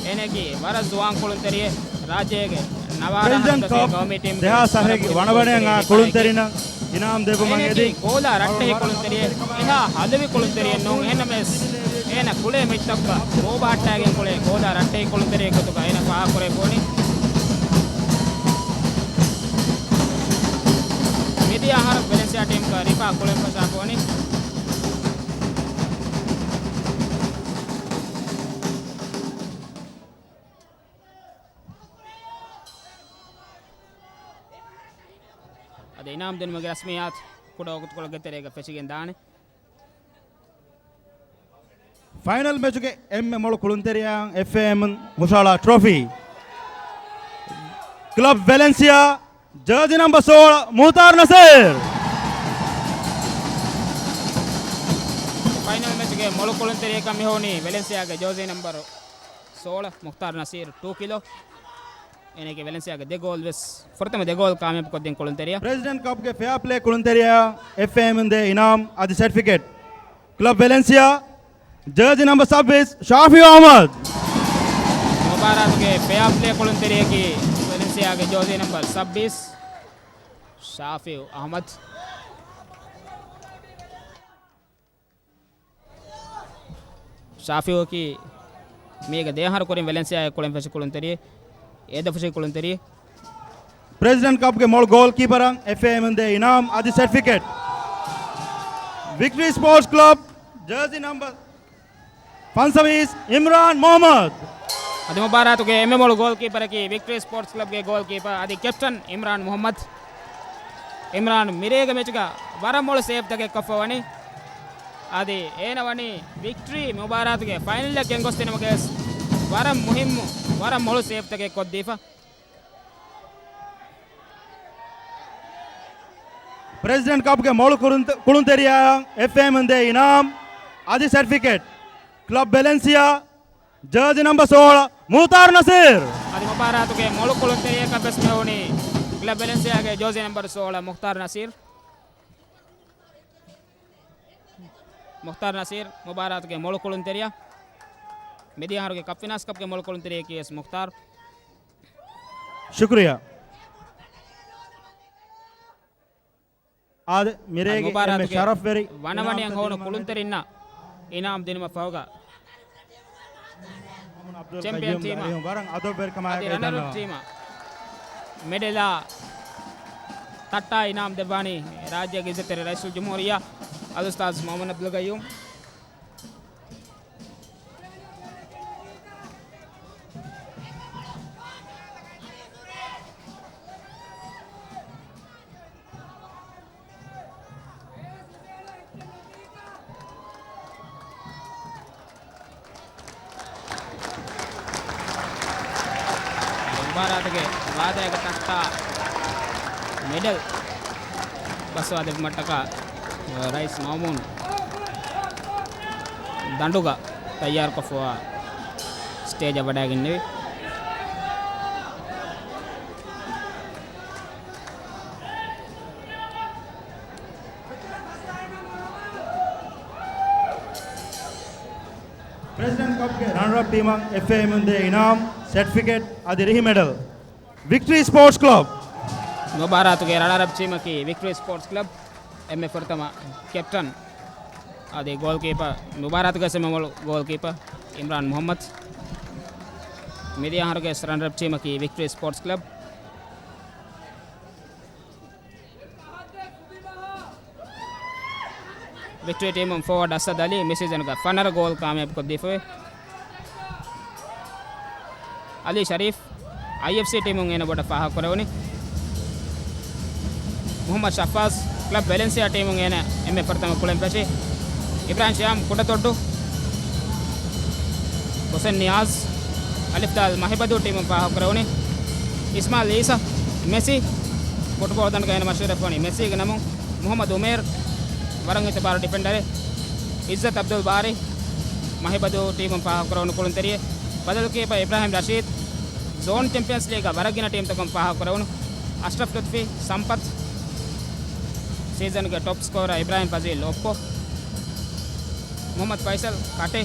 އޭނައަކީ ވަރަށް ޒުވާން ކުޅުންތެރިއެއް. ރާއްޖޭގެ ނަވާރަ ޕްރެޒިޑެންޓް ހަނދުމަސް ކަޕް ގައުމީ ޓީމުގެ ގެ ތެރޭގަ ވަރަށް ބޮޑު ކުޅުންތެރިއެއް. ދެހާސް އަށެއް ވަނަވަނައިން އާ ކުޅުންތެރިންނަށް އިނާމް ދެއްވުމަށް އެދި. އޭނައަކީ ގޯލާ ރައްޓެހި ކުޅުންތެރިއެއް. އޭނަ މެސް، އޭނަ ކުޅޭ މެޗްތަކުގަ ބޯ ބަހައްޓާގެން ކުޅޭ ގޯލާ ރައްޓެހި ކުޅުންތެރިއެއް ގޮތުގަ އޭނަ ފާހަގަކުރެވިފަ ވަނީ. މިދިޔަ އަހަރަށް ވެލެންސިއާ ޓީމުގަ ރިފާ ކުޅެން ފަށާފަ ވަނީ. އަދި އިނާމް ދިނުމުގެ ރަސްމިއްޔާތު ކުޑަ ވަގުތުކޮޅެއްގެ ތެރޭގަ ފެށިގެން ދާނެ. ފައިނަލް މެޗުގެ އެންމެ މޮޅު ކުޅުންތެރިޔާއަށް އެފްއޭއެމް ހުށަހަޅާ ޓްރޮފީ. ކްލަބް ވެލެންސިއާ، ޖާޒީ ނަމްބަރު ސޯޅަ، މުހުތާރު ނަސީރު. ފައިނަލް މެޗުގެ މޮޅު ކުޅުންތެރިޔަކަށް މިހޮވުނީ ވެލެންސިއާގެ ޖާޒީ ނަމްބަރު ސޯޅަ، މުހުތާރު ނަސީރު، ޓޫ ކިލޯ. އޭނަގެ ވެލެންސިއާގެ ދެ ގޯލް ވެސް، ފުރަތަމަ ދެ ގޯލް ކާމިޔާބުކޮށްދިން ކުޅުންތެރިޔާ. ޕްރެޒިޑެންޓް ކަޕްގެ ފެއާ ޕްލޭ ކުޅުންތެރިޔާ އެފްއޭއެމް ދޭ އިނާމް އަދި ސެޓްފިކެޓް. ކްލަބް ވެލެންސިއާ، ޖާޒީ ނަމްބަ ސައްބީސް، ޝާފިއު އަޙްމަދު. މުބާރާތުގެ ފެއާޕްލޭ ކުޅުންތެރިޔަކީ ވެލެންސިއާގެ ޖާޒީ ނަމްބަ ސައްބީސް، ޝާފިއު އަޙްމަދު. ޝާފިއުއަކީ މީގެ ދެއަހަރު ކުރިން ވެލެންސިއާގެ ކުޅެން ފެށި ކުޅުންތެރިއެއް. އެ ދެފުށީ ކުޅުންތެރިއެއް. ޕްރެޒިޑެންޓް ކަޕްގެ މޮޅު ގޯލް ކީޕަރަށް އެފްއޭއެމުން ދޭ އިނާމް އަދި ސެޓްފިކެޓް. ވިކްޓަރީ ސްޕޯޓްސް ކްލަބް، ޖާޒީ ނަމްބަރު ފަންސަވީސް، އިމްރާން މުޙައްމަދު. އަދި މުބާރާތުގެ އެންމެ މޮޅު ގޯލް ކީޕަރަކީ ވިކްޓަރީ ސްޕޯޓްސް ކްލަބްގެ ގޯލް ކީޕަރ އަދި ކެޕްޓަން އިމްރާން މުޙައްމަދު. އިމްރާން މިރޭގެ މެޗުގަ ވަރަށް މޮޅު ސޭވްތަކެއް ކޮށްފަ ވަނީ. އަދި އޭނަ ވަނީ ވިކްޓަރީ މުބާރާތުގެ ފައިނަލަށް ގެންގޮސްދިނުމުގެ ވެސް ވަރަށް މުހިއްމު، ވަރަށް މޮޅު ސޭވްތަކެއް ކޮށްދީފަ. ޕްރެޒިޑެންޓް ކަޕްގެ މޮޅު ކުރުންތެ-، ކުޅުންތެރިޔާއަށް އެފްއޭއެމުން ދޭ އިނާމް އަދި ސެޓްފިކެޓް. ކްލަބް ވެލެންސިއާ، ޖާޒީ ނަމްބަރު ސޯޅަ، މުޚްތާރު ނަސީރު. އަދި މުބާރާތުގެ މޮޅު ކުޅުންތެރިޔަކަށް ވެސް މިވަނީ ކްލަބް ވެލެންސިއާގެ ޖާޒީ ނަމްބަރު ސޯޅަ، މުޚްތާރު ނަސީރު. މުޚްތާރު ނަސީރު މުބާރާތުގެ މޮޅު ކުޅުންތެރިޔާ. މިދިޔަ އަހަރުގެ ކަޕް ފިނާންސް ކަޕްގެ މޮޅު ކުޅުންތެރިޔަކީ ވެސް މުޚްތާރު. ޝުކުރިއްޔާ. އާދެ، މިރޭގެ އެންމެ މުބާރާތުގެ ޝަރަފްވެރި ވަނަވަނައަށް ހޮވުނު ކުޅުންތެރިންނަށް އިނާމް ދިނުމަށް ފަހުގަ، ޗެމްޕިއަން ޓީމަށް އަދި ރަނަރަޕް ޓީމަށް މެޑަލާ ތައްޓާ އިނާމް ދެއްވާނީ ރާއްޖޭގެ އިއްޒަތްތެރި ރައީސުލްޖުމްހޫރިއްޔާ އަލްއުސްތާޛު މުޙައްމަދު ޢަބްދުލް ޤައްޔޫމް. މުބާރާތުގެ ވާދައިގެ ތައްޓާ މެޑަލް ބަސްވާ ދެއްވުމަށްޓަކާ ރައީސް މައުމޫން ދަނޑުގަ ތައްޔާރުކޮށްފަވާ ސްޓޭޖަށް ވަޑައިގެންނެވި. ޕްރެޒިޑެންޓް ކަޕްގެ ރަނަރަޕް ޓީމަށް އެފްއޭއެމުން ދޭ އިނާމް، ސެޓްފިކެޓް އަދި ރިހި މެޑަލް. ވިކްޓަރީ ސްޕޯޓްސް ކްލަބް. މުބާރާތުގެ ރަނަރަޕް ޓީމަކީ ވިކްޓަރީ ސްޕޯޓްސް ކްލަބް. އެންމެ ފުރަތަމަ ކެޕްޓަން އަދި ގޯލްކީޕަރ، މުބާރާތުގެ އެންމެ މޮޅު ގޯލްކީޕަރ އިމްރާން މުޙައްމަދު. މިދިޔަ އަހަރުގެ ރަނަރަޕް ޓީމަކީ ވިކްޓަރީ ސްޕޯޓްސް ކްލަބް. ވިކްޓަރީ ޓީމުން ފޯވަޑް އަސަދް އަލީ މި ސީޒަންގަ ފަނަރަ ގޯލް ކާމިޔާބު ކޮށްދީފަވޭ. އަލީ ޝަރީފް އައިއެފްސީ ޓީމުން އޭނަ ބޮޑަށް ފާހަގަކުރެވުނީ. މުޙައްމަދު ޝައްފާޒް ކްލަބް ވެލެންސިއާ ޓީމުން އޭނަ އެންމެ ފުރަތަމަ ކުޅެން ފެށީ. އިބްރާހިމް ޝިޔާމް ކުޑަތޮއްޑު، ޙުސެން ނިޔާޒް އަލިފް ދާލް މަހިބަދޫ ޓީމުން ފާހަގަކުރެވުނީ. އިސްމާއިލް އީސާ މެސީ، ފުޓްބޯޅަ ދަނޑުގަ އޭނަ މަޝްހޫރެއް ވަނީ މެސީގެ ނަމުން. މުޙައްމަދު އުމޭރު ވަރަށް އިތުބާރު ޑިފެންޑަރެއް. އިއްޒަތް އަބްދުލް ބާރީ މަހިބަދޫ ޓީމުން ފާހަގަކުރެވުނު ކުޅުންތެރިއެއް. ބަދަލުކީޕަރ އިބްރާހިމް ރަޝީދު، ޒޯން ޗެމްޕިއަންސް ލީގަށް ވަރަށް ގިނަ ޓީމްތަކުން ފާހަގަކުރެވުނު. އަޝްރަފް ލުތްފީ، ސަމްޕަތް ސީޒަންގެ ޓޮޕް ސްކޯރަރ އިބްރާހިމް ފަޒީލް އޮއްޕޯ. މުޙައްމަދު ފައިސަލް ކަޓޭ.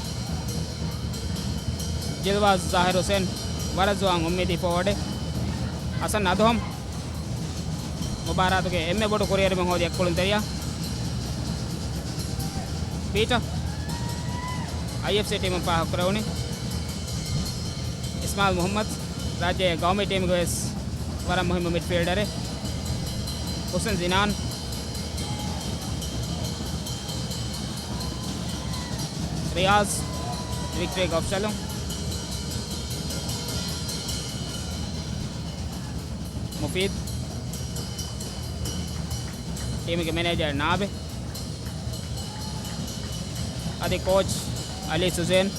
ޖިލްވާޒް ޒާހިރު ހުސެން ވަރަށް ޒުވާން އުއްމީދީ ފޯވަޑެއް. ހަސަން އަދުހަމް މުބާރާތުގެ އެންމެ ބޮޑު ކުރިއެރުމެއް ހޯދި އެއްކުޅުންތެރިޔާ. ޕީޓަ އައިއެފްސީ ޓީމުން ފާހަގަކުރެވުނީ. އިސްމާއިލް މުޙައްމަދު ރާއްޖޭގެ ގައުމީ ޓީމުގެ ވެސް ވަރަށް މުހިއްމު މިޑްފީލްޑަރެއް. ހުސެން ޒިނާން، ރިޔާޒް، ވިކްޓަރީގެ އޮފިޝަލުން. މުފީދު، ޓީމުގެ މެނޭޖަރ ނާބެ، އަދި ކޯޗް އަލީ ސުޒޭން.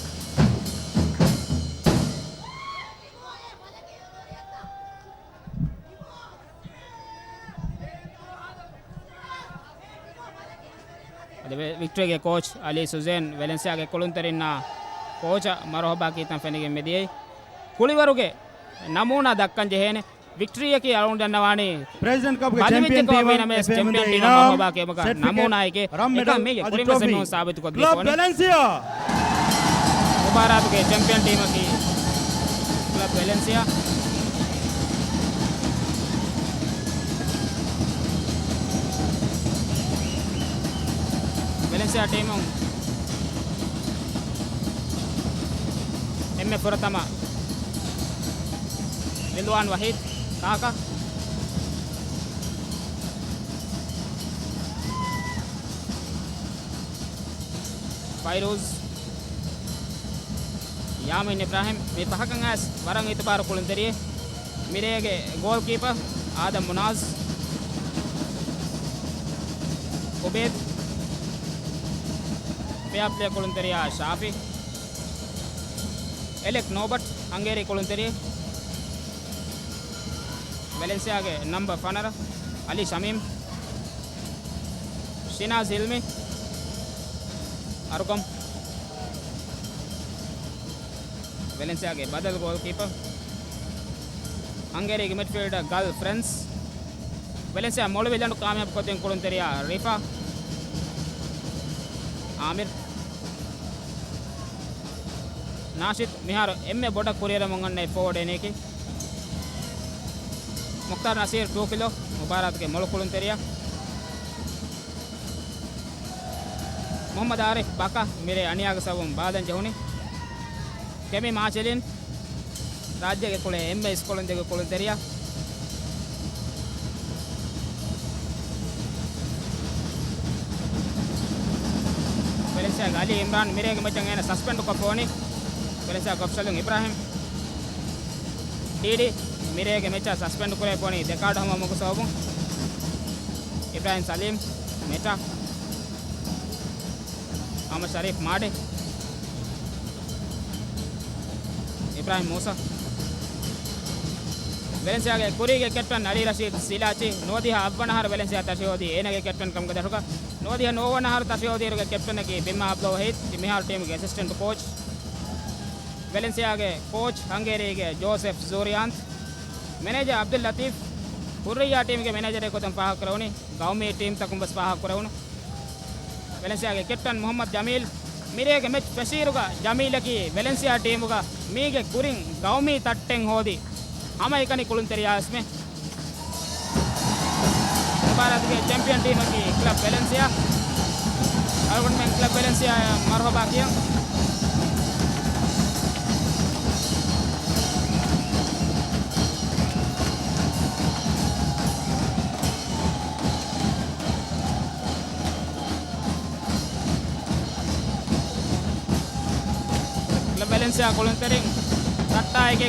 އަދި ވި-، ވިކްޓަރީގެ ކޯޗް އަލީ ސުޒޭން ވެލެންސިއާގެ ކުޅުންތެރިންނާ ކޯޗަށް މަރުޙަބާ ކީރިތި ފެނިގެން މިދިޔައީ. ކުޅިވަރުގެ ނަމޫނާ ދައްކަން ޖެހޭނެ. ވިކްޓަރީއަކީ އަޅުގަނޑު ދަންނަވާނީ ޕްރެޒިޑެންޓް ކަޕްގެ ޗެމްޕިއަން ޓީމަށް އެފްއޭއެމުން ދޭ އިނާމް، ސެޓްފިކެޓް، ރަން މެޑަލް އަދި ޓްރޮފީ. ކްލަބް ވެލެންސިއާ. މުބާރާތުގެ ޗެމްޕިއަން ޓީމަކީ ކްލަބް ވެލެންސިއާ. ވެލެންސިއާ ޓީމުން އެންމެ ފުރަތަމަ ރިލްވާން ވަހީދް ކާކަ، ފައިރޫޒް، ޔާމީން އިބްރާހިމް، މި ފަހަކަށް އައިސް ވަރަށް އިތުބާރު ކުޅުންތެރިއެއް. މިރޭގެ ގޯލްކީޕަރ އާދަމް މުނާޒް، އުބޭދް، ފެއާޕްލޭ ކުޅުންތެރިޔާ ޝާފި، އެލެކް ނޯބަޓް، ހަނގޭރީ ކުޅުންތެރިއެއް. ވެލެންސިއާގެ ނަމްބަ ފަނަރަ، އަލީ ޝަމީމް، ޝިނާޒް ހިލްމީ، އަރުގަމް. ވެލެންސިއާގެ ބަދަލު ގޯލްކީޕަރ، ހަނގޭރީގެ މިޑްފީލްޑަރ ގަލް ފްރެންސް. ވެލެންސިއާ މޮޅުވި ލަނޑު ކާމިޔާބު ކޮށްދިން ކުޅުންތެރިޔާ ރިފާ، އާމިރް، ނާޝިދް. މިހާރު އެންމެ ބޮޑަށް ކުރިއެރުމުން އަންނަ ފޯވަޑް އެނީކީ މުޚްތާރު ނަސީރް ޓޫކިލޯ، މުބާރާތުގެ މޮޅު ކުޅުންތެރިޔާ. މުޙައްމަދު އާރިފް ބަކަ މިރޭ އަނިޔާގެ ސަބަބުން ބާލަން ޖެހުނީ. ކެމި މާޗެލިން، ރާއްޖޭގެ ކުޅޭ އެންމެ އިސްކޮޅުންތެރި ކުޅުންތެރިޔާ. ވެލެންސިއާގެ އަލީ އިމްރާން މިރޭގެ މެޗަށް އޭނަ ސަސްޕެންޑް ކޮށްފަ ވަނީ. ވެލެންސިއާގެ އޮފިޝަލުން އިބްރާހިމް ޑީޑީ މިރޭގެ މެޗަށް ސަސްޕެންޑް ކުރެވިފަ ވަނީ ދެ ކާޑު ހަމަވުމުގެ ސަބަބުން. އިބްރާހިމް ސަލީމް މެޓާ، އަހްމަދު ޝަރީފް މާޑެ. އިބްރާހިމް މޫސާ. ވެލެންސިއާގެ ކުރީގެ ކެޕްޓަން އަލީ ރަޝީދު ސިލާޗީ. ނުވަދިހަ އަށްވަނަ އަހަރު ވެލެންސިއާ ތަށި ހޯދީ އޭނާގެ ކެޕްޓަން ކަމުގެ ދަށުގަ. ނުވަދިހަ ނުވަވަނަ އަހަރު ތަށި ހޯދިއިރުގެ ކެޕްޓަނަކީ ބިމާ އަބްދުލް ވަހީދު، މިހާރު ޓީމުގެ އެސިސްޓެންޓް ކޯޗް. ވެލެންސިއާގެ ކޯޗް ހަނގޭރީގެ ޖޯސެފް ޒޫރިއާންތް. މެނޭޖަރ އަބްދުލް ލަތީފް. ހުއްރިއްޔާ ޓީމުގެ މެނޭޖަރެއް ގޮތުން ފާހަގަކުރެވުނީ. ގައުމީ ޓީމްތަކުން ވެސް ފާހަގަކުރެވުނު. ވެލެންސިއާގެ ކެޕްޓަން މުޙައްމަދު ޖަމީލް. މިރޭގެ މެޗް ފެށިއިރުގަ ޖަމީލަކީ ވެލެންސިއާ ޓީމުގަ މީގެ ކުރިން ގައުމީ ތައްޓެއް ހޯދި ހަމައެކަނި ކުޅުންތެރިޔާވެސްމެ. މުބާރާތުގެ ޗެމްޕިއަން ޓީމަކީ ކްލަބް ވެލެންސިއާ. އަޅުގަނޑުމެން ކްލަބް ވެލެންސިއާއަށް މަރުޙަބާ ކިޔަން. ކްލަބް ވެލެންސިއާ ކުޅުންތެރިން ތައްޓާއެކީ